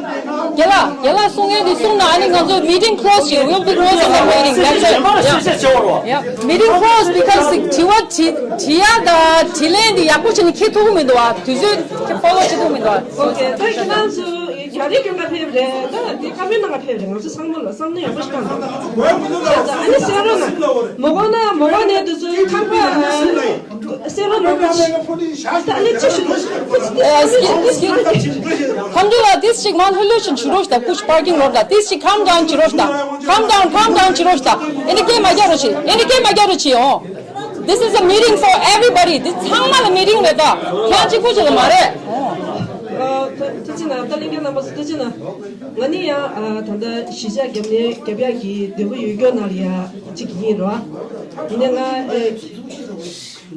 རྒན་ལགས། རྒན་ལགས་གསུང་མཁན་འདི་གསུང་ན་ཨ་ནི་ང་ཚོ་meeting close བྱེད། We'll be closing the meeting. That's it. Yeah. Yeah. Meeting close because དྲི་བ་དྲི་དྲི་ཡ་དང་དྲིས་ལན་འདི་ཡག་པོ་བྱས་ནས་འཁྱེར་ཐུབ་ཀྱི་མི་འདུག་ཨ། དུས་ཚོད་follow བྱེད་ཐུབ་ཀྱི་མི་འདུག་ཨ། Okay. ད་ཁྱེད་རང་ཚོ་ག་རེ་སྐྱོན་ག་ཕེབས་རེད། ད་འདི་བཀའ་མོལ་གནང་ག་ཕེབས་རེད། ང་ཚོ་ཚང་མ་ལ་བསམ་བློ་ཡག་པོ་ཞིག་བཏང་དང་། ཨ་ནི་ཟེར་རོགས་གནང་། མོ་གོ་ན་མོ་གོ་ནས་དུ་ཚོའི་ཁང་པ། སེ་ར་མ་པ་ཆེ། ད་ཨ་ནི་ཅི་ཞུ། ཁམས་འདུ་ལ་this ཞིག་མ་ལྷོད་ལྷོད་ཞིག་ཞུ་རོགས་ད། ཀུ་ཤི་པར་ཀིང་རོཌ་ད་this ཞིག་calm down ཅི་རོགས་ད། Calm down, calm down ཅི་རོགས་ད། ཨེ་འདི་སྐད་མ་རྒྱག་རོགས་བྱེད། ཨེ་འདི་སྐད་མ་རྒྱག་རོགས་བྱེད་ཨོ། This is a meeting for everybody. འདི་ཚང་མ་ལ་meeting རེད་ད། ཁྱེད་གཅིག་པུ་ཞིག་ལ་མ་རེད། ཐུགས་རྗེ་གནང་། ད་ལྷན་རྒྱས་རྣམ་པ་ཚོ་ཐུགས་རྗེ་གནང་། ང་ནི་ཡང་ད་ལྟ་གཞིས་ཆགས་རྒྱབ་ནས་རྒྱབ་ཡག་གི་འདོད་པ་ཡོད་རྒྱུ་ནང་ལ་ཡ་གཅིག་ཡིན་རོ། ཡིན་ནའི་ང་ཨེ།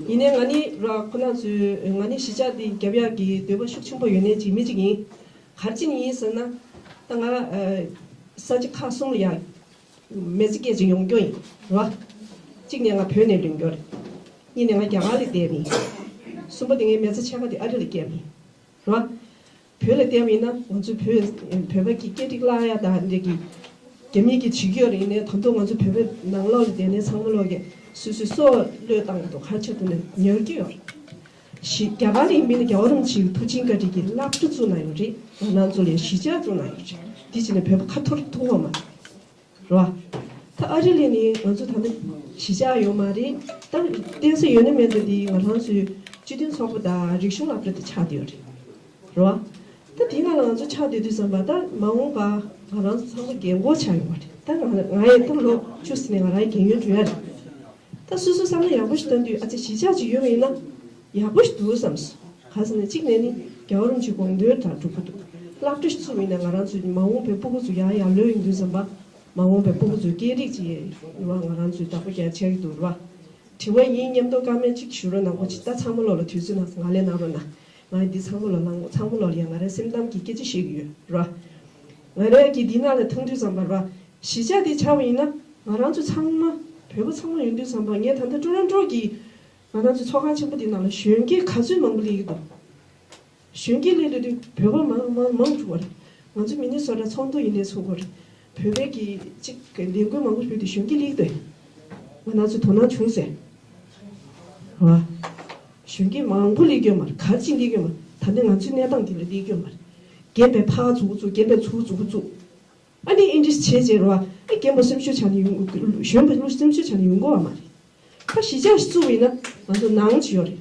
ཡིན་ནའི་ང་ནི་ར་ཁོ་ན་ཚོས་ང་ནི་གཞིས་ཆགས་འདི་རྒྱབ་ཡག་གི་འདོད་པ་ཤུགས་ཆེན་པོ་ཡོད་ནའི་གཅིག་མི་གཅིག་ཡིན། ག་རེ་བྱས་ནས་ཡིན་ཟེར་ན། ད་ང་ཨ་ས་ཆ་ཁག་གསུམ་ལ་ཡ་མི་ཚེ་སྐྱེལ་ཅིག་ཡོང་རྒྱུ་ཡིན་ར། གཅིག་ནས་ང་བོད་ནས་ལེན་རྒྱུ་རེད། གཉིས་ནས་ང་རྒྱ་གར་ལ་བསྡད་ནི། གསུམ་པ་དེ་ངའི་མི་ཚེ་ཕྱེད་ཀ་དེ་ཨ་རི་ལ་སྐྱེལ་ནི་ར། བོད་ལ་བསྡད་པ་ཡིན་ན་ང་ཚོའི་བོད་བོད་པ་གི་སྐད་རིགས་བརླག་ཡ་དང་འདི་གི་རྒྱ་མི་གི་བྱེད་ཀྱི་ཡོད་རེད། ཡིན་ནའི་ད་དུང་ང་ཚོ་བོད་པའི་ནང་ལོགས་ལ་བསྡད་ནའི་ཚང་མ་ལོག་གི་སོ་སོའི་སྲོག་བློས་བཏང་གི་འདུག་ག་རེ་བྱས་འདུག་ནས་ཉར་གྱི་ཡོད་རེད། ཞི་རྒྱ་གར་ལ་ཡིན་པ་ཡིན་ན་རྒྱལ་བ་རིན་པོ་ཆེའི་ཐུགས་རྗེ་བཀའ་དྲིན་གྱིས་སློབ་གྲྭ་བཙུགས་གནང་ཡོད་རེད། ང་རང་ཚོ་ལ་གཞིས་ཆགས་བཙུགས་གནང་ཡོད་རེད། འདི་བྱས་ནས་བོད་པ་ཁ་འཐོར་ཐུབ་པ་མ་རེད། རོ། ད་ཨ་རི་ལ་ནི་ང་ཚོ་ད་ནི་གཞིས་ཆགས་ཡོད་མ་རེད། ད་བསྟན་སྲིད་ཡོད་ན་མེད་ན་འདི་ང་རང་ཚོའི་སྤྱི་མཐུན་ཚོགས་པ་དང་རིག་གཞུང་སློབ་གྲྭ་དེ་ཆགས་བསྡད་ཡོད་རེད། རོ། ད་དེའི་ནང་ལ་ང་ཚོ་ཆགས་བསྡད་དུས་ཙམ་པ་ད་མ་འོངས་པ་ང་རང་ཚོ་ཚང་མ་རྒན་གོག་ཆགས་ཡོང་བ་རེད། ད་ང་ང་ཡི་ད་ལོ་བཅུ་ཟིན་ནས་ང་རང་རྒན་ཡོལ་འགྲོ་ཡ་རེད། ད་སོ་སོ་བསམ་བློ་ཡག་པོ་ཞིག་བཏང་དུས་ཨ་ཙི་གཞིས་ཆགས་ཅིག་ཡོད་པ་ཡིན་ན་ཡག་པོ་ཞིག་འདུག་བསམ་སོང་། ག་ཟེར་ན་གཅིག་ནས་ནི་རྒྱལ་བ་རིན་པོ་ཆེའི་དགོངས་དོན་དང་འགྲུབ་ཀྱི་འདུག་སློབ་གྲྭ་ཞིག་བཙུགས་པ་ཡིན་ན་ང་རང་ཚོའི་མ་འོངས་པའི་སྤུ་གུ་ཚོ་ཡར་ཡར་ལོས་ཡོང་དུས་ཙམ་པ་མ་འོངས་པའི་སྤུ་གུ་ཚོའི་སྐད་རིགས་ཀྱི་རེད་བ། ང་རང་ཚོའི་བདག་པོ་རྒྱག་ཆགས་ཀྱི་འདུག་རེད་བ། དྲི་བ་ཡིན་སྙམ་དུ་བཀའ་མོལ་གཅིག་ཞུ་རོགས་གནང་། ཁོ་ཅིག་ད་ཚང་མ་ལོག་ལ་དུས་ཚོད་གནང་སོང་། ང་ལས་གནང་རོགས་གནང་། ང་འདི་ཚང་མ་ལོག་ལ་ཚང་མ་ལོག་ལ་ཡང་ང་རའི་སེམས་གཏམ་གྱི་སྐད་ཆ་བཤད་ཀྱི་ཡོད་རེད་བ། ང་རའི་གི་འདི་ནང་ལ་ཐོན་དུས་ཙམ་པ་རེད་བ། གཞིས་ཆགས་དེ་ཆགས་པ་ཡིན་ན་ང་རང་ཚོ་ཚང་མ་བོད་པ་ཚང་མ་ཡོང་དུས་ཙམ་པ་ངས་ད་ལྟ་ཀྲོ་རོན་ཀྲོ་གི་ང་རང་ཚོའི་ཚོགས་ཁང་ཆེན་པོ་དེ་ནང་ལ་གཞོན་སྐྱེས་ག་ཚོད་མང་པོ་སླེབས་ཀྱི་འདུག་གཞོན་སྐྱེས་སླེབས་དུས་དུས་བོད་པ་མང་མང་མང་བྱུང་བ་རེད། ང་ཚོ་མི་ནི་སོ་ཊ་ཚོགས་འདུ་ཡིན་ནའི་ཚོགས་པ་རེད། བོད་པའི་གི་གཅིག་གི་ལས་འགུལ་མང་པོ་ཞིག་དེ་གཞོན་སྐྱེས་སླེབས་འདུག་ང་རང་ཚོ་དོ་སྣང་བྱུང་ཟེར། བ། གཞོན་སྐྱེས་མང་པོ་སླེབས་ཀྱི་ཡོད་མ་རེད། ག་རེ་བྱས་སླེབས་ཀྱི་ཡོད་མ་རེད། ད་ལྟ་ང་ཚོའི་གནས་སྟངས་འདི་ལ་སླེབས་ཀྱི་ཡོད་མ་རེད། རྒན་པའི་ཕར་འཛུགས་འཛུགས། རྒན་པའི་ཚུར་འཛུགས་འཛུགས། ཨ་ནི་ཨིན་ཇིས་བྱས་བྱས་རེད་བ། ཨ་རྒན་པོ་སེམས་ཤུགས་ཆག་ནས་ཡོང་། གཞོན་པ་ལུས་སེམས་ཤུགས་ཆག་ནས་ཡོང་གི་ཡོད་མ་རེད། ད་གཞིས་ཆགས་ཤིག་བཙུགས་པ་ཡིན་ན་ང་ཚོ་ནང་ཅིག་ཡོད་རེད།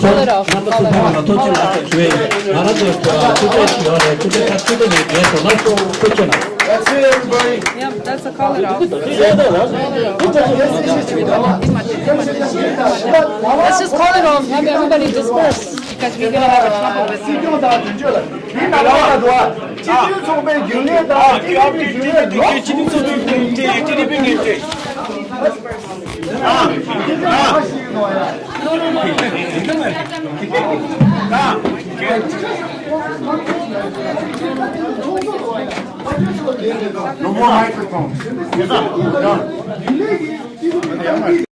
Call it off. Call it off. That's it, everybody. Yeah, that's a call it off. Let's just call it off. Have everybody disperse because we're gonna have a trouble with it. No more microphones. Yes, sir. Done.